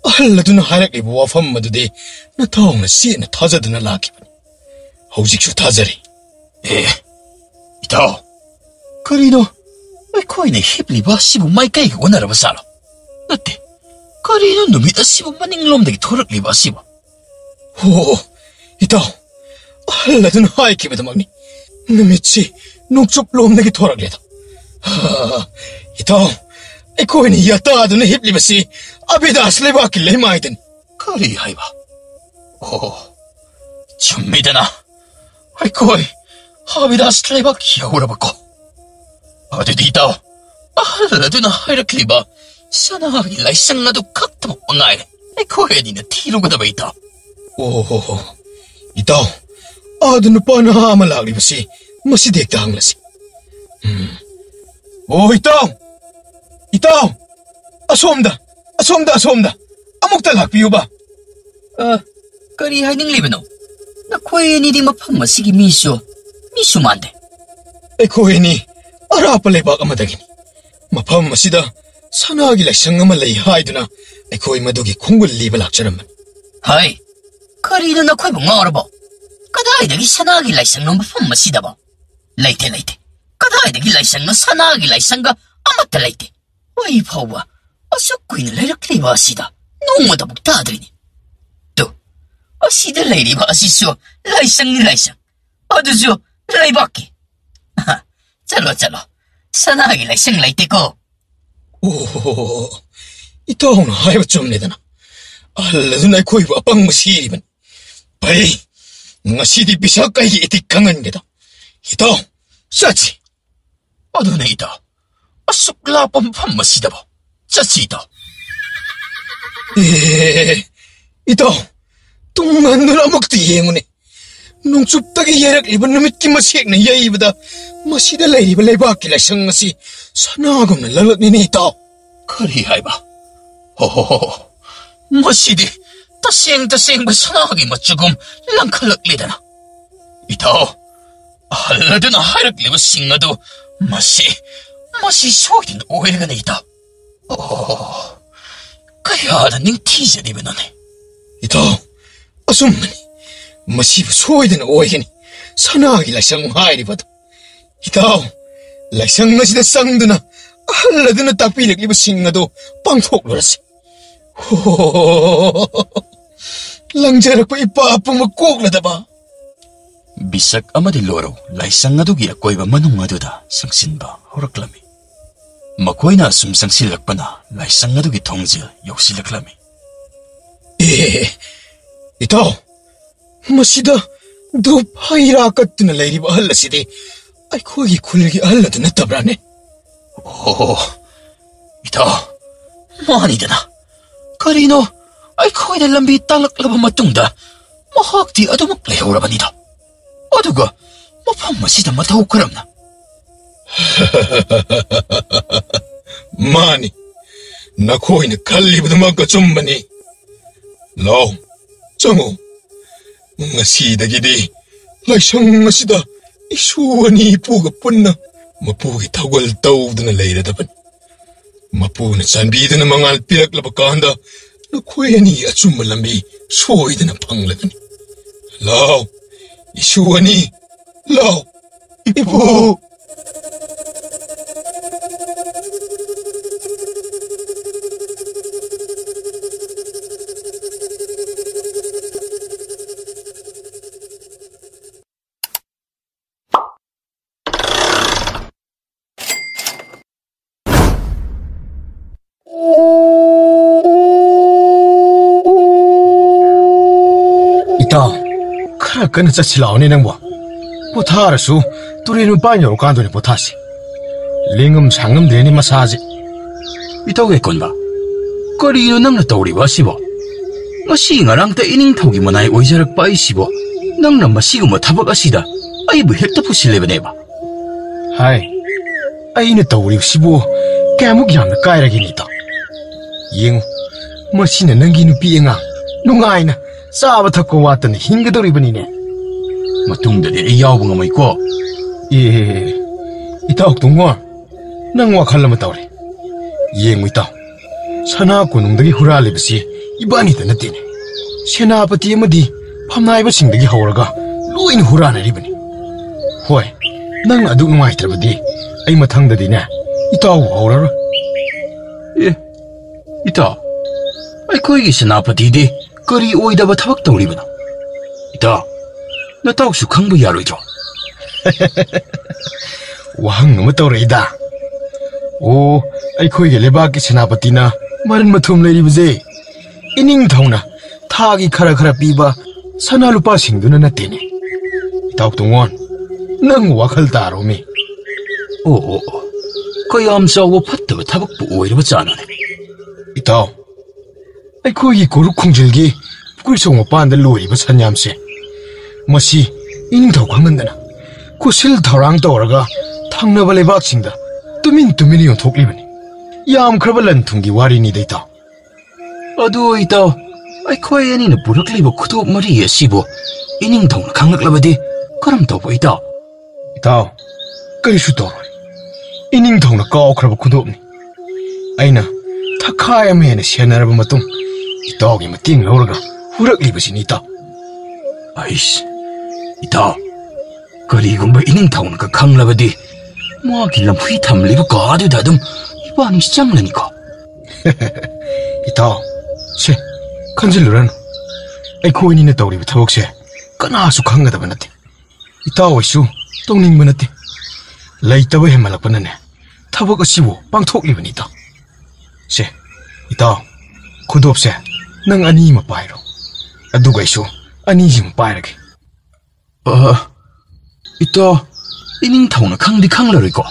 ꯑꯍꯜ ꯑꯗꯨꯅ ꯍꯥꯏꯔꯛꯂꯤꯕ ꯋꯥꯐꯝ ꯑꯗꯨꯗꯤ ꯅꯇꯥꯎꯅ ꯆꯦꯠꯅ ꯊꯥꯖꯗꯨꯅ ꯂꯥꯛꯈꯤꯕꯅꯤ꯫ ꯍꯧꯖꯤꯛꯁꯨ ꯊꯥꯖꯔꯤ꯫ ꯑꯦ, ꯏꯇꯥꯎ, ꯀꯔꯤꯅꯣ? ꯑꯩꯈꯣꯏꯅ ꯍꯤꯞꯂꯤꯕ ꯑꯁꯤꯕꯨ ꯃꯥꯏꯀꯩꯒ ꯑꯣꯟꯅꯔꯕ ꯖꯥꯠꯂꯣ? ꯅꯠꯇꯦ, ꯀꯔꯤꯅꯣ ꯅꯨꯃꯤꯠ ꯑꯁꯤꯕꯨ ꯃꯅꯤꯡꯂꯣꯝꯗꯒꯤ ꯊꯣꯔꯛꯂꯤꯕ ꯑꯁꯤꯕꯨ? ꯍꯣ, ꯏꯇꯥꯎ, ꯑꯍꯜ ꯑꯗꯨꯅ ꯍꯥꯏꯈꯤꯕꯗꯃꯛꯅꯤ꯫ ꯅꯨꯃꯤꯠꯁꯤ ꯅꯣꯡꯆꯨꯞ ꯂꯣꯝꯗꯒꯤ ꯊꯣꯔꯛꯂꯦꯗꯣ꯫ ꯍꯥ, ꯏꯇꯥꯎ, ꯑꯩꯈꯣꯏꯅ ꯌꯥꯇꯥꯗꯨꯅ ꯍꯤꯞꯂꯤꯕꯁꯤ ꯑꯕꯤꯗꯥꯁ ꯂꯩꯕꯥꯛꯀꯤ ꯂꯩꯃꯥꯏꯗꯅꯤ꯫ ꯀꯔꯤ ꯍꯥꯏꯕ? ꯑꯣ, ꯆꯨꯝꯃꯤꯗꯅ, ꯑꯩꯈꯣꯏ ꯑꯕꯤꯗꯥꯁ ꯂꯩꯕꯥꯛ ꯌꯧꯔꯕꯀꯣ꯫ ꯑꯗꯨꯗꯤ ꯏꯇꯥꯎ, ꯑꯍꯜ ꯑꯗꯨꯅ ꯍꯥꯏꯔꯛꯂꯤꯕ ꯁꯅꯥꯒꯤ ꯂꯥꯏꯁꯪ ꯑꯗꯨ ꯈꯛꯇꯃꯛ ꯃꯉꯥꯏꯔꯦ ꯑꯩꯈꯣꯏ ꯑꯅꯤꯅ ꯊꯤꯔꯨꯒꯗꯕ, ꯏꯇꯥꯎ꯫ ꯑꯣ ꯍꯣ ꯍꯣ, ꯏꯇꯥꯎ, ꯑꯥꯗ ꯅꯨꯄꯥ ꯅꯍꯥ ꯑꯃ ꯂꯥꯛꯂꯤꯕꯁꯤ ꯃꯁꯤꯗ ꯍꯦꯛꯇ ꯍꯪꯂꯁꯤ꯫ ꯎꯝ꯫ ꯑꯣ, ꯏꯇꯥꯎ! ꯏꯇꯥꯎ! ꯑꯁꯣꯝꯗ! ꯑꯁꯣꯝꯗ! ꯑꯁꯣꯝꯗ! ꯑꯃꯨꯛꯇ ꯂꯥꯛꯄꯤꯌꯨꯕ! ꯑ, ꯀꯔꯤ ꯍꯥꯏꯅꯤꯡꯂꯤꯕꯅꯣ? ꯅꯈꯣꯏ ꯑꯅꯤꯗꯤ ꯃꯐꯝ ꯑꯁꯤꯒꯤ ꯃꯤꯁꯨ, ꯃꯤꯁꯨ ꯃꯥꯟꯗꯦ꯫ ꯑꯩꯈꯣꯏ ꯑꯅꯤ ꯑꯔꯥꯞꯄ ꯂꯩꯕꯥꯛ ꯑꯃꯗꯒꯤꯅꯤ꯫ ꯃꯐꯝ ꯑꯁꯤꯗ ꯁꯅꯥꯒꯤ ꯂꯥꯏꯁꯪ ꯑꯃ ꯂꯩ ꯍꯥꯏꯗꯨꯅ ꯑꯩꯈꯣꯏ ꯃꯗꯨꯒꯤ ꯈꯣꯡꯒꯨꯜ ꯂꯤꯕ ꯂꯥꯛꯆꯔꯝꯕꯅꯤ꯫ ꯍꯩ, ꯀꯔꯤꯅꯣ ꯅꯈꯣꯏꯕꯨ ꯉꯥꯎꯔꯕꯣ? ꯀꯗꯥꯏꯗꯒꯤ ꯁꯅꯥꯒꯤ ꯂꯥꯏꯁꯪꯅꯣ ꯃꯐꯝ ꯑꯁꯤꯗꯕꯣ? ꯂꯩꯇꯦ, ꯂꯩꯇꯦ꯫ ꯀꯗꯥꯏꯗꯒꯤ ꯂꯥꯏꯁꯪꯅꯣ? ꯁꯅꯥꯒꯤ ꯂꯥꯏꯁꯪꯒ ꯑꯃꯠꯇ ꯂꯩꯇꯦ꯫ ꯑꯩ ꯐꯥꯎꯕ ꯑꯁꯨꯛ ꯀꯨꯏꯅ ꯂꯩꯔꯛꯂꯤꯕ ꯑꯁꯤꯗ ꯅꯣꯡꯃꯇꯕꯨ ꯇꯥꯗ꯭ꯔꯤꯅꯤ꯫ ꯇꯨ, ꯑꯁꯤꯗ ꯂꯩꯔꯤꯕ ꯑꯁꯤꯁꯨ ꯂꯥꯏꯁꯪꯅꯤ, ꯂꯥꯏꯁꯪ꯫ ꯑꯗꯨꯁꯨ ꯂꯩꯕꯥꯛꯀꯤ꯫ ꯑꯍ, ꯆꯠꯂꯣ, ꯆꯠꯂꯣ꯫ ꯁꯅꯥꯒꯤ ꯂꯥꯏꯁꯪ ꯂꯩꯇꯦꯀꯣ꯫ ꯑꯣ, ꯏꯇꯥꯎꯅ ꯍꯥꯏꯕ ꯆꯨꯝꯂꯦꯗꯅ꯫ ꯑꯍꯜ ꯑꯗꯨꯅ ꯑꯩꯈꯣꯏꯕꯨ ꯑꯄꯪꯕ ꯁꯤꯔꯤꯕꯅꯤ꯫ ꯐꯩ, ꯉꯁꯤꯗꯤ ꯄꯤꯁꯛ ꯑꯩꯒꯤ ꯏꯊꯤꯛ ꯈꯪꯍꯟꯒꯦꯗ꯫ ꯏꯇꯥꯎ, ꯆꯠꯁꯤ꯫ ꯑꯗꯨꯅꯦ ꯏꯇꯥꯎ, ꯑꯁꯨꯛ ꯂꯥꯞꯄ ꯃꯐꯝ ꯑꯁꯤꯗꯕꯨ ꯆꯠꯁꯤ ꯏꯇꯥꯎ꯫ ꯑꯦ, ꯏꯇꯥꯎ, ꯇꯨꯡ ꯍꯟꯗꯨꯅ ꯑꯃꯨꯛꯇ ꯌꯦꯡꯉꯨꯅꯦ꯫ ꯅꯣꯡꯆꯨꯞꯇꯒꯤ ꯌꯩꯔꯛꯂꯤꯕ ꯅꯨꯃꯤꯠꯀꯤ ꯃꯁꯦꯛꯅ ꯌꯩꯕꯗ ꯃꯁꯤꯗ ꯂꯩꯔꯤꯕ ꯂꯩꯕꯥꯛꯀꯤ ꯂꯥꯏꯁꯪ ꯑꯁꯤ ꯁꯅꯥꯒꯨꯝꯅ ꯂꯪꯂꯛꯂꯤꯅꯦ ꯏꯇꯥꯎ꯫ ꯀꯔꯤ ꯍꯥꯏꯕ? ꯍꯣ ꯍꯣ ꯍꯣ ꯍꯣ꯫ ꯃꯁꯤꯗꯤ ꯇꯁꯦꯡ ꯇꯁꯦꯡꯕ ꯁꯅꯥꯒꯤ ꯃꯆꯨꯒꯨꯝ ꯂꯪꯈꯠꯂꯛꯂꯦꯗꯅ꯫ ꯏꯇꯥꯎ, ꯑꯍꯜ ꯑꯗꯨꯅ ꯍꯥꯏꯔꯛꯂꯤꯕꯁꯤꯡ ꯑꯗꯨ ꯃꯁꯤ, ꯃꯁꯤ ꯁꯣꯏꯗꯅ ꯑꯣꯏꯔꯒꯅꯤ, ꯏꯇꯥꯎ꯫ ꯑꯣ, ꯀꯌꯥꯗ ꯅꯤꯡꯊꯤꯖꯔꯤꯕꯅꯣꯅꯦ꯫ ꯏꯇꯥꯎ, ꯑꯆꯨꯝꯕꯅꯤ꯫ ꯃꯁꯤꯕꯨ ꯁꯣꯏꯗꯅ ꯑꯣꯏꯒꯅꯤ꯫ ꯁꯅꯥꯒꯤ ꯂꯥꯏꯁꯪ ꯍꯥꯏꯔꯤꯕꯗꯨ꯫ ꯏꯇꯥꯎ, ꯂꯥꯏꯁꯪ ꯑꯁꯤꯗ ꯆꯪꯗꯨꯅ ꯑꯍꯜ ꯑꯗꯨꯅ ꯇꯥꯛꯄꯤꯔꯛꯂꯤꯕꯁꯤꯡ ꯑꯗꯨ ꯄꯥꯡꯊꯣꯛꯂꯨꯔꯁꯤ꯫ ꯍꯣ, ꯂꯪꯖꯔꯛꯄ ꯏꯄꯥ ꯄꯨꯝꯕ ꯀꯣꯛꯂꯗꯕ꯫ ꯕꯤꯁꯛ ꯑꯃꯗꯤ ꯂꯣꯔꯧ ꯂꯥꯏꯁꯪ ꯑꯗꯨꯒꯤ ꯑꯀꯣꯏꯕ ꯃꯅꯨꯡ ꯑꯗꯨꯗ ꯆꯪꯁꯤꯟꯕ ꯍꯧꯔꯛꯂꯝꯃꯤ꯫ ꯃꯈꯣꯏꯅ ꯑꯁꯨꯝ ꯆꯪꯁꯤꯜꯂꯛꯄꯅ ꯂꯥꯏꯁꯪ ꯑꯗꯨꯒꯤ ꯊꯣꯡꯖꯤꯜ ꯌꯧꯁꯤꯜꯂꯛꯂꯝꯃꯤ꯫ ꯑꯦ, ꯏꯇꯥꯎ, ꯃꯁꯤꯗ ꯙꯨꯞ ꯍꯩ ꯔꯥ ꯀꯠꯇꯨꯅ ꯂꯩꯔꯤꯕ ꯑꯍꯜ ꯑꯁꯤꯗꯤ ꯑꯩꯈꯣꯏꯒꯤ ꯈꯨꯜꯒꯤ ꯑꯍꯜ ꯑꯗꯨ ꯅꯠꯇꯕ꯭ꯔꯥꯅꯦ? ꯑꯣ, ꯏꯇꯥꯎ, ꯃꯥꯅꯤꯗꯅ꯫ ꯀꯔꯤꯅꯣ, ꯑꯩꯈꯣꯏꯅ ꯂꯝꯕꯤ ꯇꯥꯛꯂꯛꯂꯕ ꯃꯇꯨꯡꯗ ꯃꯍꯥꯛꯇꯤ ꯑꯗꯨꯃꯛ ꯂꯩꯍꯧꯔꯕꯅꯤꯗꯣ꯫ ꯑꯗꯨꯒ ꯃꯐꯝ ꯑꯁꯤꯗ ꯃꯇꯧ ꯀꯔꯝꯅ? ꯃꯥꯅꯤ, ꯅꯈꯣꯏꯅ ꯈꯜꯂꯤꯕꯗꯨꯃꯛ ꯑꯆꯨꯝꯕꯅꯤ꯫ ꯂꯥꯎ, ꯆꯪꯉꯨ꯫ ꯉꯁꯤꯗꯒꯤꯗꯤ ꯂꯥꯏꯁꯪ ꯑꯁꯤꯗ ꯏꯁꯨ ꯑꯅꯤ ꯏꯄꯨꯒ ꯄꯨꯟꯅ ꯃꯄꯨꯒꯤ ꯊꯧꯒꯜ ꯇꯧꯗꯨꯅ ꯂꯩꯔꯗꯕꯅꯤ꯫ ꯃꯄꯨꯅ ꯆꯥꯟꯕꯤꯗꯨꯅ ꯃꯉꯥꯜ ꯄꯤꯔꯛꯂꯕ ꯀꯥꯟꯗ ꯅꯈꯣꯏ ꯑꯅꯤ ꯑꯆꯨꯝꯕ ꯂꯝꯕꯤ ꯁꯣꯏꯗꯅ ꯐꯪꯂꯒꯅꯤ꯫ ꯂꯥꯎ, ꯏꯁꯨ ꯑꯅꯤ, ꯂꯥꯎ꯫ ꯏꯄꯨ! ꯏꯇꯥꯎ, ꯈꯔ ꯀꯟꯅ ꯆꯠꯁꯤ ꯂꯥꯎꯅꯦ ꯅꯪꯕꯣ꯫ ꯄꯣꯊꯥꯔꯁꯨ ꯇꯨꯔꯦꯟ ꯃꯄꯥꯟ ꯌꯧꯔꯀꯥꯟꯗ ꯑꯣꯏꯅ ꯄꯣꯊꯥꯁꯤ꯫ ꯂꯦꯡꯉꯝ ꯁꯥꯡꯉꯝꯗ꯭ꯔꯦꯅꯦ ꯃꯁꯥꯁꯦ꯫ ꯏꯇꯥꯎ ꯌꯥꯏꯀꯣꯟꯕ, ꯀꯔꯤꯅꯣ ꯅꯪꯅ ꯇꯧꯔꯤꯕ ꯑꯁꯤꯕꯣ? ꯉꯁꯤ ꯉꯔꯥꯡꯇ ꯏꯅꯤꯡꯊꯧꯒꯤ ꯃꯅꯥꯏ ꯑꯣꯏꯖꯔꯛꯄ ꯑꯩꯁꯤꯕꯣ, ꯅꯪꯅ ꯃꯁꯤꯒꯨꯝꯕ ꯊꯕꯛ ꯑꯁꯤꯗ ꯑꯩꯕꯨ ꯍꯦꯛꯇ ꯄꯨꯁꯤꯜꯂꯤꯕꯅꯦꯕ꯫ ꯍꯥꯏ, ꯑꯩꯅ ꯇꯧꯔꯤꯕꯁꯤꯕꯨ ꯀꯌꯥꯃꯨꯛ ꯌꯥꯝꯅ ꯀꯥꯏꯔꯒꯦꯅꯦ ꯏꯇꯥꯎ? ꯌꯦꯡꯉꯨ, ꯃꯁꯤꯅ ꯅꯪꯒꯤ ꯅꯨꯄꯤ ꯑꯉꯥꯡ ꯅꯨꯡꯉꯥꯏꯅ ꯆꯥꯕ ꯊꯛꯄ ꯋꯥꯠꯇꯅ ꯍꯤꯡꯒꯗꯧꯔꯤꯕꯅꯤꯅꯦ꯫ ꯃꯇꯨꯡꯗꯗꯤ ꯑꯩ ꯌꯥꯎꯕ ꯉꯝꯃꯣꯏꯀꯣ꯫ ꯑꯦ, ꯏꯇꯥꯎ ꯇꯣꯡꯉꯣ, ꯅꯪ ꯋꯥꯈꯜ ꯑꯃ ꯇꯧꯔꯦ꯫ ꯌꯦꯡꯉꯨ ꯏꯇꯥꯎ, ꯁꯅꯥ ꯀꯣꯅꯨꯡꯗꯒꯤ ꯍꯨꯔꯥꯜꯂꯤꯕꯁꯤ ꯏꯕꯥꯅꯤꯗ ꯅꯠꯇꯦꯅꯦ꯫ ꯁꯦꯅꯥꯄꯇꯤ ꯑꯃꯗꯤ ꯐꯝꯅꯥꯏꯕꯁꯤꯡꯗꯒꯤ ꯍꯧꯔꯒ ꯂꯣꯏꯅ ꯍꯨꯔꯥꯟꯅꯔꯤꯕꯅꯤ꯫ ꯍꯣꯏ, ꯅꯪ ꯑꯗꯨ ꯅꯨꯡꯉꯥꯏꯇ꯭ꯔꯕꯗꯤ ꯑꯩ ꯃꯊꯪꯗꯗꯤꯅꯦ ꯏꯇꯥꯎꯕꯨ ꯍꯧꯔꯔꯣꯏ꯫ ꯑꯦ, ꯏꯇꯥꯎ, ꯑꯩꯈꯣꯏꯒꯤ ꯁꯦꯅꯥꯄꯇꯤꯗꯤ ꯀꯔꯤ ꯑꯣꯏꯗꯕ ꯊꯕꯛ ꯇꯧꯔꯤꯕꯅꯣ? ꯏꯇꯥꯎ, ꯅꯇꯥꯎꯁꯨ ꯈꯪꯕ ꯌꯥꯔꯣꯏꯗ꯭ꯔꯣ? ꯋꯥꯍꯪ ꯑꯃ ꯇꯧꯔꯛꯏꯗ꯫ ꯑꯣ, ꯑꯩꯈꯣꯏꯒꯤ ꯂꯩꯕꯥꯛꯀꯤ ꯁꯦꯅꯥꯄꯇꯤꯅ ꯃꯔꯟ ꯃꯊꯨꯝ ꯂꯩꯔꯤꯕꯁꯦ ꯏꯅꯤꯡꯊꯧꯅ ꯊꯥꯒꯤ ꯈꯔ ꯈꯔ ꯄꯤꯕ ꯁꯅꯥ ꯂꯨꯄꯥꯁꯤꯡꯗꯨꯅ ꯅꯠꯇꯦꯅꯦ꯫ ꯏꯇꯥꯎ ꯇꯣꯡꯉꯣꯟ, ꯅꯪ ꯋꯥꯈꯜ ꯇꯥꯔꯣꯃꯤ꯫ ꯑꯣ, ꯑꯣ, ꯑꯣ꯫ ꯀꯌꯥꯝ ꯆꯥꯎꯕ ꯐꯠꯇꯕ ꯊꯕꯛꯄꯨ ꯑꯣꯏꯔꯕ ꯖꯥꯠꯅꯣꯅꯦ? ꯏꯇꯥꯎ, ꯑꯩꯈꯣꯏꯒꯤ ꯀꯣꯔꯨꯛ ꯈꯣꯡꯖꯤꯜꯒꯤ ꯄꯨꯈ꯭ꯔꯤꯆꯧ ꯃꯄꯥꯟꯗ ꯂꯣꯏꯔꯤꯕ ꯁꯟꯌꯥꯝꯁꯦ, ꯃꯁꯤ ꯏꯅꯤꯡꯊꯧ ꯈꯪꯍꯟꯗꯅ ꯈꯨꯠꯁꯤꯜ ꯊꯧꯔꯥꯡ ꯇꯧꯔꯒ ꯊꯪꯅꯕ ꯂꯩꯕꯥꯛꯁꯤꯡꯗ ꯇꯨꯃꯤꯟ ꯇꯨꯃꯤꯟ ꯌꯣꯟꯊꯣꯛꯂꯤꯕꯅꯤ꯫ ꯌꯥꯝꯈ꯭ꯔꯕ ꯂꯟ ꯊꯨꯝꯒꯤ ꯋꯥꯔꯤꯅꯤꯗ, ꯏꯇꯥꯎ꯫ ꯑꯗꯨ, ꯏꯇꯥꯎ, ꯑꯩꯈꯣꯏ ꯑꯅꯤꯅ ꯄꯨꯔꯛꯂꯤꯕ ꯈꯨꯗꯣꯞ ꯃꯔꯤ ꯑꯁꯤꯕꯨ ꯏꯅꯤꯡꯊꯧꯅ ꯈꯪꯂꯛꯂꯕꯗꯤ ꯀꯔꯝ ꯇꯧꯕ, ꯏꯇꯥꯎ? ꯏꯇꯥꯎ, ꯀꯔꯤꯁꯨ ꯇꯧꯔꯣꯏ꯫ ꯏꯅꯤꯡꯊꯧꯅ ꯀꯥꯎꯈ꯭ꯔꯕ ꯈꯨꯗꯣꯞꯅꯤ꯫ ꯑꯩꯅ ꯊꯛꯈꯥꯏ ꯑꯃ ꯍꯦꯟꯅ ꯁꯦꯟꯅꯔꯕ ꯃꯇꯨꯡ, ꯏꯇꯥꯎꯒꯤ ꯃꯇꯦꯡ ꯂꯧꯔꯒ ꯍꯨꯔꯛꯂꯤꯕꯁꯤꯅꯤ, ꯏꯇꯥꯎ꯫ ꯑꯩꯁ, ꯏꯇꯥꯎ, ꯀꯔꯤꯒꯨꯝꯕ ꯏꯅꯤꯡꯊꯧꯅꯒ ꯈꯪꯂꯕꯗꯤ ꯃꯥꯒꯤ ꯂꯝꯐꯨꯏ ꯊꯝꯂꯤꯕ ꯀꯥꯗꯨꯗ ꯑꯗꯨꯝ ꯏꯕꯥꯅꯤ ꯆꯪꯂꯅꯤꯀꯣ꯫ ꯏꯇꯥꯎ, ꯁꯦ, ꯈꯟꯖꯤꯜꯂꯨꯔꯅꯨ꯫ ꯑꯩꯈꯣꯏꯅꯤꯅ ꯇꯧꯔꯤꯕ ꯊꯕꯛꯁꯦ ꯀꯅꯥꯁꯨ ꯈꯪꯒꯗꯕ ꯅꯠꯇꯦ꯫ ꯏꯇꯥꯎ ꯍꯣꯏꯁꯨ ꯇꯧꯅꯤꯡꯕ ꯅꯠꯇꯦ꯫ ꯂꯩꯇꯕ ꯍꯦꯟꯃꯜꯂꯛꯄꯅꯅꯦ ꯊꯕꯛ ꯑꯁꯤꯕꯨ ꯄꯥꯡꯊꯣꯛꯂꯤꯕꯅꯤ, ꯏꯇꯥꯎ꯫ ꯁꯦ, ꯏꯇꯥꯎ, ꯈꯨꯗꯣꯞꯁꯦ ꯅꯪ ꯑꯅꯤ ꯑꯃ ꯄꯥꯏꯔꯣ꯫ ꯑꯗꯨꯒ ꯑꯩꯁꯨ ꯑꯅꯤꯁꯤꯃ ꯄꯥꯏꯔꯒꯦ꯫ ꯑ, ꯏꯇꯥꯎ, ꯏꯅꯤꯡꯊꯧꯅ ꯈꯪꯗꯤ ꯈꯪꯂꯔꯣꯏꯀꯣ?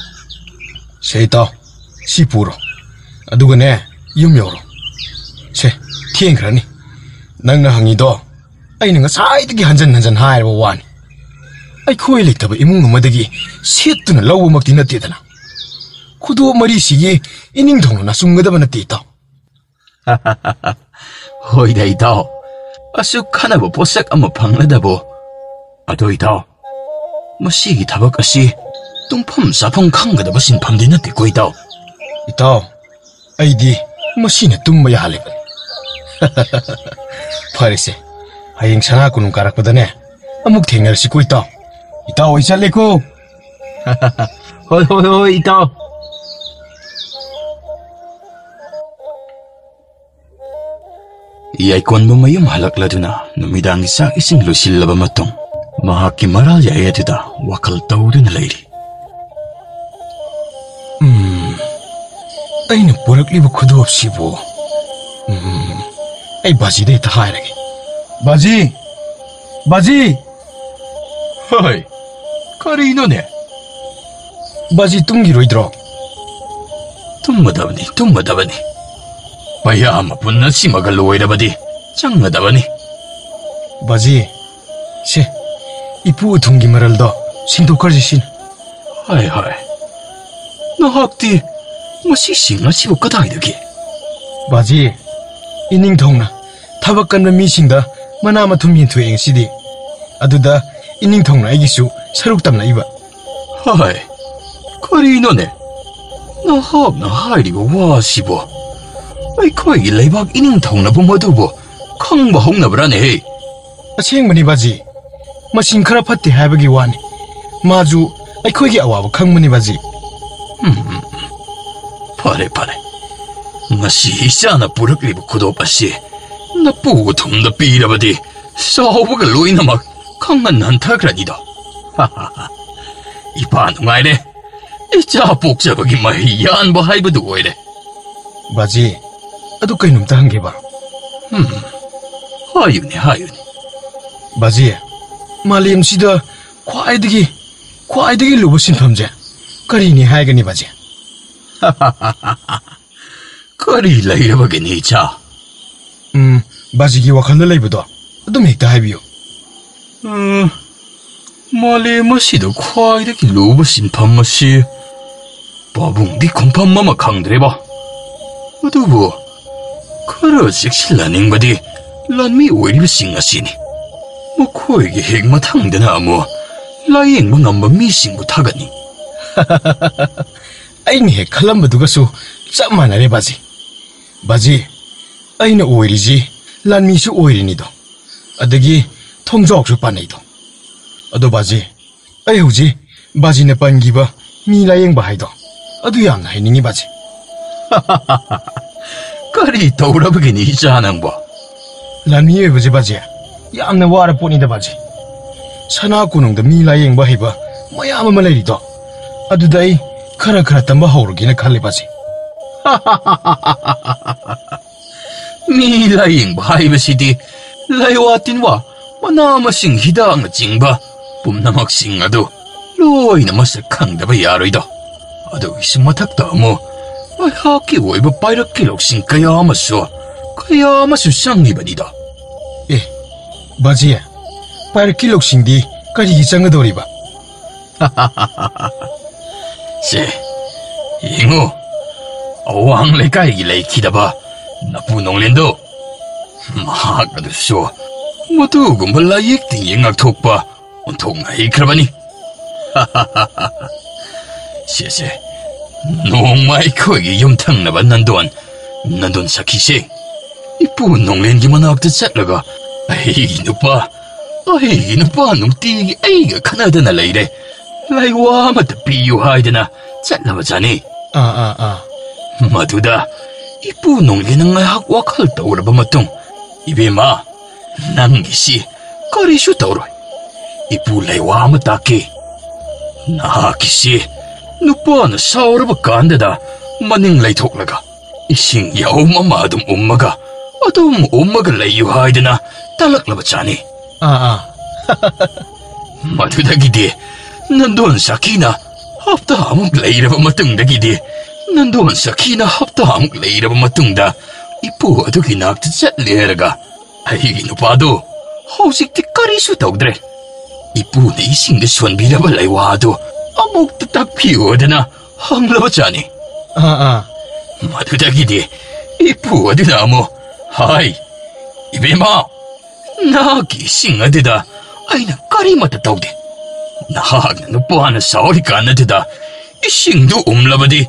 ꯁꯦ, ꯏꯇꯥꯎ, ꯁꯤ ꯄꯨꯔꯣ꯫ ꯑꯗꯨꯒꯅꯦ, ꯌꯨꯝ ꯌꯧꯔꯣ꯫ ꯁꯦ, ꯊꯦꯡꯈ꯭ꯔꯅꯤ꯫ ꯅꯪꯅ ꯍꯪꯉꯤꯗꯣ ꯑꯩꯅ ꯉꯁꯥꯏꯗꯒꯤ ꯍꯟꯖꯟ ꯍꯟꯖꯟ ꯍꯥꯏꯔꯕ ꯋꯥꯅꯤ꯫ ꯑꯩꯈꯣꯏ ꯂꯩꯇꯕ ꯏꯃꯨꯡ ꯑꯃꯗꯒꯤ ꯁꯦꯠꯇꯨꯅ ꯂꯧꯕꯃꯛꯇꯤ ꯅꯠꯇꯦꯗꯅ꯫ ꯈꯨꯗꯣꯞ ꯃꯔꯤꯁꯤꯒꯤ ꯏꯅꯤꯡꯊꯧꯅ ꯅꯥꯆꯨꯡꯒꯗꯕ ꯅꯠꯇꯦ, ꯏꯇꯥꯎ꯫ ꯍꯣꯏꯗ, ꯏꯇꯥꯎ꯫ ꯑꯁꯨꯛ ꯀꯥꯟꯅꯕ ꯄꯣꯠꯁꯛ ꯑꯃ ꯐꯪꯂꯗꯕꯣ꯫ ꯑꯗꯣ, ꯏꯇꯥꯎ, ꯃꯁꯤꯒꯤ ꯊꯕꯛ ꯑꯁꯤ ꯇꯨꯝꯐꯝ ꯆꯥꯐꯝ ꯈꯪꯒꯗꯕ ꯁꯤꯟꯐꯝꯗꯤ ꯅꯠꯇꯦꯀꯣ, ꯏꯇꯥꯎ꯫ ꯏꯇꯥꯎ, ꯑꯩꯗꯤ ꯃꯁꯤꯅ ꯇꯨꯝꯕ ꯌꯥꯍꯜꯂꯤꯕꯅꯤ꯫ ꯐꯔꯦꯁꯦ, ꯍꯌꯦꯡ ꯁꯅꯥ ꯀꯣꯅꯨꯡ ꯀꯥꯔꯛꯄꯗꯅꯦ, ꯑꯃꯨꯛ ꯊꯦꯡꯅꯔꯁꯤꯀꯣ, ꯏꯇꯥꯎ꯫ ꯏꯇꯥꯎ, ꯑꯩ ꯆꯠꯂꯦꯀꯣ꯫ ꯍꯣꯏ, ꯍꯣꯏ, ꯍꯣꯏ, ꯏꯇꯥꯎ꯫ ꯌꯥꯏꯀꯣꯟꯕ ꯃꯌꯨꯝ ꯍꯜꯂꯛꯂꯗꯨꯅ ꯅꯨꯃꯤꯗꯥꯡꯒꯤ ꯆꯥꯛ ꯏꯁꯤꯡ ꯂꯣꯏꯁꯤꯜꯂꯕ ꯃꯇꯨꯡ, ꯃꯍꯥꯛꯀꯤ ꯃꯔꯥꯜ ꯌꯥꯏ ꯑꯗꯨꯗ ꯋꯥꯈꯜ ꯇꯧꯗꯨꯅ ꯂꯩꯔꯤ꯫ ꯎꯝ, ꯑꯩꯅ ꯄꯨꯔꯛꯂꯤꯕ ꯈꯨꯗꯣꯞꯁꯤꯕꯨ, ꯎꯝ, ꯑꯩ ꯕꯥꯖꯤꯗ ꯍꯦꯛꯇ ꯍꯥꯏꯔꯒꯦ꯫ ꯕꯥꯖꯤ! ꯕꯥꯖꯤ! ꯍꯣꯏ, ꯀꯔꯤꯅꯣꯅꯦ? ꯕꯥꯖꯤ ꯇꯨꯝꯈꯤꯔꯣꯏꯗ꯭ꯔꯣ? ꯇꯨꯝꯃꯗꯕꯅꯤ, ꯇꯨꯝꯃꯗꯕꯅꯤ꯫ ꯄꯩꯌꯥ ꯃꯄꯨꯟ ꯑꯁꯤꯃꯒ ꯂꯣꯏꯔꯕꯗꯤ ꯆꯪꯒꯗꯕꯅꯤ꯫ ꯕꯥꯖꯤ, ꯁꯦ, ꯏꯄꯨ ꯎꯊꯨꯝꯒꯤ ꯃꯔꯜꯗꯣ ꯁꯤꯡꯗꯣꯛꯈ꯭ꯔꯁꯤ ꯁꯤꯅ꯫ ꯍꯥꯏ, ꯍꯥꯏ꯫ ꯅꯍꯥꯛꯇꯤ ꯃꯁꯤꯁꯤꯡ ꯑꯁꯤꯕꯨ ꯀꯗꯥꯏꯗꯒꯤ? ꯕꯥꯖꯤ, ꯏꯅꯤꯡꯊꯧꯅ ꯊꯕꯛ ꯀꯟꯕ ꯃꯤꯁꯤꯡꯗ ꯃꯅꯥ ꯃꯊꯨꯝ ꯌꯦꯟꯊꯣꯛꯑꯦ ꯉꯁꯤꯗꯤ꯫ ꯑꯗꯨꯗ ꯏꯅꯤꯡꯊꯧꯅ ꯑꯩꯒꯤꯁꯨ ꯁꯔꯨꯛ ꯇꯝꯂꯛꯏꯕ꯫ ꯍꯥꯏ, ꯀꯔꯤꯅꯣꯅꯦ? ꯅꯍꯥꯛꯅ ꯍꯥꯏꯔꯤꯕ ꯋꯥꯁꯤꯕꯣ? ꯑꯩꯈꯣꯏꯒꯤ ꯂꯩꯕꯥꯛ ꯏꯅꯤꯡꯊꯧꯅꯕꯨ ꯃꯗꯨꯕꯨ ꯈꯪꯕ ꯍꯧꯅꯕ꯭ꯔꯥꯅꯦꯍꯦ? ꯑꯁꯦꯡꯕꯅꯤ ꯕꯥꯖꯤ, ꯃꯁꯤꯡ ꯈꯔ ꯐꯠꯇꯦ ꯍꯥꯏꯕꯒꯤ ꯋꯥꯅꯤ꯫ ꯃꯥꯁꯨ ꯑꯩꯈꯣꯏꯒꯤ ꯑꯋꯥꯕ ꯈꯪꯕꯅꯤ ꯕꯥꯖꯤ꯫ ꯎꯝ, ꯐꯔꯦ, ꯐꯔꯦ꯫ ꯉꯁꯤ ꯏꯆꯥꯅ ꯄꯨꯔꯛꯂꯤꯕ ꯈꯨꯗꯣꯞ ꯑꯁꯤ ꯅꯄꯨ ꯎꯊꯨꯝꯗ ꯄꯤꯔꯕꯗꯤ ꯆꯥꯎꯕꯒ ꯂꯣꯏꯅꯃꯛ ꯈꯪꯍꯟ ꯍꯟꯊꯈ꯭ꯔꯅꯤꯗꯣ꯫ ꯏꯄꯥ ꯅꯨꯡꯉꯥꯏꯔꯦ꯫ ꯏꯆꯥ ꯄꯣꯛꯆꯕꯒꯤ ꯃꯍꯩ ꯌꯥꯟꯕ ꯍꯥꯏꯕꯗꯨ ꯑꯣꯏꯔꯦ꯫ ꯕꯥꯖꯤ, ꯑꯗꯨ ꯀꯩꯅꯣꯝꯇ ꯍꯪꯒꯦꯕ? ꯎꯝ, ꯍꯥꯏꯌꯨꯅꯦ, ꯍꯥꯏꯌꯨꯅꯦ꯫ ꯕꯥꯖꯤ, ꯃꯥꯂꯦꯝꯁꯤꯗ ꯈ꯭ꯋꯥꯏꯗꯒꯤ, ꯈ꯭ꯋꯥꯏꯗꯒꯤ ꯂꯨꯕ ꯁꯤꯟꯐꯝꯁꯦ ꯀꯔꯤꯅꯤ ꯍꯥꯏꯒꯅꯤ ꯕꯥꯖꯤ? ꯀꯔꯤ ꯂꯩꯔꯕꯒꯦꯅꯦ, ꯏꯆꯥ? ꯎꯝ, ꯕꯥꯖꯤꯒꯤ ꯋꯥꯈꯜꯗ ꯂꯩꯕꯗꯣ ꯑꯗꯨꯝ ꯍꯦꯛꯇ ꯍꯥꯏꯕꯤꯌꯨ꯫ ꯎꯝ, ꯃꯥꯂꯦꯝ ꯑꯁꯤꯗ ꯈ꯭ꯋꯥꯏꯗꯒꯤ ꯂꯨꯕ ꯁꯤꯟꯐꯝ ꯑꯁꯤ ꯄꯥꯕꯨꯡꯗꯤ ꯈꯣꯡꯐꯝ ꯑꯃ ꯈꯪꯗ꯭ꯔꯦꯕ꯫ ꯑꯗꯨꯕꯨ ꯈꯔ ꯆꯦꯛꯁꯤꯜꯍꯟꯅꯤꯡꯕꯗꯤ ꯂꯥꯟꯃꯤ ꯑꯣꯏꯔꯤꯕꯁꯤꯡ ꯑꯁꯤꯅꯤ꯫ ꯃꯈꯣꯏꯒꯤ ꯍꯦꯛ ꯃꯊꯪꯗꯅ ꯑꯃꯨꯛ ꯂꯥꯌꯦꯡꯕ ꯉꯝꯕ ꯃꯤꯁꯤꯡꯕꯨ ꯊꯥꯒꯠꯅꯤ꯫ ꯑꯩꯅ ꯍꯦꯛ ꯈꯜꯂꯝꯕꯗꯨꯒꯁꯨ ꯆꯞ ꯃꯥꯟꯅꯔꯦ ꯕꯥꯖꯤ꯫ ꯕꯥꯖꯤ, ꯑꯩꯅ ꯑꯣꯏꯔꯤꯁꯤ ꯂꯥꯟꯃꯤꯁꯨ ꯑꯣꯏꯔꯤꯅꯤꯗꯣ, ꯑꯗꯒꯤ ꯊꯣꯡꯖꯥꯎꯁꯨ ꯄꯥꯟꯅꯩꯗꯣ꯫ ꯑꯗꯣ ꯕꯥꯖꯤ, ꯑꯩ ꯍꯧꯖꯤꯛ ꯕꯥꯖꯤꯅ ꯄꯟꯈꯤꯕ ꯃꯤ ꯂꯥꯌꯦꯡꯕ ꯍꯥꯏꯗꯣ, ꯑꯗꯨ ꯌꯥꯝꯅ ꯍꯩꯅꯤꯡꯉꯤ ꯕꯥꯖꯤ꯫ ꯀꯔꯤ ꯇꯧꯔꯕꯒꯤꯅꯤ ꯏꯆꯥ ꯅꯪꯕꯣ? ꯂꯥꯟꯃꯤ ꯑꯣꯏꯕꯁꯦ ꯕꯥꯖꯤ, ꯌꯥꯝꯅ ꯋꯥꯔ ꯄꯣꯠꯅꯤꯗ ꯕꯥꯖꯤ꯫ ꯁꯅꯥ ꯀꯣꯅꯨꯡꯗ ꯃꯤ ꯂꯥꯌꯦꯡꯕ ꯍꯩꯕ ꯃꯌꯥꯝ ꯑꯃ ꯂꯩꯔꯤꯗꯣ, ꯑꯗꯨꯗ ꯑꯩ ꯈꯔ ꯈꯔ ꯇꯝꯕ ꯍꯧꯔꯒꯦꯅ ꯈꯜꯂꯦ ꯕꯥꯖꯤ꯫ ꯃꯤ ꯂꯥꯌꯦꯡꯕ ꯍꯥꯏꯕꯁꯤꯗꯤ ꯂꯩꯋꯥ ꯇꯤꯟꯋꯥ, ꯃꯅꯥ ꯃꯁꯤꯡ, ꯍꯤꯗꯥꯛꯅꯆꯤꯡꯕ ꯄꯨꯝꯅꯃꯛꯁꯤꯡ ꯑꯗꯨ ꯂꯣꯏꯅ ꯃꯁꯛ ꯈꯪꯗꯕ ꯌꯥꯔꯣꯏꯗꯣ꯫ ꯑꯗꯨꯒꯤꯁꯨ ꯃꯊꯛꯇ ꯑꯃꯨꯛ ꯑꯩꯍꯥꯛꯀꯤ ꯑꯣꯏꯕ ꯄꯥꯏꯔꯛꯀꯤ ꯂꯧꯁꯤꯡ ꯀꯌꯥ ꯑꯃꯁꯨ, ꯀꯌꯥ ꯑꯃꯁꯨ ꯆꯪꯉꯤꯕꯅꯤꯗꯣ꯫ ꯑꯦ, ꯕꯥꯖꯤ, ꯄꯥꯏꯔꯛꯀꯤ ꯂꯧꯁꯤꯡꯗꯤ ꯀꯔꯤꯒꯤ ꯆꯪꯒꯗꯧꯔꯤꯕ? ꯁꯦ, ꯌꯦꯡꯉꯨ, ꯑꯋꯥꯡ ꯂꯩꯀꯥꯏꯒꯤ ꯂꯩꯈꯤꯗꯕ ꯅꯄꯨ ꯅꯣꯡꯂꯦꯟꯗꯣ, ꯃꯍꯥꯛ ꯑꯗꯨꯁꯨ ꯃꯗꯨꯒꯨꯝꯕ ꯂꯥꯏꯌꯦꯛ ꯇꯤꯟꯌꯦꯛ ꯉꯥꯛꯊꯣꯛꯄ ꯑꯣꯟꯊꯣꯛꯅ ꯍꯩꯈ꯭ꯔꯕꯅꯤ꯫ ꯁꯦ, ꯁꯦ, ꯅꯣꯡꯃ ꯑꯩꯈꯣꯏꯒꯤ ꯌꯨꯝꯊꯪꯅꯕ ꯅꯟꯗꯣꯟ, ꯅꯟꯗꯣꯟ ꯁꯥꯈꯤꯁꯦ, ꯏꯄꯨ ꯅꯣꯡꯂꯦꯟꯒꯤ ꯃꯅꯥꯛꯇ ꯆꯠꯂꯒ, "ꯑꯩꯒꯤ ꯅꯨꯄꯥ, ꯑꯩꯒꯤ ꯅꯨꯄꯥ ꯅꯨꯡꯇꯤꯒꯤ ꯑꯩꯒ ꯈꯠꯅꯗꯅ ꯂꯩꯔꯦ, ꯂꯩꯋꯥ ꯑꯃꯇ ꯄꯤꯌꯨ" ꯍꯥꯏꯗꯅ ꯆꯠꯂꯕꯖꯥꯠꯅꯤ꯫ ꯑꯥ, ꯑꯥ, ꯑꯥ꯫ ꯃꯗꯨꯗ ꯏꯄꯨ ꯅꯣꯡꯂꯦꯟꯅ ꯉꯥꯏꯍꯥꯛ ꯋꯥꯈꯜ ꯇꯧꯔꯕ ꯃꯇꯨꯡ, "ꯏꯕꯦꯝꯃ, ꯅꯪꯒꯤꯁꯤ ꯀꯔꯤꯁꯨ ꯇꯧꯔꯣꯏ꯫ ꯏꯄꯨ ꯂꯩꯋꯥ ꯑꯃ ꯇꯥꯛꯀꯦ꯫ ꯅꯍꯥꯛꯀꯤꯁꯤ ꯅꯨꯄꯥꯅ ꯁꯥꯎꯔꯕ ꯀꯥꯟꯗꯗ ꯃꯅꯤꯡ ꯂꯩꯊꯣꯛꯂꯒ ꯏꯁꯤꯡ ꯌꯥꯎꯝ ꯑꯃ ꯑꯗꯨꯝ ꯎꯝꯃꯒ, ꯑꯗꯨꯝ ꯎꯝꯃꯒ ꯂꯩꯌꯨ" ꯍꯥꯏꯗꯅ ꯇꯥꯛꯂꯛꯂꯕ ꯖꯥꯠꯅꯤ꯫ ꯑꯥ, ꯑꯥ꯫ ꯃꯗꯨꯗꯒꯤꯗꯤ ꯅꯟꯗꯣꯟ ꯁꯥꯈꯤꯅ ꯍꯞꯇꯥ ꯑꯃꯨꯛ ꯂꯩꯔꯕ ꯃꯇꯨꯡꯗꯒꯤꯗꯤ, ꯅꯟꯗꯣꯟ ꯁꯥꯈꯤꯅ ꯍꯞꯇꯥ ꯑꯃꯨꯛ ꯂꯩꯔꯕ ꯃꯇꯨꯡꯗ, ꯏꯄꯨ ꯑꯗꯨꯒꯤ ꯅꯥꯛꯇ ꯆꯠꯂꯦ ꯍꯥꯏꯔꯒ, ꯑꯩꯒꯤ ꯅꯨꯄꯥꯗꯣ ꯍꯧꯖꯤꯛꯇꯤ ꯀꯔꯤꯁꯨ ꯇꯧꯗ꯭ꯔꯦ꯫ ꯏꯄꯨꯅ ꯏꯁꯤꯡꯗ ꯁꯣꯟꯕꯤꯔꯕ ꯂꯩꯋꯥ ꯑꯗꯨ ꯑꯃꯨꯛꯇ ꯇꯥꯛꯄꯤꯌꯣꯗꯅ ꯍꯪꯂꯕ ꯖꯥꯠꯅꯤ꯫ ꯑꯥ, ꯑꯥ꯫ ꯃꯗꯨꯗꯒꯤꯗꯤ ꯏꯄꯨ ꯑꯗꯨꯅ ꯑꯃꯨꯛ, "ꯍꯥꯏ, ꯏꯕꯦꯝꯃ, ꯅꯍꯥꯛꯀꯤ ꯏꯁꯤꯡ ꯑꯗꯨꯗ ꯑꯩꯅ ꯀꯔꯤꯃꯠꯇ ꯇꯧꯗꯦ꯫ ꯅꯍꯥꯛꯅ ꯅꯨꯄꯥꯅ ꯁꯥꯎꯔꯤꯀꯥꯟ ꯑꯗꯨꯗ ꯏꯁꯤꯡꯗꯨ ꯎꯝꯂꯕꯗꯤ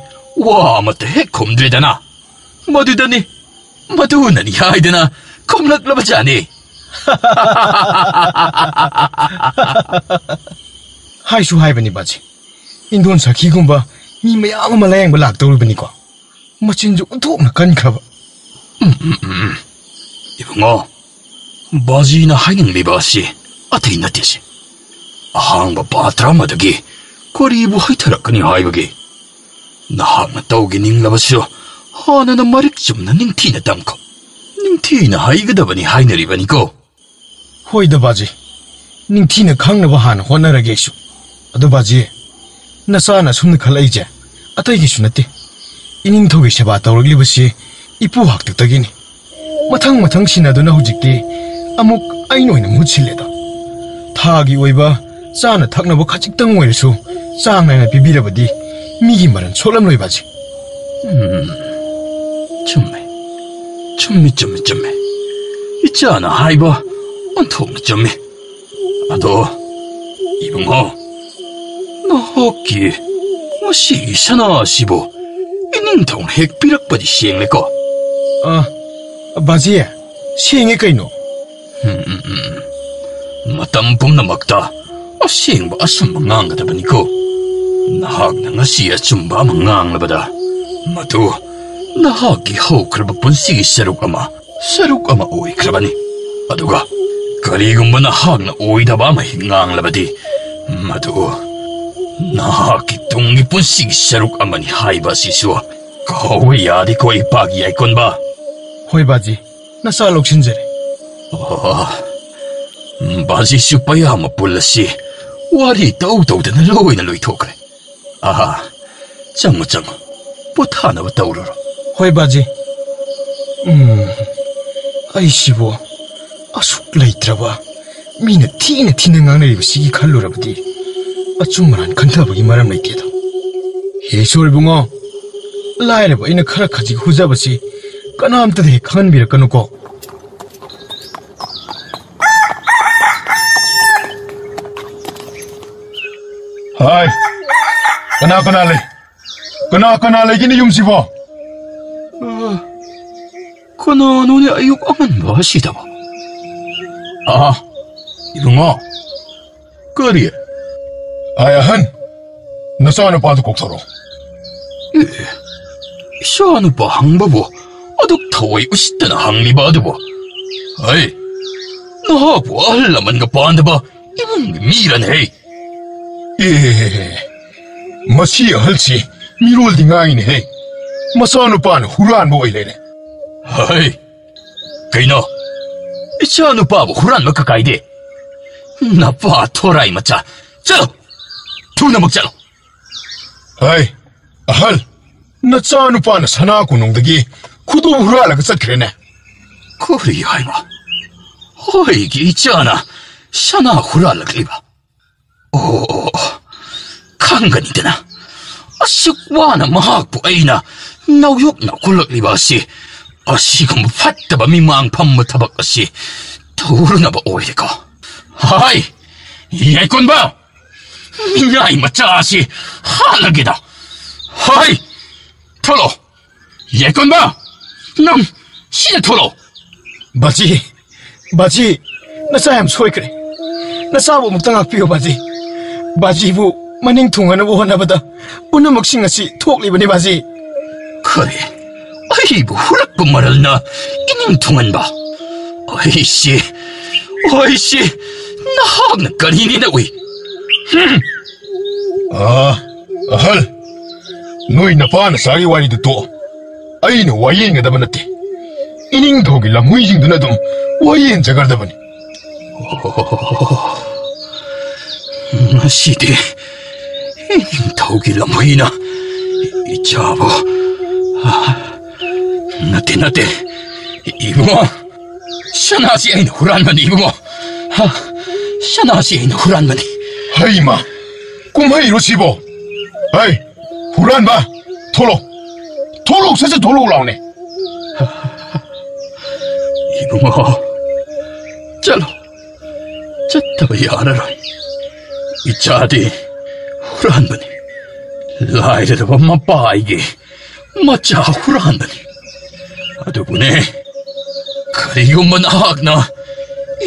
ꯋꯥ ꯑꯃꯠꯇ ꯍꯦꯛ ꯈꯨꯝꯗ꯭ꯔꯦꯗꯅ꯫ ꯃꯗꯨꯗꯅꯤ, ꯃꯗꯨꯅꯅꯤ" ꯍꯥꯏꯗꯅ ꯈꯨꯝꯂꯛꯂꯕꯖꯥꯠꯅꯤ꯫ ꯍꯥꯏꯁꯨ ꯍꯥꯏꯕꯅꯤ ꯕꯥꯖꯤ, ꯏꯟꯗꯣꯟ ꯁꯥꯈꯤꯒꯨꯝꯕ ꯃꯤ ꯃꯌꯥꯝ ꯑꯃ ꯂꯥꯌꯦꯡꯕ ꯂꯥꯛꯇꯧꯔꯤꯕꯅꯤꯀꯣ꯫ ꯃꯆꯤꯟꯁꯨ ꯑꯣꯟꯊꯣꯛꯅ ꯀꯟꯈ꯭ꯔꯕ꯫ ꯎꯝ, ꯎꯝ, ꯎꯝ, ꯎꯝ꯫ ꯏꯕꯨꯡꯉꯣ, ꯕꯥꯖꯤꯅ ꯍꯥꯏꯅꯤꯡꯂꯤꯕ ꯑꯁꯤ ꯑꯇꯩ ꯅꯠꯇꯦꯁꯦ꯫ ꯑꯍꯥꯡꯕ ꯄꯥꯇ꯭ꯔ ꯑꯃꯗꯒꯤ ꯀꯔꯤꯕꯨ ꯍꯩꯊꯔꯛꯀꯅꯤ ꯍꯥꯏꯕꯒꯦ? ꯅꯍꯥꯛꯅ ꯇꯧꯒꯦ ꯅꯤꯡꯂꯕꯁꯨ ꯍꯥꯟꯅꯅ ꯃꯔꯤꯛ ꯆꯨꯝꯅ ꯅꯤꯡꯊꯤꯅ ꯇꯝꯈꯣ꯫ ꯅꯤꯡꯊꯤꯅ ꯍꯩꯒꯗꯕꯅꯤ ꯍꯥꯏꯅꯔꯤꯕꯅꯤꯀꯣ꯫ ꯍꯣꯏꯗ ꯕꯥꯖꯤ, ꯅꯤꯡꯊꯤꯅ ꯈꯪꯅꯕ ꯍꯥꯟꯅ ꯍꯣꯠꯅꯔꯒꯦ ꯑꯩꯁꯨ꯫ ꯑꯗꯣ ꯕꯥꯖꯤ, ꯅꯆꯥꯅ ꯑꯁꯨꯝꯅ ꯈꯜꯂꯛꯏꯁꯦ ꯑꯇꯩꯒꯤꯁꯨ ꯅꯠꯇꯦ꯫ ꯏꯅꯤꯡꯊꯧꯒꯤ ꯁꯦꯕꯥ ꯇꯧꯔꯛꯂꯤꯕꯁꯤ ꯏꯄꯨ ꯍꯥꯛꯇꯛꯇꯒꯤꯅꯤ꯫ ꯃꯊꯪ ꯃꯊꯪ ꯁꯤꯟꯅꯗꯨꯅ ꯍꯧꯖꯤꯛꯇꯤ ꯑꯃꯨꯛ ꯑꯩꯅ ꯑꯣꯏꯅ ꯃꯍꯨꯠ ꯁꯤꯜꯂꯦꯗꯣ꯫ ꯊꯥꯒꯤ ꯑꯣꯏꯕ ꯆꯥꯅ ꯊꯛꯅꯕ ꯈꯖꯤꯛꯇꯪ ꯑꯣꯏꯔꯁꯨ ꯆꯥꯡ ꯅꯥꯏꯅ ꯄꯤꯕꯤꯔꯕꯗꯤ ꯃꯤꯒꯤ ꯃꯔꯟ ꯁꯣꯛꯂꯝꯂꯣꯏ ꯕꯥꯖꯤ꯫ ꯎꯝ, ꯆꯨꯝꯃꯦ꯫ ꯆꯨꯝꯃꯤ, ꯆꯨꯝꯃꯤ, ꯆꯨꯝꯃꯤ꯫ ꯏꯆꯥꯅ ꯍꯥꯏꯕ ꯑꯣꯟꯊꯣꯛꯅ ꯆꯨꯝꯃꯤ꯫ ꯑꯗꯣ, ꯏꯕꯨꯡꯉꯣ, ꯅꯍꯥꯛꯀꯤ ꯃꯁꯤꯒꯤ ꯁꯅꯥ ꯑꯁꯤꯕꯨ ꯏꯅꯤꯡꯊꯧꯅ ꯍꯦꯛ ꯄꯤꯔꯛꯄꯗꯤ ꯁꯦꯡꯂꯦꯀꯣ? ꯑ, ꯕꯥꯖꯤ, ꯁꯦꯡꯉꯦ ꯀꯩꯅꯣ꯫ ꯎꯝ, ꯎꯝ, ꯎꯝ꯫ ꯃꯇꯝ ꯄꯨꯝꯅꯃꯛꯇ ꯑꯁꯦꯡꯕ ꯑꯆꯨꯝꯕ ꯉꯥꯡꯒꯗꯕꯅꯤꯀꯣ꯫ ꯅꯍꯥꯛꯅ ꯉꯁꯤ ꯑꯆꯨꯝꯕ ꯑꯃ ꯉꯥꯡꯂꯕꯗ, ꯃꯗꯨ ꯅꯍꯥꯛꯀꯤ ꯍꯧꯈ꯭ꯔꯕ ꯄꯨꯟꯁꯤꯒꯤ ꯁꯔꯨꯛ ꯑꯃ, ꯁꯔꯨꯛ ꯑꯃ ꯑꯣꯏꯈ꯭ꯔꯕꯅꯤ꯫ ꯑꯗꯨꯒ ꯀꯔꯤꯒꯨꯝꯕ ꯅꯍꯥꯛꯅ ꯑꯣꯏꯗꯕ ꯑꯃ ꯍꯦꯛ ꯉꯥꯡꯂꯕꯗꯤ, ꯃꯗꯨ ꯅꯍꯥꯛꯀꯤ ꯇꯨꯡꯒꯤ ꯄꯨꯟꯁꯤꯒꯤ ꯁꯔꯨꯛ ꯑꯃꯅꯤ ꯍꯥꯏꯕ ꯑꯁꯤꯁꯨ ꯀꯥꯎꯕ ꯌꯥꯗꯦꯀꯣ, ꯏꯄꯥꯒꯤ ꯌꯥꯏꯀꯣꯟꯕ꯫ ꯍꯣꯏ ꯕꯥꯖꯤ, ꯅꯆꯥ ꯂꯧꯁꯤꯟꯖꯔꯦ꯫ ꯑꯣ, ꯕꯥꯖꯤꯁꯨ ꯄꯌꯥ ꯃꯄꯨꯜ ꯑꯁꯤ ꯋꯥꯔꯤ ꯇꯧ ꯇꯧꯗꯅ ꯂꯣꯏꯅ ꯂꯣꯏꯊꯣꯛꯈ꯭ꯔꯦ꯫ ꯑꯍꯥ, ꯆꯪꯉꯨ, ꯆꯪꯉꯨ, ꯄꯣꯊꯥꯅꯕ ꯇꯧꯔꯨꯔꯣ꯫ ꯍꯣꯏ ꯕꯥꯖꯤ꯫ ꯎꯝ, ꯑꯩꯁꯤꯕꯨ ꯑꯁꯨꯛ ꯂꯩꯇ꯭ꯔꯕ, ꯃꯤꯅ ꯊꯤꯅ ꯊꯤꯅ ꯉꯥꯡꯅꯔꯤꯕꯁꯤꯒꯤ ꯈꯜꯂꯨꯔꯕꯗꯤ ꯑꯆꯨꯝ ꯑꯔꯥꯟ ꯈꯟꯊꯕꯒꯤ ꯃꯔꯝ ꯂꯩꯇꯦꯗꯣ꯫ ꯍꯦ ꯏꯁꯣꯔ ꯏꯕꯨꯡꯉꯣ, ꯂꯥꯏꯔꯕ ꯑꯩꯅ ꯈꯔ ꯈꯖꯤꯛ ꯍꯨꯖꯕꯁꯤ ꯀꯅꯥꯝꯇꯗ ꯍꯦꯛ ꯈꯪꯍꯟꯕꯤꯔꯛꯀꯅꯨꯀꯣ꯫ ꯍꯥꯏ, ꯀꯅꯥ ꯀꯅꯥ ꯂꯩ? ꯀꯅꯥ ꯀꯅꯥ ꯂꯩꯒꯦꯅꯦ ꯌꯨꯝꯁꯤꯕꯣ? ꯑ, ꯀꯅꯥꯅꯣꯅꯦ ꯑꯌꯨꯛ ꯑꯉꯟꯕ ꯑꯁꯤꯗꯕꯣ? ꯑꯥ, ꯏꯕꯨꯡꯉꯣ꯫ ꯀꯔꯤ? ꯑꯥꯏ ꯑꯍꯟ, ꯅꯆꯥꯅꯨꯄꯥꯗꯨ ꯀꯧꯊꯣꯔꯛꯑꯣ꯫ ꯑꯦ, ꯏꯆꯥꯅꯨꯄꯥ ꯍꯪꯕꯕꯨ ꯑꯗꯨꯛ ꯊꯑꯣꯏ ꯎꯁꯤꯠꯇꯅ ꯍꯪꯂꯤꯕ ꯑꯗꯨꯕꯨ? ꯍꯩ, ꯅꯍꯥꯛꯄꯨ ꯑꯍꯜ ꯂꯃꯟꯒ ꯄꯥꯟꯗꯕ ꯏꯃꯨꯡꯒꯤ ꯃꯤꯔꯅꯦ? ꯑꯦ, ꯃꯁꯤ ꯑꯍꯜꯁꯤ ꯃꯤꯔꯣꯜꯗꯤ ꯉꯥꯡꯉꯤꯅꯦꯍꯦ꯫ ꯃꯆꯥꯅꯨꯄꯥꯅ ꯍꯨꯔꯥꯟꯕ ꯑꯣꯏ ꯂꯩꯔꯦ꯫ ꯍꯩ, ꯀꯩꯅꯣ? ꯏꯆꯥ ꯅꯨꯄꯥꯕꯨ ꯍꯨꯔꯥꯟꯕ ꯀꯀꯥꯏꯗꯦ꯫ ꯅꯄꯥ ꯊꯣꯔꯥꯏ ꯃꯆꯥ, ꯆꯠꯂꯣ! ꯊꯨꯅꯃꯛ ꯆꯠꯂꯣ! ꯍꯩ, ꯑꯍꯜ, ꯅꯆꯥ ꯅꯨꯄꯥꯅ ꯁꯅꯥ ꯀꯣꯅꯨꯡꯗꯒꯤ ꯈꯨꯗꯣꯞ ꯍꯨꯔꯥꯜꯂꯒ ꯆꯠꯈ꯭ꯔꯦꯅꯦ꯫ ꯀꯔꯤ ꯍꯥꯏꯕ? ꯑꯩꯒꯤ ꯏꯆꯥꯅ ꯁꯅꯥ ꯍꯨꯔꯥꯜꯂꯛꯂꯤꯕ? ꯑꯣ, ꯈꯪꯒꯅꯤꯗꯅ꯫ ꯑꯁꯨꯛ ꯋꯥꯅ ꯃꯍꯥꯛꯄꯨ ꯑꯩꯅ ꯅꯧꯌꯣꯛꯅ ꯀꯨꯜꯂꯛꯂꯤꯕ ꯑꯁꯤ, ꯑꯁꯤꯒꯨꯝꯕ ꯐꯠꯇꯕ ꯃꯤꯃꯥꯡ ꯐꯝꯕ ꯊꯕꯛ ꯑꯁꯤ ꯇꯧꯔꯨꯅꯕ ꯑꯣꯏꯔꯦꯀꯣ꯫ ꯍꯥꯏ, ꯌꯥꯏꯀꯣꯟꯕ! ꯃꯤꯅꯥꯏ ꯃꯆꯥ ꯑꯁꯤ ꯍꯥꯠꯂꯒꯦꯗ! ꯍꯥꯏ, ꯊꯣꯛꯂꯛꯑꯣ! ꯌꯥꯏꯀꯣꯟꯕ! ꯅꯪ ꯁꯤꯗ ꯊꯣꯛꯂꯛꯑꯣ! ꯕꯥꯖꯤ, ꯕꯥꯖꯤ, ꯅꯆꯥ ꯌꯥꯝ ꯁꯣꯏꯈ꯭ꯔꯦ꯫ ꯅꯆꯥꯕꯨ ꯑꯃꯨꯛꯇ ꯉꯥꯛꯄꯤꯌꯨ, ꯕꯥꯖꯤ꯫ ꯕꯥꯖꯤꯕꯨ ꯃꯅꯤꯡ ꯊꯨꯡꯍꯟꯅꯕ ꯍꯣꯠꯅꯕꯗ ꯄꯨꯝꯅꯃꯛꯁꯤꯡ ꯑꯁꯤ ꯊꯣꯛꯂꯤꯕꯅꯤ, ꯕꯥꯖꯤ꯫ ꯈꯔꯦ, ꯑꯩꯕꯨ ꯍꯨꯔꯛꯄ ꯃꯔꯜꯅ ꯏꯅꯤꯡ ꯊꯨꯡꯍꯟꯕ? ꯑꯩꯁꯤ, ꯑꯩꯁꯤ ꯅꯍꯥꯛꯅ ꯀꯔꯤꯅꯦꯅ ꯎꯏ? ꯍꯨꯝ! ꯑꯥ, ꯑꯍꯜ, ꯅꯣꯏ ꯅꯄꯥ ꯅꯆꯥꯒꯤ ꯋꯥꯔꯤꯗꯨ ꯇꯣꯛꯑꯣ꯫ ꯑꯩꯅ ꯋꯥꯌꯦꯟꯒꯗꯕ ꯅꯠꯇꯦ꯫ ꯏꯅꯤꯡꯊꯧꯒꯤ ꯂꯝꯍꯨꯏꯁꯤꯡꯗꯨꯅ ꯑꯗꯨꯝ ꯋꯥꯌꯦꯟꯖꯒ꯭ꯔꯗꯕꯅꯤ꯫ ꯉꯁꯤꯗꯤ ꯏꯅꯤꯡꯊꯧꯒꯤ ꯂꯝꯍꯨꯏꯅ ꯏꯆꯥꯕꯨ, ꯅꯠꯇꯦ, ꯅꯠꯇꯦ, ꯏꯕꯨꯡꯉꯣ, ꯁꯅꯥꯁꯤ ꯑꯩꯅ ꯍꯨꯔꯥꯟꯕꯅꯤ, ꯏꯕꯨꯡꯉꯣ꯫ ꯁꯅꯥꯁꯤ ꯑꯩꯅ ꯍꯨꯔꯥꯟꯕꯅꯤ꯫ ꯍꯩꯃꯥ! ꯀꯨꯝꯍꯩꯔꯣ ꯁꯤꯕꯣ? ꯍꯩ, ꯍꯨꯔꯥꯟꯕ! ꯊꯣꯛꯂꯛꯑꯣ! ꯊꯣꯛꯂꯛꯑꯣ, ꯁꯠ ꯁꯠ ꯊꯣꯛꯂꯛꯑꯣ ꯂꯥꯎꯅꯦ! ꯑꯣ, ꯆꯠꯂꯣ, ꯆꯠꯇꯕ ꯌꯥꯔꯔꯣꯏ꯫ ꯏꯆꯥꯗꯤ ꯍꯨꯔꯥꯟꯕꯅꯤ, ꯂꯥꯏꯔꯔꯕ ꯃꯄꯥꯒꯤ ꯃꯆꯥ ꯍꯨꯔꯥꯟꯕꯅꯤ꯫ ꯑꯗꯨꯕꯨꯅꯦ, ꯀꯔꯤꯒꯨꯝꯕ ꯅꯍꯥꯛꯅ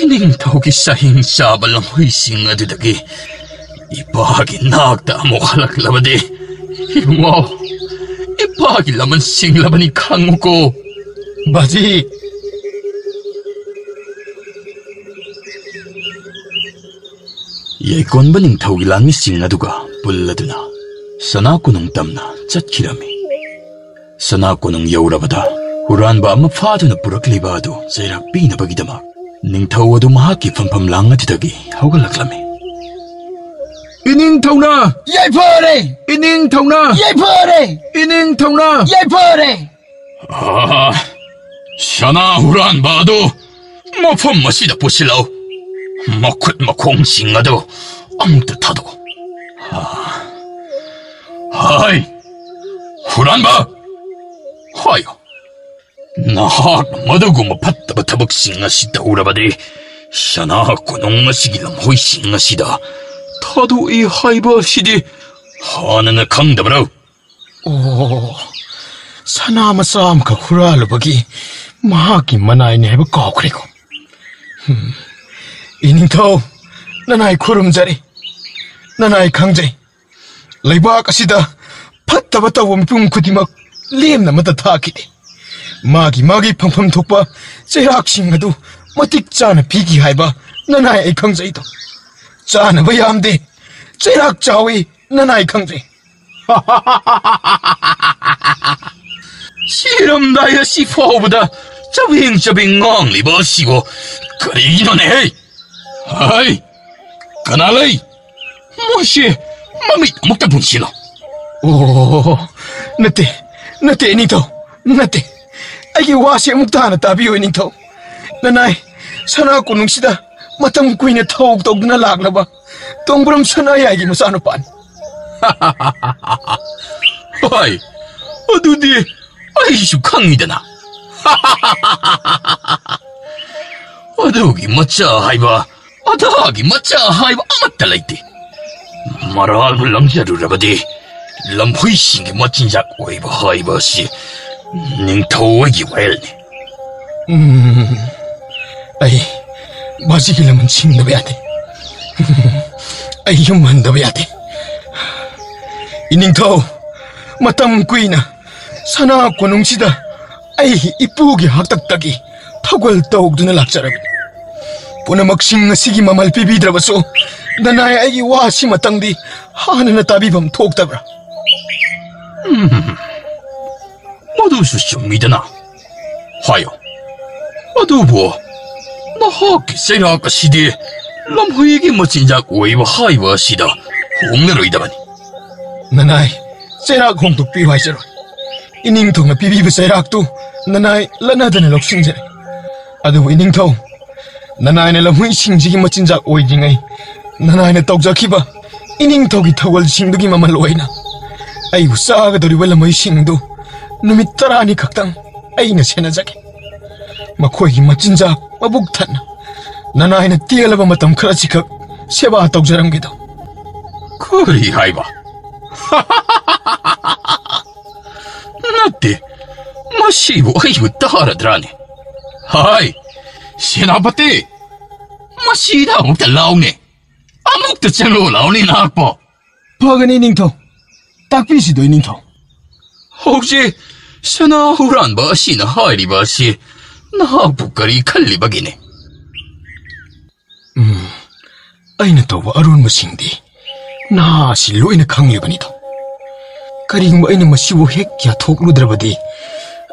ꯏꯅꯤꯡꯊꯧꯒꯤ ꯆꯍꯤꯡ ꯆꯥꯕ ꯂꯝꯍꯨꯏꯁꯤꯡ ꯑꯗꯨꯗꯒꯤ ꯏꯄꯥꯒꯤ ꯅꯥꯛꯇ ꯑꯃꯨꯛ ꯍꯜꯂꯛꯂꯕꯗꯤ, ꯏꯕꯨꯡꯉꯣ, ꯏꯄꯥꯒꯤ ꯂꯃꯟ ꯁꯤꯡꯂꯕꯅꯤ ꯈꯪꯉꯨꯀꯣ꯫ ꯕꯥꯖꯤ! ꯌꯥꯏꯀꯣꯟꯕ ꯅꯤꯡꯊꯧꯒꯤ ꯂꯥꯟꯃꯤꯁꯤꯡ ꯑꯗꯨꯒ ꯄꯨꯜꯂꯗꯨꯅ ꯁꯅꯥ ꯀꯣꯅꯨꯡ ꯇꯝꯅ ꯆꯠꯈꯤꯔꯝꯃꯤ꯫ ꯁꯅꯥ ꯀꯣꯅꯨꯡ ꯌꯧꯔꯕꯗ ꯍꯨꯔꯥꯟꯕ ꯑꯃ ꯐꯥꯗꯨꯅ ꯄꯨꯔꯛꯂꯤꯕ ꯑꯗꯨ ꯆꯩꯔꯥꯛ ꯄꯤꯅꯕꯒꯤꯗꯃꯛ ꯅꯤꯡꯊꯧ ꯑꯗꯨ ꯃꯍꯥꯛꯀꯤ ꯐꯝꯐꯝ ꯂꯥꯡ ꯑꯗꯨꯗꯒꯤ ꯍꯧꯒꯠꯂꯛꯂꯝꯃꯤ꯫ ꯏꯅꯤꯡꯊꯧꯅ! ꯌꯥꯏꯐꯔꯦ! ꯏꯅꯤꯡꯊꯧꯅ! ꯌꯥꯏꯐꯔꯦ! ꯏꯅꯤꯡꯊꯧꯅ! ꯌꯥꯏꯐꯔꯦ! ꯑꯥ, ꯁꯅꯥ ꯍꯨꯔꯥꯟꯕ ꯑꯗꯨ ꯃꯐꯝ ꯑꯁꯤꯗ ꯄꯨꯁꯤꯜꯂꯛꯎ꯫ ꯃꯈꯨꯠ ꯃꯈꯣꯡꯁꯤꯡ ꯑꯗꯨ ꯑꯃꯨꯛꯇ ꯊꯥꯗꯣꯛꯎ꯫ ꯑꯥ, ꯍꯥꯏ, ꯍꯨꯔꯥꯟꯕ! ꯍꯥꯏꯌꯨ, ꯅꯍꯥꯛ ꯃꯗꯨꯒꯨꯝꯕ ꯐꯠꯇꯕ ꯊꯕꯛꯁꯤꯡ ꯑꯁꯤ ꯇꯧꯔꯕꯗꯤ, ꯁꯅꯥ ꯀꯣꯅꯨꯡ ꯑꯁꯤꯒꯤ ꯂꯝꯍꯣꯏꯁꯤꯡ ꯑꯁꯤꯗ ꯊꯥꯗꯣꯛꯏ ꯍꯥꯏꯕ ꯑꯁꯤꯗꯤ ꯍꯥꯟꯅꯅ ꯈꯪꯗꯕ꯭ꯔꯣ? ꯑꯣ, ꯁꯅꯥ ꯃꯆꯥ ꯑꯃꯈꯛ ꯍꯨꯔꯥꯜꯂꯨꯕꯒꯤ ꯃꯍꯥꯛꯀꯤ ꯃꯅꯥꯏꯅꯤ ꯍꯥꯏꯕ ꯀꯥꯎꯈ꯭ꯔꯦꯀꯣ꯫ ꯍꯝ꯫ ꯏꯅꯤꯡꯊꯧ, ꯅꯅꯥꯏ ꯈꯨꯔꯨꯝꯖꯔꯤ꯫ ꯅꯅꯥꯏ ꯈꯪꯖꯩ, ꯂꯩꯕꯥꯛ ꯑꯁꯤꯗ ꯐꯠꯇꯕ ꯇꯧꯕ ꯃꯤꯄꯨꯝ ꯈꯨꯗꯤꯡꯃꯛ ꯂꯦꯝꯅ ꯑꯃꯠꯇ ꯊꯥꯈꯤꯗꯦ꯫ ꯃꯥꯒꯤ ꯃꯥꯒꯤ ꯐꯪꯐꯝ ꯊꯣꯛꯄ ꯆꯩꯔꯥꯛꯁꯤꯡ ꯑꯗꯨ ꯃꯇꯤꯛ ꯆꯥꯅ ꯄꯤꯈꯤ ꯍꯥꯏꯕ ꯅꯅꯥꯏ ꯑꯩ ꯈꯪꯖꯩꯗꯣ꯫ ꯆꯥꯅꯕ ꯌꯥꯝꯗꯦ, ꯆꯩꯔꯥꯛ ꯆꯥꯎꯏ, ꯅꯅꯥꯏ ꯈꯪꯖꯩ꯫ ꯁꯤꯔꯝꯗꯥꯏ ꯑꯁꯤ ꯐꯥꯎꯕꯗ ꯆꯕꯦꯡ ꯆꯕꯦꯡ ꯉꯥꯡꯂꯤꯕ ꯑꯁꯤꯕꯨ ꯀꯔꯤꯅꯣꯅꯦꯍꯦ? ꯍꯩ! ꯀꯅꯥ ꯂꯩ? ꯃꯣꯏꯁꯦ ꯃꯃꯤꯠ ꯑꯃꯨꯛꯇ ꯄꯨꯟꯁꯤꯜꯂꯣ꯫ ꯑꯣ, ꯅꯠꯇꯦ, ꯅꯠꯇꯦ, ꯏꯅꯤꯡꯊꯧ, ꯅꯠꯇꯦ꯫ ꯑꯩꯒꯤ ꯋꯥꯁꯦ ꯑꯃꯨꯛꯇ ꯍꯥꯟꯅ ꯇꯥꯕꯤꯌꯨ, ꯏꯅꯤꯡꯊꯧ꯫ ꯅꯅꯥꯏ ꯁꯅꯥ ꯀꯣꯅꯨꯡꯁꯤꯗ ꯃꯇꯝ ꯀꯨꯏꯅ ꯊꯧ ꯇꯧꯗꯨꯅ ꯂꯥꯛꯂꯕ ꯇꯣꯡꯕ꯭ꯔꯝ ꯁꯅꯥꯌꯥꯏꯒꯤ ꯃꯆꯥꯅꯨꯄꯥꯅꯤ꯫ ꯍꯣꯏ, ꯑꯗꯨꯗꯤ ꯑꯩꯁꯨ ꯈꯪꯉꯤꯗꯅ꯫ ꯑꯗꯨꯒꯤ ꯃꯆꯥ ꯍꯥꯏꯕ, ꯑꯗꯥꯒꯤ ꯃꯆꯥ ꯍꯥꯏꯕ ꯑꯃꯠꯇ ꯂꯩꯇꯦ꯫ ꯃꯔꯥꯜꯕꯨ ꯂꯪꯖꯔꯨꯔꯕꯗꯤ, ꯂꯝꯍꯨꯏꯁꯤꯡꯒꯤ ꯃꯆꯤꯟꯖꯥꯛ ꯑꯣꯏꯕ ꯍꯥꯏꯕ ꯑꯁꯤ ꯅꯤꯡꯊꯧ ꯑꯩꯒꯤ ꯋꯥꯌꯦꯜꯅꯤ꯫ ꯎꯝ, ꯑꯩ ꯃꯁꯤꯒꯤ ꯂꯃꯟ ꯁꯤꯡꯗꯕ ꯌꯥꯗꯦ꯫ ꯑꯩ ꯌꯨꯝ ꯍꯟꯗꯕ ꯌꯥꯗꯦ꯫ ꯏꯅꯤꯡꯊꯧ, ꯃꯇꯝ ꯀꯨꯏꯅ ꯁꯅꯥ ꯀꯣꯅꯨꯡꯁꯤꯗ ꯑꯩ ꯏꯄꯨꯒꯤ ꯍꯥꯛꯇꯛꯇꯒꯤ ꯊꯧꯒꯜ ꯇꯧꯗꯨꯅ ꯂꯥꯛꯆꯔꯕꯅꯤ꯫ ꯄꯨꯝꯅꯃꯛꯁꯤꯡ ꯑꯁꯤꯒꯤ ꯃꯃꯜ ꯄꯤꯕꯤꯗ꯭ꯔꯕꯁꯨ, ꯅꯅꯥꯏ ꯑꯩꯒꯤ ꯋꯥ ꯑꯁꯤꯃꯇꯪꯗꯤ ꯍꯥꯟꯅꯅ ꯇꯥꯕꯤꯐꯝ ꯊꯣꯛꯇꯕ꯭ꯔꯥ? ꯎꯝ, ꯃꯗꯨꯁꯨ ꯆꯨꯝꯃꯤꯗꯅ꯫ ꯍꯥꯏꯌꯣ꯫ ꯑꯗꯨꯕꯨ ꯅꯍꯥꯛꯀꯤ ꯆꯩꯔꯥꯛ ꯑꯁꯤꯗꯤ ꯂꯝꯍꯨꯏꯒꯤ ꯃꯆꯤꯟꯖꯥꯛ ꯑꯣꯏꯕ ꯍꯥꯏꯕ ꯑꯁꯤꯗ ꯍꯣꯡꯂꯔꯣꯏꯗꯕꯅꯤ꯫ ꯅꯅꯥꯏ, ꯆꯩꯔꯥꯛ ꯍꯣꯡꯗꯣꯛꯄꯤꯌꯨ ꯍꯥꯏꯖꯔꯣꯏ꯫ ꯏꯅꯤꯡꯊꯧꯅ ꯄꯤꯕꯤꯕ ꯆꯩꯔꯥꯛꯇꯨ ꯅꯅꯥꯏ ꯂꯠꯅꯗꯅ ꯂꯧꯁꯤꯟꯖꯔꯦ꯫ ꯑꯗꯨꯕꯨ ꯏꯅꯤꯡꯊꯧ, ꯅꯅꯥꯏꯅ ꯂꯝꯍꯨꯏꯁꯤꯡꯁꯤꯒꯤ ꯃꯆꯤꯟꯖꯥꯛ ꯑꯣꯏꯗ꯭ꯔꯤꯉꯩ ꯅꯅꯥꯏꯅ ꯇꯧꯖꯈꯤꯕ ꯏꯅꯤꯡꯊꯧꯒꯤ ꯊꯧꯒꯜꯁꯤꯡꯗꯨꯒꯤ ꯃꯃꯜ ꯑꯣꯏꯅ ꯑꯩꯕꯨ ꯆꯥꯒꯗꯧꯔꯤꯕ ꯂꯝꯍꯨꯏꯁꯤꯡꯗꯨ ꯅꯨꯃꯤꯠ ꯇꯔꯥꯅꯤ ꯈꯛꯇꯪ ꯑꯩꯅ ꯁꯦꯟꯅꯖꯒꯦ꯫ ꯃꯈꯣꯏꯒꯤ ꯃꯆꯤꯟꯖꯥꯛ ꯃꯕꯨꯛ ꯊꯟꯅ ꯅꯅꯥꯏꯅ ꯇꯦꯜꯂꯕ ꯃꯇꯝ ꯈꯔꯁꯤꯈꯛ ꯁꯦꯕꯥ ꯇꯧꯖꯔꯝꯒꯦꯗꯣ꯫ ꯀꯔꯤ ꯍꯥꯏꯕ? ꯅꯠꯇꯦ, ꯃꯁꯤꯕꯨ ꯑꯩꯕꯨ ꯇꯥꯔꯗ꯭ꯔꯥꯅꯦ? ꯍꯥꯏ, ꯁꯦꯅꯥꯄꯇꯤ, ꯃꯁꯤꯗ ꯑꯃꯨꯛꯇ ꯂꯥꯎꯅꯦ꯫ ꯑꯃꯨꯛꯇ ꯆꯠꯂꯣ ꯂꯥꯎꯅꯦ ꯅꯍꯥꯛꯄꯣ꯫ ꯐꯒꯅꯤ ꯅꯤꯡꯊꯧ, ꯇꯥꯛꯄꯤꯁꯤꯗꯣ ꯅꯤꯡꯊꯧ꯫ ꯍꯧꯖꯤꯛ ꯁꯅꯥ ꯍꯨꯔꯥꯟꯕ ꯑꯁꯤꯅ ꯍꯥꯏꯔꯤꯕ ꯑꯁꯤ ꯅꯍꯥꯛꯄꯨ ꯀꯔꯤ ꯈꯜꯂꯤꯕꯒꯤꯅꯦ? ꯎꯝ, ꯑꯩꯅ ꯇꯧꯕ ꯑꯔꯣꯟꯕꯁꯤꯡꯗꯤ ꯅꯍꯥ ꯑꯁꯤ ꯂꯣꯏꯅ ꯈꯪꯂꯤꯕꯅꯤꯗꯣ꯫ ꯀꯔꯤꯒꯨꯝꯕ ꯑꯩꯅ ꯃꯁꯤꯕꯨ ꯍꯦꯛ ꯌꯥꯊꯣꯛꯂꯨꯗ꯭ꯔꯕꯗꯤ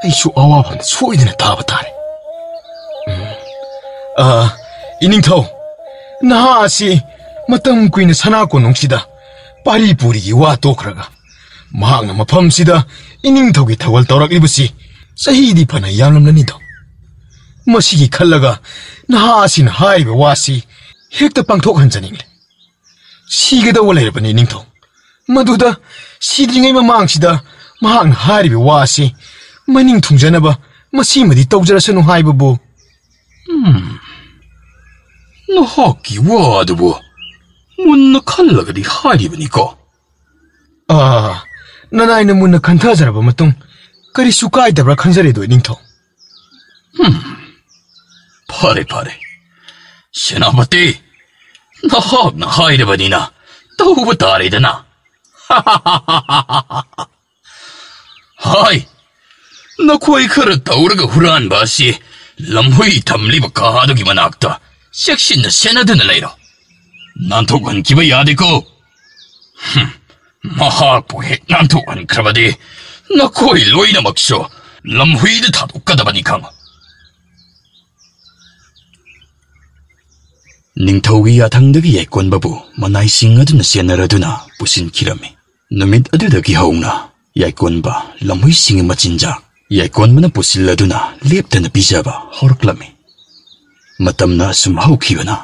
ꯑꯩꯁꯨ ꯑꯋꯥꯐꯝꯗ ꯁꯣꯏꯗꯅ ꯇꯥꯕ ꯇꯥꯔꯦ꯫ ꯎꯝ, ꯑ, ꯏꯅꯤꯡꯊꯧ, ꯅꯍꯥ ꯑꯁꯤ ꯃꯇꯝ ꯀꯨꯏꯅ ꯁꯅꯥ ꯀꯣꯅꯨꯡꯁꯤꯗ ꯄꯥꯔꯤ ꯄꯨꯔꯤꯒꯤ ꯋꯥ ꯇꯣꯛꯈ꯭ꯔꯒ ꯃꯍꯥꯛꯅ ꯃꯐꯝꯁꯤꯗ ꯏꯅꯤꯡꯊꯧꯒꯤ ꯊꯧꯒꯜ ꯇꯧꯔꯛꯂꯤꯕꯁꯤ ꯆꯍꯤꯗꯤ ꯐꯅ ꯌꯥꯝꯂꯝꯂꯅꯤꯗꯣ꯫ ꯃꯁꯤꯒꯤ ꯈꯜꯂꯒ ꯅꯍꯥ ꯑꯁꯤꯅ ꯍꯥꯏꯔꯤꯕ ꯋꯥꯁꯤ ꯍꯦꯛꯇ ꯄꯥꯡꯊꯣꯛꯍꯟꯖꯅꯤꯡꯂꯦ꯫ ꯁꯤꯒꯗꯧꯕ ꯂꯩꯔꯕꯅꯤ ꯅꯤꯡꯊꯧ꯫ ꯃꯗꯨꯗ ꯁꯤꯗ꯭ꯔꯤꯉꯩ ꯃꯃꯥꯡꯁꯤꯗ ꯃꯍꯥꯛꯅ ꯍꯥꯏꯔꯤꯕ ꯋꯥ ꯑꯁꯤ ꯃꯅꯤꯡ ꯊꯨꯡꯖꯅꯕ ꯃꯁꯤꯃꯗꯤ ꯇꯧꯖꯔꯁꯅꯨ ꯍꯥꯏꯕꯕꯨ꯫ ꯎꯝ, ꯅꯍꯥꯛꯀꯤ ꯋꯥꯗꯨꯕꯨ ꯃꯨꯟꯅ ꯈꯜꯂꯒꯗꯤ ꯍꯥꯏꯔꯤꯕꯅꯤꯀꯣ꯫ ꯑꯥ, ꯅꯅꯥꯏꯅ ꯃꯨꯟꯅ ꯈꯟꯊꯖꯔꯕ ꯃꯇꯨꯡ ꯀꯔꯤꯁꯨ ꯀꯥꯏꯗꯕ꯭ꯔꯥ ꯈꯟꯖꯔꯦꯗꯣ, ꯏꯅꯤꯡꯊꯧ꯫ ꯍꯝ, ꯐꯔꯦ, ꯐꯔꯦ꯫ ꯁꯦꯅꯥꯄꯇꯤ, ꯅꯍꯥꯛꯅ ꯍꯥꯏꯔꯕꯅꯤꯅ ꯇꯧꯕ ꯇꯥꯔꯦꯗꯅ꯫ ꯍꯥꯏ, ꯅꯈꯣꯏ ꯈꯔ ꯇꯧꯔꯒ ꯍꯨꯔꯥꯟꯕ ꯑꯁꯤ ꯂꯝꯍꯨꯏ ꯊꯝꯂꯤꯕ ꯀꯥꯗꯨꯒꯤ ꯃꯅꯥꯛꯇ ꯆꯦꯛꯁꯤꯟꯅ ꯁꯦꯟꯅꯗꯨꯅ ꯂꯩꯔꯣ꯫ ꯅꯥꯟꯊꯣꯛꯍꯟꯈꯤꯕ ꯌꯥꯗꯦꯀꯣ꯫ ꯍꯝ, ꯃꯍꯥꯛꯄꯨ ꯍꯦꯛ ꯅꯥꯟꯊꯣꯛꯍꯟꯈ꯭ꯔꯕꯗꯤ ꯅꯈꯣꯏ ꯂꯣꯏꯅꯃꯛꯁꯨ ꯂꯝꯍꯨꯏꯗ ꯊꯥꯗꯣꯛꯀꯗꯕꯅꯤ ꯈꯪꯉꯨ꯫ ꯅꯤꯡꯊꯧꯒꯤ ꯌꯥꯊꯪꯗꯒꯤ ꯌꯥꯏꯀꯣꯟꯕꯕꯨ ꯃꯅꯥꯏꯁꯤꯡ ꯑꯗꯨꯅ ꯆꯦꯟꯅꯔꯗꯨꯅ ꯄꯨꯁꯤꯟꯈꯤꯔꯝꯃꯤ꯫ ꯅꯨꯃꯤꯠ ꯑꯗꯨꯗꯒꯤ ꯍꯧꯅ ꯌꯥꯏꯀꯣꯟꯕ ꯂꯝꯍꯨꯏꯁꯤꯡꯒꯤ ꯃꯆꯤꯟꯖꯥꯛ ꯌꯥꯏꯀꯣꯟꯕꯅ ꯄꯨꯁꯤꯜꯂꯗꯨꯅ ꯂꯦꯞꯇꯅ ꯄꯤꯖꯕ ꯍꯧꯔꯛꯂꯝꯃꯤ꯫ ꯃꯇꯝꯅ ꯑꯁꯨꯝ ꯍꯧꯈꯤꯕꯅ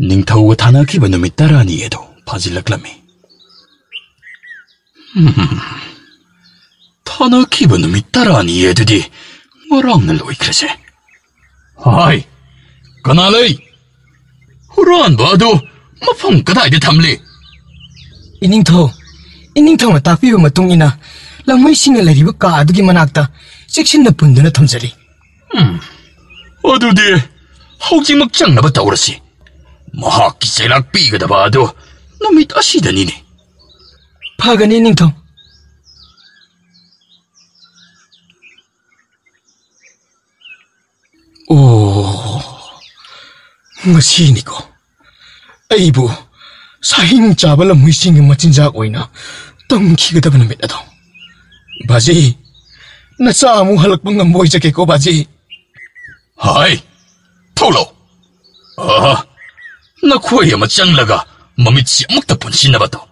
ꯅꯤꯡꯊꯧꯒ ꯊꯥꯅꯈꯤꯕ ꯅꯨꯃꯤꯠ ꯇꯔꯥꯅꯤ ꯑꯗꯨ ꯐꯥꯖꯤꯜꯂꯛꯂꯝꯃꯤ꯫ ꯍꯝ, ꯊꯥꯅꯈꯤꯕ ꯅꯨꯃꯤꯠ ꯇꯔꯥꯅꯤ ꯑꯗꯨꯗꯤ ꯉꯔꯥꯡꯅ ꯂꯣꯏꯈ꯭ꯔꯁꯦ꯫ ꯍꯥꯏ, ꯀꯅꯥ ꯂꯩ? ꯍꯨꯔꯥꯟꯕ ꯑꯗꯨ ꯃꯐꯝ ꯀꯗꯥꯏꯗ ꯊꯝꯂꯤ? ꯏꯅꯤꯡꯊꯧ, ꯏꯅꯤꯡꯊꯧꯅ ꯇꯥꯛꯄꯤꯕ ꯃꯇꯨꯡ ꯏꯟꯅ ꯂꯝꯍꯨꯏꯁꯤꯡꯅ ꯂꯩꯔꯤꯕ ꯀꯥ ꯑꯗꯨꯒꯤ ꯃꯅꯥꯛꯇ ꯆꯦꯛꯁꯤꯟꯅ ꯄꯨꯟꯗꯨꯅ ꯊꯝꯖꯔꯤ꯫ ꯎꯝ, ꯑꯗꯨꯗꯤ ꯍꯧꯖꯤꯛꯃꯛ ꯆꯪꯅꯕ ꯇꯧꯔꯁꯤ꯫ ꯃꯍꯥꯛꯀꯤ ꯆꯩꯔꯥꯛ ꯄꯤꯒꯗꯕ ꯑꯗꯨ ꯅꯨꯃꯤꯠ ꯑꯁꯤꯗꯅꯤꯅꯦ꯫ ꯐꯒꯅꯤ, ꯅꯤꯡꯊꯧ꯫ ꯑꯣ, ꯉꯁꯤꯅꯤꯀꯣ ꯑꯩꯕꯨ ꯁꯥꯍꯤꯡ ꯆꯥꯕ ꯂꯝꯍꯨꯏꯁꯤꯡꯒꯤ ꯃꯆꯤꯟꯖꯥꯛ ꯑꯣꯏꯅ ꯇꯝꯈꯤꯒꯗꯕ ꯅꯨꯃꯤꯠ ꯑꯗꯣ꯫ ꯕꯥꯖꯤ, ꯅꯆꯥ ꯑꯃꯨꯛ ꯍꯜꯂꯛꯄ ꯉꯝꯕ ꯑꯣꯏꯖꯒꯦꯀꯣ, ꯕꯥꯖꯤ꯫ ꯍꯥꯏ, ꯊꯣꯛꯂꯣ꯫ ꯑꯍ, ꯅꯈꯣꯏ ꯑꯃ ꯆꯪꯂꯒ ꯃꯃꯤꯠꯁꯤ ꯑꯃꯨꯛꯇ ꯄꯨꯟꯁꯤꯟꯅꯕ ꯇꯧ꯫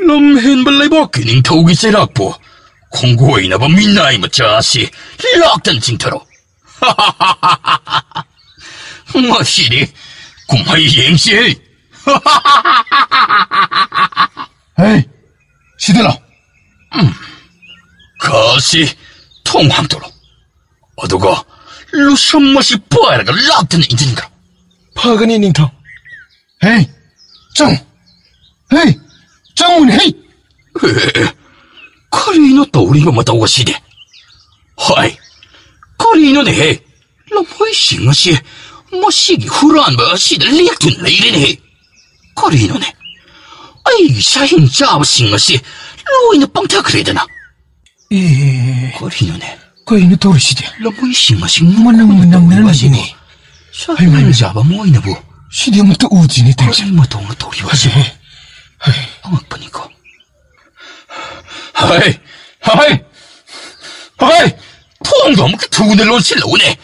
ꯂꯝ ꯍꯦꯟꯕ ꯂꯩꯕꯥꯛꯀꯤ ꯅꯤꯡꯊꯧꯒꯤ ꯆꯩꯔꯥꯛꯄꯨ ꯈꯣꯡꯒꯣꯏꯅꯕ ꯃꯤꯅꯥꯏ ꯃꯆꯥ ꯑꯁꯤ ꯂꯥꯛꯇꯅ ꯆꯤꯡꯊꯔꯣ꯫ ꯉꯁꯤꯗꯤ ꯀꯨꯝꯍꯩ ꯌꯦꯡꯁꯤ꯫ ꯍꯦ, ꯁꯤꯗ ꯂꯥꯎ꯫ ꯎꯝ, ꯈꯥꯁꯤ, ꯊꯣꯡ ꯍꯥꯡꯗꯣꯛꯂꯣ꯫ ꯑꯗꯨꯒ ꯂꯨꯁ꯭ꯔꯝ ꯑꯁꯤ ꯄꯥꯏꯔꯒ ꯂꯥꯛꯇꯅ ꯏꯟꯖꯤꯟꯈ꯭ꯔꯣ꯫ ꯐꯒꯅꯤ, ꯅꯤꯡꯊꯧ꯫ ꯍꯦ, ꯆꯪ꯫ ꯍꯦ, ꯆꯪꯉꯨꯅꯦ, ꯍꯦ꯫ ꯑꯦ, ꯀꯔꯤꯅꯣ ꯇꯧꯔꯤꯕ ꯃꯇꯧ ꯑꯁꯤꯗꯤ? ꯍꯥꯏ, ꯀꯔꯤꯅꯣꯅꯦꯍꯦ? ꯂꯝꯍꯨꯏꯁꯤꯡ ꯑꯁꯤ ꯃꯁꯤꯒꯤ ꯍꯨꯔꯥꯟꯕ ꯑꯁꯤꯗ ꯂꯦꯛꯇꯨꯅ ꯂꯩꯔꯦꯅꯦꯍꯦ꯫ ꯀꯔꯤꯅꯣꯅꯦ? ꯑꯩꯒꯤ ꯁꯥꯍꯤꯡ ꯆꯥꯕꯁꯤꯡ ꯑꯁꯤ ꯂꯣꯏꯅ ꯄꯪꯊꯈ꯭ꯔꯦꯗꯅ꯫ ꯑꯦ, ꯀꯔꯤꯅꯣꯅꯦ? ꯀꯩꯅꯣ ꯇꯧꯔꯤꯁꯤꯗꯤ? ꯂꯝꯍꯨꯏꯁꯤꯡ ꯑꯁꯤ ꯃꯅꯝ ꯅꯝꯗꯅ ꯂꯩꯁꯤꯅꯦ꯫ ꯁꯥꯍꯤꯡ ꯍꯩꯃꯥ꯫ ꯆꯥꯕ ꯃꯣꯏꯅꯕꯨ ꯁꯤꯗꯤ ꯑꯃꯨꯛꯇ ꯎꯗ꯭ꯔꯤꯅꯦ ꯇꯧꯔꯤꯁꯦ꯫ ꯀꯔꯤ ꯃꯇꯧꯅ ꯇꯧꯔꯤꯕ ꯑꯁꯤꯕꯨ? ꯍꯩ꯫ ꯑꯉꯛꯄꯅꯤꯀꯣ꯫ ꯍꯩ! ꯍꯩ! ꯍꯩ! ꯊꯣꯡꯗꯣ ꯑꯃꯨꯛꯇ ꯊꯨꯅ ꯂꯣꯟꯁꯤꯜꯂꯛꯎꯅꯦ!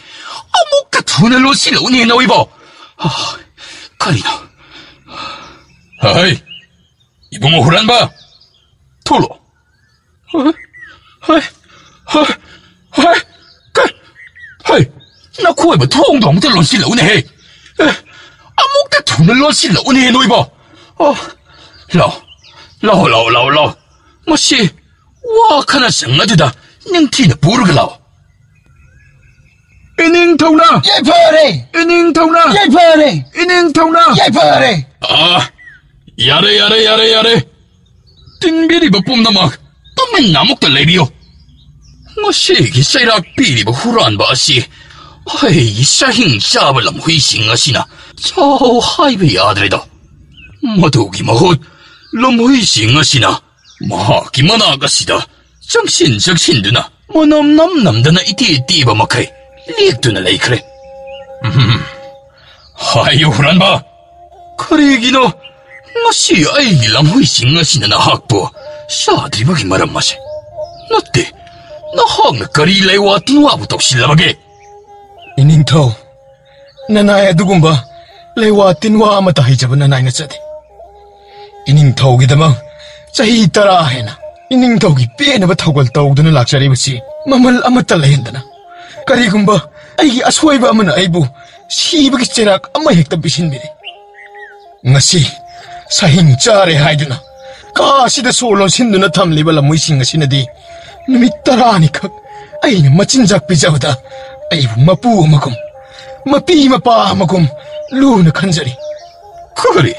ꯑꯃꯨꯛꯇ ꯊꯨꯅ ꯂꯣꯟꯁꯤꯜꯂꯛꯎꯅꯦ, ꯅꯣꯏꯕꯣ! ꯑ, ꯀꯔꯤꯅꯣ? ꯍꯩ! ꯏꯕꯨꯡꯉꯣ ꯍꯨꯔꯥꯟꯕ! ꯊꯣꯛꯂꯛꯑꯣ! ꯍꯩ! ꯍꯩ! ꯍꯩ! ꯍꯩ! ꯀ-, ꯍꯩ! ꯅꯈꯣꯏꯕꯨ ꯊꯣꯡꯗꯣ ꯑꯃꯨꯛꯇ ꯂꯣꯟꯁꯤꯜꯂꯛꯎꯅꯦꯍꯦ! ꯑꯦ, ꯑꯃꯨꯛꯇ ꯊꯨꯅ ꯂꯣꯟꯁꯤꯜꯂꯛꯎꯅꯦ, ꯅꯣꯏꯕꯣ! ꯑꯣ, ꯂꯥꯎ, ꯂꯥꯎ, ꯂꯥꯎ, ꯂꯥꯎ, ꯂꯥꯎ! ꯃꯁꯤ ꯋꯥ ꯈꯅ ꯁꯪ ꯑꯗꯨꯗ ꯅꯤꯡꯊꯤꯅ ꯄꯨꯔꯒ ꯂꯥꯎ꯫ ꯏꯅꯤꯡꯊꯧꯅ! ꯌꯥꯏꯐꯔꯦ! ꯏꯅꯤꯡꯊꯧꯅ! ꯌꯥꯏꯐꯔꯦ! ꯏꯅꯤꯡꯊꯧꯅ! ꯌꯥꯏꯐꯔꯦ! ꯑꯥ, ꯌꯥꯔꯦ, ꯌꯥꯔꯦ, ꯌꯥꯔꯦ, ꯌꯥꯔꯦ! ꯇꯤꯟꯕꯤꯔꯤꯕ ꯄꯨꯝꯅꯃꯛ ꯇꯨꯃꯤꯟꯅ ꯑꯃꯨꯛꯇ ꯂꯩꯕꯤꯌꯨ꯫ ꯉꯁꯤꯒꯤ ꯆꯩꯔꯥꯛ ꯄꯤꯔꯤꯕ ꯍꯨꯔꯥꯟꯕ ꯑꯁꯤ ꯑꯩꯒꯤ ꯆꯥꯍꯤꯡ ꯆꯥꯕ ꯂꯝꯍꯨꯏꯁꯤꯡ ꯑꯁꯤꯅ ꯆꯥꯎ ꯍꯥꯏꯕ ꯌꯥꯗ꯭ꯔꯦꯗꯣ꯫ ꯃꯗꯨꯒꯤ ꯃꯍꯨꯠ ꯂꯝꯍꯨꯏꯁꯤꯡ ꯑꯁꯤꯅ ꯃꯍꯥꯛꯀꯤ ꯃꯅꯥꯛ ꯑꯁꯤꯗ ꯆꯪꯁꯤꯟ ꯆꯪꯁꯤꯟꯗꯨꯅ ꯃꯅꯝ ꯅꯝ ꯅꯝꯗꯅ ꯏꯇꯦ ꯇꯦꯕ ꯃꯈꯩ ꯂꯦꯛꯇꯨꯅ ꯂꯩꯈ꯭ꯔꯦ꯫ ꯎꯝ꯫ ꯍꯥꯏꯌꯨ, ꯍꯨꯔꯥꯟꯕ, ꯀꯔꯤꯒꯤꯅꯣ ꯉꯁꯤ ꯑꯩꯒꯤ ꯂꯝꯍꯨꯏꯁꯤꯡ ꯑꯁꯤꯅ ꯅꯍꯥꯛꯄꯨ ꯆꯥꯗ꯭ꯔꯤꯕꯒꯤ ꯃꯔꯝ ꯑꯁꯦ? ꯅꯠꯇꯦ, ꯅꯍꯥꯛꯅ ꯀꯔꯤ ꯂꯩꯋꯥ ꯇꯤꯟꯋꯥꯕꯨ ꯇꯧꯁꯤꯜꯂꯕꯒꯦ? ꯏꯅꯤꯡꯊꯧ, ꯅꯅꯥꯏ ꯑꯗꯨꯒꯨꯝꯕ ꯂꯩꯋꯥ ꯇꯤꯟꯋꯥ ꯑꯃꯠꯇ ꯍꯩꯖꯕ ꯅꯅꯥꯏ ꯅꯠꯆꯗꯦ꯫ ꯏꯅꯤꯡꯊꯧꯒꯤꯗꯃꯛ ꯆꯍꯤ ꯇꯔꯥ ꯍꯦꯟꯅ ꯏꯅꯤꯡꯊꯧꯒꯤ ꯄꯦꯟꯅꯕ ꯊꯧꯒꯜ ꯇꯧꯗꯨꯅ ꯂꯥꯛꯆꯔꯤꯕꯁꯤ ꯃꯃꯜ ꯑꯃꯠꯇ ꯂꯩꯍꯟꯗꯅ, ꯀꯔꯤꯒꯨꯝꯕ ꯑꯩꯒꯤ ꯑꯁꯣꯏꯕ ꯑꯃꯅ ꯑꯩꯕꯨ ꯁꯤꯕꯒꯤ ꯆꯩꯔꯥꯛ ꯑꯃ ꯍꯦꯛꯇ ꯄꯤꯁꯤꯟꯕꯤꯔꯦ꯫ ꯉꯁꯤ ꯁꯥꯍꯤꯡ ꯆꯥꯔꯦ ꯍꯥꯏꯗꯨꯅ ꯀꯥ ꯑꯁꯤꯗ ꯁꯣ ꯂꯣꯟꯁꯤꯟꯗꯨꯅ ꯊꯝꯂꯤꯕ ꯂꯝꯃꯣꯏꯁꯤꯡ ꯑꯁꯤꯅꯗꯤ ꯅꯨꯃꯤꯠ ꯇꯔꯥꯅꯤꯈꯛ ꯑꯩꯅ ꯃꯆꯤꯟꯖꯥꯛ ꯄꯤꯖꯕꯗ ꯑꯩꯕꯨ ꯃꯄꯨ ꯑꯃꯒꯨꯝ, ꯃꯄꯤ ꯃꯄꯥ ꯑꯃꯒꯨꯝ ꯂꯨꯅ ꯈꯟꯖꯔꯤ꯫ ꯀꯔꯤ?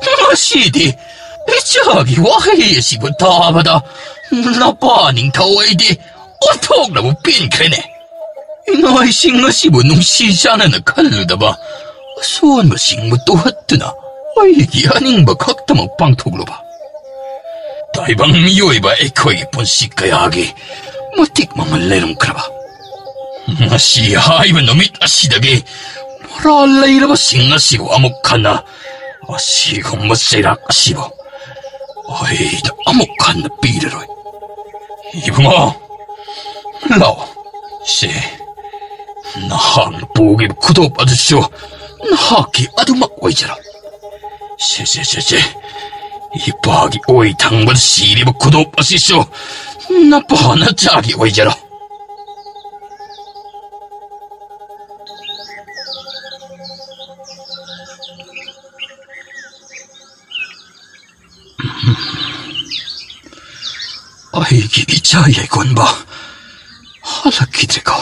ꯉꯁꯤꯗꯤ ꯏꯆꯥꯒꯤ ꯋꯥꯍꯩ ꯑꯁꯤꯕꯨ ꯇꯥꯕꯗ ꯅꯄꯥ ꯅꯤꯡꯊꯧ ꯑꯩꯗꯤ ꯑꯣꯟꯊꯣꯛꯅꯕꯨ ꯄꯦꯟꯈ꯭ꯔꯦꯅꯦ꯫ ꯏꯅꯥꯏꯁꯤꯡ ꯑꯁꯤꯕꯨ ꯅꯨꯡꯁꯤ ꯆꯥꯟꯅꯅ ꯈꯜꯂꯨꯗꯕ, ꯑꯁꯣꯟꯕꯁꯤꯡꯕꯨ ꯇꯨꯍꯠꯇꯨꯅ ꯑꯩꯒꯤ ꯑꯅꯤꯡꯕ ꯈꯛꯇꯃꯛ ꯄꯥꯡꯊꯣꯛꯂꯨꯕ꯫ ꯇꯥꯏꯕꯪ ꯃꯤꯑꯣꯏꯕ ꯑꯩꯈꯣꯏꯒꯤ ꯄꯨꯟꯁꯤ ꯀꯌꯥꯒꯤ ꯃꯇꯤꯛ ꯃꯃꯜ ꯂꯩꯔꯝꯈ꯭ꯔꯕ, ꯉꯁꯤ ꯍꯥꯏꯕ ꯅꯨꯃꯤꯠ ꯑꯁꯤꯗꯒꯤ ꯃꯔꯥꯜ ꯂꯩꯔꯕꯁꯤꯡ ꯑꯁꯤꯕꯨ ꯑꯃꯨꯛ ꯍꯟꯅ ꯑꯁꯤꯒꯨꯝꯕ ꯆꯩꯔꯥꯛ ꯑꯁꯤꯕꯨ ꯑꯩꯗ ꯑꯃꯨꯛ ꯍꯟꯅ ꯄꯤꯔꯔꯣꯏ꯫ ꯏꯕꯨꯡꯉꯣ, ꯂꯥꯛꯑꯣ꯫ ꯁꯦ, ꯅꯍꯥꯛꯅ ꯄꯨꯈꯤꯕ ꯈꯨꯗꯣꯞ ꯑꯗꯨꯁꯨ ꯅꯍꯥꯛꯀꯤ ꯑꯗꯨꯃꯛ ꯑꯣꯏꯖꯔꯣ꯫ ꯁꯦ, ꯁꯦ, ꯁꯦ, ꯁꯦ꯫ ꯏꯄꯥꯒꯤ ꯑꯣꯏ ꯊꯪꯕꯗ ꯁꯤꯔꯤꯕ ꯈꯨꯗꯣꯞ ꯑꯁꯤꯁꯨ ꯅꯄꯥ ꯅꯆꯥꯒꯤ ꯑꯣꯏꯖꯔꯣ꯫ ꯑꯩꯒꯤ ꯏꯆꯥ ꯌꯥꯏꯀꯣꯟꯕ ꯍꯜꯂꯛꯈꯤꯗ꯭ꯔꯦꯀꯣ꯫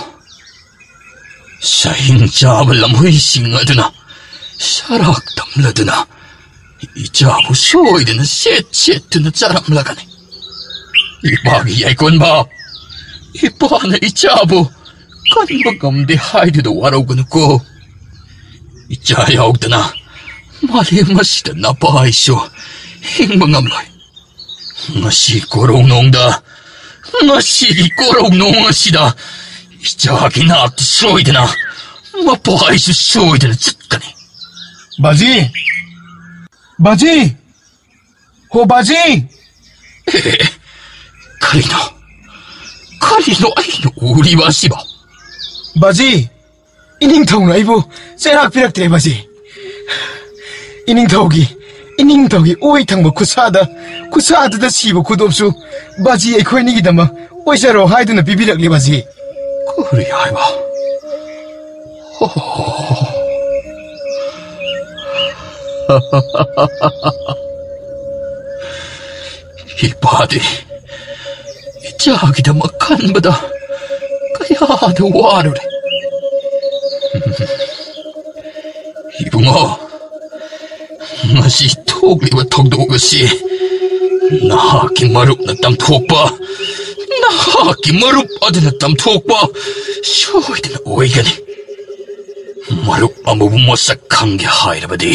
ꯁꯍꯤꯡ ꯆꯥꯕ ꯂꯝꯍꯨꯏꯁꯤꯡ ꯑꯗꯨꯅ ꯁꯔꯥꯛ ꯇꯝꯂꯗꯨꯅ ꯏꯆꯥꯕꯨ ꯁꯣꯏꯗꯅ ꯁꯦꯠ ꯁꯦꯠꯇꯨꯅ ꯆꯥꯔꯝꯂꯒꯅꯤ꯫ ꯏꯄꯥꯒꯤ ꯌꯥꯏꯀꯣꯟꯕ, ꯏꯄꯥꯅ ꯏꯆꯥꯕꯨ ꯀꯟꯕ ꯉꯝꯗꯦ ꯍꯥꯏꯗꯨꯗ ꯋꯥꯔꯧꯒꯅꯨꯀꯣ꯫ ꯏꯆꯥ ꯌꯥꯎꯗꯅ ꯃꯥꯂꯦꯝ ꯑꯁꯤꯗ ꯅꯄꯥ ꯑꯩꯁꯨ ꯍꯤꯡꯕ ꯉꯝꯂꯣꯏ꯫ ꯉꯁꯤ ꯀꯣꯔꯧꯅꯣꯡꯗ, ꯉꯁꯤꯒꯤ ꯀꯣꯔꯧꯅꯣꯡ ꯑꯁꯤꯗ ꯏꯆꯥꯒꯤ ꯅꯥꯛꯇ ꯁꯣꯏꯗꯅ ꯃꯄꯥ ꯑꯩꯁꯨ ꯁꯣꯏꯗꯅ ꯆꯠꯀꯅꯤ꯫ ꯕꯥꯖꯤ! ꯕꯥꯖꯤ! ꯍꯣ ꯕꯥꯖꯤ! ꯑꯦ, ꯀꯔꯤꯅꯣ? ꯀꯔꯤꯅꯣ ꯑꯩꯅ ꯎꯔꯤꯕ ꯑꯁꯤꯕꯣ? ꯕꯥꯖꯤ! ꯏꯅꯤꯡꯊꯧꯅ ꯑꯩꯕꯨ ꯆꯩꯔꯥꯛ ꯄꯤꯔꯛꯇ꯭ꯔꯦ, ꯕꯥꯖꯤ꯫ ꯏꯅꯤꯡꯊꯧꯒꯤ, ꯏꯅꯤꯡꯊꯧꯒꯤ ꯑꯣꯏ ꯊꯪꯕ ꯈꯨꯠꯁꯥꯗ, ꯈꯨꯠꯁꯥꯗꯨꯗ ꯁꯤꯕ ꯈꯨꯗꯣꯞꯁꯨ ꯕꯥꯖꯤ ꯑꯩꯈꯣꯏꯅꯤꯒꯤꯗꯃꯛ ꯑꯣꯏꯖꯔꯣ ꯍꯥꯏꯗꯨꯅ ꯄꯤꯕꯤꯔꯛꯂꯦ, ꯕꯥꯖꯤ꯫ ꯀꯔꯤ ꯍꯥꯏꯕ? ꯏꯄꯥꯗꯤ ꯏꯆꯥꯒꯤꯗꯃꯛ ꯈꯟꯕꯗ ꯀꯌꯥꯗ ꯋꯥꯔꯨꯔꯦ꯫ ꯏꯕꯨꯡꯉꯣ, ꯉꯁꯤ ꯊꯣꯛꯂꯤꯕ ꯊꯧꯗꯣꯛ ꯑꯁꯤ ꯅꯍꯥꯛꯀꯤ ꯃꯔꯨꯞꯅ ꯇꯝꯊꯣꯛꯄ, ꯅꯍꯥꯛꯀꯤ ꯃꯔꯨꯞ ꯑꯗꯨꯅ ꯇꯝꯊꯣꯛꯄ ꯁꯣꯏꯗꯅ ꯑꯣꯏꯒꯅꯤ꯫ ꯃꯔꯨꯞ ꯑꯃꯕꯨ ꯃꯁꯛ ꯈꯪꯒꯦ ꯍꯥꯏꯔꯕꯗꯤ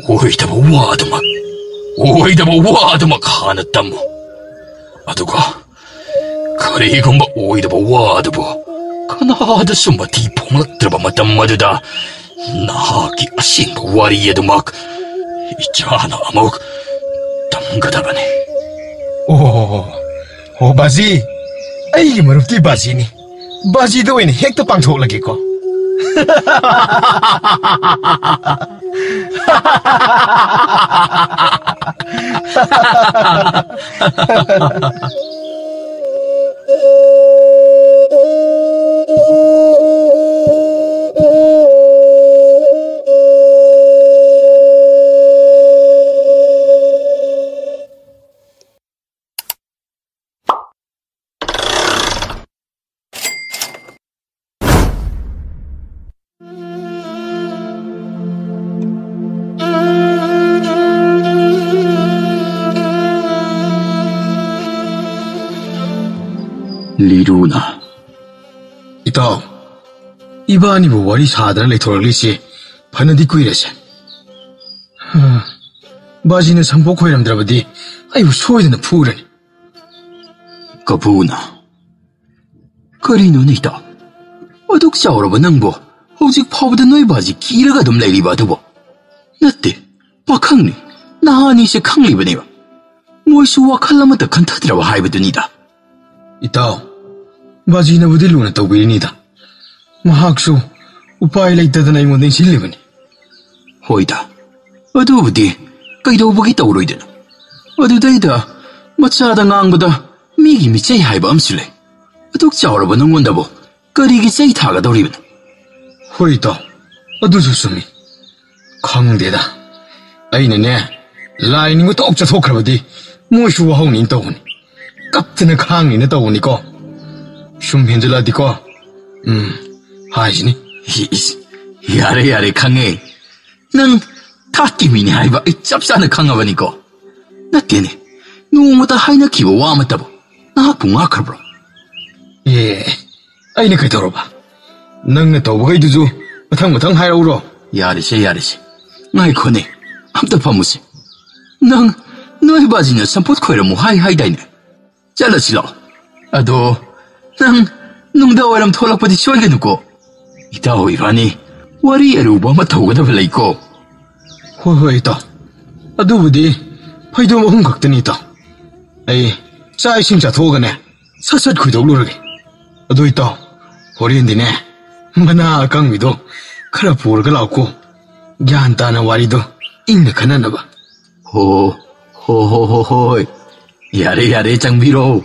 ꯑꯣꯏꯗꯕ ꯋꯥ ꯑꯗꯨꯃꯛ, ꯑꯣꯏꯗꯕ ꯋꯥ ꯑꯗꯨꯃꯛ ꯍꯥꯟꯅ ꯇꯝꯃꯨ꯫ ꯑꯗꯨꯒ ꯀꯔꯤꯒꯨꯝꯕ ꯑꯣꯏꯗꯕ ꯋꯥ ꯑꯗꯨꯕꯨ ꯀꯅꯥꯗꯁꯨ ꯃꯊꯤ ꯐꯣꯡꯂꯛꯇ꯭ꯔꯕ ꯃꯇꯝ ꯑꯗꯨꯗ ꯅꯍꯥꯛꯀꯤ ꯑꯁꯦꯡꯕ ꯋꯥꯔꯤ ꯑꯗꯨꯃꯛ ꯏꯆꯥꯅ ꯑꯃꯨꯛ ꯇꯝꯒꯗꯕꯅꯤ꯫ ꯑꯣ, ꯑꯣ, ꯕꯥꯖꯤ, ꯑꯩꯒꯤ ꯃꯔꯨꯞꯇꯤ ꯕꯥꯖꯤꯅꯤ꯫ ꯕꯥꯖꯤꯗ ꯑꯣꯏꯅ ꯍꯦꯛꯇ ꯄꯥꯡꯊꯣꯛꯂꯒꯦꯀꯣ꯫ ꯂꯤꯔꯨꯅ꯫ ꯏꯇꯥꯎ, ꯏꯕꯥꯅꯤꯕꯨ ꯋꯥꯔꯤ ꯁꯥꯗꯅ ꯂꯩꯊꯣꯔꯛꯂꯤꯁꯦ ꯐꯅꯗꯤ ꯀꯨꯏꯔꯁꯦ꯫ ꯍꯥ, ꯕꯥꯖꯤꯅ ꯁꯝꯄꯣꯛ ꯈꯣꯏꯔꯝꯗ꯭ꯔꯕꯗꯤ ꯑꯩꯕꯨ ꯁꯣꯏꯗꯅ ꯐꯨꯔꯅꯤ꯫ ꯀꯄꯨꯅ, ꯀꯔꯤꯅꯣꯅꯦ ꯏꯇꯥꯎ? ꯑꯗꯨꯛ ꯆꯥꯎꯔꯕ ꯅꯪꯕꯨ ꯍꯧꯖꯤꯛ ꯐꯥꯎꯕꯗ ꯅꯣꯏ ꯕꯥꯖꯤ ꯀꯤꯔꯒ ꯑꯗꯨꯝ ꯂꯩꯔꯤꯕ ꯑꯗꯨꯕꯨ? ꯅꯠꯇꯦ, ꯄꯥꯈꯪꯅꯤ, ꯅꯍꯥꯅꯤꯁꯦ ꯈꯪꯂꯤꯕꯅꯦꯕ꯫ ꯃꯣꯏꯁꯨ ꯋꯥꯈꯜ ꯑꯃꯠꯇ ꯈꯟꯊꯗ꯭ꯔꯕ ꯍꯥꯏꯕꯗꯨꯅꯤꯗ꯫ ꯏꯇꯥꯎ, ꯕꯥꯖꯤꯅꯕꯨꯗꯤ ꯂꯨꯅ ꯇꯧꯕꯤꯔꯤꯅꯤꯗ꯫ ꯃꯍꯥꯛꯁꯨ ꯎꯄꯥꯏ ꯂꯩꯇꯗꯅ ꯑꯩꯉꯣꯟꯗ ꯏꯟꯁꯤꯜꯂꯤꯕꯅꯤ꯫ ꯍꯣꯏꯗ, ꯑꯗꯨꯕꯨꯗꯤ ꯀꯩꯗꯧꯕꯒꯤ ꯇꯧꯔꯣꯏꯗꯅꯣ? ꯑꯗꯨꯗꯩꯗ ꯃꯆꯥꯗ ꯉꯥꯡꯕꯗ ꯃꯤꯒꯤ ꯃꯤꯆꯩ ꯍꯥꯏꯕ ꯑꯃꯁꯨ ꯂꯩ꯫ ꯑꯗꯨꯛ ꯆꯥꯎꯔꯕ ꯅꯉꯣꯟꯗꯕꯨ ꯀꯔꯤꯒꯤ ꯆꯩ ꯊꯥꯒꯗꯧꯔꯤꯕꯅꯣ? ꯍꯣꯏ ꯏꯇꯥꯎ, ꯑꯗꯨꯁꯨ ꯆꯨꯝꯃꯤ꯫ ꯈꯪꯗꯦꯗ, ꯑꯩꯅꯅꯦ, ꯂꯥꯏ ꯅꯤꯡꯕ ꯇꯣꯛ ꯆꯠꯊꯣꯛꯈ꯭ꯔꯕꯗꯤ ꯃꯣꯏꯁꯨ ꯋꯥꯍꯧꯅꯤꯅ ꯇꯧꯕꯅꯤ꯫ ꯀꯞꯇꯅ ꯈꯥꯡꯅꯤꯅ ꯇꯧꯕꯅꯤꯀꯣ꯫ ꯁꯨꯝ ꯍꯦꯟꯖꯜꯂꯛꯑꯗꯤꯀꯣ, ꯎꯝ, ꯍꯥꯏꯁꯤꯅꯤ꯫ ꯏꯁ, ꯌꯥꯔꯦ, ꯌꯥꯔꯦ, ꯈꯪꯉꯦ꯫ ꯅꯪ ꯊꯥꯠꯀꯤ ꯃꯤꯅꯤ ꯍꯥꯏꯕ ꯑꯩ ꯆꯞ ꯆꯥꯅ ꯈꯪꯉꯕꯅꯤꯀꯣ꯫ ꯅꯠꯇꯦꯅꯦ, ꯅꯣꯡꯃꯇ ꯍꯥꯏꯅꯈꯤꯕ ꯋꯥ ꯑꯃꯠꯇꯕꯨ ꯅꯍꯥꯛꯄꯨ ꯉꯥꯛꯈ꯭ꯔꯕ꯭ꯔꯣ? ꯑꯦ, ꯑꯩꯅ ꯀꯩꯗꯧꯔꯕ? ꯅꯪꯅ ꯇꯧꯕꯈꯩꯗꯨꯁꯨ ꯃꯊꯪ ꯃꯊꯪ ꯍꯥꯏꯔꯛꯎꯔꯣ? ꯌꯥꯔꯦꯁꯦ, ꯌꯥꯔꯦꯁꯦ꯫ ꯉꯥꯏꯈꯣꯅꯦ, ꯑꯝꯇ ꯐꯝꯃꯨꯁꯦ꯫ ꯅꯪ ꯅꯣꯏ ꯕꯥꯖꯤꯅ ꯁꯝꯄꯣꯠ ꯈꯣꯏꯔꯝꯃꯨ ꯍꯥꯏ ꯍꯥꯏꯗꯥꯏꯅꯦ? ꯆꯠꯂꯁꯤ ꯂꯥꯛꯑꯣ꯫ ꯑꯗꯣ ꯅꯪ ꯅꯨꯡꯗꯥꯡ ꯋꯥꯏꯔꯝ ꯊꯣꯛꯂꯛꯄꯗꯤ ꯁꯣꯏꯒꯅꯨꯀꯣ꯫ ꯏꯇꯥꯎ ꯏꯕꯥꯅꯤ ꯋꯥꯔꯤ ꯑꯔꯨꯕ ꯑꯃ ꯇꯧꯒꯗꯕ ꯂꯩꯀꯣ꯫ ꯍꯣꯏ, ꯍꯣꯏ, ꯏꯇꯥꯎ꯫ ꯑꯗꯨꯕꯨꯗꯤ ꯐꯩꯗꯣꯝ ꯑꯍꯨꯝ ꯈꯛꯇꯅꯤ, ꯏꯇꯥꯎ꯫ ꯑꯩ ꯆꯥꯛ ꯏꯁꯤꯡ ꯆꯥꯊꯣꯛꯑꯒꯅꯦ, ꯁꯠ ꯁꯠ ꯈꯣꯏꯗꯣꯛꯂꯨꯔꯒꯦ꯫ ꯑꯗꯨ ꯏꯇꯥꯎ, ꯍꯣꯔꯦꯟꯗꯤꯅꯦ, ꯃꯅꯥ ꯑꯀꯪꯕꯤꯗꯣ ꯈꯔ ꯄꯨꯔꯒ ꯂꯥꯛꯎꯀꯣ꯫ ꯒ꯭ꯌꯥꯟ ꯇꯥꯅ ꯋꯥꯔꯤꯗꯣ ꯏꯪꯅ ꯈꯟꯅꯅꯕ꯫ ꯍꯣ, ꯍꯣ, ꯍꯣ, ꯍꯣ, ꯍꯣꯏ꯫ ꯌꯥꯔꯦ, ꯌꯥꯔꯦ, ꯆꯪꯕꯤꯔꯣ꯫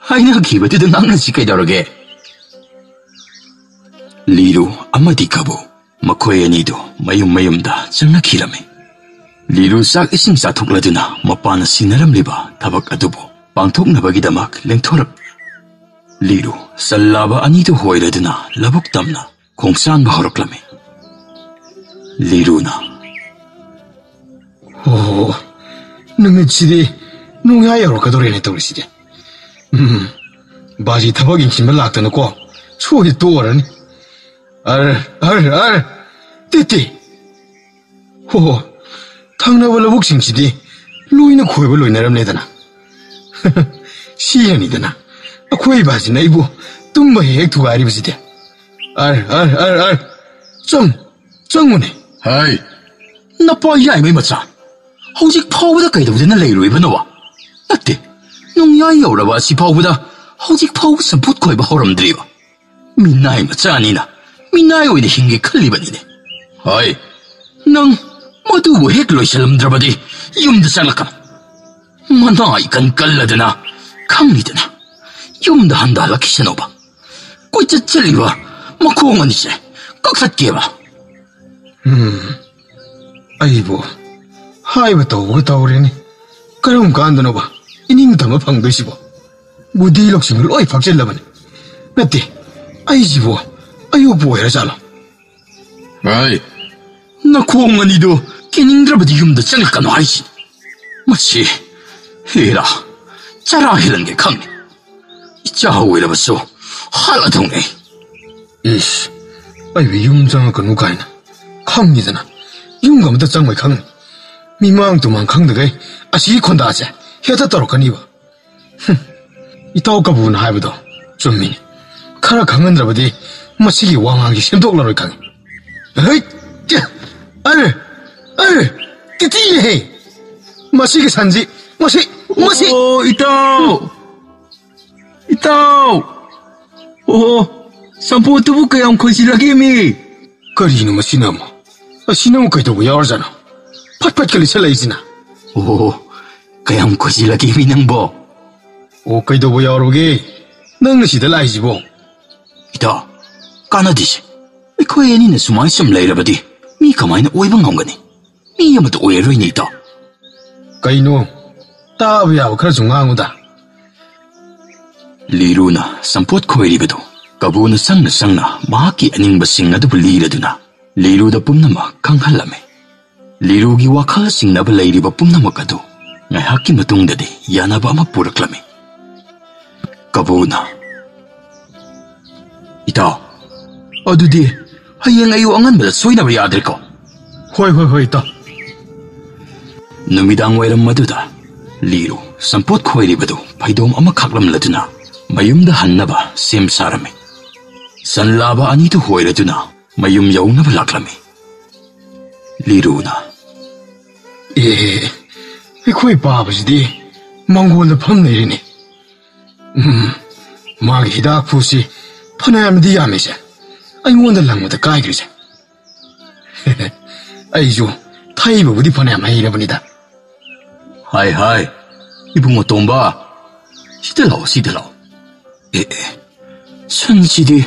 ꯍꯥꯏꯅꯈꯤꯕꯗꯨꯗ ꯉꯥꯡꯅꯁꯤ ꯀꯩꯗꯧꯔꯒꯦ? ꯂꯤꯔꯨ ꯑꯃꯗꯤ ꯀꯕꯨ ꯃꯈꯣꯏ ꯑꯅꯤꯗꯨ ꯃꯌꯨꯝ ꯃꯌꯨꯝꯗ ꯆꯪꯅꯈꯤꯔꯝꯃꯤ꯫ ꯂꯤꯔꯨ ꯆꯥꯛ ꯏꯁꯤꯡ ꯆꯥꯊꯣꯛꯂꯗꯨꯅ ꯃꯄꯥꯅ ꯁꯤꯟꯅꯔꯝꯂꯤꯕ ꯊꯕꯛ ꯑꯗꯨꯕꯨ ꯄꯥꯡꯊꯣꯛꯅꯕꯒꯤꯗꯃꯛ ꯂꯦꯡꯊꯣꯔꯛ꯫ ꯂꯤꯔꯨ ꯆꯜꯂꯥꯕ ꯑꯅꯤꯗꯨ ꯍꯣꯏꯔꯗꯨꯅ ꯂꯧꯕꯨꯛ ꯇꯝꯅ ꯈꯣꯡꯁꯥꯟꯕ ꯍꯧꯔꯛꯂꯝꯃꯤ꯫ ꯂꯤꯔꯨꯅ, "ꯑꯣ, ꯅꯨꯃꯤꯠꯁꯤꯗꯤ ꯅꯣꯡꯌꯥꯏ ꯌꯧꯔꯛꯀꯗꯧꯔꯦꯅꯦ ꯇꯧꯔꯤꯁꯤꯗꯤ꯫ ꯎꯝ, ꯕꯥꯖꯤ ꯊꯕꯛ ꯌꯦꯡꯁꯤꯟꯕ ꯂꯥꯛꯇꯅꯀꯣ, ꯁꯣꯏꯗ ꯇꯣꯛꯑꯔꯅꯤ꯫ ꯑꯔ, ꯑꯔ, ꯑꯔ, ꯇꯦ, ꯇꯦ꯫ ꯍꯣ, ꯍꯣ, ꯊꯪꯅꯕ ꯂꯧꯕꯨꯛꯁꯤꯡꯁꯤꯗꯤ ꯂꯣꯏꯅ ꯈꯣꯏꯕ ꯂꯣꯏꯅꯔꯝꯂꯦꯗꯅ꯫ ꯁꯤꯔꯅꯤꯗꯅ, ꯑꯩꯈꯣꯏ ꯕꯥꯖꯤꯅ ꯑꯩꯕꯨ ꯇꯨꯝꯕ ꯍꯦꯛ ꯍꯦꯛ ꯊꯨꯒꯥꯏꯔꯤꯕꯁꯤꯗꯤ꯫ ꯑꯔ, ꯑꯔ, ꯑꯔ, ꯑꯔ, ꯆꯪ, ꯆꯪꯉꯨꯅꯦ꯫ ꯍꯥꯏ, ꯅꯄꯥ ꯌꯥꯏꯃꯩ ꯃꯆꯥ, ꯍꯧꯖꯤꯛ ꯐꯥꯎꯕꯗ ꯀꯩꯗꯧꯗꯨꯅ ꯂꯩꯔꯨꯏꯕꯅꯣꯕ? ꯅꯠꯇꯦ, ꯅꯣꯡꯌꯥꯏ ꯌꯧꯔꯕ ꯑꯁꯤ ꯐꯥꯎꯕꯗ ꯍꯧꯖꯤꯛ ꯐꯥꯎꯕ ꯆꯝꯐꯨꯠ ꯈꯣꯏꯕ ꯍꯧꯔꯝꯗ꯭ꯔꯤꯕ? ꯃꯤꯅꯥꯏ ꯃꯆꯥꯅꯤꯅ ꯃꯤꯅꯥꯏ ꯑꯣꯏꯅ ꯍꯤꯡꯒꯦ ꯈꯜꯂꯤꯕꯅꯤꯅꯦ꯫ ꯍꯣꯏ, ꯅꯪ ꯃꯗꯨꯕꯨ ꯍꯦꯛ ꯂꯣꯏꯁꯤꯜꯂꯝꯗ꯭ꯔꯕꯗꯤ ꯌꯨꯝꯗ ꯆꯪꯂꯛꯀꯅꯨ꯫ ꯃꯅꯥ ꯏꯀꯟ ꯀꯜꯂꯗꯅ, ꯈꯪꯂꯤꯗꯅ, ꯌꯨꯝꯗ ꯍꯟꯊꯍꯜꯂꯛꯈꯤꯁꯅꯨꯕ꯫ ꯀꯣꯏꯆꯠ ꯆꯠꯂꯤꯕ ꯃꯈꯣꯡ ꯑꯅꯤꯁꯦ ꯀꯛꯊꯠꯀꯦꯕ꯫ ꯎꯝ, ꯑꯩꯕꯨ ꯍꯥꯏꯕ ꯇꯧꯕꯒ ꯇꯧꯔꯦꯅꯦ꯫ ꯀꯔꯝ ꯀꯥꯟꯗꯅꯣꯕ ꯏꯅꯤꯡ ꯇꯝꯕ ꯐꯪꯗꯣꯏꯁꯤꯕꯣ? ꯕꯨꯙꯤ ꯂꯧꯁꯤꯡ ꯂꯣꯏ ꯐꯥꯛꯆꯜꯂꯕꯅꯤ꯫ ꯅꯠꯇꯦ, ꯑꯩꯁꯤꯕꯨ ꯑꯌꯣꯛꯄ ꯑꯣꯏꯔ ꯖꯥꯠꯂꯣ? ꯍꯥꯏ, ꯅꯈꯣꯡ ꯑꯅꯤꯗꯨ ꯀꯤꯅꯤꯡꯗ꯭ꯔꯕꯗꯤ ꯌꯨꯝꯗ ꯆꯪꯂꯛꯀꯅꯨ ꯍꯥꯏꯁꯤꯅꯤ꯫ ꯃꯁꯤ ꯍꯦꯔꯥ, ꯆꯔꯥ ꯍꯦꯜꯍꯟꯒꯦ ꯈꯪꯉꯤ꯫ ꯏꯆꯥ ꯑꯣꯏꯔꯕꯁꯨ ꯍꯥꯠꯂꯗꯧꯅꯤ꯫ ꯏꯁ, ꯑꯩꯕꯨ ꯌꯨꯝ ꯆꯪꯉꯛꯀꯅꯨ ꯀꯥꯏꯅ ꯈꯪꯉꯤꯗꯅ, ꯌꯨꯝꯒ ꯑꯃꯇ ꯆꯪꯉꯣꯏ ꯈꯪꯉꯤ꯫ ꯃꯤꯃꯥꯡ ꯇꯨꯃꯥꯡ ꯈꯪꯗꯈꯩ ꯑꯁꯤꯒꯤ ꯈꯣꯟꯗꯥꯁꯦ ꯍꯦꯛꯇ ꯇꯧꯔꯛꯀꯅꯤꯕ꯫ ꯍꯨꯝ, ꯏꯇꯥꯎ ꯀꯕꯨꯅ ꯍꯥꯏꯕꯗꯣ ꯆꯨꯝꯃꯤꯅꯤ꯫ ꯈꯔ ꯈꯪꯍꯟꯗ꯭ꯔꯕꯗꯤ ꯃꯁꯤꯒꯤ ꯋꯥꯉꯥꯡꯁꯤ ꯁꯦꯝꯗꯣꯛꯂꯔꯣꯏ ꯈꯪꯉꯤ꯫ ꯍꯩꯠ! ꯑꯔꯦ! ꯑꯔꯦ! ꯇꯤꯇꯤꯅꯦꯍꯦ! ꯃꯁꯤꯒꯤ ꯁꯟꯁꯤ, ꯃꯁꯤ, ꯃꯁꯤ! ꯑꯣ, ꯏꯇꯥꯎ! ꯏꯇꯥꯎ! ꯑꯣ, ꯁꯝꯄꯣꯠꯇꯨꯕꯨ ꯀꯌꯥꯝ ꯈꯣꯏꯁꯤꯜꯂꯒꯦ ꯃꯤ? ꯀꯔꯤꯅꯣ ꯃꯁꯤꯅ ꯑꯃꯨꯛ? ꯑꯁꯤꯅ ꯑꯃꯨꯛ ꯀꯩꯗꯧꯕ ꯌꯥꯎꯔꯖꯥꯠꯅꯣ? ꯐꯠ ꯐꯠꯀ ꯂꯤꯠꯁꯜꯂꯛꯏꯁꯤꯅ꯫ ꯑꯣ, ꯀꯌꯥꯝ ꯈꯣꯏꯁꯤꯜꯂꯒꯦ ꯃꯤ ꯅꯪꯕꯣ? ꯑꯣ, ꯀꯩꯗꯧꯕ ꯌꯥꯎꯔꯒꯦ? ꯅꯪꯅ ꯁꯤꯗ ꯂꯥꯛꯏꯁꯤꯕꯣ? ꯏꯇꯥꯎ, ꯀꯥꯟꯅꯗꯦꯁꯦ꯫ ꯑꯩꯈꯣꯏ ꯑꯅꯤꯅ ꯁꯨꯃꯥꯏꯅ ꯁꯨꯝ ꯂꯩꯔꯕꯗꯤ ꯃꯤ ꯀꯃꯥꯏꯅ ꯑꯣꯏꯕ ꯉꯝꯒꯅꯤ? ꯃꯤ ꯑꯃꯠꯇ ꯑꯣꯏꯔꯔꯣꯏꯅꯦ, ꯏꯇꯥꯎ꯫ ꯀꯩꯅꯣ? ꯇꯥꯕ ꯌꯥꯕ ꯈꯔꯁꯨ ꯉꯥꯡꯉꯨꯗ꯫ ꯂꯤꯔꯨꯅ ꯁꯝꯄꯣꯠ ꯈꯣꯏꯔꯤꯕꯗꯨ ꯀꯕꯨꯅ ꯆꯪꯅ ꯆꯪꯅ ꯃꯍꯥꯛꯀꯤ ꯑꯅꯤꯡꯕꯁꯤꯡ ꯑꯗꯨꯕꯨ ꯂꯤꯔꯗꯨꯅ ꯂꯤꯔꯨꯗ ꯄꯨꯝꯅꯃꯛ ꯈꯪꯍꯜꯂꯝꯃꯤ꯫ ꯂꯤꯔꯨꯒꯤ ꯋꯥꯈꯜ ꯆꯤꯡꯅꯕ ꯂꯩꯔꯤꯕ ꯄꯨꯝꯅꯃꯛ ꯑꯗꯨ ꯉꯥꯏꯍꯥꯛꯀꯤ ꯃꯇꯨꯡꯗꯗꯤ ꯌꯥꯅꯕ ꯑꯃ ꯄꯨꯔꯛꯂꯝꯃꯤ꯫ ꯀꯕꯨꯅ, "ꯏꯇꯥꯎ, ꯑꯗꯨꯗꯤ ꯍꯌꯦꯡ ꯑꯌꯨꯛ ꯑꯉꯟꯕꯗ ꯁꯣꯏꯅꯕ ꯌꯥꯗ꯭ꯔꯦꯀꯣ?" "ꯍꯣꯏ, ꯍꯣꯏ, ꯍꯣꯏ, ꯏꯇꯥꯎ꯫" ꯅꯨꯃꯤꯗꯥꯡ ꯋꯥꯏꯔꯝ ꯑꯗꯨꯗ ꯂꯤꯔꯨ ꯁꯝꯄꯣꯠ ꯈꯣꯏꯔꯤꯕꯗꯨ ꯐꯩꯗꯣꯝ ꯑꯃ ꯈꯥꯛꯂꯝꯂꯗꯨꯅ ꯃꯌꯨꯝꯗ ꯍꯟꯅꯕ ꯁꯦꯝ ꯁꯥꯔꯝꯃꯤ꯫ ꯁꯟ ꯂꯥꯕ ꯑꯅꯤꯗꯨ ꯍꯣꯏꯔꯗꯨꯅ ꯃꯌꯨꯝ ꯌꯧꯅꯕ ꯂꯥꯛꯂꯝꯃꯤ꯫ ꯂꯤꯔꯨꯅ, "ꯑꯦ, ꯑꯩꯈꯣꯏ ꯄꯥꯕꯁꯤꯗꯤ ꯃꯪꯒꯣꯜꯗ ꯐꯝ ꯂꯩꯔꯤꯅꯦ꯫ ꯎꯝ, ꯃꯥꯒꯤ ꯍꯤꯗꯥꯛ ꯐꯨꯁꯤ ꯐꯅꯌꯥꯝꯗꯤ ꯌꯥꯝꯃꯤꯁꯦ꯫ ꯑꯩꯉꯣꯟꯗ ꯂꯪꯕꯗ ꯀꯥꯏꯈ꯭ꯔꯤꯁꯦ꯫ ꯑꯩꯁꯨ ꯊꯩꯕꯕꯨꯗꯤ ꯐꯅꯌꯥꯝ ꯍꯩꯔꯕꯅꯤꯗ꯫" "ꯍꯥꯏ, ꯍꯥꯏ, ꯏꯕꯨꯡꯉꯣ ꯇꯣꯝꯕ, ꯁꯤꯗ ꯂꯥꯛꯑꯣ, ꯁꯤꯗ ꯂꯥꯛꯑꯣ꯫ ꯑꯦ, ꯑꯦ, ꯁꯟꯁꯤꯗꯤ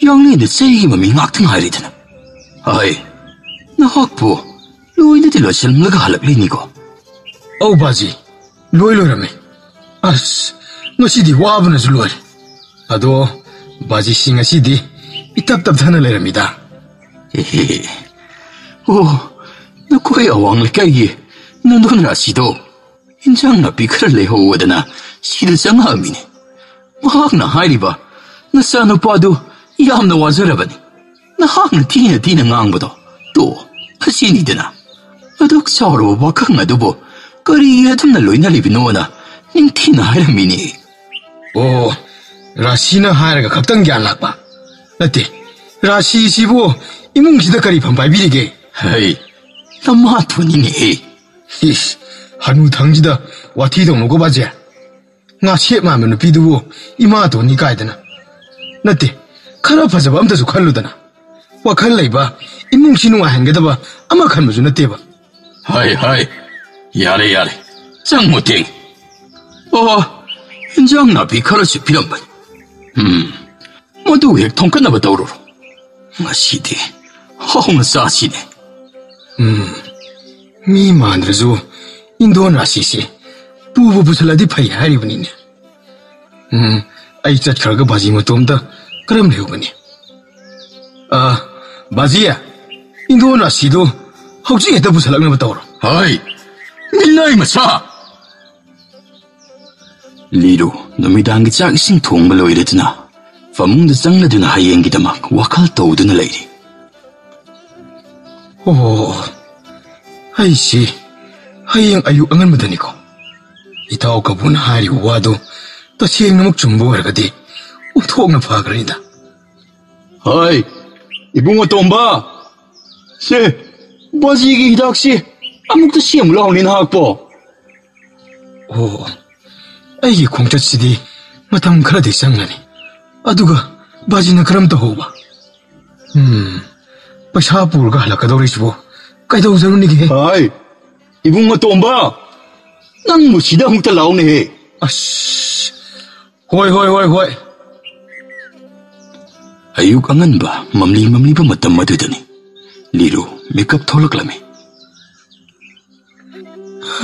ꯌꯥꯡꯂꯦꯟꯗ ꯆꯩꯒꯤ ꯃꯃꯤ ꯉꯥꯛꯇ ꯉꯥꯏꯔꯦꯗꯅ꯫ ꯍꯥꯏ, ꯅꯍꯥꯛꯄꯨ ꯂꯣꯏꯅꯗꯤ ꯂꯣꯏꯁꯤꯜꯂꯝꯂꯒ ꯍꯜꯂꯛꯂꯤꯅꯤꯀꯣ?" "ꯑꯧ ꯕꯥꯖꯤ, ꯂꯣꯏ ꯂꯣꯏꯔꯝꯃꯦ꯫ ꯑꯁ, ꯉꯁꯤꯗꯤ ꯋꯥꯕꯅꯁꯨ ꯂꯣꯏꯔꯦ꯫ ꯑꯗꯣ ꯕꯥꯖꯤꯁꯤ ꯉꯁꯤꯗꯤ ꯏꯇꯞ ꯇꯞꯊꯅ ꯂꯩꯔꯝꯃꯤꯗ꯫ ꯑꯦꯍꯦ꯫ ꯑꯣ, ꯅꯈꯣꯏ ꯑꯋꯥꯡ ꯂꯩꯀꯥꯏꯒꯤ ꯅꯟꯗꯣꯟ ꯔꯥꯁꯤꯗꯣ ꯏꯟꯖꯥꯡ ꯅꯥꯄꯤ ꯈꯔ ꯂꯩꯍꯧꯋꯗꯅ ꯁꯤꯗ ꯆꯪꯉꯛꯑꯝꯃꯤꯅꯦ꯫ ꯃꯍꯥꯛꯅ ꯍꯥꯏꯔꯤꯕ, "ꯅꯆꯥꯅꯨꯄꯥꯗꯨ ꯌꯥꯝꯅ ꯋꯥꯖꯔꯕꯅꯤ꯫ ꯅꯍꯥꯛꯅ ꯊꯤꯅ ꯊꯤꯅ ꯉꯥꯡꯕꯗꯣ ꯇꯣ, ꯑꯁꯤꯅꯤꯗꯅ꯫ ꯑꯗꯨꯛ ꯆꯥꯎꯔꯕ ꯋꯥꯈꯪ ꯑꯗꯨꯕꯨ ꯀꯔꯤ ꯑꯗꯨꯝꯅ ꯂꯣꯏꯅꯔꯤꯕꯅꯣꯅ ꯅꯤꯡꯊꯤꯅ ꯍꯥꯏꯔꯝꯃꯤꯅꯦ"꯫ ꯑꯣ, ꯔꯥꯁꯤꯅ ꯍꯥꯏꯔꯒ ꯈꯛꯇꯪ ꯒ꯭ꯌꯥꯟ ꯂꯥꯛꯄ? ꯅꯠꯇꯦ, ꯔꯥꯁꯤꯁꯤꯕꯨ ꯏꯃꯨꯡꯁꯤꯗ ꯀꯔꯤ ꯐꯝ ꯄꯥꯏꯕꯤꯔꯤꯒꯦ? ꯍꯩ, ꯅꯃꯥꯊꯣꯟꯅꯤꯅꯦꯍꯦ꯫ ꯏꯁ, ꯍꯅꯨꯊꯪꯁꯤꯗ ꯋꯥꯊꯤ ꯇꯧꯅꯨꯀꯣ ꯕꯥꯖꯤ꯫ ꯉꯥꯁꯦꯞ ꯃꯥꯟꯕ ꯅꯨꯄꯤꯗꯨꯕꯨ ꯏꯃꯥꯇꯣꯟꯅꯤ ꯀꯥꯏꯗꯅ꯫ ꯅꯠꯇꯦ, ꯈꯔ ꯐꯖꯕ ꯑꯝꯇꯁꯨ ꯈꯜꯂꯨꯗꯅ꯫ ꯋꯥꯈꯜ ꯂꯩꯕ, ꯏꯃꯨꯡꯁꯤ ꯅꯨꯡꯉꯥꯏꯍꯟꯒꯗꯕ ꯑꯃ ꯈꯟꯕꯁꯨ ꯅꯠꯇꯦꯕ꯫ ꯍꯥꯏ, ꯍꯥꯏ, ꯌꯥꯔꯦ, ꯌꯥꯔꯦ, ꯆꯪꯉꯨ ꯇꯦꯡ꯫ ꯑꯣ, ꯏꯟꯖꯥꯡ ꯅꯥꯄꯤ ꯈꯔꯁꯨ ꯄꯤꯔꯝꯕꯅꯤ꯫ ꯎꯝ, ꯃꯗꯨ ꯍꯦꯛ ꯊꯣꯡꯀꯠꯅꯕ ꯇꯧꯔꯨꯔꯣ꯫ ꯉꯁꯤꯗꯤ ꯍꯥꯎꯅ ꯆꯥꯁꯤꯅꯦ꯫ ꯎꯝ, ꯃꯤ ꯃꯥꯟꯗ꯭ꯔꯁꯨ ꯏꯟꯗꯣꯟ ꯔꯥꯁꯤꯁꯦ ꯄꯨꯕ ꯄꯨꯁꯜꯂꯗꯤ ꯐꯩ ꯍꯥꯏꯔꯤꯕꯅꯤꯅꯦ꯫ ꯎꯝ, ꯑꯩ ꯆꯠꯈ꯭ꯔꯒ ꯕꯥꯖꯤ ꯃꯇꯣꯝꯇ ꯀꯔꯝ ꯂꯩꯍꯧꯒꯅꯤ? ꯑ, ꯕꯥꯖꯤ, ꯏꯟꯗꯣꯟ ꯔꯥꯁꯤꯗꯣ ꯍꯧꯖꯤꯛ ꯍꯦꯛꯇ ꯄꯨꯁꯜꯂꯛꯅꯕ ꯇꯧꯔꯣ꯫ ꯍꯣꯏ, ꯃꯤꯅꯥꯏ ꯃꯆꯥ! ꯂꯤꯔꯨ ꯅꯨꯃꯤꯗꯥꯡꯒꯤ ꯆꯥꯛ ꯏꯁꯤꯡ ꯊꯣꯡꯕ ꯂꯣꯏꯔꯗꯨꯅ ꯐꯃꯨꯡꯗ ꯆꯪꯂꯗꯨꯅ ꯍꯌꯦꯡꯒꯤꯗꯃꯛ ꯋꯥꯈꯜ ꯇꯧꯗꯨꯅ ꯂꯩꯔꯤ꯫ ꯑꯣ, ꯑꯩꯁꯤ ꯍꯌꯦꯡ ꯑꯌꯨꯛ ꯑꯉꯟꯕꯗꯅꯤꯀꯣ꯫ ꯏꯇꯥꯎ ꯀꯕꯨꯅ ꯍꯥꯏꯔꯤꯕ ꯋꯥꯗꯨ ꯇꯁꯦꯡꯅꯃꯛ ꯆꯨꯝꯕ ꯑꯣꯏꯔꯒꯗꯤ ꯑꯣꯟꯊꯣꯛꯅ ꯐꯈ꯭ꯔꯅꯤꯗ꯫ ꯍꯣꯏ, ꯏꯕꯨꯡ ꯑꯇꯣꯝꯕ, ꯁꯦ, ꯕꯥꯖꯤꯒꯤ ꯍꯤꯗꯥꯛꯁꯤ ꯑꯃꯨꯛꯇ ꯁꯦꯝꯃꯨ ꯂꯥꯎꯅꯦ ꯅꯍꯥꯛꯄꯣ꯫ ꯑꯣ, ꯑꯩꯒꯤ ꯈꯣꯡꯆꯠꯁꯤꯗꯤ ꯃꯇꯝ ꯈꯔꯗꯤ ꯆꯪꯒꯅꯤ꯫ ꯑꯗꯨꯒ ꯕꯥꯖꯤꯅ ꯀꯔꯝ ꯇꯧꯍꯧꯕ? ꯎꯝ, ꯄꯩꯁꯥ ꯄꯨꯔꯒ ꯍꯜꯂꯛꯀꯗꯧꯔꯤꯁꯤꯕꯨ ꯀꯩꯗꯧꯖꯔꯨꯅꯤꯒꯦ? ꯍꯥꯏ, ꯏꯕꯨꯡ ꯑꯇꯣꯝꯕ, ꯅꯪꯕꯨ ꯁꯤꯗ ꯑꯃꯨꯛꯇ ꯂꯥꯎꯅꯦꯍꯦ꯫ ꯑꯁ, ꯍꯣꯏ, ꯍꯣꯏ, ꯍꯣꯏ, ꯍꯣꯏ꯫ ꯑꯌꯨꯛ ꯑꯉꯟꯕ ꯃꯝꯂꯤ ꯃꯝꯂꯤꯕ ꯃꯇꯝ ꯑꯗꯨꯗꯅꯤ ꯂꯤꯔꯨ ꯃꯤꯀꯞ ꯊꯣꯛꯂꯛꯂꯝꯃꯤ꯫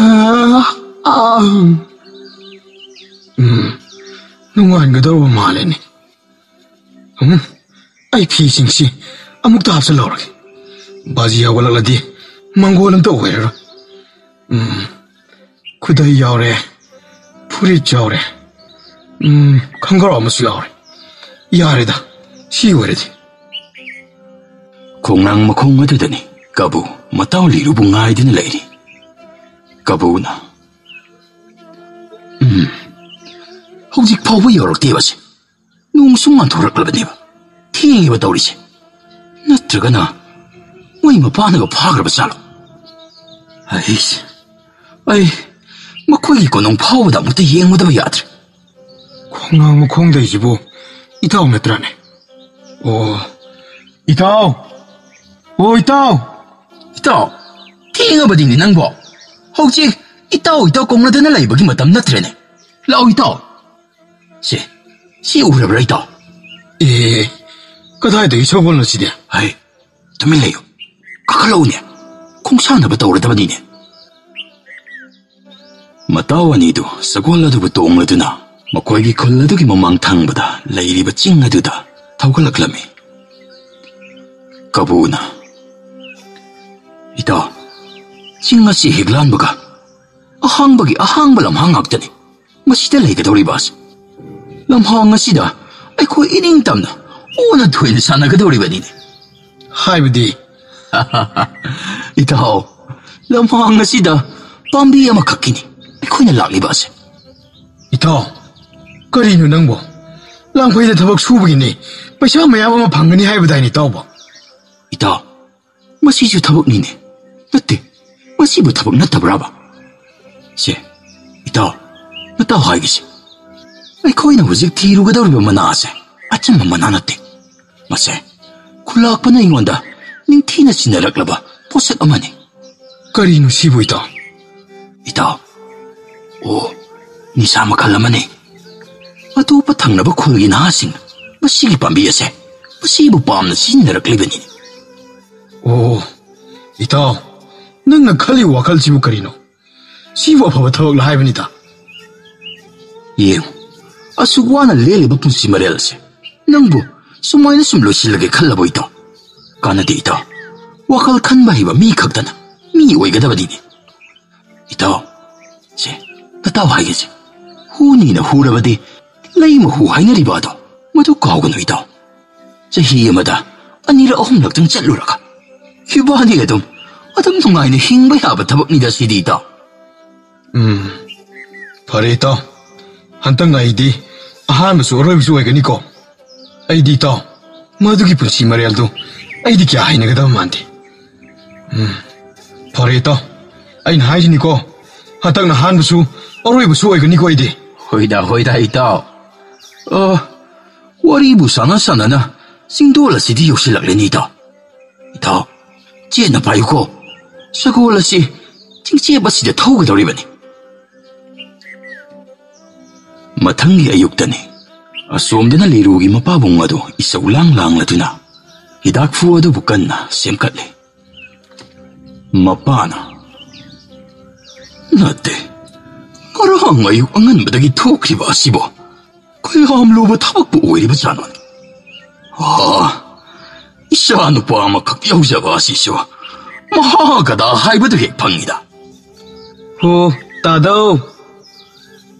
ꯑꯥ, ꯑꯥ꯫ ꯎꯝ, ꯅꯨꯡꯉꯥꯏꯒꯗꯧꯔꯕ ꯃꯥꯜꯂꯦꯅꯦ꯫ ꯎꯝ, ꯑꯩ ꯐꯤꯁꯤꯡꯁꯤ ꯑꯃꯨꯛꯇ ꯍꯥꯞꯆꯤꯜꯍꯧꯔꯒꯦ꯫ ꯕꯥꯖꯤ ꯍꯧꯒꯠꯂꯛꯂꯗꯤ ꯃꯪꯒꯣꯜ ꯑꯝꯇ ꯑꯣꯏꯔꯔꯣꯏ꯫ ꯎꯝ, ꯈꯨꯗꯩ ꯌꯥꯎꯔꯦ, ꯐꯨꯔꯤꯠ ꯌꯥꯎꯔꯦ, ꯎꯝ, ꯈꯪꯒ꯭ꯔꯥꯎ ꯑꯃꯁꯨ ꯌꯥꯎꯔꯦ꯫ ꯌꯥꯔꯦꯗ, ꯁꯤ ꯑꯣꯏꯔꯗꯤ꯫ ꯈꯣꯡꯅꯥꯡ ꯃꯈꯣꯡ ꯑꯗꯨꯗꯅꯤ ꯀꯕꯨ ꯃꯇꯥꯎ ꯂꯤꯔꯨꯕꯨ ꯉꯥꯏꯗꯨꯅ ꯂꯩꯔꯤ꯫ ꯀꯕꯨꯅ, "ꯎꯝ, ꯍꯧꯖꯤꯛ ꯐꯥꯎꯕ ꯌꯧꯔꯛꯇꯦꯕꯁꯦ꯫ ꯅꯣꯡꯁꯨ ꯉꯥꯟꯊꯣꯔꯛꯂꯕꯅꯦꯕ꯫ ꯊꯦꯡꯉꯦꯕ ꯇꯧꯔꯤꯁꯦ꯫ ꯅꯠꯇ꯭ꯔꯒꯅ ꯃꯣꯏ ꯃꯄꯥꯅꯒ ꯐꯥꯈ꯭ꯔꯕ ꯖꯥꯠꯂꯣ? ꯑꯩꯁ, ꯑꯩ ꯃꯈꯣꯏꯒꯤ ꯀꯣꯅꯨꯡ ꯐꯥꯎꯕꯗ ꯑꯃꯨꯛꯇ ꯌꯦꯡꯉꯨꯗꯕ ꯌꯥꯗ꯭ꯔꯦ꯫" ꯈꯣꯡꯅꯥꯡ ꯃꯈꯣꯡꯗꯩꯁꯤꯕꯨ ꯏꯇꯥꯎ ꯅꯠꯇ꯭ꯔꯥꯅꯦ? ꯑꯣ, ꯏꯇꯥꯎ! ꯑꯣ, ꯏꯇꯥꯎ! ꯏꯇꯥꯎ, ꯊꯦꯡꯉꯕꯗꯤꯅꯦ ꯅꯪꯕꯣ꯫ ꯍꯧꯖꯤꯛ ꯏꯇꯥꯎ, ꯏꯇꯥꯎ ꯀꯧꯅꯗꯅ ꯂꯩꯕꯒꯤ ꯃꯇꯝ ꯅꯠꯇ꯭ꯔꯦꯅꯦ꯫ ꯂꯥꯛꯑꯣ, ꯏꯇꯥꯎ꯫ ꯁꯦ, ꯁꯤ ꯎꯔꯕ꯭ꯔꯥ, ꯏꯇꯥꯎ? ꯑꯦ, ꯀꯗꯥꯏꯗꯒꯤ ꯁꯒꯣꯜꯅꯣ ꯁꯤꯗꯤ? ꯍꯩ, ꯇꯨꯃꯤꯟ ꯂꯩꯌꯨ꯫ ꯀꯥꯈꯠꯂꯛꯎꯅꯦ꯫ ꯈꯣꯡꯁꯥꯟꯅꯕ ꯇꯧꯔꯗꯕꯅꯤꯅꯦ꯫ ꯃꯇꯥꯎ ꯑꯅꯤꯗꯨ ꯁꯒꯣꯜ ꯑꯗꯨꯕꯨ ꯇꯣꯡꯂꯗꯨꯅ ꯃꯈꯣꯏꯒꯤ ꯈꯨꯜ ꯑꯗꯨꯒꯤ ꯃꯃꯥꯡ ꯊꯪꯕꯗ ꯂꯩꯔꯤꯕ ꯆꯤꯡ ꯑꯗꯨꯗ ꯊꯧꯒꯠꯂꯛꯂꯝꯃꯤ꯫ ꯀꯕꯨꯅ, "ꯏꯇꯥꯎ, ꯆꯤꯡ ꯑꯁꯤ ꯍꯦꯛ ꯂꯥꯟꯕꯒ ꯑꯍꯥꯡꯕꯒꯤ ꯑꯍꯥꯡꯕ ꯂꯝꯍꯥꯡ ꯉꯥꯛꯇꯅꯤ꯫ ꯃꯁꯤꯗ ꯂꯩꯒꯗꯧꯔꯤꯕ ꯑꯁꯤ ꯂꯝꯍꯥꯡ ꯑꯁꯤꯗ ꯑꯩꯈꯣꯏ ꯏꯅꯤꯡ ꯇꯝꯅ ꯑꯣꯟꯅ ꯊꯣꯏꯅ ꯁꯥꯟꯅꯒꯗꯧꯔꯤꯕꯅꯤꯅꯦ꯫" ꯍꯥꯏꯕꯗꯤ? "ꯏꯇꯥꯎ, ꯂꯝꯍꯥꯡ ꯑꯁꯤꯗ ꯄꯥꯝꯕꯤ ꯑꯃꯈꯛꯀꯤꯅꯤ ꯑꯩꯈꯣꯏꯅ ꯂꯥꯛꯂꯤꯕ ꯑꯁꯦ꯫" "ꯏꯇꯥꯎ, ꯀꯔꯤꯅꯣ ꯅꯪꯕꯣ? ꯂꯥꯡꯐꯩꯗ ꯊꯕꯛ ꯁꯨꯕꯒꯤꯅꯤ, ꯄꯩꯁꯥ ꯃꯌꯥꯝ ꯑꯃ ꯐꯪꯒꯅꯤ ꯍꯥꯏꯕꯗꯥꯏꯅꯦ ꯏꯇꯥꯎꯕꯣ?" "ꯏꯇꯥꯎ, ꯃꯁꯤꯁꯨ ꯊꯕꯛꯅꯤꯅꯦ꯫ ꯅꯠꯇꯦ, ꯃꯁꯤꯕꯨ ꯊꯕꯛ ꯅꯠꯇꯕ꯭ꯔꯥꯕ? ꯁꯦ, ꯏꯇꯥꯎ, ꯅꯇꯥꯎ ꯍꯥꯏꯒꯦꯁꯦ꯫ ꯑꯩꯈꯣꯏꯅ ꯍꯧꯖꯤꯛ ꯊꯤꯔꯨꯒꯗꯧꯔꯤꯕ ꯃꯅꯥ ꯑꯁꯦ ꯑꯆꯝꯕ ꯃꯅꯥ ꯅꯠꯇꯦ꯫ ꯃꯁꯦ ꯈꯨꯂꯥꯛꯄꯅ ꯑꯩꯉꯣꯟꯗ ꯅꯤꯡꯊꯤꯅ ꯁꯤꯟꯅꯔꯛꯂꯕ ꯄꯣꯠꯁꯛ ꯑꯃꯅꯤ꯫" "ꯀꯔꯤꯅꯣ ꯁꯤꯕꯨ, ꯏꯇꯥꯎ?" "ꯏꯇꯥꯎ, ꯑꯣ, ꯅꯤꯁꯥ ꯃꯈꯜ ꯑꯃꯅꯤ꯫ ꯑꯇꯣꯞꯄ ꯊꯪꯅꯕ ꯈꯨꯜꯒꯤ ꯅꯍꯥꯁꯤꯡ ꯃꯁꯤꯒꯤ ꯄꯥꯝꯕꯤ ꯑꯁꯦ ꯃꯁꯤꯕꯨ ꯄꯥꯝꯅ ꯁꯤꯖꯤꯟꯅꯔꯛꯂꯤꯕꯅꯤ꯫" "ꯑꯣ, ꯏꯇꯥꯎ, ꯅꯪꯅ ꯈꯜꯂꯤ ꯋꯥꯈꯜꯁꯤꯕꯨ ꯀꯔꯤꯅꯣ? ꯁꯤꯕꯨ ꯑꯐꯕ ꯊꯕꯛꯂ ꯍꯥꯏꯕꯅꯤꯗ꯫" "ꯌꯦꯡꯉꯨ, ꯑꯁꯨꯛ ꯋꯥꯅ ꯂꯦꯜꯂꯤꯕ ꯄꯨꯟꯁꯤ ꯃꯔꯦꯜ ꯑꯁꯦ ꯅꯪꯕꯨ ꯁꯨꯃꯥꯏꯅ ꯁꯨꯝ ꯂꯣꯏꯁꯤꯜꯂꯒꯦ ꯈꯜꯂꯕꯣ ꯏꯇꯥꯎ? ꯀꯥꯟꯅꯗꯦ ꯏꯇꯥꯎ꯫ ꯋꯥꯈꯜ ꯈꯟꯕ ꯍꯩꯕ ꯃꯤ ꯈꯛꯇꯅ ꯃꯤ ꯑꯣꯏꯒꯗꯕꯅꯤꯅꯦ꯫ ꯏꯇꯥꯎ, ꯁꯦ, ꯅꯇꯥꯎ ꯍꯥꯏꯒꯦꯁꯦ꯫ ꯍꯨꯅꯤꯅ ꯍꯨꯔꯕꯗꯤ ꯂꯩ ꯃꯍꯨ ꯍꯥꯏꯅꯔꯤꯕ ꯑꯗꯣ ꯃꯗꯨ ꯀꯥꯎꯒꯅꯨ ꯏꯇꯥꯎ꯫ ꯆꯍꯤ ꯑꯃꯗ ꯑꯅꯤꯔꯛ ꯑꯍꯨꯝꯂꯛꯇꯪ ꯆꯠꯂꯨꯔꯒ ꯏꯕꯥꯅꯤ ꯑꯗꯨꯝ, ꯑꯗꯨꯝ ꯅꯨꯡꯉꯥꯏꯅ ꯍꯤꯡꯕ ꯌꯥꯕ ꯊꯕꯛꯅꯤꯗ ꯁꯤꯗꯤ ꯏꯇꯥꯎ꯫ ꯎꯝ, ꯐꯔꯦ ꯏꯇꯥꯎ꯫ ꯍꯟꯇꯪ ꯑꯩꯗꯤ ꯑꯍꯥꯟꯕꯁꯨ ꯑꯔꯣꯏꯕꯁꯨ ꯑꯣꯏꯒꯅꯤꯀꯣ꯫ ꯑꯩꯗꯤ ꯏꯇꯥꯎ, ꯃꯗꯨꯒꯤ ꯄꯨꯟꯁꯤ ꯃꯔꯦꯜꯗꯨ ꯑꯩꯗꯤ ꯀꯌꯥ ꯍꯩꯅꯒꯗꯕ ꯃꯥꯟꯗꯦ꯫ ꯎꯝ, ꯐꯔꯦ ꯏꯇꯥꯎ꯫ ꯑꯩꯅ ꯍꯥꯏꯁꯤꯅꯤꯀꯣ, ꯍꯟꯇꯛꯅ ꯑꯍꯥꯟꯕꯁꯨ ꯑꯔꯣꯏꯕꯁꯨ ꯑꯣꯏꯒꯅꯤꯀꯣ ꯑꯩꯗꯤ꯫ ꯍꯣꯏꯗ, ꯍꯣꯏꯗ ꯏꯇꯥꯎ꯫ ꯑ, ꯋꯥꯔꯤꯕꯨ ꯁꯥꯟꯅ ꯁꯥꯟꯅꯅ ꯆꯤꯡꯗꯣꯜ ꯑꯁꯤꯗꯤ ꯌꯧꯁꯤꯜꯂꯛꯂꯦꯅꯦ ꯏꯇꯥꯎ꯫ ꯏꯇꯥꯎ, ꯆꯦꯠꯅ ꯄꯥꯏꯌꯨꯀꯣ꯫ ꯁꯒꯣꯜ ꯑꯁꯤ ꯆꯤꯡꯆꯦꯞ ꯑꯁꯤꯗ ꯊꯧꯒꯗꯧꯔꯤꯕꯅꯤ꯫ ꯃꯊꯪꯒꯤ ꯑꯌꯨꯛꯇꯅꯤ꯫ ꯑꯁꯣꯝꯗꯅ ꯂꯤꯔꯨꯒꯤ ꯃꯄꯥꯕꯨꯡ ꯑꯗꯨ ꯏꯁꯧ ꯂꯥꯡ ꯂꯥꯡꯂꯗꯨꯅ ꯍꯤꯗꯥꯛꯐꯨ ꯑꯗꯨꯕꯨ ꯀꯟꯅ ꯁꯦꯝꯀꯠꯂꯤ꯫ ꯃꯄꯥꯅ, "ꯅꯠꯇꯦ, ꯉꯔꯥꯡ ꯑꯌꯨꯛ ꯑꯉꯟꯕꯗꯒꯤ ꯊꯣꯛꯈ꯭ꯔꯤꯕ ꯑꯁꯤꯕꯨ ꯀꯌꯥꯝ ꯂꯨꯕ ꯊꯕꯛꯄꯨ ꯑꯣꯏꯔꯤꯕꯖꯥꯠꯅꯣꯅꯦ? ꯑꯥ, ꯏꯆꯥ ꯅꯨꯄꯥ ꯑꯃꯈꯛ ꯌꯥꯎꯖꯕ ꯑꯁꯤꯁꯨ ꯃꯍꯥꯒꯗꯥ ꯍꯥꯏꯕꯗꯨ ꯍꯦꯛ ꯐꯪꯉꯤꯗ꯫" "ꯍꯣ, ꯇꯥꯗꯧ꯫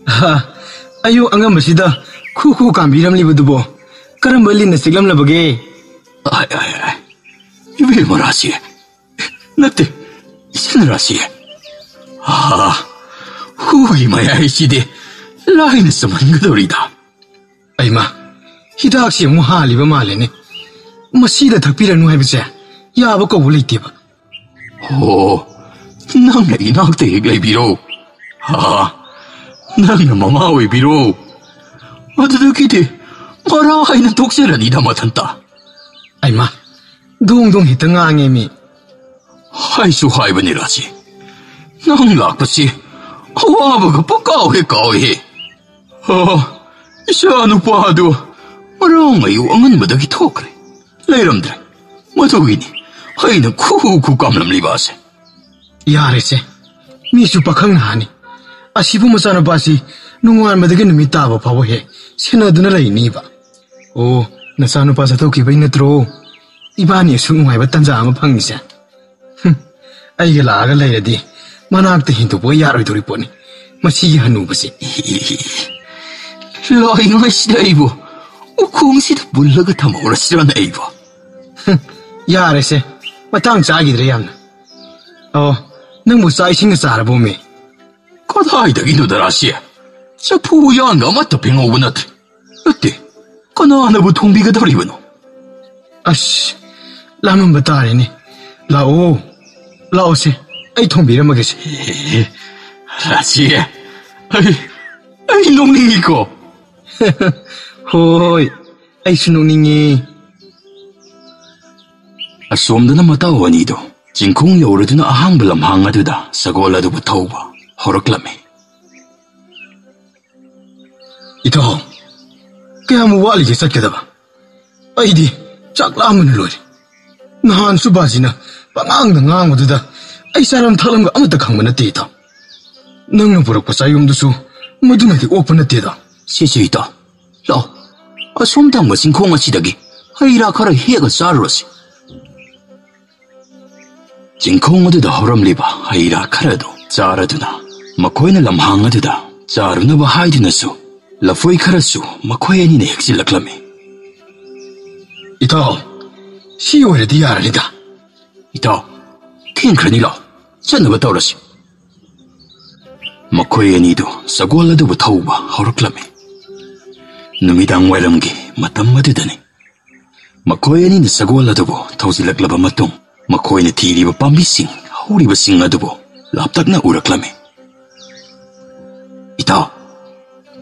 ꯍꯥ, ꯑꯌꯨꯛ ꯑꯉꯟꯕꯁꯤꯗ ꯈꯨ ꯈꯨ ꯀꯥꯝꯕꯤꯔꯝꯂꯤꯕꯗꯨꯕꯣ ꯀꯔꯝꯕ ꯂꯤꯟꯅ ꯆꯤꯛꯂꯝꯂꯕꯒꯦ?" "ꯑꯥꯏ, ꯑꯥꯏ, ꯑꯥꯏ, ꯏꯕꯦꯝꯃ ꯔꯥꯁꯤ, ꯅꯠꯇꯦ, ꯏꯆꯟ ꯔꯥꯁꯤ, ꯑꯥ, ꯍꯨꯒꯤ ꯃꯌꯥꯏꯁꯤꯗꯤ ꯂꯥꯏꯅ ꯆꯨꯝꯍꯟꯒꯗꯧꯔꯤꯗ꯫" ꯑꯩꯃ, ꯍꯤꯗꯥꯛꯁꯤ ꯑꯃꯨꯛ ꯍꯥꯜꯂꯤꯕ ꯃꯥꯜꯂꯦꯅꯦ꯫ ꯃꯁꯤꯗ ꯊꯛꯄꯤꯔꯅꯨ ꯍꯥꯏꯕꯁꯦ ꯌꯥꯕ ꯀꯧꯕ ꯂꯩꯇꯦꯕ꯫ "ꯑꯣ, ꯅꯪꯅ ꯏꯅꯥꯛꯇ ꯍꯦꯛ ꯂꯩꯕꯤꯔꯣ꯫ ꯍꯥ, ꯅꯪꯅ ꯃꯃꯥ ꯑꯣꯏꯕꯤꯔꯣ꯫ ꯑꯗꯨꯗꯒꯤꯗꯤ ꯃꯔꯥ ꯍꯥꯏꯅ ꯊꯣꯛꯆꯔꯅꯤꯗ ꯃꯊꯟꯇ꯫" ꯑꯩꯃ, ꯗꯣꯡ ꯗꯣꯡ ꯍꯦꯛꯇ ꯉꯥꯡꯉꯦ ꯃꯤ꯫ "ꯍꯥꯏꯁꯨ ꯍꯥꯏꯕꯅꯤ ꯔꯥꯁꯤ, ꯅꯪ ꯂꯥꯛꯄꯁꯤ ꯑꯋꯥꯕꯒ ꯄꯨꯀꯥꯎ ꯍꯦꯛ ꯀꯥꯎꯏꯍꯦ꯫ ꯑꯣ, ꯏꯆꯥ ꯅꯨꯄꯥꯗꯨ ꯉꯔꯥꯡ ꯑꯌꯨꯛ ꯑꯉꯟꯕꯗꯒꯤ ꯊꯣꯛꯈ꯭ꯔꯦ, ꯂꯩꯔꯝꯗ꯭ꯔꯦ꯫ ꯃꯗꯨꯒꯤꯅꯤ ꯑꯩꯅ ꯈꯨ ꯈꯨ ꯀꯥꯝꯂꯝꯂꯤꯕ ꯑꯁꯦ꯫" "ꯌꯥꯔꯦꯁꯦ, ꯃꯤꯁꯨ ꯄꯥꯈꯪ ꯅꯍꯥꯅꯤ꯫ ꯑꯁꯤꯕꯨ ꯃꯆꯥꯅꯨꯄꯥꯁꯤ ꯅꯣꯡꯉꯥꯟꯕꯗꯒꯤ ꯅꯨꯃꯤꯠ ꯇꯥꯕ ꯐꯥꯎꯕ ꯍꯦꯛ ꯁꯦꯟꯅꯗꯨꯅ ꯂꯩꯅꯤꯕ꯫ ꯑꯣ, ꯅꯆꯥꯅꯨꯄꯥ ꯆꯠꯊꯣꯛꯈꯤꯕꯩ ꯅꯠꯇ꯭ꯔꯣ ꯏꯕꯥꯅꯤ ꯑꯁꯨꯛ ꯅꯨꯡꯉꯥꯏꯕ ꯇꯥꯟꯖꯥ ꯑꯃ ꯐꯪꯉꯤꯁꯦ? ꯍꯨꯝ, ꯑꯩꯒ ꯂꯥꯛꯑꯒ ꯂꯩꯔꯗꯤ ꯃꯅꯥꯛꯇ ꯍꯦꯟꯗꯣꯛꯄꯒ ꯌꯥꯔꯣꯏꯗꯧꯔꯤ ꯄꯣꯠꯅꯤ ꯃꯁꯤꯒꯤ ꯍꯅꯨꯕꯁꯦ꯫ ꯂꯥꯛꯏꯉꯩꯁꯤꯗ ꯑꯩꯕꯨ ꯎꯈꯣꯡꯁꯤꯗ ꯄꯨꯜꯂꯒ ꯊꯝꯍꯧꯔꯁꯤꯔꯅ ꯑꯩꯕꯨ꯫ ꯍꯨꯝ, ꯌꯥꯔꯦꯁꯦ, ꯃꯇꯥꯡ ꯆꯥꯈꯤꯗ꯭ꯔꯦ ꯌꯥꯝꯅ꯫ ꯑꯣ, ꯅꯪꯕꯨ ꯆꯥꯛ ꯏꯁꯤꯡꯒ ꯆꯥꯔꯕꯣꯃꯤ? ꯀꯗꯥꯏꯗꯒꯤꯅꯣꯗ ꯔꯥꯁꯤ? ꯆꯐꯨ ꯎꯌꯥꯟꯒ ꯑꯃꯠꯇ ꯐꯦꯡꯍꯧꯕ ꯅꯠꯇ꯭ꯔꯦ꯫ ꯅꯠꯇꯦ, ꯀꯅꯥꯅꯕꯨ ꯊꯣꯡꯕꯤꯒꯗꯧꯔꯤꯕꯅꯣ? ꯑꯁ, ꯂꯥꯝꯃꯝꯕ ꯇꯥꯔꯦꯅꯦ꯫ ꯂꯥꯛꯑꯣ, ꯂꯥꯛꯑꯣꯁꯦ, ꯑꯩ ꯊꯣꯡꯕꯤꯔꯝꯃꯒꯦꯁꯦ꯫ ꯑꯦ, ꯔꯥꯁꯤ, ꯑꯩ, ꯑꯩ ꯅꯣꯛꯅꯤꯡꯉꯤꯀꯣ꯫ ꯍꯣꯏ, ꯑꯩꯁꯨ ꯅꯣꯛꯅꯤꯡꯉꯤ꯫ ꯑꯁꯣꯝꯗꯅ ꯃꯇꯥꯎ ꯑꯅꯤꯗꯨ ꯆꯤꯡꯈꯣꯡ ꯌꯧꯔꯗꯨꯅ ꯑꯍꯥꯡꯕ ꯂꯝꯍꯥꯡ ꯑꯗꯨꯗ ꯁꯒꯣꯜ ꯑꯗꯨꯕꯨ ꯊꯧꯕ ꯍꯧꯔꯛꯂꯝꯃꯤ꯫ ꯏꯇꯥꯎ, ꯀꯌꯥꯝ ꯋꯥꯠꯂꯤꯒꯦ ꯆꯠꯀꯗꯕ? ꯑꯩꯗꯤ ꯆꯥꯛ ꯂꯥꯝꯕꯅ ꯂꯣꯏꯔꯦ꯫ ꯅꯍꯥꯟꯁꯨ ꯕꯥꯖꯤꯅ ꯄꯉꯥꯡꯗ ꯉꯥꯡꯕꯗꯨꯗ ꯑꯩ ꯆꯥꯔꯝ ꯊꯛꯂꯝꯒ ꯑꯃꯠꯇ ꯈꯪꯕ ꯅꯠꯇꯦ ꯏꯇꯥꯎ꯫ ꯅꯪꯅ ꯄꯨꯔꯛꯄ ꯆꯥꯌꯣꯝꯗꯨꯁꯨ ꯃꯗꯨꯅꯗꯤ ꯑꯣꯛꯄ ꯅꯠꯇꯦꯗ꯫ ꯁꯦ ꯁꯦ ꯏꯇꯥꯎ, ꯂꯥꯛꯑꯣ, ꯑꯁꯣꯝ ꯊꯪꯕ ꯆꯤꯡꯈꯣꯡ ꯑꯁꯤꯗꯒꯤ ꯍꯩ ꯔꯥ ꯈꯔ ꯍꯦꯛꯑ ꯆꯥꯔꯨꯔꯁꯤ꯫ ꯆꯤꯡꯈꯣꯡ ꯑꯗꯨꯗ ꯍꯧꯔꯝꯂꯤꯕ ꯍꯩ ꯔꯥ ꯈꯔ ꯑꯗꯨ ꯆꯥꯔꯗꯨꯅ ꯃꯈꯣꯏꯅ ꯂꯝꯍꯥꯡ ꯑꯗꯨꯗ ꯆꯥꯔꯨꯅꯕ ꯍꯥꯏꯗꯨꯅꯁꯨ ꯂꯐꯣꯏ ꯈꯔꯁꯨ ꯃꯈꯣꯏ ꯑꯅꯤꯅ ꯍꯦꯛꯆꯤꯜꯂꯛꯂꯝꯃꯤ꯫ ꯏꯇꯥꯎ, ꯁꯤ ꯑꯣꯏꯔꯗꯤ ꯌꯥꯔꯅꯤꯗ꯫ ꯏꯇꯥꯎ, ꯊꯦꯡꯈ꯭ꯔꯅꯤ, ꯂꯥꯛꯑꯣ, ꯆꯠꯅꯕ ꯇꯧꯔꯁꯤ꯫ ꯃꯈꯣꯏ ꯑꯅꯤꯗꯨ ꯁꯒꯣꯜ ꯑꯗꯨꯕꯨ ꯊꯧꯕ ꯍꯧꯔꯛꯂꯝꯃꯤ꯫ ꯅꯨꯃꯤꯗꯥꯡ ꯋꯥꯏꯔꯝꯒꯤ ꯃꯇꯝ ꯑꯗꯨꯗꯅꯤ꯫ ꯃꯈꯣꯏ ꯑꯅꯤꯅ ꯁꯒꯣꯜ ꯑꯗꯨꯕꯨ ꯊꯧꯖꯤꯜꯂꯛꯂꯕ ꯃꯇꯨꯡ, ꯃꯈꯣꯏꯅ ꯊꯤꯔꯤꯕ ꯄꯥꯝꯕꯤꯁꯤꯡ, ꯍꯧꯔꯤꯕꯁꯤꯡ ꯑꯗꯨꯕꯨ ꯂꯥꯞꯇꯛꯅ ꯎꯔꯛꯂꯝꯃꯤ꯫ ꯏꯇꯥꯎ,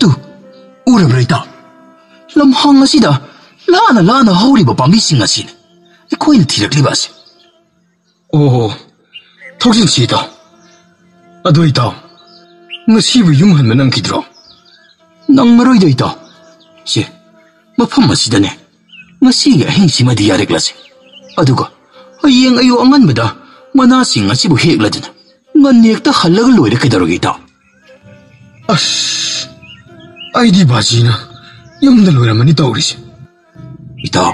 ꯇꯨ, ꯎꯔꯕ꯭ꯔꯥ ꯏꯇꯥꯎ? ꯂꯝꯍꯥꯡ ꯑꯁꯤꯗ ꯂꯥꯅ ꯂꯥꯅ ꯍꯧꯔꯤꯕ ꯄꯥꯝꯕꯤꯁꯤꯡ ꯑꯁꯤꯅꯤ ꯑꯩꯈꯣꯏꯅ ꯊꯤꯔꯛꯂꯤꯕ ꯑꯁꯤ꯫ ꯑꯣ, ꯊꯧꯖꯤꯟꯁꯤ ꯏꯇꯥꯎ꯫ ꯑꯗꯣ ꯏꯇꯥꯎ, ꯉꯁꯤꯕꯨ ꯌꯨꯝ ꯍꯟꯕ ꯅꯪꯈꯤꯗ꯭ꯔꯣ? ꯅꯪꯉꯔꯣꯏꯗ ꯏꯇꯥꯎ꯫ ꯁꯦ, ꯃꯐꯝ ꯑꯁꯤꯗꯅꯦ ꯉꯁꯤꯒꯤ ꯑꯍꯤꯡꯁꯤꯃꯗꯤ ꯌꯥꯔꯛꯂꯁꯤ꯫ ꯑꯗꯨꯒ ꯍꯌꯦꯡ ꯑꯌꯨꯛ ꯑꯉꯟꯕꯗ ꯃꯅꯥꯁꯤꯡ ꯑꯁꯤꯕꯨ ꯍꯦꯛꯂꯗꯨꯅ ꯉꯟꯅ ꯍꯦꯛꯇ ꯍꯜꯂꯒ ꯂꯣꯏꯔꯦ, ꯀꯩꯗꯧꯔꯒꯦ ꯏꯇꯥꯎ? ꯑꯁ, ꯑꯩꯗꯤ ꯕꯥꯖꯤꯅ ꯌꯨꯝꯗ ꯂꯣꯏꯔꯝꯃꯅꯤ ꯇꯧꯔꯤꯁꯦ꯫ ꯏꯇꯥꯎ,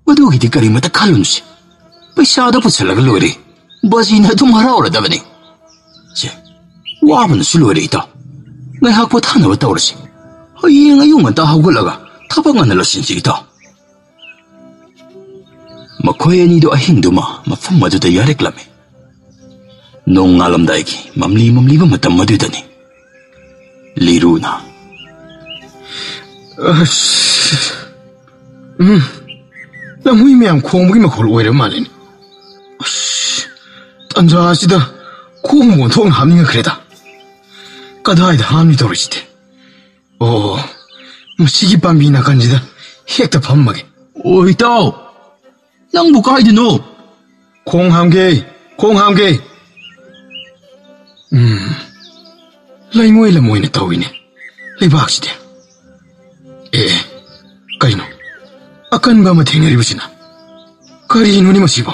ꯃꯗꯨꯒꯤꯗꯤ ꯀꯔꯤꯃꯇ ꯈꯜꯂꯨꯅꯨꯁꯦ꯫ ꯄꯩꯁꯥꯗꯣ ꯄꯨꯁꯜꯂꯒ ꯂꯣꯏꯔꯦ꯫ ꯕꯥꯖꯤꯅ ꯑꯗꯨꯝ ꯍꯔꯥꯎꯔꯗꯕꯅꯤ꯫ ꯁꯦ, ꯋꯥꯕꯅꯁꯨ ꯂꯣꯏꯔꯦ ꯏꯇꯥꯎ꯫ ꯉꯥꯏꯍꯥꯛ ꯄꯣꯊꯥꯅꯕ ꯇꯧꯔꯁꯤ꯫ ꯍꯌꯦꯡ ꯑꯌꯨꯛ ꯉꯟꯇꯥ ꯍꯧꯒꯠꯂꯒ ꯊꯕꯛ ꯉꯟꯅ ꯂꯣꯏꯁꯤꯟꯁꯤ ꯏꯇꯥꯎ꯫ ꯃꯈꯣꯏ ꯑꯅꯤꯗꯨ ꯑꯍꯤꯡꯗꯨꯃ ꯃꯐꯝ ꯑꯗꯨꯗ ꯌꯥꯔꯦꯛꯂꯝꯃꯤ꯫ ꯅꯣꯡꯉꯥꯜꯂꯝꯗꯥꯏꯒꯤ ꯃꯝꯂꯤ ꯃꯝꯂꯤꯕ ꯃꯇꯝ ꯑꯗꯨꯗꯅꯤ ꯂꯤꯔꯨꯅ꯫ ꯑꯁ, ꯎꯝ, ꯂꯝꯍꯨꯏ ꯃꯌꯥꯝ ꯈꯣꯡꯕꯒꯤ ꯃꯈꯣꯜ ꯑꯣꯏꯔꯕ ꯃꯥꯜꯂꯤꯅꯦ꯫ ꯑꯁ, ꯇꯟꯖꯥ ꯑꯁꯤꯗ ꯈꯣꯡ ꯑꯣꯟꯊꯣꯛꯅ ꯍꯥꯝꯅꯤꯡꯉꯛꯈ꯭ꯔꯦꯗ꯫ ꯀꯗꯥꯏꯗ ꯍꯥꯝꯅꯤ ꯇꯧꯔꯤꯁꯤꯗꯤ? ꯑꯣ, ꯃꯁꯤꯒꯤ ꯄꯥꯝꯕꯤ ꯅꯥꯀꯟꯁꯤꯗ ꯍꯦꯛꯇ ꯐꯝꯃꯒꯦ꯫ ꯑꯣ, ꯏꯇꯥꯎ, ꯅꯪꯕꯨ ꯀꯥꯏꯗꯅꯣ? ꯈꯣꯡ ꯍꯥꯝꯒꯦ, ꯈꯣꯡ ꯍꯥꯝꯒꯦ꯫ ꯎꯝ, ꯂꯩꯉꯣꯏ ꯂꯝ ꯑꯣꯏꯅ ꯇꯧꯏꯅꯦ ꯂꯩꯕꯥꯛꯁꯤꯗꯤ꯫ ꯑꯦ, ꯀꯩꯅꯣ? ꯑꯀꯟꯕ ꯑꯃ ꯊꯦꯡꯅꯔꯤꯕꯁꯤꯅ? ꯀꯔꯤꯅꯣꯅꯦ ꯃꯁꯤꯕꯣ?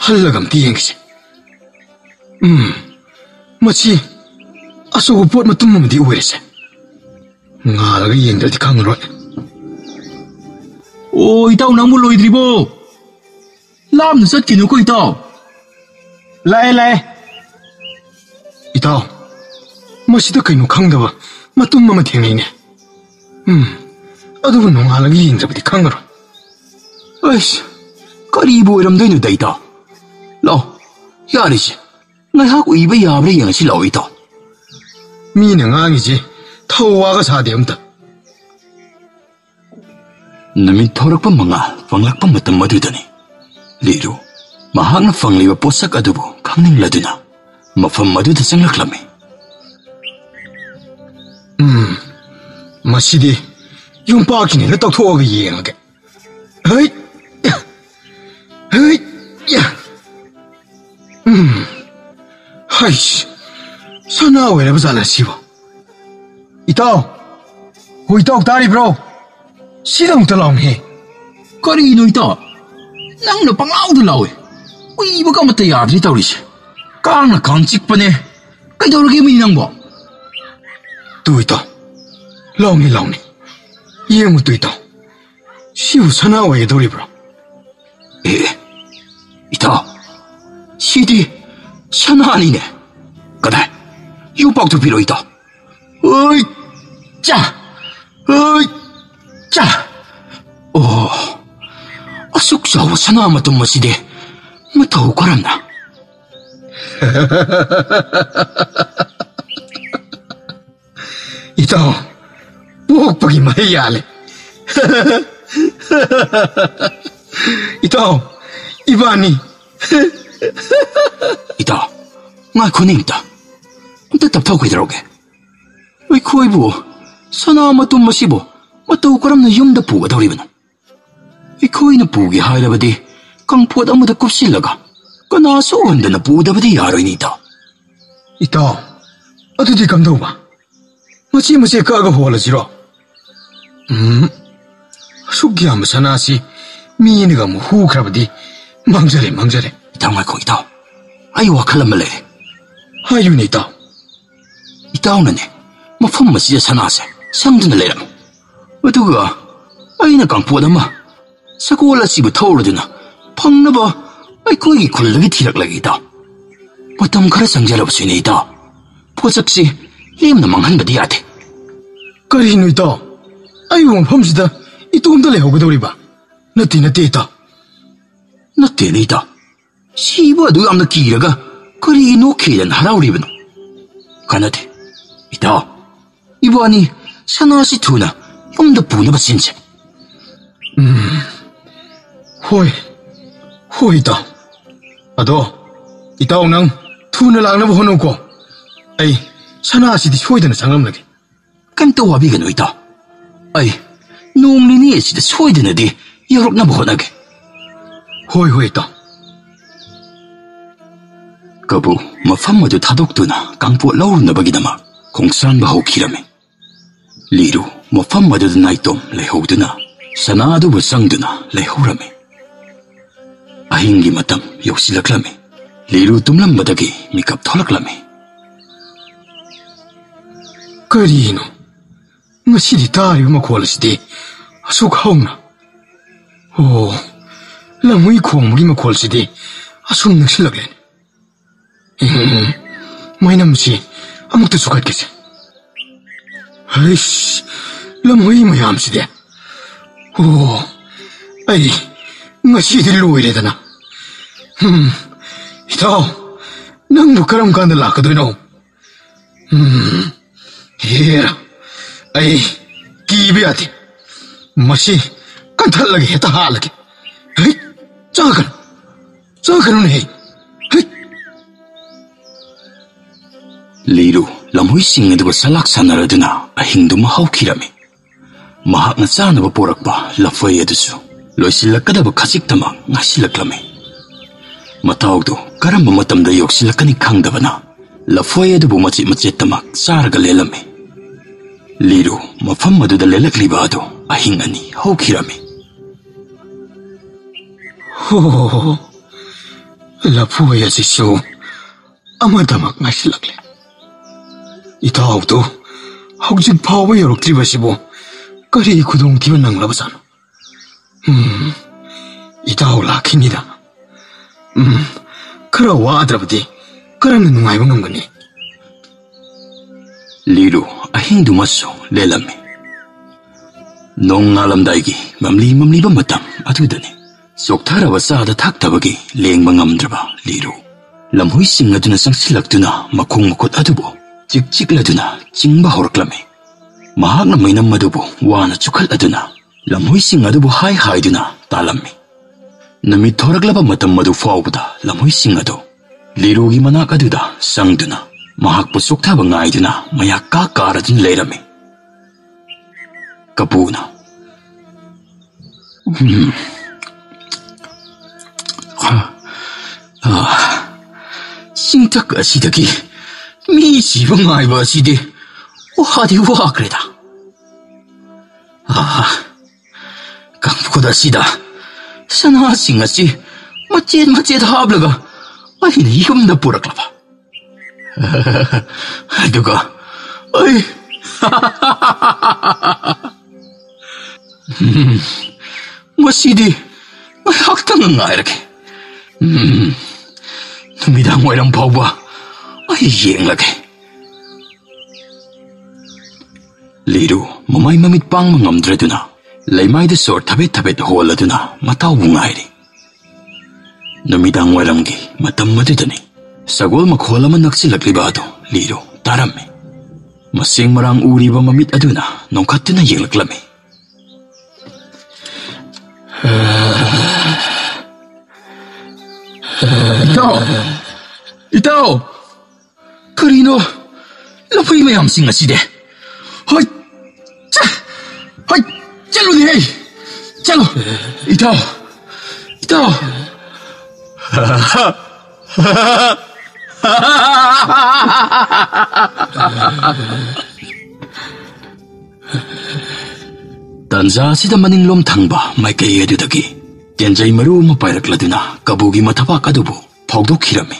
ꯍꯜꯂꯒ ꯑꯝꯇ ꯌꯦꯡꯒꯦꯁꯦ꯫ ꯎꯝ, ꯃꯁꯤ ꯑꯆꯧꯕ ꯄꯣꯠ ꯃꯇꯨꯝ ꯑꯃꯗꯤ ꯑꯣꯏꯔꯦꯁꯦ꯫ ꯉꯥꯜꯂꯒ ꯌꯦꯡꯗ꯭ꯔꯗꯤ ꯈꯪꯉꯔꯣꯏ꯫ ꯑꯣ, ꯏꯇꯥꯎ, ꯅꯪꯕꯨ ꯂꯣꯏꯗ꯭ꯔꯤꯕꯣ? ꯂꯥꯞꯅ ꯆꯠꯈꯤꯅꯨꯀꯣ, ꯏꯇꯥꯎ꯫ ꯂꯥꯛꯑꯦ, ꯂꯥꯛꯑꯦ꯫ ꯏꯇꯥꯎ, ꯃꯁꯤꯗ ꯀꯩꯅꯣ ꯈꯪꯗꯕ ꯃꯇꯨꯝ ꯑꯃ ꯊꯦꯡꯅꯩꯅꯦ꯫ ꯎꯝ, ꯑꯗꯨꯕꯨ ꯅꯣꯡꯉꯥꯜꯂꯒ ꯌꯦꯡꯗ꯭ꯔꯕꯗꯤ ꯈꯪꯉꯔꯣꯏ꯫ ꯑꯩꯁ, ꯀꯔꯤꯕꯨ ꯑꯣꯏꯔꯝꯗꯣꯏꯅꯣꯗ, ꯏꯇꯥꯎ? ꯂꯥꯛꯑꯣ, ꯌꯥꯔꯤꯁꯦ꯫ ꯉꯥꯏꯍꯥꯛ ꯎꯏꯕ ꯌꯥꯕ꯭ꯔꯥ ꯌꯦꯡꯉꯁꯤ ꯂꯥꯛꯑꯣ, ꯏꯇꯥꯎ꯫ ꯃꯤꯅ ꯉꯥꯡꯉꯤꯁꯦ ꯊꯧ ꯋꯥꯒ ꯁꯥꯗꯦ ꯑꯝꯇ꯫ ꯅꯨꯃꯤꯠ ꯊꯣꯔꯛꯄ ꯃꯉꯥꯜ ꯐꯪꯂꯛꯄ ꯃꯇꯝ ꯑꯗꯨꯗꯅꯤ ꯂꯤꯔꯨ ꯃꯍꯥꯛꯅ ꯐꯪꯂꯤꯕ ꯄꯣꯠꯁꯛ ꯑꯗꯨꯕꯨ ꯈꯪꯅꯤꯡꯂꯗꯨꯅ ꯃꯐꯝ ꯑꯗꯨꯗ ꯆꯪꯂꯛꯂꯝꯃꯤ꯫ ꯎꯝ, ꯃꯁꯤꯗꯤ ꯌꯨꯝꯄꯥꯛꯀꯤꯅꯦꯅ ꯇꯧꯊꯣꯛꯑꯒ ꯌꯦꯡꯉꯒꯦ꯫ ꯍꯩ! ꯍꯩ! ꯎꯝ꯫ ꯍꯩꯁ! ꯁꯅꯥ ꯑꯣꯏꯔꯕ ꯖꯥꯠꯂ ꯁꯤꯕꯣ? ꯏꯇꯥꯎ! ꯍꯣ, ꯏꯇꯥꯎ, ꯇꯥꯔꯤꯕ꯭ꯔꯣ? ꯁꯤꯗ ꯑꯃꯨꯛꯇ ꯂꯥꯎꯅꯦꯍꯦ꯫ ꯀꯔꯤꯅꯣ ꯏꯇꯥꯎ? ꯅꯪꯅ ꯄꯪꯂꯥꯎꯗ ꯂꯥꯎꯏ꯫ ꯎꯏꯕꯒ ꯑꯃꯠꯇ ꯌꯥꯗ꯭ꯔꯦ ꯇꯧꯔꯤꯁꯦ꯫ ꯀꯥꯡꯅ ꯀꯥꯡ ꯆꯤꯛꯄꯅꯦ꯫ ꯀꯩꯗꯧꯔꯒꯦ ꯃꯤ ꯅꯪꯕꯣ? ꯇꯨ ꯏꯇꯥꯎ, ꯂꯥꯎꯅꯤ, ꯂꯥꯎꯅꯤ꯫ ꯌꯦꯡꯉꯨ ꯇꯨ, ꯏꯇꯥꯎ꯫ ꯁꯤꯕꯨ ꯁꯅꯥ ꯑꯣꯏꯒꯗꯧꯔꯤꯕ꯭ꯔꯣ? ꯑꯦ, ꯏꯇꯥꯎ, ꯁꯤꯗꯤ ꯁꯅꯥꯅꯤꯅꯦ꯫ ꯀꯗꯥꯏ? ꯌꯣꯝꯄꯥꯛꯇꯨ ꯄꯤꯔꯣ, ꯏꯇꯥꯎ꯫ ꯑꯣꯏ, ꯆꯥ! ꯑꯣꯏ, ꯆꯥ! ꯑꯣ, ꯑꯁꯨꯛ ꯆꯥꯎꯕ ꯁꯅꯥ ꯃꯇꯨꯝ ꯑꯁꯤꯗꯤ ꯃꯇꯧ ꯀꯔꯝꯅ? ꯏꯇꯥꯎ, ꯄꯣꯛꯄꯒꯤ ꯃꯍꯩ ꯌꯥꯜꯂꯦ꯫ ꯏꯇꯥꯎ, ꯏꯕꯥꯅꯤ꯫ ꯏꯇꯥꯎ, ꯉꯥꯏꯈꯣꯅꯦ ꯑꯝꯇ꯫ ꯑꯝꯇ ꯇꯞꯊꯧ, ꯀꯩꯗꯧꯔꯒꯦ? ꯑꯩꯈꯣꯏꯕꯨ ꯁꯅꯥ ꯃꯇꯨꯝ ꯑꯁꯤꯕꯨ ꯃꯇꯧ ꯀꯔꯝꯅ ꯌꯨꯝꯗ ꯄꯨꯒꯗꯧꯔꯤꯕꯅꯣ? ꯑꯩꯈꯣꯏꯅ ꯄꯨꯒꯦ ꯍꯥꯏꯔꯕꯗꯤ ꯀꯪꯄꯣꯠ ꯑꯃꯗ ꯀꯨꯞꯁꯤꯜꯂꯒ ꯀꯅꯥꯁꯨ ꯎꯍꯟꯗꯅ ꯄꯨꯗꯕꯗꯤ ꯌꯥꯔꯣꯏꯅꯦ, ꯏꯇꯥꯎ꯫ ꯏꯇꯥꯎ, ꯑꯗꯨꯗꯤ ꯀꯝꯗꯧꯕ? ꯃꯆꯦ ꯃꯆꯦ ꯀꯛꯑꯒ ꯍꯣꯜꯂꯁꯤꯔꯣ? ꯎꯝ, ꯑꯁꯨꯛ ꯌꯥꯝꯕ ꯁꯅꯥꯁꯤ ꯃꯤꯅꯒ ꯑꯃꯨꯛ ꯍꯨꯈ꯭ꯔꯕꯗꯤ ꯃꯥꯡꯖꯔꯦ, ꯃꯥꯡꯖꯔꯦ꯫ ꯏꯇꯥꯎ, ꯉꯥꯏꯈꯣ, ꯏꯇꯥꯎ꯫ ꯑꯩ ꯋꯥꯈꯜ ꯑꯃ ꯂꯩꯔꯦ꯫ ꯍꯥꯏꯌꯨꯅꯦ, ꯏꯇꯥꯎ꯫ ꯏꯇꯥꯎꯅꯅꯦ, ꯃꯐꯝ ꯑꯁꯤꯗ ꯁꯅꯥꯁꯦ ꯁꯪꯗꯨꯅ ꯂꯩꯔꯝꯃꯨ꯫ ꯑꯗꯨꯒ ꯑꯩꯅ ꯀꯥꯡꯄꯣꯠ ꯑꯃ ꯁꯒꯣꯜ ꯑꯁꯤꯕꯨ ꯊꯧꯔꯗꯨꯅ ꯐꯪꯅꯕ ꯑꯩꯈꯣꯏꯒꯤ ꯈꯨꯜꯗꯒꯤ ꯊꯤꯔꯛꯂꯒꯦ, ꯏꯇꯥꯎ꯫ ꯃꯇꯝ ꯈꯔ ꯆꯪꯖꯔꯕꯁꯨꯅꯦ, ꯏꯇꯥꯎ꯫ ꯄꯣꯠꯁꯛꯁꯤ ꯂꯦꯝꯅ ꯃꯥꯡꯍꯟꯕꯗꯤ ꯌꯥꯗꯦ꯫ ꯀꯔꯤꯅꯣ, ꯏꯇꯥꯎ? ꯑꯩꯕꯨ ꯃꯐꯝꯁꯤꯗ ꯏꯇꯣꯝꯇ ꯂꯩꯍꯧꯒꯗꯧꯔꯤꯕ? ꯅꯠꯇꯦ, ꯅꯠꯇꯦ, ꯏꯇꯥꯎ꯫ ꯅꯠꯇꯦꯅꯦ, ꯏꯇꯥꯎ꯫ ꯁꯤꯕ ꯑꯗꯨ ꯌꯥꯝꯅ ꯀꯤꯔꯒ ꯀꯔꯤꯒꯤ ꯅꯣꯛꯈꯤꯗꯅ ꯍꯔꯥꯎꯔꯤꯕꯅꯣ? ꯀꯥꯟꯅꯗꯦ꯫ ꯏꯇꯥꯎ, ꯏꯕꯥꯅꯤ ꯁꯅꯥꯁꯤ ꯊꯨꯅ ꯌꯨꯝꯗ ꯄꯨꯅꯕ ꯁꯤꯟꯁꯦ꯫ ꯎꯝ, ꯍꯣꯏ, ꯍꯣꯏ, ꯏꯇꯥꯎ꯫ ꯑꯗꯣ, ꯏꯇꯥꯎ, ꯅꯪ ꯊꯨꯅ ꯂꯥꯛꯅꯕ ꯍꯣꯠꯅꯧꯀꯣ꯫ ꯑꯩ ꯁꯅꯥꯁꯤꯗꯤ ꯁꯣꯏꯗꯅ ꯆꯪꯂꯝꯂꯒꯦ꯫ ꯀꯩꯝꯇ ꯋꯥꯕꯤꯒꯅꯨ, ꯏꯇꯥꯎ꯫ ꯑꯩ ꯅꯣꯡ ꯅꯤꯅꯤ ꯑꯁꯤꯗ ꯁꯣꯏꯗꯅꯗꯤ ꯌꯧꯔꯛꯅꯕ ꯍꯣꯠꯅꯒꯦ꯫ ꯍꯣꯏ, ꯍꯣꯏ, ꯏꯇꯥꯎ꯫ ꯀꯕꯨ ꯃꯐꯝ ꯑꯗꯨ ꯊꯥꯗꯣꯛꯇꯨꯅ ꯀꯥꯡꯄꯣꯠ ꯂꯧꯔꯨꯅꯕꯒꯤꯗꯃꯛ ꯈꯣꯡꯁꯥꯟꯕ ꯍꯧꯈꯤꯔꯝꯃꯤ꯫ ꯂꯤꯔꯨ ꯃꯐꯝ ꯑꯗꯨꯗ ꯅꯥꯏꯇꯣꯝ ꯂꯩꯍꯧꯗꯨꯅ ꯁꯅꯥ ꯑꯗꯨꯕꯨ ꯆꯪꯗꯨꯅ ꯂꯩꯍꯧꯔꯝꯃꯤ꯫ ꯑꯍꯤꯡꯒꯤ ꯃꯇꯝ ꯌꯧꯁꯤꯜꯂꯛꯂꯝꯃꯤ꯫ ꯂꯤꯔꯨ ꯇꯨꯝꯂꯝꯕꯗꯒꯤ ꯃꯤꯀꯞ ꯊꯣꯛꯂꯛꯂꯝꯃꯤ꯫ ꯀꯔꯤꯅꯣ? ꯉꯁꯤꯗꯤ ꯇꯥꯔꯤꯕ ꯃꯈꯣꯜ ꯑꯁꯤꯗꯤ ꯑꯁꯨꯛ ꯍꯧꯅ? ꯑꯣ, ꯂꯝꯍꯨꯏ ꯈꯣꯡꯕꯒꯤ ꯃꯈꯣꯜꯁꯤꯗꯤ ꯑꯁꯨꯝ ꯅꯛꯁꯤꯜꯂꯛꯂꯦꯅꯦ꯫ ꯎꯝ, ꯃꯩꯅꯝꯁꯤ ꯑꯃꯨꯛꯇ ꯆꯨꯈꯠꯀꯦꯁꯦ꯫ ꯍꯩꯁ, ꯂꯝꯍꯨꯏ ꯃꯌꯥꯝꯁꯤꯗꯤ꯫ ꯑꯣ, ꯑꯩ ꯉꯁꯤꯗꯤ ꯂꯣꯏꯔꯦꯗꯅ꯫ ꯎꯝ, ꯏꯇꯥꯎ, ꯅꯪꯕꯨ ꯀꯔꯝ ꯀꯥꯟꯗ ꯂꯥꯛꯀꯗꯣꯏꯅꯣ? ꯎꯝ, ꯍꯦꯔꯥ, ꯑꯩ ꯀꯤꯕ ꯌꯥꯗꯦ꯫ ꯃꯁꯤ ꯀꯟꯊꯠꯂꯒ ꯍꯦꯛꯇ ꯍꯥꯠꯂꯒꯦ꯫ ꯍꯩ, ꯆꯥꯒꯅꯨ, ꯆꯥꯒꯅꯨꯅꯦ, ꯍꯩ꯫ ꯍꯩ꯫ ꯂꯤꯔꯨ ꯂꯝꯍꯨꯏꯁꯤꯡ ꯑꯗꯨꯒ ꯁꯂꯥꯛ ꯁꯥꯟꯅꯔꯗꯨꯅ ꯑꯍꯤꯡꯗꯨꯃ ꯍꯧꯈꯤꯔꯝꯃꯤ꯫ ꯃꯍꯥꯛꯅ ꯆꯥꯅꯕ ꯄꯨꯔꯛꯄ ꯂꯐꯣꯏ ꯑꯗꯨꯁꯨ ꯂꯣꯏꯁꯤꯜꯂꯛꯀꯗꯕ ꯈꯖꯤꯛꯇꯃꯛ ꯉꯥꯏꯁꯤꯜꯂꯛꯂꯝꯃꯤ꯫ ꯃꯇꯥꯎꯗꯨ ꯀꯔꯝꯕ ꯃꯇꯝꯗ ꯌꯧꯁꯤꯜꯂꯛꯀꯅꯤ ꯈꯪꯗꯕꯅ ꯂꯐꯣꯏ ꯑꯗꯨꯕꯨ ꯃꯆꯦꯠ ꯃꯆꯦꯠꯇꯃꯛ ꯆꯥꯔꯒ ꯂꯦꯜꯂꯝꯃꯤ꯫ ꯂꯤꯔꯨ ꯃꯐꯝ ꯑꯗꯨꯗ ꯂꯦꯜꯂꯛꯂꯤꯕ ꯑꯗꯨ ꯑꯍꯤꯡ ꯑꯅꯤ ꯍꯧꯈꯤꯔꯝꯃꯤ꯫ ꯍꯣ, ꯂꯐꯣꯏ ꯑꯁꯤꯁꯨ ꯑꯃꯗꯃꯛ ꯉꯥꯏꯁꯤꯜꯂꯛꯂꯦ꯫ ꯏꯇꯥꯎꯗꯨ ꯍꯧꯖꯤꯛ ꯐꯥꯎꯕ ꯌꯧꯔꯛꯇ꯭ꯔꯤꯕꯁꯤꯕꯨ ꯀꯔꯤ ꯈꯨꯗꯣꯡꯊꯤꯕ ꯅꯪꯂꯕꯖꯥꯠꯅꯣ? ꯎꯝ, ꯏꯇꯥꯎ ꯂꯥꯛꯈꯤꯅꯤꯗ꯫ ꯎꯝ, ꯈꯔ ꯋꯥꯗ꯭ꯔꯕꯗꯤ ꯀꯔꯝꯅ ꯅꯨꯡꯉꯥꯏꯕ ꯉꯝꯒꯅꯤ? ꯂꯤꯔꯨ ꯑꯍꯤꯡꯗꯨꯃꯁꯨ ꯂꯦꯜꯂꯝꯃꯤ꯫ ꯅꯣꯡ ꯉꯥꯜꯂꯝꯗꯥꯏꯒꯤ ꯃꯝꯂꯤ ꯃꯝꯂꯤꯕ ꯃꯇꯝ ꯑꯗꯨꯗꯅꯤ꯫ ꯆꯣꯛꯊꯔꯕ ꯆꯥꯗ ꯊꯛꯇꯕꯒꯤ ꯂꯦꯡꯕ ꯉꯝꯗ꯭ꯔꯕ ꯂꯤꯔꯨ ꯂꯝꯍꯨꯏꯁꯤꯡ ꯑꯗꯨꯅ ꯆꯪꯁꯤꯜꯂꯛꯇꯨꯅ ꯃꯈꯣꯡ ꯃꯈꯨꯠ ꯑꯗꯨꯕꯨ ꯆꯤꯛ ꯆꯤꯛꯂꯗꯨꯅ ꯆꯤꯡꯕ ꯍꯧꯔꯛꯂꯝꯃꯤ꯫ ꯃꯍꯥꯛꯅ ꯃꯩꯅꯝ ꯑꯗꯨꯕꯨ ꯋꯥꯅ ꯆꯨꯈꯠꯂꯗꯨꯅ ꯂꯝꯍꯨꯏꯁꯤꯡ ꯑꯗꯨꯕꯨ ꯍꯥꯏ ꯍꯥꯏꯗꯨꯅ ꯇꯥꯜꯂꯝꯃꯤ꯫ ꯅꯨꯃꯤꯠ ꯊꯣꯔꯛꯂꯕ ꯃꯇꯝ ꯑꯗꯨ ꯐꯥꯎꯕꯗ ꯂꯝꯍꯨꯏꯁꯤꯡ ꯑꯗꯨ ꯂꯤꯔꯨꯒꯤ ꯃꯅꯥꯛ ꯑꯗꯨꯗ ꯆꯪꯗꯨꯅ ꯃꯍꯥꯛꯄꯨ ꯆꯣꯛꯊꯕ ꯉꯥꯏꯗꯨꯅ ꯃꯌꯥ ꯀꯥ ꯀꯥꯔꯗꯨꯅ ꯂꯩꯔꯝꯃꯤ꯫ ꯀꯄꯨꯅ, "ꯎꯝ, ꯑ, ꯑ, ꯆꯤꯡꯊꯛ ꯑꯁꯤꯗꯒꯤ ꯃꯤ ꯁꯤꯕ ꯉꯥꯏꯕ ꯑꯁꯤꯗꯤ ꯋꯥꯗꯤ ꯋꯥꯈ꯭ꯔꯦꯗ꯫ ꯑ, ꯀꯥꯡꯐꯨꯗ ꯑꯁꯤꯗ ꯁꯅꯥꯁꯤꯡ ꯑꯁꯤ ꯃꯆꯦꯠ ꯃꯆꯦꯠ ꯍꯥꯞꯂꯒ ꯑꯩꯅ ꯌꯨꯝꯗ ꯄꯨꯔꯛꯂꯕ꯫ ꯑꯗꯨꯒ ꯑꯩ ꯎꯝ, ꯉꯁꯤꯗꯤ ꯉꯥꯏꯍꯥꯛꯇꯪ ꯉꯥꯏꯔꯒꯦ꯫ ꯎꯝ, ꯅꯨꯃꯤꯗꯥꯡ ꯋꯥꯏꯔꯝ ꯐꯥꯎꯕ ꯑꯩ ꯌꯦꯡꯂꯒꯦ꯫ ꯂꯤꯔꯨ ꯃꯃꯥꯏ ꯃꯃꯤꯠ ꯄꯥꯡꯕ ꯉꯝꯗ꯭ꯔꯗꯨꯅ ꯂꯩꯃꯥꯏꯗ ꯁꯣꯔ ꯊꯕꯦꯠ ꯊꯕꯦꯠ ꯍꯣꯜꯂꯗꯨꯅ ꯃꯇꯥꯎꯕꯨ ꯉꯥꯏꯔꯤ꯫ ꯅꯨꯃꯤꯗꯥꯡ ꯋꯥꯏꯔꯝꯒꯤ ꯃꯇꯝ ꯑꯗꯨꯗꯅꯤ ꯁꯒꯣꯜ ꯃꯈꯣꯜ ꯑꯃ ꯅꯛꯁꯤꯜꯂꯛꯂꯤꯕ ꯑꯗꯨ ꯂꯤꯔꯨ ꯇꯥꯔꯝꯃꯤ꯫ ꯃꯁꯦꯡ ꯃꯔꯥꯡ ꯎꯔꯤꯕ ꯃꯃꯤꯠ ꯑꯗꯨꯅ ꯅꯣꯡꯈꯠꯇꯨꯅ ꯌꯦꯡꯂꯛꯂꯝꯃꯤ꯫ ꯏꯇꯥꯎ! ꯏꯇꯥꯎ! ꯀꯔꯤꯅꯣ ꯂꯐꯣꯏ ꯃꯌꯥꯝꯁꯤꯡ ꯑꯁꯤꯗꯤ? ꯍꯣꯏ! ꯆ-, ꯍꯣꯏ! ꯆꯠꯂꯨꯅꯦꯍꯦ! ꯆꯠꯂꯨ! ꯏꯇꯥꯎ! ꯏꯇꯥꯎ! ꯇꯟꯖꯥ ꯑꯁꯤꯗ ꯃꯅꯤꯡꯂꯣꯝ ꯊꯪꯕ ꯃꯥꯏꯀꯩ ꯑꯗꯨꯗꯒꯤ ꯇꯦꯟꯖꯩ ꯃꯔꯨ ꯑꯃ ꯄꯥꯏꯔꯛꯂꯗꯨꯅ ꯀꯕꯨꯒꯤ ꯃꯊꯕꯥꯛ ꯑꯗꯨꯕꯨ ꯐꯥꯎꯗꯣꯛꯈꯤꯔꯝꯃꯤ꯫